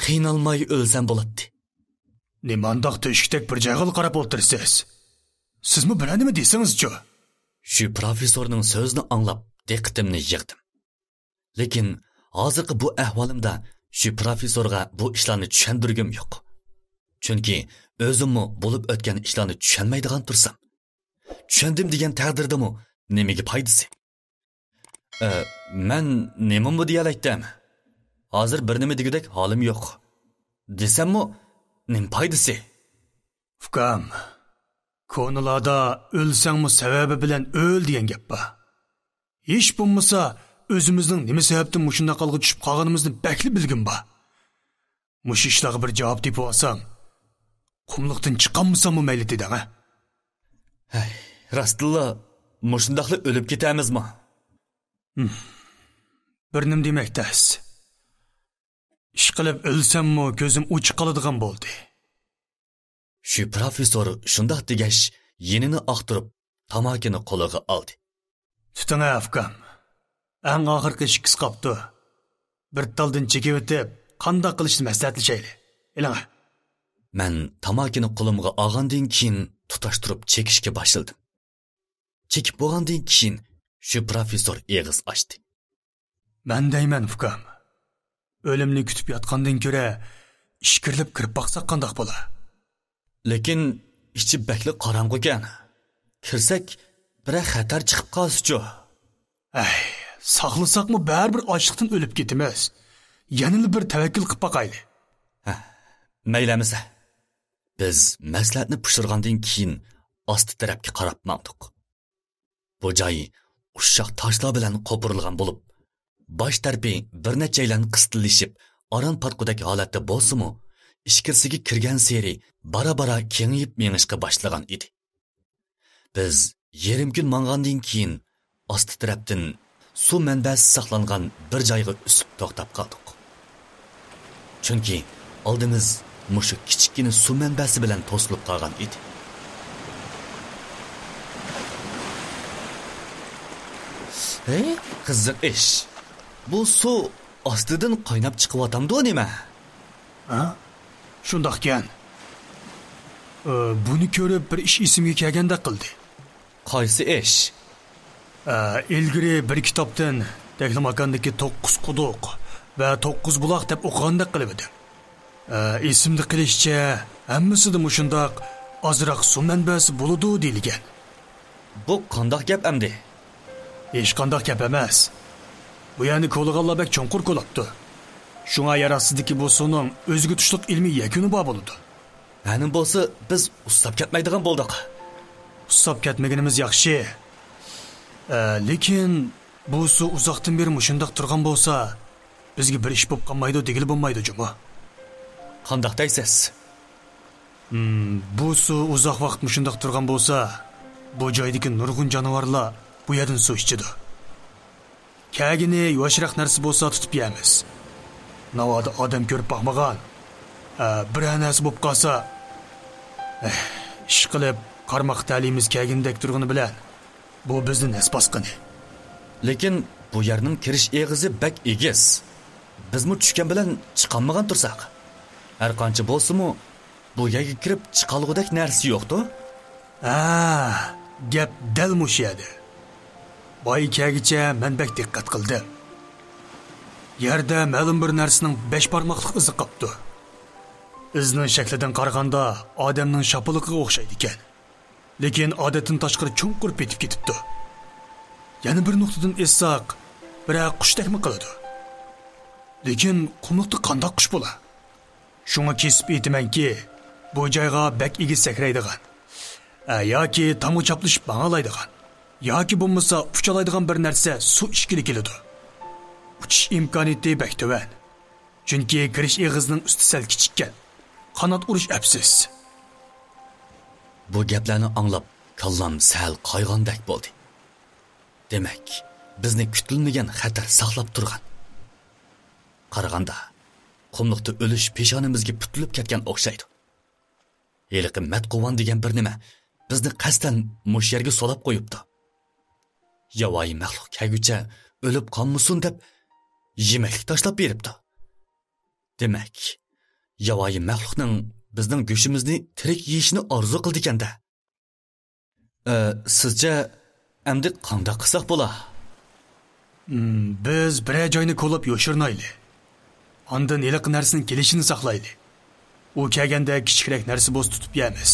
قىينالماي ئۆلسەم بولاتتى. نېمانداق تۆشۈكتەك بىر جايغىلا قاراپ ئولتۇرىسىز؟ سىزمۇ بىرەر نېمە دېسىڭىزچۇ؟ شۈ پروفېسسورنىڭ سۆزىنى ئاڭلاپ، دىققىتىمنى يىغدىم. لېكىن ھازىرقى بۇ ئەھۋالىمدا شۈ پروفېسسورغا بۇ ئىشلارنى چۈشەندۈرگۈم يوق. چۈنكى ئۆزۈممۇ بولۇپ ئۆتكەن ئىشلارنى چۈشەنمەيدىغان تۇرسام، چۈشەندىم دېگەن تەقدىردىمۇ نېمىگە پايدىسى؟ ئە، مەن نېمىمۇ دېيەلەيتتىم؟ ھازىر بىر نېمە دېگۈدەك ھالىم يوق. دېسەممۇ، نېمە پايدىسى؟ ئۇكام، كونىلاردا «ئۆلسەڭمۇ سەۋەبى بىلەن ئۆل» دېگەن گەپ بار. ھېچ بولمىسا، ئۆزىمىزنىڭ نېمە سەۋەبتىن مۇشۇنداق ھالغا چۈشۈپ قالغىنىمىزنى بەكلا بىلگۈم بار. مۇشۇ ئىشلارغا بىر جاۋاب تېپىۋالسام، قۇملۇقتىن چىقالمىساممۇ مەيلى دېدىڭ، ھە؟ ھەي، راستتىنلا مۇشۇنداقلا ئۆلۈپ كېتەمىزمۇ؟ ھىم. بىر نېمە دېمەك تەس. ئىشقىلىپ ئۆلسەممۇ كۆزۈم ئوچۇق قالىدىغان بولدى. شۈ پروفېسسور شۇنداق دېگەچ، يېنىنى ئاختۇرۇپ، تاماكىنى قولىغا ئالدى. تۇتۇڭ، ئۇكام. ئەڭ ئاخىرقى ئىككىسى قاپتۇ. بىر تالدىن چېكىۋېتىپ، قانداق قىلىشنى مەسلىھەتلىشەيلى. ئېلىڭ. مەن تاماكىنى قولۇمغا ئالغاندىن كېيىن، تۇتاشتۇرۇپ چېكىشكە باشلىدىم. چېكىپ بولغاندىن كېيىن، شۈ پروفېسسور ئېغىز ئاچتى. مەن دەيمەن، ئۇكام. ئۆلۈمنى كۈتۈپ ياتقاندىن كۆرە، ئىچكىرىلەپ كىرىپ باقساق قانداق بولا؟ لېكىن ئىچى بەكلا قاراڭغۇكەن. كىرسەك، بىرەر خەتەر چىقىپ قالسىچۇ؟ ئەي، ساقلىساقمۇ بەرىبىر ئاچلىقتىن ئۆلۈپ كېتىمىز. يەنىلا بىر تەۋەككۈل قىلىپ باقايلى. ھە، مەيلى ئەمىسە. بىز مەسلىھەتنى پىشۇرغاندىن كېيىن، ئاستى تەرەپكە قاراپ ماڭدۇق. بۇ جاي ئۇششاق تاشلار بىلەن قوپۇرۇلغان بولۇپ، باش تەرىپى بىر نەچچەيلەن قىستىلىشىپ، ئاران پاتقۇدەك ھالەتتە بولسىمۇ، ئىچكىرىسىگە كىرگەنسېرى بارا-بارا كېڭىيىپ مېڭىشقا باشلىغان ئىدى. بىز يېرىم كۈن ماڭغاندىن كېيىن، ئاستى تەرەپتىن سۇ مەنبەسى ساقلانغان بىر جايغا ئۈسۈپ توختاپ قالدۇق. چۈنكى ئالدىمىز مۇشۇ كىچىككىنە سۇ مەنبەسى بىلەن توسۇلۇپ قالغان ئىدى. ھەي، قىزىق ئىش. بۇ سۇ ئاستىدىن قايناپ چىقىۋاتامدۇ نېمە؟ ھە؟ شۇنداقكەن. ئى، بۇنى كۆرۈپ بىر ئىش ئېسىمگە كەلگەندەك قىلدى. قايسى ئىش؟ ئە، ئىلگىرى بىر كىتابتىن تەكلىماكاندىكى توققۇز قۇدۇق ۋە توققۇز بۇلاق دەپ ئوقۇغاندەك قىلىۋىدىم. ئە، ئېسىمدە قېلىشىچە، ھەممىسىدە مۇشۇنداق ئازراق سۇ مەنبەسى بولىدۇ دېيىلگەن. بۇ قانداق گەپ ئەمدى؟ ھېچقانداق گەپ ئەمەس. بۇ يەرنى كولىغانلار بەك چوڭقۇر كولاپتۇ. شۇڭا يەر ئاستىدىكى بۇ سۇنىڭ ئۆزىگە تۇشلۇق ئىلمىي يەكۈنى بار بولىدۇ. ھەنىم بولسا، بىز ئۇسساپ كەتمەيدىغان بولدۇق. ئۇسساپ كەتمىگىنىمىز ياخشى. ئە، لېكىن بۇ سۇ ئۇزاقتىن بېرى مۇشۇنداق تۇرغان بولسا، بىزگە بىر ئىش بولۇپ قالمايدۇ دېگىلى بولمايدۇ جۇمۇ. قانداق دەيسىز؟ ھىم، بۇ سۇ ئۇزاق ۋاقىت مۇشۇنداق تۇرغان بولسا، بۇ جايدىكى نۇرغۇن جانىۋارلار بۇ يەردىن سۇ ئىچىدۇ. كەلگىنى يۇۋاشراق نەرسە بولسا تۇتۇپ يەرمىز. ناۋادا ئادەم كۆرۈپ باقمىغان، ئە، بىرەر نەرسە بولۇپ قالسا، ئەھ، ئىشقىلىپ قارماق تەلىيىمىز كەلگىنىدەك تۇرغىنى بىلەن، بۇ بىزنى نەس باسقىنى. لېكىن بۇ يەرنىڭ كىرىش ئېغىزى بەك ئېگىز. بىزمۇ چۈشكەن بىلەن چىقالمىغان تۇرساق. ھەرقانچە بولسىمۇ، بۇ يەرگە كىرىپ چىقالغۇدەك نەرسە يوقتۇ؟ ھە، گەپ دەل مۇشۇ يەردە. بايا كەلگىچە مەن بەك دىققەت قىلدىم. يەردە مەلۇم بىر نەرسىنىڭ بەش بارماقلىق ئىزى قاپتۇ. ئىزنىڭ شەكلىدىن قارىغاندا ئادەمنىڭ شاپىلىقىغا ئوخشايدىكەن. لېكىن ئادەتتىن تاشقىرى چوڭقۇر پېتىپ كېتىپتۇ. يەنە بىر نۇقتىدىن ئېيتساق، بىرەر قۇشتەكمۇ قىلىدۇ. لېكىن قۇملۇقتا قانداق قۇش بولا؟ شۇڭا كېسىپ ئېيتىمەنكى، بۇ جايغا بەك ئېگىز سەكرەيدىغان، ئە، ياكى تامغا چاپلىشىپ ماڭالايدىغان، ياكى بولمىسا ئۇچالايدىغان بىر نەرسە سۇ ئىچكىلى كېلىدۇ. ئۇچۇش ئىمكانىيىتى بەك تۆۋەن. چۈنكى كىرىش ئېغىزىنىڭ ئۈستى سەل كىچىككەن. قانات ئۇرۇش ئەپسىز. بۇ گەپلەرنى ئاڭلاپ، كاللام سەل قايغاندەك بولدى. دېمەك، بىزنى كۈتۈلمىگەن خەتەر ساقلاپ تۇرغان. قارىغاندا، قۇملۇقتا ئۆلۈش پېشانىمىزگە پۈتۈلۈپ كەتكەن ئوخشايدۇ. ھېلىقى مەتقۇۋان دېگەن بىر نېمە بىزنى قەستەن مۇشۇ يەرگە سولاپ قويۇپتۇ. ياۋايى مەخلۇق كەلگۈچە ئۆلۈپ قالمىسۇن دەپ يېمەكلىك تاشلاپ بېرىپتۇ. دېمەك، ياۋايى مەخلۇقنىڭ بىزنىڭ گۆشىمىزنى تىرىك يېيىشىنى ئارزۇ قىلىدىكەن-دە. ئە، سىزچە، ئەمدى قانداق قىلساق بولا؟ ھىم، بىز بىرەر جاينى كولاپ يوشۇرۇنايلى. ئاندىن ھېلىقى نەرسىنىڭ كېلىشىنى ساقلايلى. ئۇ كەلگەندە كىچىكرەك نەرسە بولسا تۇتۇپ يەرمىز.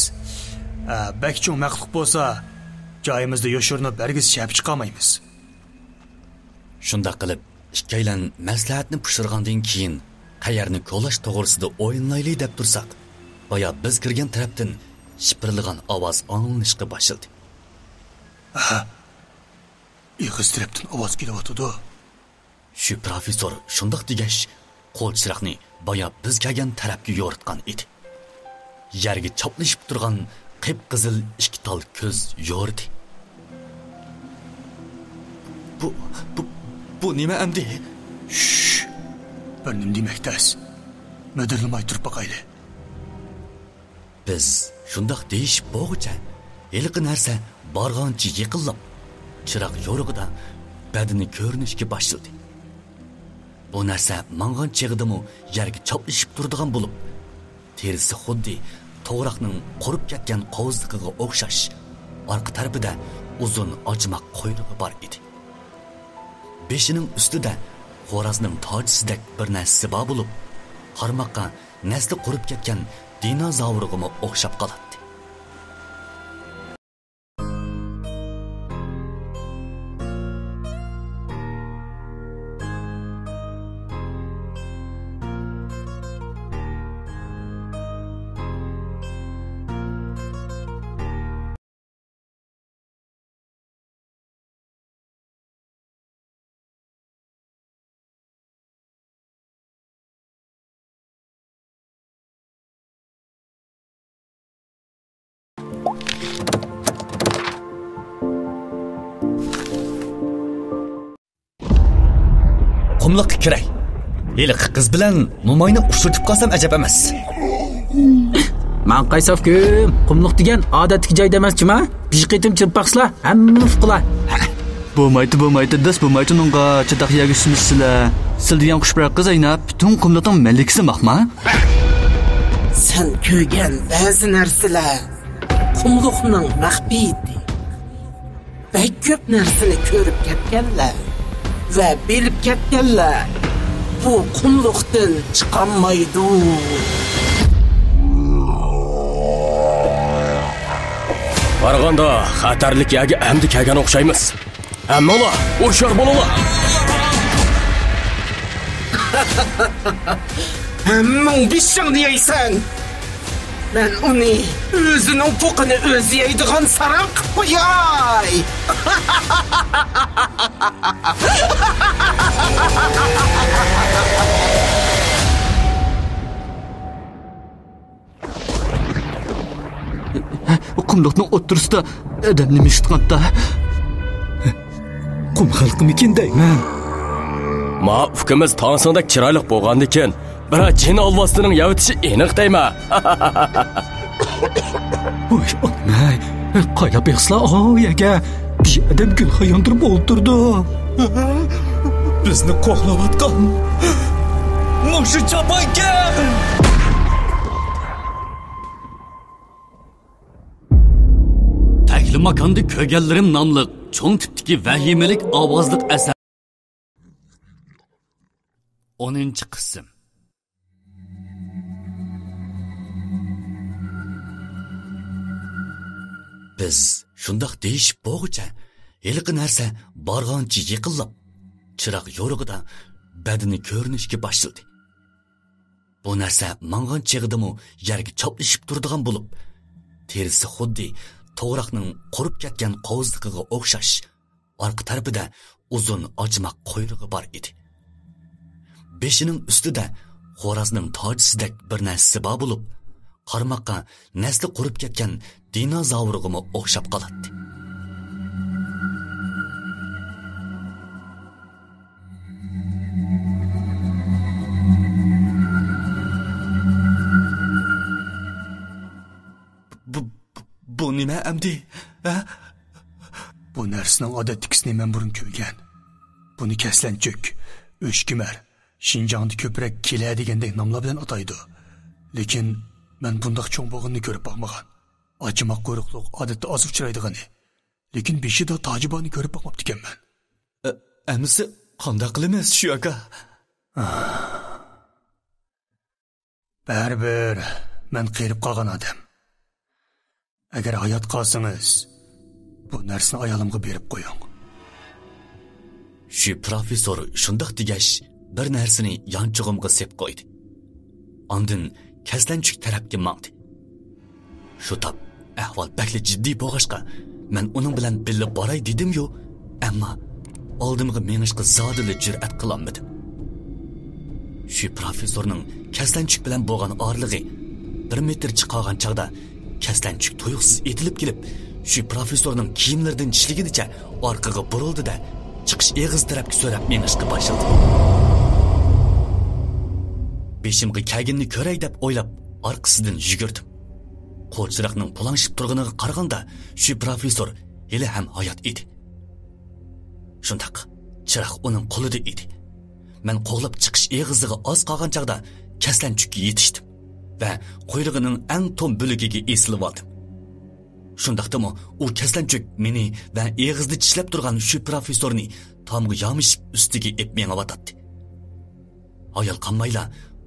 ئە، بەك چوڭ مەخلۇق بولسا، جايىمىزدا يوشۇرۇنۇپ ھەرگىز شەپە چىقارمايمىز. شۇنداق قىلىپ، ئىككىيلەن مەسلىھەتنى پىشۇرغاندىن كېيىن، قەيەرنى كولاش توغرىسىدا ئويلىنايلى دەپ تۇرساق، بايا بىز كىرگەن تەرەپتىن شىپىرلىغان ئاۋاز ئاڭلىنىشقا باشلىدى. ئەھە، ئېغىز تەرەپتىن ئاۋاز كېلىۋاتىدۇ. شۇ پروفېسسور شۇنداق دېگەچ، قول چىراغنى بايا بىز كەلگەن تەرەپكە يورۇتقان ئىدى. يەرگە چاپلىشىپ تۇرغان قىپقىزىل ئىككى تال كۆز يورۇدى. بۇ، بۇ، بۇ نېمە ئەمدى؟ شش! بىر نېمە دېمەك تەس. مىدىرلىماي تۇرۇپ باقايلى. بىز شۇنداق دېيىشىپ بولغۇچە، ھېلىقى نەرسە بارغانچە يېقىنلاپ، چىراغ يورۇقىدا بەدىنى كۆرۈنۈشكە باشلىدى. بۇ نەرسە ماڭغان چېغىدىمۇ يەرگە چاپلىشىپ تۇرىدىغان بولۇپ، تېرىسى خۇددى توغراقنىڭ قۇرۇپ كەتكەن قوۋزىقىغا ئوخشاش، ئارقا تەرىپىدە ئۇزۇن ئاجماق قۇيرۇقى بار ئىدى. بېشىنىڭ ئۈستىدە خورازنىڭ تاجىسىدەك بىر نەرسىسى بار بولۇپ، قارىماققا نەسلى قۇرۇپ كەتكەن دىنوزاۋرغىمۇ ئوخشاپ قالاتتى. قۇملۇققا كىرەي. ھېلىقى قىز بىلەن موماينى ئۇچرىتىپ قالسام ئەجەب ئەمەس. ماڭقايساف كۈم، قۇملۇق دېگەن ئادەتتىكى جاي دەمەس جۇما. بىر قېتىم چىرپاقسىلا، ھەممىنى ئۇقىلا. بولمايتتى، بولمايتتى، داس بولمايتتى ئۇنىڭغا، چاتاق يەرگە سۈمۈشسىلە. سىل دېگەن خۇش بىر قىز ئەينەپ، پۈتۈن قۇملۇقنىڭ مەلىكىسى ماقما. سەن كۆرگەن بەزى نەرسىلەر قۇملۇقنىڭ مەخپىيىتى. بەك كۆپ نەرسىنى كۆرۈپ كەتكەنلەر ۋە بىلىپ كەتكەنلەر بۇ قۇملۇقتىن چىقالمايدۇ. قارىغاندا خەتەرلىك يەرگە ئەمدى كەلگەن ئوخشايمىز. ھەممىڭلار ھوشيار بولۇڭلار! ھەممىڭ بېشىڭنى يەيسەن! مەن ئۇنى ئۆزىنىڭ پوقىنى ئۆزى يەيدىغان ساراڭ قىلىپ قوياي! قۇملۇقنىڭ ئوتتۇرىسىدا ئادەم نېمە ئىشلىتىۋاتقاندا؟ قۇم خەلقىمىكىن دەيمەن. ما ئۇكىمىز تاڭسىڭدەك چىرايلىق بولغاندىكىن، بىرەر جىن ئالۋاستىنىڭ يەۋېتىشى ئېنىق دەيمەن. ۋاي ئانام-ئەي، قايلاپ بېقىسىلا ئاۋۇ يەرگە؟ بىر ئادەم گۈل خاياندۇرۇپ ئولتۇرىدۇ. بىزنى قوغلاۋاتقان مۇشۇ چاپانكەن! تەكلىماكاندا كۆرگەنلىرىم ناملىق چوڭ تىپتىكى ۋەھىمىلىك ئاۋازلىق ئەسەر. ئونىنچى قىسىم. بىز شۇنداق دېيىشىپ بولغۇچە، ھېلىقى نەرسە بارغانچە يېقىنلاپ، چىراغ يورۇقىدا بەدىنى كۆرۈنۈشكە باشلىدى. بۇ نەرسە ماڭغان چېغىدىمۇ يەرگە چاپلىشىپ تۇرىدىغان بولۇپ، تېرىسى خۇددى توغراقنىڭ قۇرۇپ كەتكەن قوۋزىقىغا ئوخشاش، ئارقا تەرىپىدە ئۇزۇن ئاجماق قۇيرۇقى بار ئىدى. بېشىنىڭ ئۈستىدە خورازنىڭ تاجىسىدەك بىر نەرسىسى بار بولۇپ، قارىماققا نەسلى قۇرۇپ كەتكەن دىنوزاۋرغىمۇ ئوخشاپ قالاتتى. بۇ، بۇ، بۇ نېمە ئەمدى؟ ھە؟ بۇ نەرسىنىڭ ئادەتتىكىسىنى مەن بۇرۇن كۆرگەن. بۇنى كەسلەنچۈك، ئۆچكىمەر، شىنجاڭدا كۆپرەك كېلە دېگەندەك ناملار بىلەن ئاتايدۇ. لېكىن مەن بۇنداق چوڭ بولغىنىنى كۆرۈپ باقمىغان. ئاچىماق قۇيرۇقلۇق ئادەتتە ئاز ئۇچرايدىغىنى. لېكىن بېشىدا تاجى بارنى كۆرۈپ باقماپتىكەنمەن. ئە، ئەمىسە قانداق قىلىمىز، شۇ ئاكا؟ بەرىبىر مەن قېرىپ قالغان ئادەم. ئەگەر ھايات قالسىڭىز، بۇ نەرسىنى ئايالىمغا بېرىپ قويۇڭ. شۇ پروفېسسور شۇنداق دېگەچ، بىر نەرسىنى يانچۇقۇمغا سېلىپ قويدى. ئاندىن كەسلەنچۈك تەرەپكە ماڭدى. شۇ تاپ ئەھۋال بەكلا جىددىي بولغاچقا، مەن ئۇنىڭ بىلەن بىللە باراي دېدىميۇ، ئەمما ئالدىمغا مېڭىشقا زادىلا جۈرئەت قىلالمىدىم. شۇ پروفېسسورنىڭ كەسلەنچۈك بىلەن بولغان ئارىلىقى بىر مېتىرچە قالغان چاغدا، كەسلەنچۈك تۇيۇقسىز ئېتىلىپ كېلىپ، شۇ پروفېسسورنىڭ كىيىملىرىدىن چىشلىگىنىچە ئارقىغا بۇرۇلدى-دە، چىقىش ئېغىزى تەرەپكە سۆرەپ مېڭىشقا باشلىدى. بېشىمغا كەلگىنىنى كۆرەي دەپ ئويلاپ، ئارقىسىدىن يۈگۈردۈم. قول چىراغنىڭ پۇلاڭشىپ تۇرغىنىغا قارىغاندا، شۇ پروفېسسور ھېلىھەم ھايات ئىدى. شۇنداق، چىراغ ئۇنىڭ قولىدا ئىدى. مەن قوغلاپ چىقىش ئېغىزىغا ئاز قالغان چاغدا كەسلەنچۈككە يېتىشتىم ۋە قۇيرۇقىنىڭ ئەڭ توم بۆلىكىگە ئېسىلىۋالدىم. شۇنداقتىمۇ ئۇ كەسلەنچۈك مېنى ۋە ئېغىزدا چىشلەپ تۇرغان شۇ پروفېسسورنى تامغا يامىشىپ ئۈستىگە ئېپ مېڭىۋاتاتتى. ھايال قالمايلا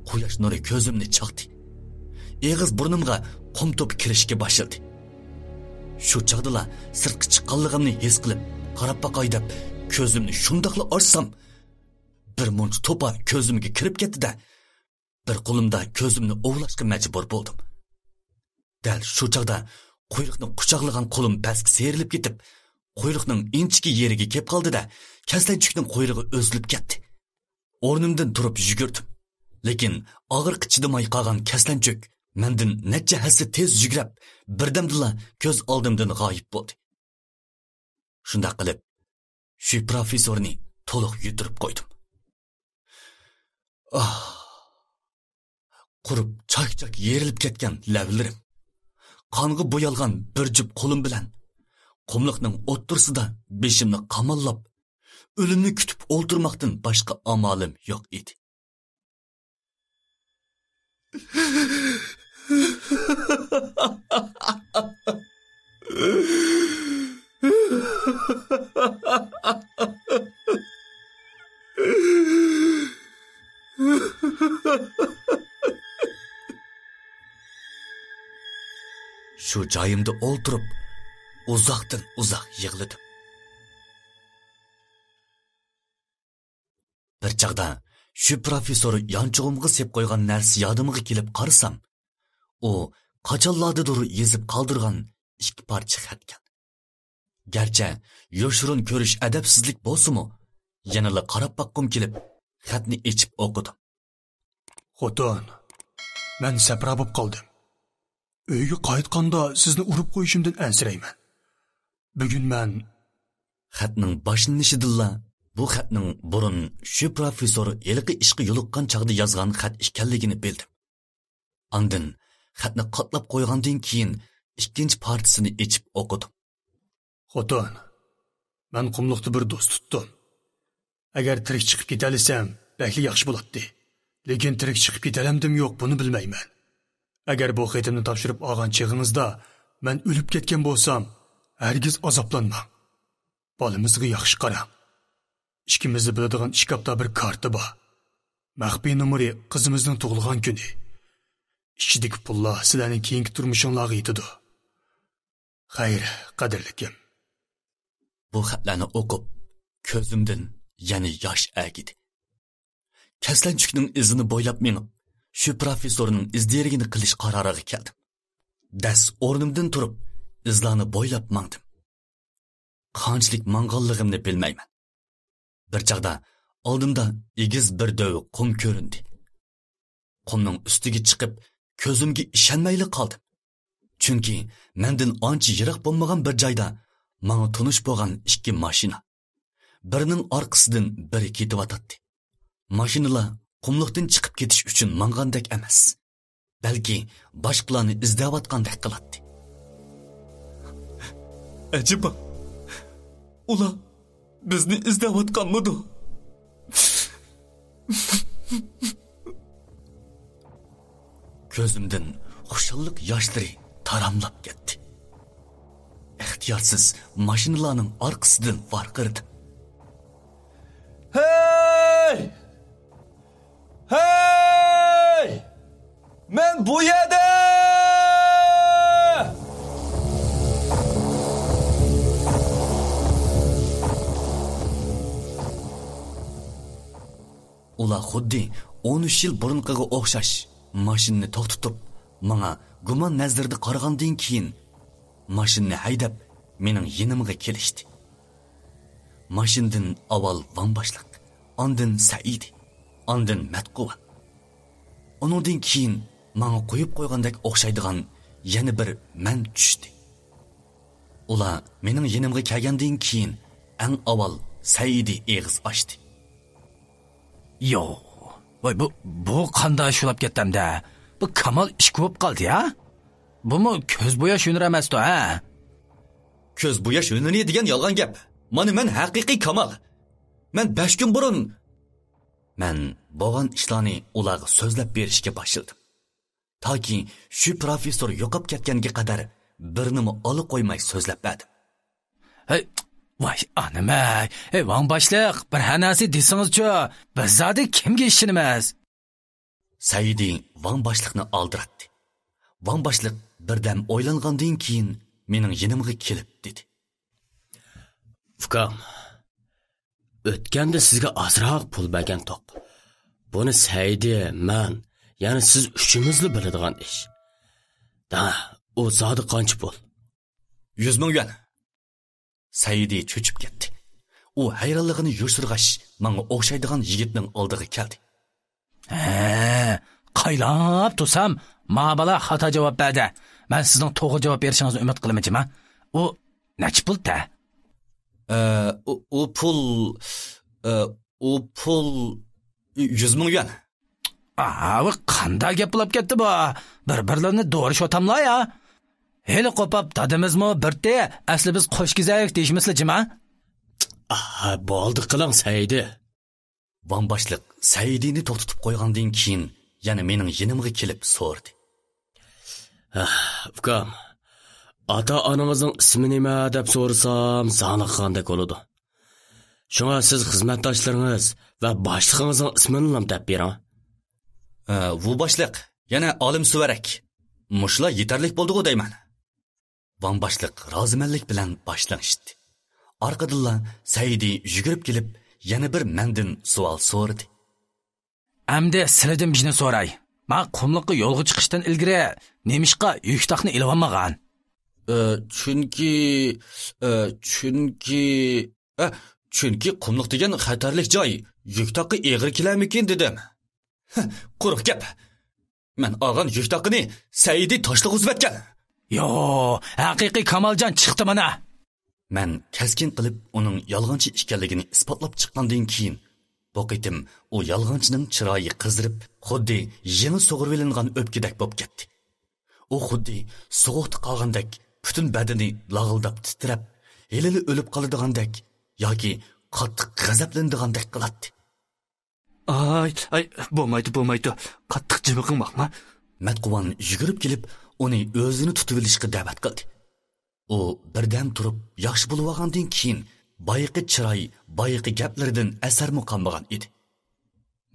قۇياش نۇرى كۆزۈمنى چاقتى. ئېغىز بۇرنۇمغا قۇم توپا كىرىشكە باشلىدى. شۇ چاغدىلا سىرتقا چىققانلىقىمنى ھېس قىلىپ، قاراپ باقاي دەپ كۆزۈمنى شۇنداقلا ئاچسام، بىر مۇنچە توپا كۆزۈمگە كىرىپ كەتتى-دە، بىر قولۇمدا كۆزۈمنى ئوۋلاشقا مەجبۇر بولدۇم. دەل شۇ چاغدا قۇيرۇقنى قۇچاقلىغان قولۇم پەسكە سىيرىلىپ كېتىپ، قۇيرۇقنىڭ ئىنچىكە يېرىگە كېلىپ قالدى-دە، كەسلەنچۈكنىڭ قۇيرۇقى ئۈزۈلۈپ كەتتى. ئورنۇمدىن تۇرۇپ يۈگۈردۈم. لېكىن ئاغرىققا چىدىماي قالغان كەسلەنچۈك مەندىن نەچچە ھەسسە تېز يۈگۈرۈپ، بىردەمدىلا كۆز ئالدىمدىن غايىب بولدى. شۇنداق قىلىپ، شۇ پروفېسسورنى تولۇق يۈتۈرۈپ قويدۇم. ئاھ! قۇرۇپ چاك-چاك يېرىلىپ كەتكەن لەۋلىرىم، قانغا بويالغان بىر جۈپ قولۇم بىلەن قۇملۇقنىڭ ئوتتۇرىسىدا بېشىمنى قاماللاپ، ئۆلۈمنى كۈتۈپ ئولتۇرماقتىن باشقا ئامالىم يوق ئىدى. شۇ جايىمدا ئولتۇرۇپ، ئۇزاقتىن ئۇزاق يىغلىدىم. بىر چاغدا شۇ پروفېسسور يانچۇقۇمغا سېلىپ قويغان نەرسە يادىمغا كېلىپ قارىسام، ئۇ قاچانلاردىدۇر يېزىپ قالدۇرغان ئىككى پارچە خەتكەن. گەرچە يوشۇرۇن كۆرۈش ئەدەپسىزلىك بولسىمۇ، يەنىلا قاراپ باققۇم كېلىپ، خەتنى ئېچىپ ئوقۇدۇم. خوتۇن، مەن سەپرا بولۇپ قالدىم. ئۆيگە قايتقاندا سىزنى ئۇرۇپ قويۇشۇمدىن ئەنسىرەيمەن. بۈگۈن مەن خەتنىڭ باشلىنىشىدىنلا بۇ خەتنىڭ بۇرۇن شۇ پروفېسسور ھېلىقى ئىشقا يولۇققان چاغدا يازغان خەت ئىكەنلىكىنى بىلدىم. ئاندىن خەتنى قاتلاپ قويغاندىن كېيىن ئىككىنچى پارچىسىنى ئېچىپ ئوقۇدۇم. خوتۇن، مەن قۇملۇقتا بىر دوست تۇتتۇم. ئەگەر تىرىك چىقىپ كېتەلىسەم، بەكلا ياخشى بولاتتى. لېكىن تىرىك چىقىپ كېتەلەمدىم يوق، بۇنى بىلمەيمەن. ئەگەر بۇ خېتىمنى تاپشۇرۇپ ئالغان چېغىڭىزدا مەن ئۆلۈپ كەتكەن بولسام، ھەرگىز ئازابلانماڭ. بالىمىزغا ياخشى قاراڭ. ئىككىمىزلا بىلىدىغان ئىشكاپتا بىر كارتا بار. مەخپىي نومۇرى قىزىمىزنىڭ تۇغۇلغان كۈنى. ئىچىدىكى پۇللار سىلەرنىڭ كېيىنكى تۇرمۇشۇڭلارغا يېتىدۇ. خەير، قەدىرلىكىم. بۇ خەتلەرنى ئوقۇپ، كۆزۈمدىن يەنە ياش ئەگىدى. كەسلەنچۈكنىڭ ئىزىنى بويلاپ مېڭىپ، شۇ پروفېسسورنىڭ ئىز دېرىكىنى قىلىش قارارىغا كەلدىم. دەس ئورنۇمدىن تۇرۇپ، ئىزلارنى بويلاپ ماڭدىم. قانچىلىك ماڭغانلىقىمنى بىلمەيمەن. بىر چاغدا ئالدىمدا ئېگىز بىر دۆۋە قۇم كۆرۈندى. قۇمنىڭ ئۈستىگە چىقىپ، كۆزۈمگە ئىشەنمەيلا قالدىم. چۈنكى مەندىن ئانچە يىراق بولمىغان بىر جايدا ماڭا تونۇش بولغان ئىككى ماشىنا، بىرىنىڭ ئارقىسىدىن بىرى كېتىۋاتاتتى. ماشىنىلار قۇملۇقتىن چىقىپ كېتىش ئۈچۈن ماڭغاندەك ئەمەس، بەلكى باشقىلارنى ئىزدەۋاتقاندەك قىلاتتى. ئەجەبا، ئۇلار بىزنى ئىزدەۋاتقانمىدۇ؟ كۆزۈمدىن خۇشاللىق ياشلىرى تاراملاپ كەتتى. ئىختىيارسىز ماشىنىلارنىڭ ئارقىسىدىن ۋارقىرىدىم. ھەي! ھەي! مەن بۇ يەردە! ئۇلار خۇددى ئون ئۈچ يىل بۇرۇنقىغا ئوخشاش ماشىنىنى توختىتىپ، ماڭا گۇمان نەزىرىدە قارىغاندىن كېيىن، ماشىنىنى ھەيدەپ، مېنىڭ يېنىمغا كېلىشتى. ماشىنىدىن ئاۋۋال ۋاڭ باشلىق، ئاندىن سەئىدى، ئاندىن مەتقۇۋان. ئۇنىڭدىن كېيىن ماڭا قويۇپ قويغاندەك ئوخشايدىغان يەنە بىر مەن چۈشتى. ئۇلار مېنىڭ يېنىمغا كەلگەندىن كېيىن ئەڭ ئاۋۋال سەئىدى ئېغىز ئاچتى. يو، ۋاي، بۇ، بۇ قانداق شۇلاپ كەتتەمدە؟ بۇ كامال ئىككى بولۇپ قالدى يا؟ بۇمۇ كۆز بوياش ھۈنىرى ئەمەستۇ، ھە؟ كۆز بوياش ھۈنىرى دېگەن يالغان گەپ. مانا مەن ھەقىقىي كامال. مەن بەش كۈن بۇرۇن. مەن بولغان ئىشلارنى ئۇلارغا سۆزلەپ بېرىشكە باشلىدىم. تاكى شۇ پىروفېسسور يوقاپ كەتكەنگە قەدەر بىرنىمۇ ئالا قويماي سۆزلەپ بەردىم. ھەي، ۋاي ئانىمەي، ھەي ۋاڭ باشلىق، بىر ھەر نەرسە دېسىڭىزچۇ، بىز زادى كىمگە ئىشىنىمىز؟ سەئىدى ۋاڭ باشلىقنى ئالدىراتتى. ۋاڭ باشلىق بىردەم ئويلانغاندىن كېيىن مېنىڭ يېنىمغا كېلىپ دېدى. ئۇكام، ئۆتكەندە سىزگە ئازراق پۇل بەرگەنتۇق. بۇنى سەئىدى، مەن، يەنى سىز ئۈچىمىزلا بىلىدىغان ئىش. دە، ئۇ زادى قانچە پۇل؟ يۈز مىڭ يۈەن. سەئىدى چۆچۈپ كەتتى. ئۇ ھەيرانلىقىنى يوشۇرغاچ، ماڭا ئوخشايدىغان يىگىتنىڭ ئالدىغا كەلدى. ھە، قايلاپ تۇرسام، ما بالا خاتا جاۋاب بەردى. مەن سىزنىڭ توغرا جاۋاب بېرىشىڭىزنى ئۈمىد قىلىمەن جىما. ئۇ نەچچە پۇل تە؟ ئە، ئۇ، ئۇ پۇل، ئە، ئۇ پۇل يۈز مىڭ يۈەن. ئاۋۇ قانداق گەپ بولۇپ كەتتى بۇ؟ بىر-بىرلىرىنى دورىشىۋاتاملا يا؟ ھېلى قوپاپ دادىمىزمۇ بىرتى، ئەسلى بىز قوش كېزەك دېيىشمىسىلە جىما. ئاھ، بولدى قىلىڭ سەئىدى. ۋاڭ باشلىق سەئىدىنى توختىتىپ قويغاندىن كېيىن يەنە مېنىڭ يېنىمغا كېلىپ سورىدى. ھە، ئۇكام، ئاتا-ئانىڭىزنىڭ ئىسمى نېمە دەپ سورىسام زاڭلىققاندەك بولىدۇ. شۇڭا سىز خىزمەتداشلىرىڭىز ۋە باشلىقىڭىزنىڭ ئىسمىنىلا دەپ بېرىڭ. ھە، ۋۇ باشلىق، يەنە ئالىم سۈۋەرەك. مۇشۇلا يېتەرلىك بولدىغۇ دەيمەن. ۋاڭ باشلىق رازىمەنلىك بىلەن باش لىڭشىتتى. ئارقىدىنلا سەئىدى يۈگۈرۈپ كېلىپ، يەنە بىر مەندىن سوئال سورىدى. ئەمدى سىلىدىن بىرنى سوراي. ما قۇملۇققا يولغا چىقىشتىن ئىلگىرى نېمىشقا يۈك تاقنى ئېلىۋالمىغان؟ ئە، چۈنكى، ئە، چۈنكى، ئە، چۈنكى قۇملۇق دېگەن خەتەرلىك جاي، يۈك تاقى ئېغىر كېلەرمىكىن دېدىم. ھە، قۇرۇق گەپ. مەن ئالغان يۈك تاقىنى سەئىدى تاشلىغۇزۇۋەتكەن. يو، ھەقىقىي كامالجان چىقتى مانا. مەن كەسكىن قىلىپ ئۇنىڭ يالغانچى ئىكەنلىكىنى ئىسپاتلاپ چىققاندىن كېيىن، بۇ قېتىم ئۇ يالغانچىنىڭ چىرايى قىزىرىپ، خۇددى يېڭى سۇغۇرۇۋېلىنغان ئۆپكىدەك بولۇپ كەتتى. ئۇ خۇددى سوغۇقتا قالغاندەك پۈتۈن بەدىنى لاغىلداپ تىترەپ، ھېلىلا ئۆلۈپ قالىدىغاندەك ياكى قاتتىق غەزەپلىنىدىغاندەك قىلاتتى. ئاي، ئاي، بولمايدۇ، بولمايدۇ. قاتتىق جىمىقىڭ باقما. مەتقۇۋان يۈگۈرۈپ كېلىپ، ئۇنى ئۆزىنى تۇتۇۋېلىشقا دەۋەت قىلدى. ئۇ بىردەم تۇرۇپ، ياخشى بولۇۋالغاندىن كېيىن، بايىقى چىراي، بايىقى گەپلىرىدىن ئەسەرمۇ قالمىغان ئىدى.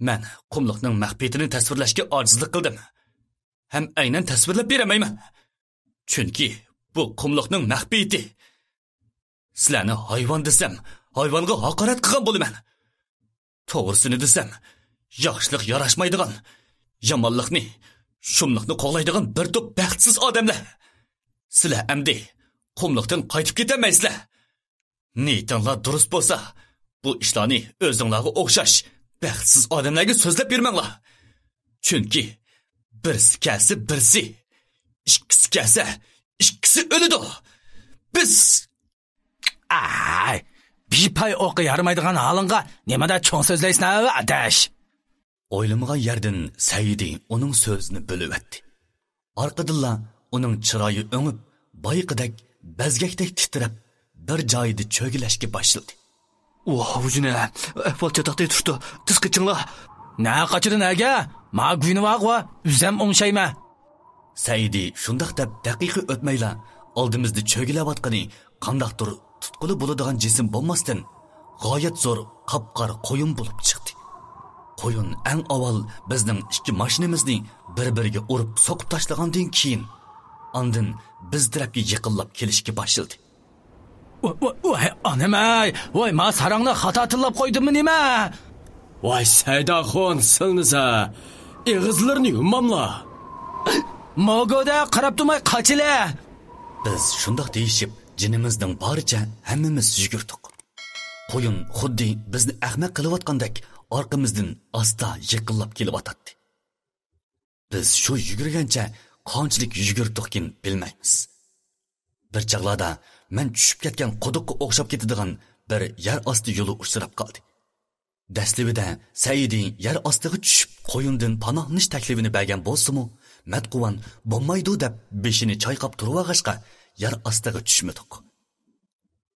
مەن قۇملۇقنىڭ مەخپىيىتىنى تەسۋىرلەشكە ئاجىزلىق قىلدىم. ھەم ئەينەن تەسۋىرلەپ بېرەلمەيمەن. چۈنكى بۇ قۇملۇقنىڭ مەخپىيىتى. سىلەرنى ھايۋان دېسەم، ھايۋانغا ھاقارەت قىلغان بولىمەن. توغرىسىنى دېسەم، ياخشىلىق ياراشمايدىغان، يامانلىقنى، شۇملۇقنى قوغلايدىغان بىر توپ بەختسىز ئادەملەر. سىلەر ئەمدى قۇملۇقتىن قايتىپ كېتەلمەيسىلەر. نىيىتىڭلار دۇرۇس بولسا، بۇ ئىشلارنى ئۆزۈڭلارغا ئوخشاش بەختسىز ئادەملەرگە سۆزلەپ يۈرمەڭلار. چۈنكى بىرسى كەلسە بىرسى، ئىككىسى كەلسە ئىككىسى ئۆلىدۇ. بىز ئاي، بىپاي ئوقى يارىمايدىغان ھالىڭغا نېمىدا چوڭ سۆزلەيسەن، ئاداش؟ ئويلىمىغان يەردىن سەئىدى ئۇنىڭ سۆزىنى بۆلۈۋەتتى. ئارقىدىنلا ئۇنىڭ چىرايى ئۆڭۈپ، بايىقىدەك بەزگەكتەك تىترەپ، بىر جايىدا چۆگىلەشكە باشلىدى. ۋاھ، ۋۇجۇنە، ئەھۋال چاتاقتەك تۇرۇپتۇ. تېز قېچىڭلار. نە قاچىدۇ نەگە؟ ما گۇينى بارغۇ، ئۆزەم ئوڭشايمەن. سەئىدى شۇنداق دەپ دەقىقە ئۆتمەيلا، ئالدىمىزدا چۆگىلەۋاتقىنى قانداقتۇر تۇتقىلى بولىدىغان جىسىم بولماستىن، غايەت زور قاپقارا قويۇن بولۇپ چىقتى. قويۇن ئەڭ ئاۋۋال بىزنىڭ ئىككى ماشىنىمىزنى بىر-بىرىگە ئۇرۇپ سوقۇپ تاشلىغاندىن كېيىن، ئاندىن بىز تەرەپكە يېقىنلاپ كېلىشكە باشلىدى. ۋاي، ۋاي، ۋاي، ئانام-ئەي! ۋاي، ما ساراڭنى خاتا تىللاپ قويدۇممۇ نېمە؟ ۋاي، سەيداخۇن، سىلنىسە! ئېغىزلىرىنى يۇماملا! موگودا قاراپ تۇرماي قاچىلى! بىز شۇنداق دېيىشىپ، جېنىمىزنىڭ بارىچە ھەممىمىز يۈگۈردۇق. قويۇن خۇددى بىزنى ئەخمەق قىلىۋاتقاندەك ئارقىمىزدىن ئاستا يېقىنلاپ كېلىۋاتاتتى. بىز شۇ يۈگۈرگەنچە قانچىلىك يۈگۈردۇقكىن بىلمەيمىز. بىر چاغلاردا مەن چۈشۈپ كەتكەن قۇدۇققا ئوخشاپ كېتىدىغان بىر يەر ئاستى يولى ئۇچراپ قالدى. دەسلىۋىدە سەئىدى يەر ئاستىغا چۈشۈپ، قويۇندىن پاناھلىنىش تەكلىپىنى بەرگەن بولسىمۇ، مەتقۇۋان بولمايدۇ دەپ بېشىنى چايقاپ تۇرۇۋالغاچقا، يەر ئاستىغا چۈشمىدۇق.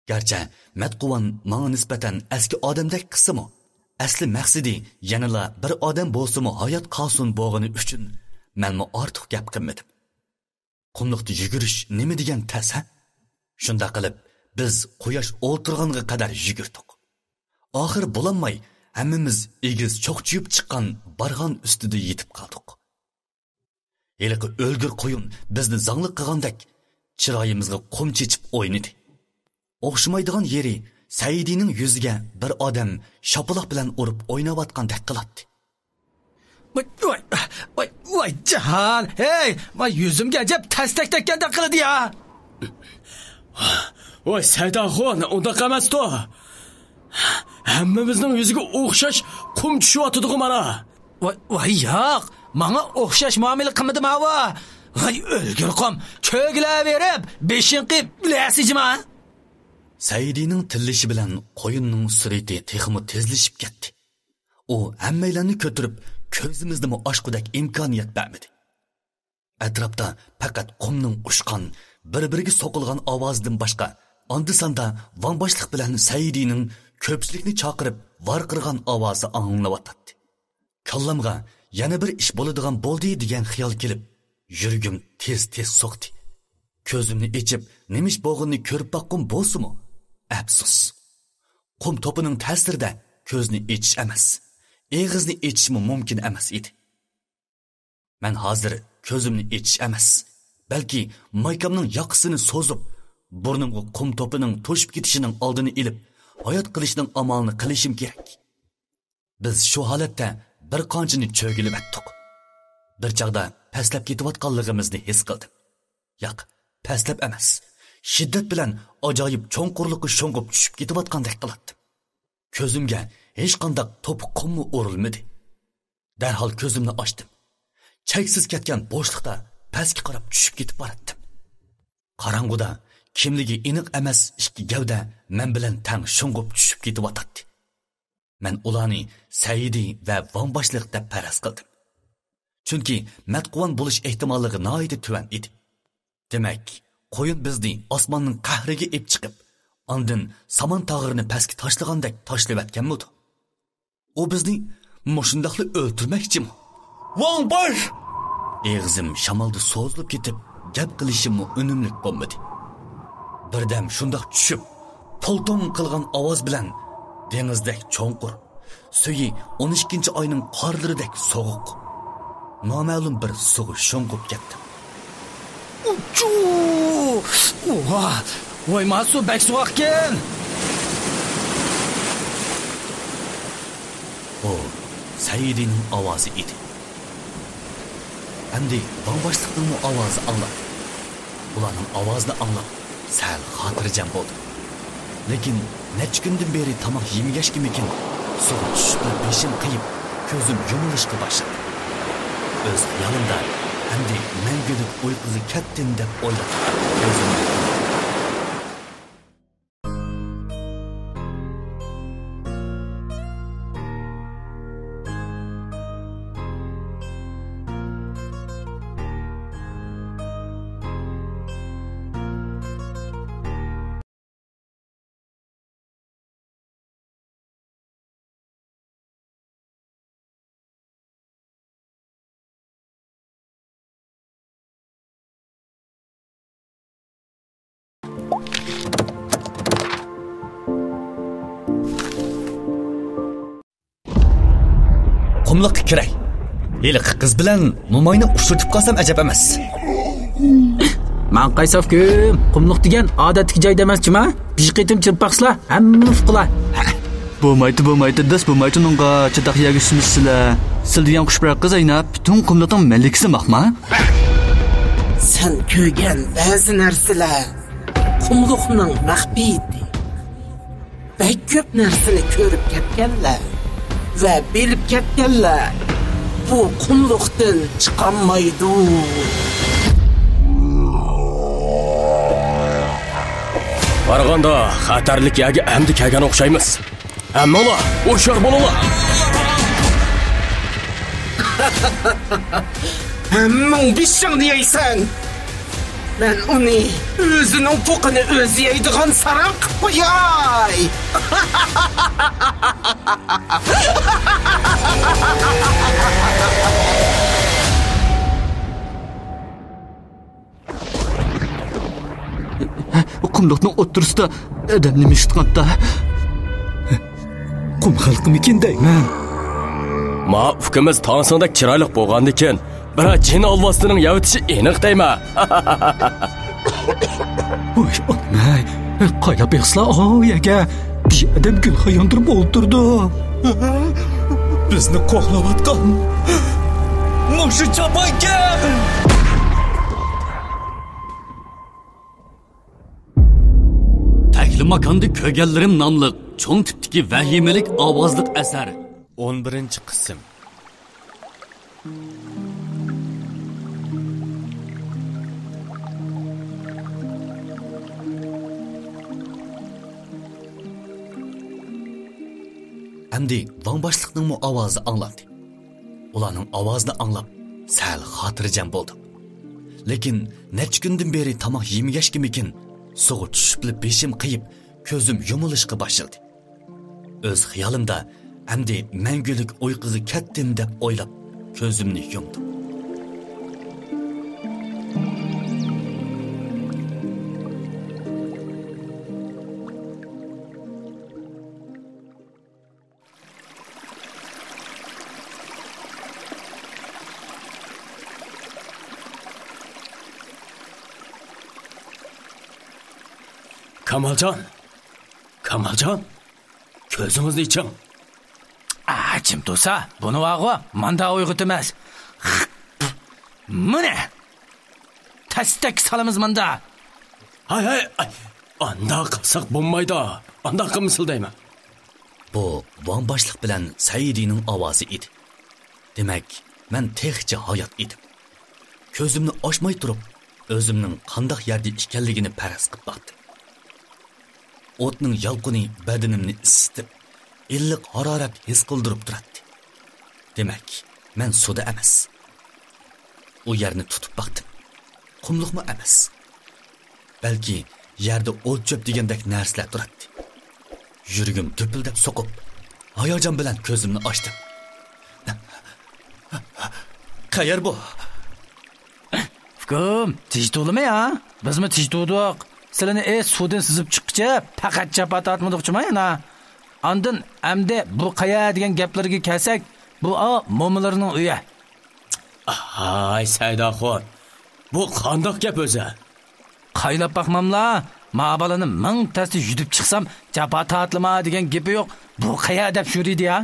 گەرچە مەتقۇۋان ماڭا نىسبەتەن ئەسكى ئادەمدەك قىلسىمۇ، ئەسلى مەقسىتى يەنىلا بىر ئادەم بولسىمۇ ھايات قالسۇن بولغىنى ئۈچۈن، مەنمۇ ئارتۇق گەپ قىلمىدىم. قۇملۇقتا يۈگۈرۈش نېمە دېگەن تەس، ھە؟ شۇنداق قىلىپ، بىز قۇياش ئولتۇرغانغا قەدەر يۈگۈردۇق. ئاخىر بولالماي، ھەممىمىز ئېگىز چوقچىيىپ چىققان بارغان ئۈستىدە يېتىپ قالدۇق. ھېلىقى ئۆلگۈر قويۇن بىزنى زاڭلىق قىلغاندەك، چىرايىمىزغا قۇم چېچىپ ئوينىدى. ئوخشىمايدىغان يېرى، سەئىدىنىڭ يۈزىگە بىر ئادەم شاپىلاق بىلەن ئۇرۇپ ئويناۋاتقاندەك قىلاتتى. ۋاي، ۋاي، ۋاي، ۋاي جاھان، ھەي، ۋاي يۈزۈمگە ئەجەب تەستەك تەگكەندەك قىلىدۇ يا. ۋاي سەيداخۇن، ئۇنداق ئەمەستۇ. ھەممىمىزنىڭ يۈزىگە ئوخشاش قۇم چۈشۈۋاتىدىغۇ مانا. ۋاي، ۋاي ياق، ماڭا ئوخشاش مۇئامىلە قىلمىدىم ھاۋا. ۋاي ئۆلگۈر قۇم، چۆگىلەۋېرىپ بېشىڭ قېيىپ ئۆلەسىجىما. سەئىدىنىڭ تىللىشى بىلەن قويۇننىڭ سۈرئىتى تېخىمۇ تېزلىشىپ كەتتى. ئۇ ھەممەيلەننى كۆتۈرۈپ، كۆزىمىزنىمۇ ئاچقۇدەك ئىمكانىيەت بەرمىدى. ئەتراپتا پەقەت قۇمنىڭ ئۇچقان، بىر-بىرىگە سوقۇلغان ئاۋازىدىن باشقا، ئاندا-ساندا ۋاڭ باشلىق بىلەن سەئىدىنىڭ كۆپچىلىكنى چاقىرىپ ۋارقىرىغان ئاۋازى ئاڭلىنىۋاتاتتى. كاللامغا يەنە بىر ئىش بولىدىغان بولدى دېگەن خىيال كېلىپ، يۈرىكىم تېز-تېز سوقتى. كۆزۈمنى ئېچىپ، نېمە ئىش بولغىنىنى كۆرۈپ باققۇم بولسىمۇ، ئەپسۇس، قۇم توپىنىڭ تەسىرىدە كۆزنى ئېچىش ئەمەس، ئېغىزنى ئېچىشمۇ مۇمكىن ئەمەس ئىدى. مەن ھازىر كۆزۈمنى ئېچىش ئەمەس، بەلكى مايكامنىڭ ياقىسىنى سوزۇپ، بۇرنۇمغا قۇم توپىنىڭ توشۇپ كېتىشىنىڭ ئالدىنى ئېلىپ، ھايات قېلىشنىڭ ئامالىنى قىلىشىم كېرەك. بىز شۇ ھالەتتە بىر قانچىنى چۆگىلىۋەتتۇق. بىر چاغدا پەسلەپ كېتىۋاتقانلىقىمىزنى ھېس قىلدىم. ياق، پەسلەپ ئەمەس، شىددەت بىلەن ئاجايىپ چوڭقۇرلۇققا شۇڭغۇپ چۈشۈپ كېتىۋاتقاندەك قىلاتتىم. كۆزۈمگە ھېچقانداق توپا قۇممۇ ئۇرۇلمىدى. دەرھال كۆزۈمنى ئاچتىم. چەكسىز كەتكەن بوشلۇقتا پەسكە قاراپ چۈشۈپ كېتىپ باراتتىم. قاراڭغۇدا كىملىكى ئېنىق ئەمەس ئىككى گەۋدە مەن بىلەن تەڭ شۇڭغۇپ چۈشۈپ كېتىۋاتاتتى. مەن ئۇلارنى سەئىدى ۋە ۋاڭ باشلىق دەپ پەرەز قىلدىم. چۈنكى مەتقۇۋان بولۇش ئېھتىماللىقى ناھايىتى تۆۋەن ئىدى. دېمەك، قويۇن بىزنى ئاسماننىڭ قەھرىگە ئېلىپ چىقىپ، ئاندىن سامان تاغىرىنى پەسكە تاشلىغاندەك تاشلىۋەتكەنمىدۇ؟ ئۇ بىزنى مۇشۇنداقلا ئۆلتۈرمەكچىمۇ؟ ۋاڭ باش! ئېغىزىم شامالدا سوزۇلۇپ كېتىپ، گەپ قىلىشىممۇ ئۈنۈملۈك بولمىدى. بىردەم شۇنداق چۈشۈپ، پولتوڭ قىلغان ئاۋاز بىلەن دېڭىزدەك چوڭقۇر، سۈيى ئون ئىككىنچى ئاينىڭ قارلىرىدەك سوغۇق، نامەلۇم بىر سۇغا شۇڭغۇپ كەتتىم. ئۇچۇ! ۋاھ! ۋاي، ما سۇ بەك سوغۇقكەن! بۇ سەئىدىنىڭ ئاۋازى ئىدى. ئەمدى ۋاڭ باشلىقنىڭمۇ ئاۋازى ئاڭلاندى. ئۇلارنىڭ ئاۋازىنى ئاڭلاپ، سەل خاتىرجەم بولدۇم. لېكىن نەچچە كۈندىن بېرى تاماق يېمىگەچكىمىكىن، سۇغا چۈشۈپلا بېشىم قېيىپ، كۆزۈم يۇمۇلۇشقا باشلىدى. ئۆز خىيالىمدا، ئەمدى مەڭگۈلۈك ئۇيقۇغا كەتتىم دەپ ئويلاپ، كۆزۈمنى يۇمدۇم. قۇملۇققا كىرەي. ھېلىقى قىز بىلەن موماينى ئۇچرىتىپ قالسام ئەجەب ئەمەس. ماڭقاي ساف كۈم، قۇملۇق دېگەن ئادەتتىكى جاي دەمەس جۇما. بىر قېتىم چىرپاقسىلا، ھەممىنى ئۇقىلا. بولمايتتى، بولمايتتى، داس بولمايتتى ئۇنىڭغا، چاتاق يەرگە چۈشمىسىلە. سىل دېگەن قۇش بىر قىز ئەينەپ، پۈتۈن قۇملۇقنىڭ مەلىكىسى ماقما. سەن كۆرگەن بەزى نەرسىلەر قۇملۇقنىڭ مەخپىيىتى. بەك كۆپ نەرسىنى كۆرۈپ كەتكەنلەر ۋە بىلىپ كەتكەنلەر بۇ قۇملۇقتىن چىقالمايدۇ. قارىغاندا، خەتەرلىك يەرگە ئەمدى كەلگەن ئوخشايمىز. ھەممىڭلار ھوشيار بولۇڭلار! ھەممىڭ بېشىڭنى يەيسەن! مەن ئۇنى ئۆزىنىڭ پوقىنى ئۆزى يەيدىغان ساراڭ قىلىپ قوياي! قۇملۇقنىڭ ئوتتۇرىسىدا ئادەم نېمە ئىشلىتىۋاتتا؟ قۇم خەلقىمىكىن دەيمەن. ما ئۇكىمىز تاڭسىڭدەك چىرايلىق بولغاندىكىن، بىرەر جىن ئالۋاستىنىڭ يەۋېتىشى ئېنىق دەيمەن. ۋاي ئانام-ئەي، قايلاپ بېقسىلا ئاۋۇ يەرگە، بىر ئادەم گۈل ياندۇرۇپ ئولتۇرىدۇ. بىزنى قوغلاۋاتقان مۇشۇ چاپانكەن! تەكلىماكاندا كۆرگەنلىرىم ناملىق چوڭ تىپتىكى ۋەھىمىلىك ئاۋازلىق ئەسەر. ئون بىرىنچى قىسىم. ئەمدى ۋاڭ باشلىقنىڭمۇ ئاۋازى ئاڭلاندى. ئۇلارنىڭ ئاۋازىنى ئاڭلاپ، سەل خاتىرجەم بولدۇم. لېكىن نەچچە كۈندىن بېرى تاماق يېمىگەچكىمىكىن، سۇغا چۈشۈپلا بېشىم قېيىپ، كۆزۈم يۇمۇلۇشقا باشلىدى. ئۆز خىيالىمدا، ئەمدى مەڭگۈلۈك ئۇيقۇغا كەتتىم دەپ ئويلاپ، كۆزۈمنى يۇمدۇم. كامالجان! كامالجان! كۆزىڭىزنى ئېچىڭ! ئا، جىم تۇرسا، بۇنى بارغۇ، ماندا ئويغىتىمىز. مانا! تەستەك سالىمىز ماندا. ھاي، ھاي، ئاي، ئانداق قىلساق بولمايدۇ. ئانداق قىلمىسىلا دەيمەن. بۇ ۋاڭ باشلىق بىلەن سەئىدىنىڭ ئاۋازى ئىدى. دېمەك، مەن تېخىچە ھايات ئىدىم. كۆزۈمنى ئاچماي تۇرۇپ، ئۆزۈمنىڭ قانداق يەردە ئىكەنلىكىنى پەرەز قىلىپ باقتىم. ئوتنىڭ يالقۇنى بەدىنىمنى ئىسسىتىپ، ئىللىق ھارارەت ھېس قىلدۇرۇپ تۇراتتى. دېمەك، مەن سۇدا ئەمەس. ئۇ يەرنى تۇتۇپ باقتىم. قۇملۇقمۇ ئەمەس. بەلكى يەردە ئوت-چۆپ دېگەندەك نەرسىلەر تۇراتتى. يۈرىكىم دۈپۈلدەپ سوقۇپ، ھاياجان بىلەن كۆزۈمنى ئاچتىم. قەيەر بۇ؟ ئۇكام، تىجدۇلىمۇ يا؟ بىزمۇ تىجدۇدۇق. سىلىنى ئېس سۇدىن سىزىپ چىققىچە پەقەت جاپا تارتمىدۇقچىما يەنە؟ ئاندىن ئەمدى بۇ قەيەر دېگەن گەپلەرگە كەلسەك، بۇ ئا مومىلارنىڭ ئۆيى. ھاي سەيداخۇن، بۇ قانداق گەپ ئۆزى؟ قايلاپ باقماملا، ما بالىنى مىڭ تەستە يۈدۈپ چىقسام، جاپا تارتىلما دېگەن گېپى يوق. بۇ قەيەر دەپ شۇرىدى يا؟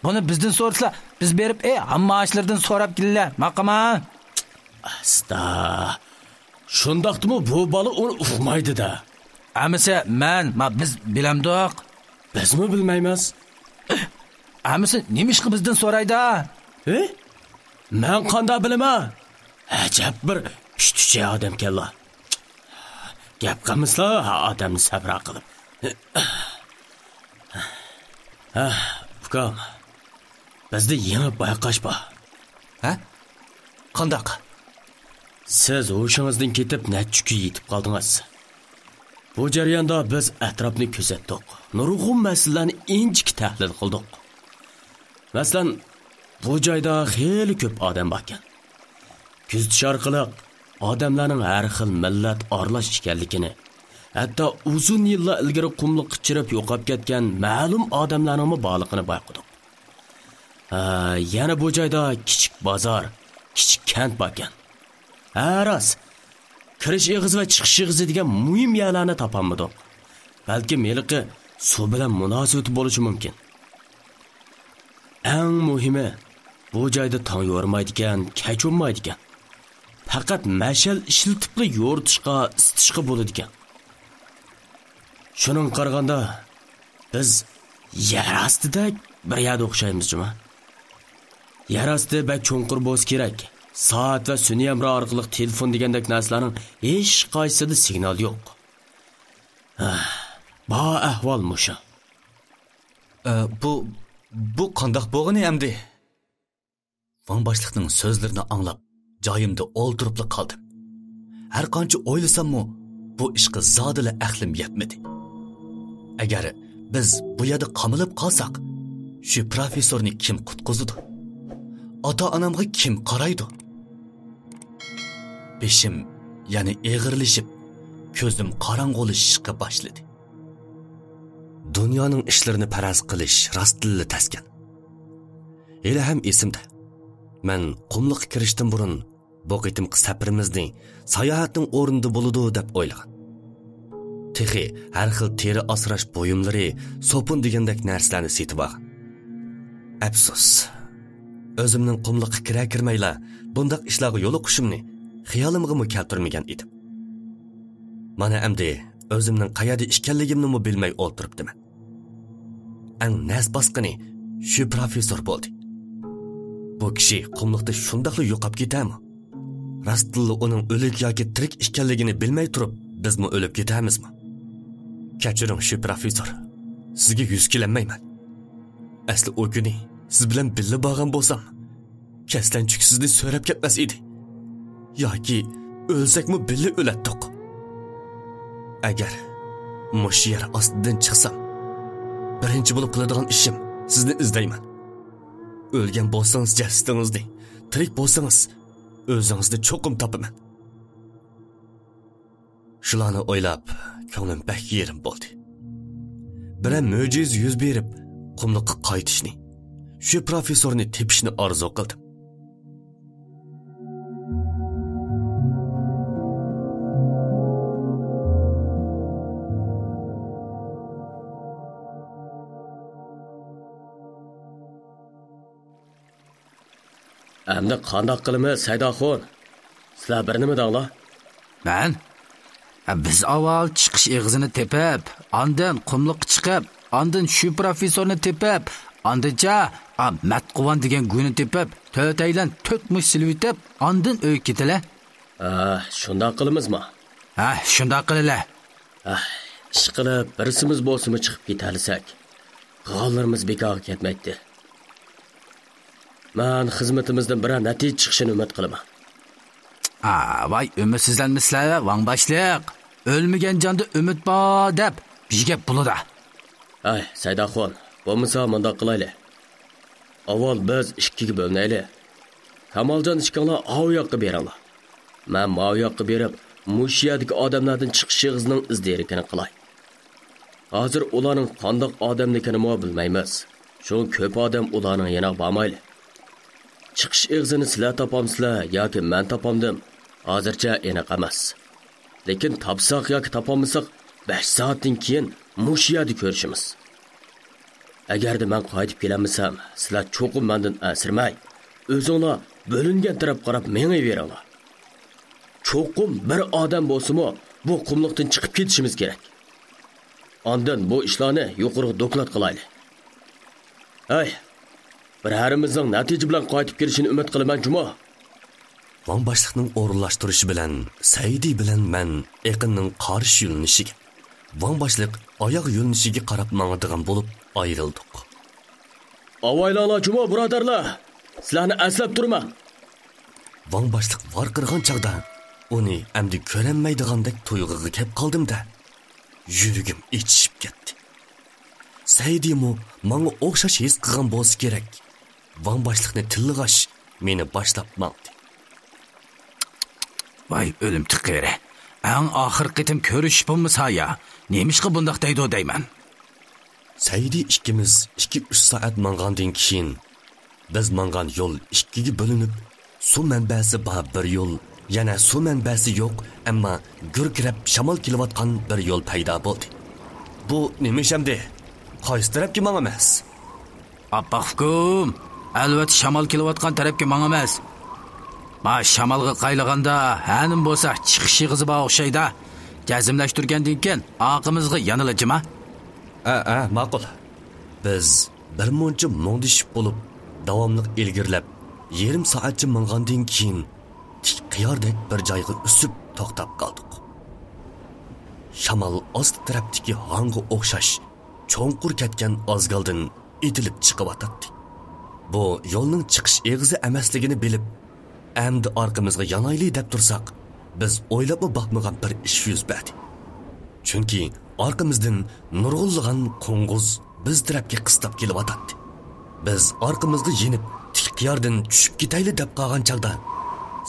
بۇنى بىزدىن سورىسىلا، بىز بېرىپ، ئەي، ھامما ئاشلىرىدىن سوراپ كېلىلە، ماقۇلما؟ ئاستا. شۇنداقتىمۇ بۇ بالا ئۇنى ئۇقمايدۇ-دە. ئەمىسە مەن، ما، بىز بىلەمدۇق؟ بىزمۇ بىلمەيمىز. ئەمىسە نېمىشقا بىزدىن سورايدۇ؟ ھە؟ مەن قانداق بىلىمەن؟ ئەجەب بىر ئۈچتۈچە ئادەمكەنلا. گەپ قىلمىسىلا ئادەمنى سەپرا قىلىپ. ھە، ئۇكام، بىزدە يېڭى بايقاش بار. ھە؟ قانداق؟ سىز ھوشىڭىزدىن كېتىپ نەچچە كۈن يېتىپ قالدىڭىز. بۇ جەرياندا بىز ئەتراپنى كۆزەتتۇق، نۇرغۇن مەسىلىلەرنى ئىنچىكە تەھلىل قىلدۇق. مەسىلەن، بۇ جايدا خېلى كۆپ ئادەم باركەن. كۆزىتىش ئارقىلىق ئادەملەرنىڭ ھەر خىل مىللەت ئارىلاش ئىكەنلىكىنى، ھەتتا ئۇزۇن يىللار ئىلگىرى قۇملۇققا چىرىپ يوقاپ كەتكەن مەلۇم ئادەملەرنىڭمۇ بارلىقىنى بايقىدۇق. ھە، يەنە بۇ جايدا كىچىك بازار، كىچىك كەنت باركەن. ھە، راست. كىرىش ئېغىزى ۋە چىقىش ئېغىزى دېگەن مۇھىم يەرلەرنى تاپالمىدۇق. بەلكىم ھېلىقى سۇ بىلەن مۇناسىۋىتى بولۇشى مۇمكىن. ئەڭ مۇھىمى، بۇ جايدا تاڭ يورۇمايدىكەن، كەچ ئۇنمايدىكەن. پەقەت مەشئەل ئىشلىتىپلا يورۇتۇشقا، ئىسىتىشقا بولىدىكەن. شۇنىڭغا قارىغاندا، بىز يەر ئاستىدەك بىر يەردە ئوخشايمىز جۇما. يەر ئاستى بەك چوڭقۇر بولسا كېرەك. سائەت ۋە سۈنئىي ھەمراھ ئارقىلىق تېلېفون دېگەندەك نەرسىلەرنىڭ ھېچقايسىسىدا سىگنال يوق. ھە، بار ئەھۋال مۇشۇ. ئە، بۇ، بۇ قانداق بولغىنى ئەمدى؟ ۋاڭ باشلىقنىڭ سۆزلىرىنى ئاڭلاپ، جايىمدا ئولتۇرۇپلا قالدىم. ھەر قانچە ئويلىساممۇ، بۇ ئىشقا زادىلا ئەقلىم يەتمىدى. ئەگەر بىز بۇ يەردە قامىلىپ قالساق، شۇ پروفېسسورنى كىم قۇتقۇزىدۇ؟ ئاتا-ئانامغا كىم قارايدۇ؟ بېشىم يەنە ئېغىرلىشىپ، كۆزۈم قاراڭغۇلىشىشقا باشلىدى. دۇنيانىڭ ئىشلىرىنى پەرەز قىلىش راستتىنلا تەسكەن. ھېلىھەم ئېسىمدە، مەن قۇملۇققا كىرىشتىن بۇرۇن بۇ قېتىمقى سەپىرىمىزنى ساياھەتنىڭ ئورنىدا بولىدۇ دەپ ئويلىغان. تېخى ھەر خىل تېرە ئاسراش بۇيۇملىرى، سوپۇن دېگەندەك نەرسىلەرنى سېتىۋالغان. ئەپسۇس، ئۆزۈمنىڭ قۇملۇققا كىرە-كىرمەيلا بۇنداق ئىشلارغا يولۇقۇشۇمنى خىيالىمغىمۇ كەلتۈرمىگەن ئىدىم. مانا ئەمدى ئۆزۈمنىڭ قەيەردە ئىكەنلىكىمنىمۇ بىلمەي ئولتۇرۇپتىمەن. ئەڭ نەس باسقىنى شۇ پروفېسسور بولدى. بۇ كىشى قۇملۇقتا شۇنداقلا يوقاپ كېتەرمۇ؟ راستتىنلا ئۇنىڭ ئۆلۈك ياكى تىرىك ئىكەنلىكىنى بىلمەي تۇرۇپ، بىزمۇ ئۆلۈپ كېتەرمىزمۇ؟ كەچۈرۈڭ، شۇ پروفېسسور. سىزگە يۈز كېلەلمەيمەن. ئەسلى ئۇ كۈنى سىز بىلەن بىللە بارغان بولسام، كەسلەنچۈك سىزنى سۆرەپ كەتمەس ئىدى. ياكى ئۆلسەكمۇ بىللە ئۆلەتتۇق. ئەگەر مۇشۇ يەر ئاستىدىن چىقسام، بىرىنچى بولۇپ قىلىدىغان ئىشىم سىزنى ئىزدەيمەن. ئۆلگەن بولسىڭىز جەسىتىڭىزنى، تىرىك بولسىڭىز ئۆزىڭىزنى چوقۇم تاپىمەن. شۇلارنى ئويلاپ، كۆڭلۈم بەك يېرىم بولدى. بىرەر مۆجىزە يۈز بېرىپ، قۇملۇققا قايتىشنى، شۇ پروفېسسورنى تېپىشنى ئارزۇ قىلدىم. ئەمدى قانداق قىلىمىز، سەيداخۇن؟ سىلەر بىر نېمە دەڭلار. مەن؟ ھە، بىز ئاۋۋال چىقىش ئېغىزىنى تېپىپ، ئاندىن قۇملۇققا چىقىپ، ئاندىن شۇ پروفېسسورنى تېپىپ، ئاندىنچە، ئا، مەتقۇۋان دېگەن گۇينى تېپىپ، تۆتەيلەن تۆت مۇش سېلىۋېتىپ، ئاندىن ئۆيگە كېتىلە. ھە، شۇنداق قىلىمىزما؟ ھە، شۇنداق قىلىلە. ئەھ، ئىشقىلىپ بىرسىمىز بولسىمۇ چىقىپ كېتەلىسەك، قىلغانلىرىمىز بىكارغا كەتمەيتتى. مەن خىزمىتىمىزدىن بىرەر نەتىجە چىقىشىنى ئۈمىد قىلىمەن. ئا، ۋاي، ئۈمىدسىزلەنمىسىلە، ۋاڭ باشلىق. ئۆلمىگەن جاندا ئۈمىد بار دەپ بىر گەپ بولىدۇ. ھەي، سەيداخۇن، بولمىسا مۇنداق قىلايلى. ئاۋۋال بىز ئىككىگە بۆلۈنەيلى. كامالجان، ئىككىڭلار ئاۋۇ ياققا بېرىڭلار. مەن ماۋۇ ياققا بېرىپ، مۇشۇ يەردىكى ئادەملەردىن چىقىش ئېغىزىنىڭ ئىز دېرىكىنى قىلاي. ھازىر ئۇلارنىڭ قانداق ئادەملىكىنىمۇ بىلمەيمىز. شۇڭا كۆپ ئادەم ئۇلارنىڭ يېنىغا بارمايلى. چىقىش ئېغىزىنى سىلەر تاپامسىلەر ياكى مەن تاپامدىم، ھازىرچە ئېنىق ئەمەس. لېكىن تاپساق ياكى تاپالمىساق، بەش سائەتتىن كېيىن مۇشۇ يەردە كۆرۈشىمىز. ئەگەردە مەن قايتىپ كېلەلمىسەم، سىلەر چوقۇم مەندىن ئەنسىرىمەي، ئۆزۈڭلار بۆلۈنگەن تەرەپكە قاراپ مېڭىۋېرىڭلار. چوقۇم بىر ئادەم بولسىمۇ بۇ قۇملۇقتىن چىقىپ كېتىشىمىز كېرەك. ئاندىن بۇ ئىشلارنى يۇقىرىغا دوكلات قىلايلى. ھەي، بىرەرىمىزنىڭ نەتىجە بىلەن قايتىپ كېلىشىنى ئۈمىد قىلىمەن جۇمۇ. ۋاڭ باشلىقنىڭ ئورۇنلاشتۇرۇشى بىلەن سەئىدى بىلەن مەن ئېقىننىڭ قارشى يۆنىلىشىگە، ۋاڭ باشلىق ئاياغ يۆنىلىشىگە قاراپ ماڭىدىغان بولۇپ ئايرىلدۇق. ئاۋايلاڭلار جۇمۇ بۇرادەرلەر، سىلەرنى ئەسلەپ تۇرىمەن. ۋاڭ باشلىق ۋارقىرىغان چاغدا ئۇنى ئەمدى كۆرەلمەيدىغاندەك تۇيغۇغا كەپ قالدىم-دە، يۈرىكىم ئېچىشىپ كەتتى. سەئىدىمۇ ماڭا ئوخشاش ھېس قىلغان بولسا كېرەك. ۋاڭ باشلىقنى تىللىغاچ، مېنى باشلاپ ماڭدى. ۋاي، ئۆلۈم تېقىرى. ئەڭ ئاخىرقى قېتىم كۆرۈشۈش بولمىسا يا، نېمىشقا بۇنداق دەيدۇ دەيمەن. سەئىدى ئىككىمىز ئىككى-ئۈچ سائەت ماڭغاندىن كېيىن، بىز ماڭغان يول ئىككىگە بۆلۈنۈپ، سۇ مەنبەسى بار بىر يول، يەنە سۇ مەنبەسى يوق، ئەمما گۈركىرەپ شامال كېلىۋاتقان بىر يول پەيدا بولدى. بۇ نېمە ئىش ئەمدى؟ قايسى تەرەپكە ماڭىمىز؟ ئاپپاق ئۇكام، ئەلۋەتتە شامال كېلىۋاتقان تەرەپكە ماڭىمىز. ما شامالغا قايلىغاندا ھەنىم بولسا چىقىش ئېغىزى بار ئوخشايدا. جەزملەشتۈرگەندىن كېيىن ئارقىمىزغا يانىلا جىما. ئە، ئە، ماقۇل. بىز بىر مۇنچە مۇڭدىشىپ بولۇپ، داۋاملىق ئىلگىرىلەپ، يېرىم سائەتچە ماڭغاندىن كېيىن، تىك قىياردەك بىر جايغا ئۈسۈپ توختاپ قالدۇق. شامال ئاستى تەرەپتىكى ھاڭغا ئوخشاش چوڭقۇر كەتكەن ئازگالدىن ئېتىلىپ چىقىۋاتاتتى. بۇ يولنىڭ چىقىش ئېغىزى ئەمەسلىكىنى بىلىپ، ئەمدى ئارقىمىزغا يانايلى دەپ تۇرساق، بىز ئويلاپمۇ باقمىغان بىر ئىش يۈز بەردى. چۈنكى ئارقىمىزدىن نۇرغۇنلىغان قوڭغۇز بىز تەرەپكە قىستاپ كېلىۋاتاتتى. بىز ئارقىمىزغا يېنىپ، تىك قىياردىن چۈشۈپ كېتەيلى دەپ قالغان چاغدا،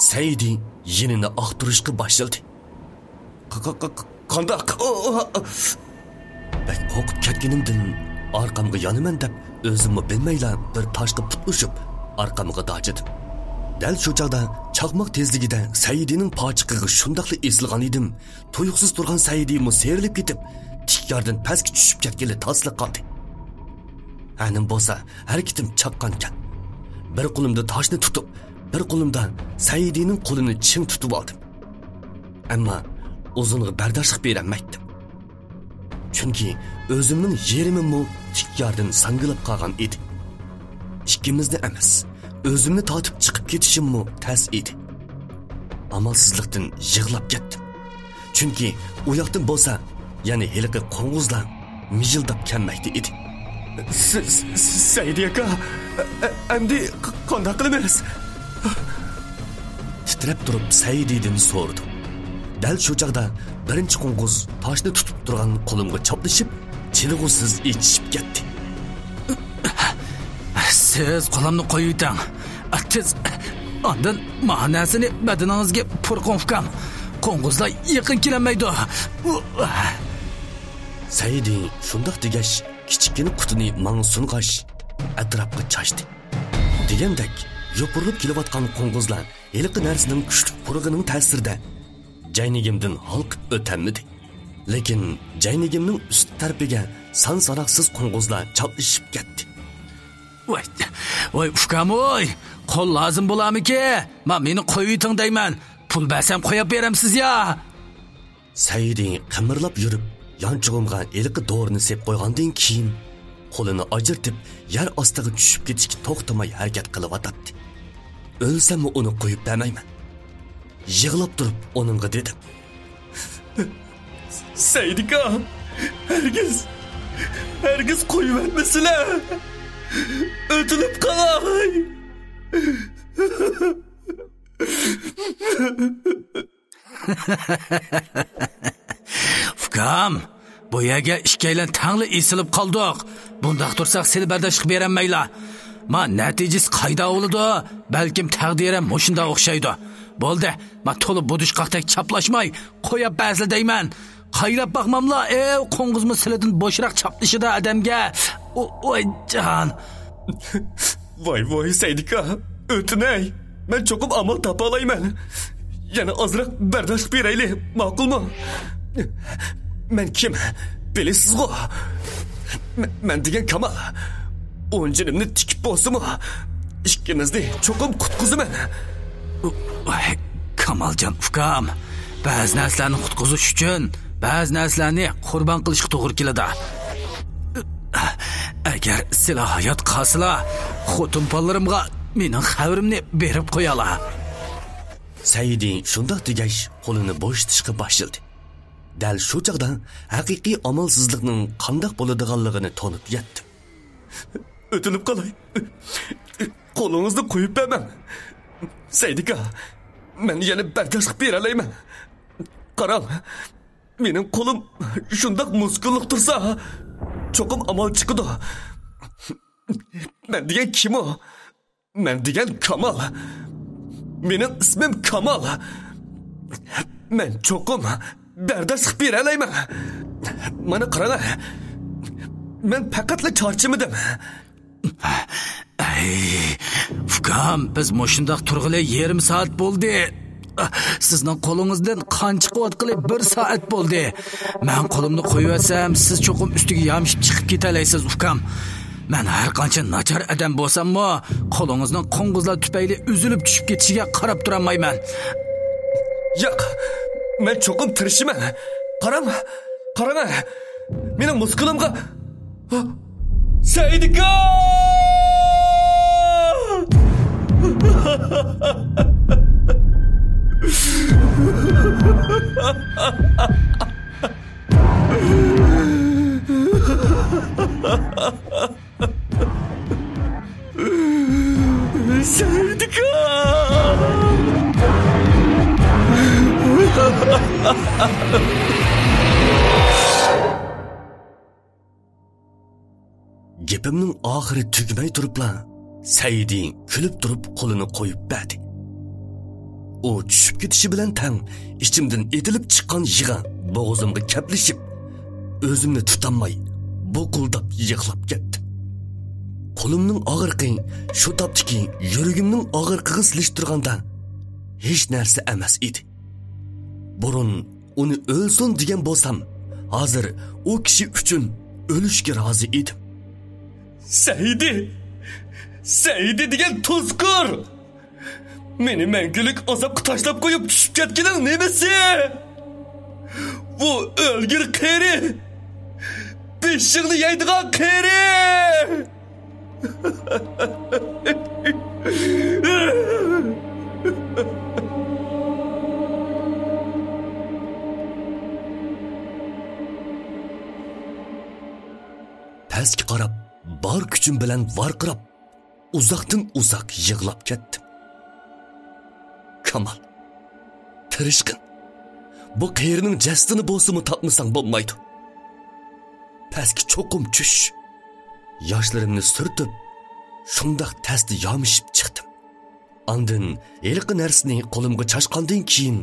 سەئىدى يېنىنى ئاختۇرۇشقا باشلىدى. ق-، ق-، ق-، قانداق؟ بەك قورقۇپ كەتكىنىمدىن ئارقامغا يانىمەن دەپ ئۆزۈممۇ بىلمەيلا بىر تاشقا پۇتلىشىپ ئارقامغا داجىدىم. دەل شۇ چاغدا چاقماق تېزلىكىدە سەئىدىنىڭ پاچىقىغا شۇنداقلا ئېسىلغان ئىدىم، تۇيۇقسىز تۇرغان سەئىدىمۇ سىيرىلىپ كېتىپ، تىك ياردىن پەسكە چۈشۈپ كەتكىلى تاسلا قالدى. ئەنىم بولسا ھەرىكىتىم چاققانكەن، بىر قولۇمدا تاشنى تۇتۇپ، بىر قولۇمدا سەئىدىنىڭ قولىنى چىڭ تۇتۇپ ئالدىم. ئەمما ئۇزۇنغا بەرداشلىق بېرەلمەيتتىم. چۈنكى ئۆزۈمنىڭ يېرىمىمۇ تىك ياردىن ساڭگىلاپ قالغان ئىدى. ئىككىمىزنى ئەمەس، ئۆزۈمنى تارتىپ چىقىپ كېتىشىممۇ تەس ئىدى. ئامالسىزلىقتىن يىغلاپ كەتتىم. چۈنكى ئۇ ياقتىن بولسا يەنە ھېلىقى قوڭغۇزلار مىژىلداپ كەلمەكتە ئىدى. س-، س-، س-، سەئىدى ئاكا، ئە-، ئە-، ئەمدى ق-، قانداق قىلىمىز؟ تىترەپ تۇرۇپ سەئىدىدىن سورىدىم. دەل شۇ چاغدا بىرىنچى قوڭغۇز تاشنى تۇتۇپ تۇرغان قولۇمغا چاپلىشىپ، چىلىغۇسىز ئېچىشىپ كەتتى. سىز قولۇمنى قويۇۋېتىڭ. تېز. ئاندىن مانا نەرسىنى بەدىنىڭىزگە پۇرىقىڭ ئۇكام. قوڭغۇزلار يېقىن كېلەلمەيدۇ. سەئىدى شۇنداق دېگەچ، كىچىككىنە قۇتىنى ماڭا سۇنغاچ، ئەتراپقا چاچتى. دېگەندەك، يوپۇرۇلۇپ كېلىۋاتقان قوڭغۇزلار ھېلىقى نەرسىنىڭ كۈچلۈك پۇرىقىنىڭ تەسىرىدە جەينىگىمدىن ھالقىپ ئۆتەلمىدى. لېكىن جەينىگىمنىڭ ئۈستى تەرىپىگە سان-ساناقسىز قوڭغۇزلار چاپلىشىپ كەتتى. ۋاي، ۋاي، ئۇكام، ۋاي! قول لازىم بولامىكى؟ ما، مېنى قويۇۋېتىڭ دەيمەن. پۇل بەرسەم قويۇپ بېرەمسىز يا؟ سەئىدى قىمىرلاپ يۈرۈپ، يانچۇقۇمغا ھېلىقى دورىنى سېلىپ قويغاندىن كېيىن، قولىنى ئاجرىتىپ، يەر ئاستىغا چۈشۈپ كېتىشكە توختىماي ھەرىكەت قىلىۋاتاتتى. ئۆلسەممۇ ئۇنى قويۇپ بەرمەيمەن. يىغلاپ تۇرۇپ ئۇنىڭغا دېدىم. سەئىدىكا، ھەرگىز، ھەرگىز قويۇۋەتمىسىلە! ئۆتۈلۈپ قالاي! ئۇكام، بۇ يەرگە ئىككىيلەن تەڭلا ئېسىلىپ قالدۇق. بۇنداق تۇرساق سىلى بەرداشلىق بېرەلمەيلا. ما، نەتىجىسى قايدا بولىدۇ؟ بەلكىم تەقدىرى مۇشۇنداق ئوخشايدۇ. بولدى، ما، تولا بۇدۇشقاقتەك چاپلاشماي، قويۇپ بەرسىلە دەيمەن. قايلاپ باقماملا، ئەي، قوڭغۇزمۇ سىلىدىن بوشراق چاپلىشىدا ئادەمگە. ئۇ، ۋاي جان. ۋاي، ۋاي، سەئىدىكا، ئۆتۈنەي. مەن چوقۇم ئامال تاپالايمەن. يەنە ئازراق بەرداشلىق بېرەيلى، ماقۇلمۇ؟ مەن كىم؟ بىلىسىزغۇ؟ مە-، مەن دېگەن كامال. ئون جېنىمنى تىكىپ بولسىمۇ، ئىككىمىزنى چوقۇم قۇتقۇزىمەن. ۋاي، كامالجان ئۇكام، بەزى نەرسىلەرنى قۇتقۇزۇش ئۈچۈن بەزى نەرسىلەرنى قۇربان قىلىشقا توغرا كېلىدۇ. ئەگەر سىلەر ھايات قالسىلا، خوتۇن بالىلىرىمغا مېنىڭ خەۋىرىمنى بېرىپ قويالا. سەئىدى شۇنداق دېگەچ، قولىنى بوشىتىشقا باشلىدى. دەل شۇ چاغدا ھەقىقىي ئامالسىزلىقنىڭ قانداق بولىدىغانلىقىنى تونۇپ يەتتىم. ئۆتۈنۈپ قالاي. قولىڭىزنى قويۇپ بەرمەڭ. سەئىدىكا، مەن يەنە بەرداشلىق بېرەلەيمەن. قاراڭ، مېنىڭ قولۇم شۇنداق مۇسكۇللۇق تۇرسا، چوقۇم ئامال چىقىدۇ. مەن دېگەن كىم ئۇ؟ مەن دېگەن كامال. مېنىڭ ئىسمىم كامال. مەن چوقۇم بەرداشلىق بېرەلەيمەن. مانا قاراڭ، مەن پەقەتلا چارچىمىدىم. ئەي، ئۇكام، بىز مۇشۇنداق تۇرغىلى يېرىم سائەت بولدى. سىزنىڭ قولىڭىزدىن قان چىقىۋاتقىلى بىر سائەت بولدى. مەن قولۇمنى قويۇۋەتسەم، سىز چوقۇم ئۈستىگە يامىشىپ چىقىپ كېتەلەيسىز، ئۇكام. مەن ھەر قانچە ناچار ئادەم بولساممۇ، قولىڭىزنىڭ قوڭغۇزلار تۈپەيلى ئۈزۈلۈپ چۈشۈپ كېتىشىگە قاراپ تۇرالمايمەن. ياق، مەن چوقۇم تىرىشىمەن. قاراڭ، قاراڭ، مېنىڭ مۇسكۇلۇمغا سەئىدىكا! سەئىدىكا! گېپىمنىڭ ئاخىرى تۈگىمەي تۇرۇپلا، سەئىدى كۈلۈپ تۇرۇپ قولىنى قويۇپ بەردى. ئۇ چۈشۈپ كېتىشى بىلەن تەڭ ئىچىمدىن ئېتىلىپ چىققان يىغا بوغۇزۇمغا كەپلىشىپ، ئۆزۈمنى تۇتالماي بۇقۇلداپ يىغلاپ كەتتىم. قولۇمنىڭ ئاغرىقى شۇ تاپتىكى يۈرىكىمنىڭ ئاغرىقىغا سېلىشتۇرغاندا ھېچ نەرسە ئەمەس ئىدى. بۇرۇن ئۇنى ئۆلسۇن دېگەن بولسام، ھازىر ئۇ كىشى ئۈچۈن ئۆلۈشكە رازى ئىدىم. سەئىدى! سەئىدى دېگەن تۇزكور! مېنى مەڭگۈلۈك ئازابقا تاشلاپ قويۇپ چۈشۈپ كەتكىنىڭ نېمىسى؟ بۇ ئۆلگۈر قېرى! بېشىڭنى يەيدىغان قېرى! پەسكە قاراپ، بار كۈچۈم بىلەن ۋارقىراپ، ئۇزاقتىن ئۇزاق يىغلاپ كەتتىم. كامال، تىرىشقىن، بۇ قېرىنىڭ جەسىتىنى بولسىمۇ تاپمىساڭ بولمايدۇ. پەسكە چوقۇم چۈش. ياشلىرىمنى سۈرتۈپ، شۇنداق تەستە يامىشىپ چىقتىم. ئاندىن ھېلىقى نەرسىنى قولۇمغا چاچقاندىن كېيىن،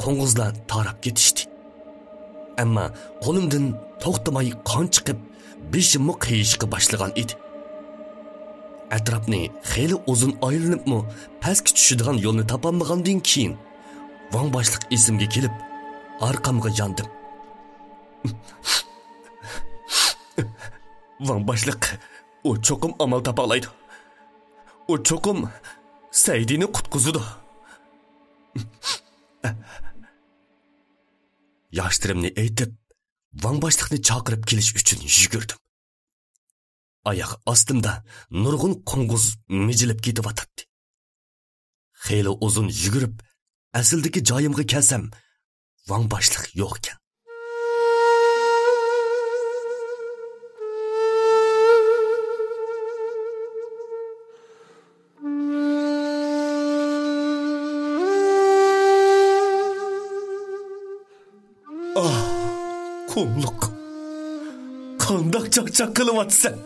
قوڭغۇزلار تاراپ كېتىشتى. ئەمما قولۇمدىن توختىماي قان چىقىپ، بېشىممۇ قېيىشقا باشلىغان ئىدى. ئەتراپنى خېلى ئۇزۇن ئايلىنىپمۇ پەسكە چۈشىدىغان يولنى تاپالمىغاندىن كېيىن، ۋاڭ باشلىق ئېسىمگە كېلىپ، ئارقامغا ياندىم. ۋاڭ باشلىق، ئۇ چوقۇم ئامال تاپالايدۇ. ئۇ چوقۇم سەئىدىنى قۇتقۇزىدۇ. ياشلىرىمنى ئېيتىپ، ۋاڭ باشلىقنى چاقىرىپ كېلىش ئۈچۈن يۈگۈردۈم. ئاياق ئاستىمدا نۇرغۇن قوڭغۇز مىجىلىپ كېتىۋاتاتتى. خېلى ئۇزۇن يۈگۈرۈپ، ئەسلىدىكى جايىمغا كەلسەم، ۋاڭ باشلىق يوقكەن. ئاھ، قۇملۇق. قانداق چاقچاق قىلىۋاتىسەن؟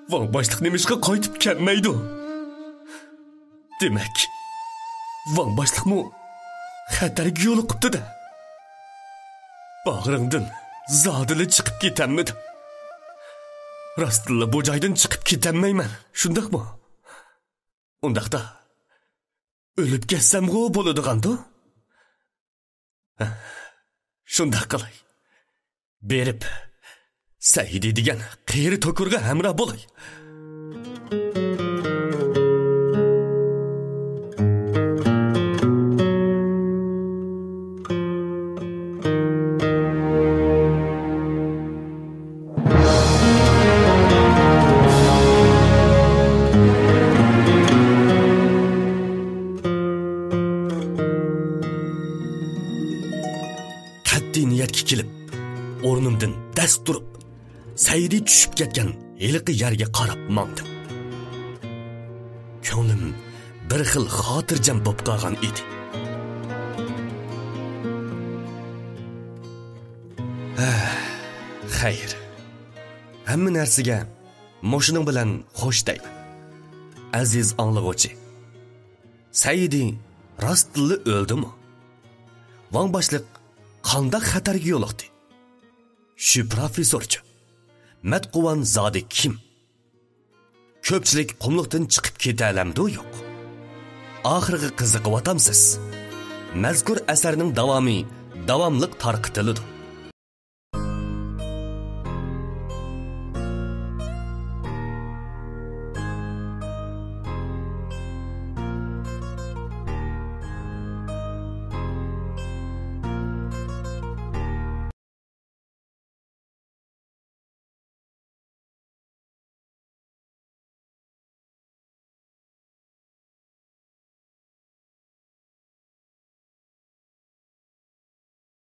ۋاڭ باشلىق نېمىشقا قايتىپ كەلمەيدۇ؟ دېمەك، ۋاڭ باشلىقمۇ خەتەرگە يولۇقۇپتۇ-دە. باغرىڭدىن زادىلا چىقىپ كېتەلمىدىڭ. راستتىنلا بۇ جايدىن چىقىپ كېتەلمەيمەن، شۇنداقمۇ؟ ئۇنداقتا، ئۆلۈپ كەتسەمغۇ بولىدىغاندۇ؟ ھە، شۇنداق قىلاي. بېرىپ، سەئىدى دېگەن قېرى توكۇرغا ھەمراھ بولاي. قەتئىي نىيەتكە كېلىپ، ئورنۇمدىن دەس تۇرۇپ، سەئىدى چۈشۈپ كەتكەن ھېلىقى يەرگە قاراپ ماڭدىم. كۆڭلۈم بىر خىل خاتىرجەم بولۇپ قالغان ئىدى. ھە، خەير. ھەممە نەرسىگە مۇشۇنىڭ بىلەن خوش دەيمەن. ئەزىز ئاڭلىغۇچى، سەئىدى راستتىنلا ئۆلدىمۇ؟ ۋاڭ باشلىق قانداق خەتەرگە يولۇقتى؟ شۈ پروفېسسورچۇ؟ مەتقۇۋان زادى كىم؟ كۆپچىلىك قۇملۇقتىن چىقىپ كېتەلەمدۇ يوق؟ ئاخىرىغا قىزىقىۋاتامسىز؟ مەزكۇر ئەسەرنىڭ داۋامى داۋاملىق تارقىتىلىدۇ.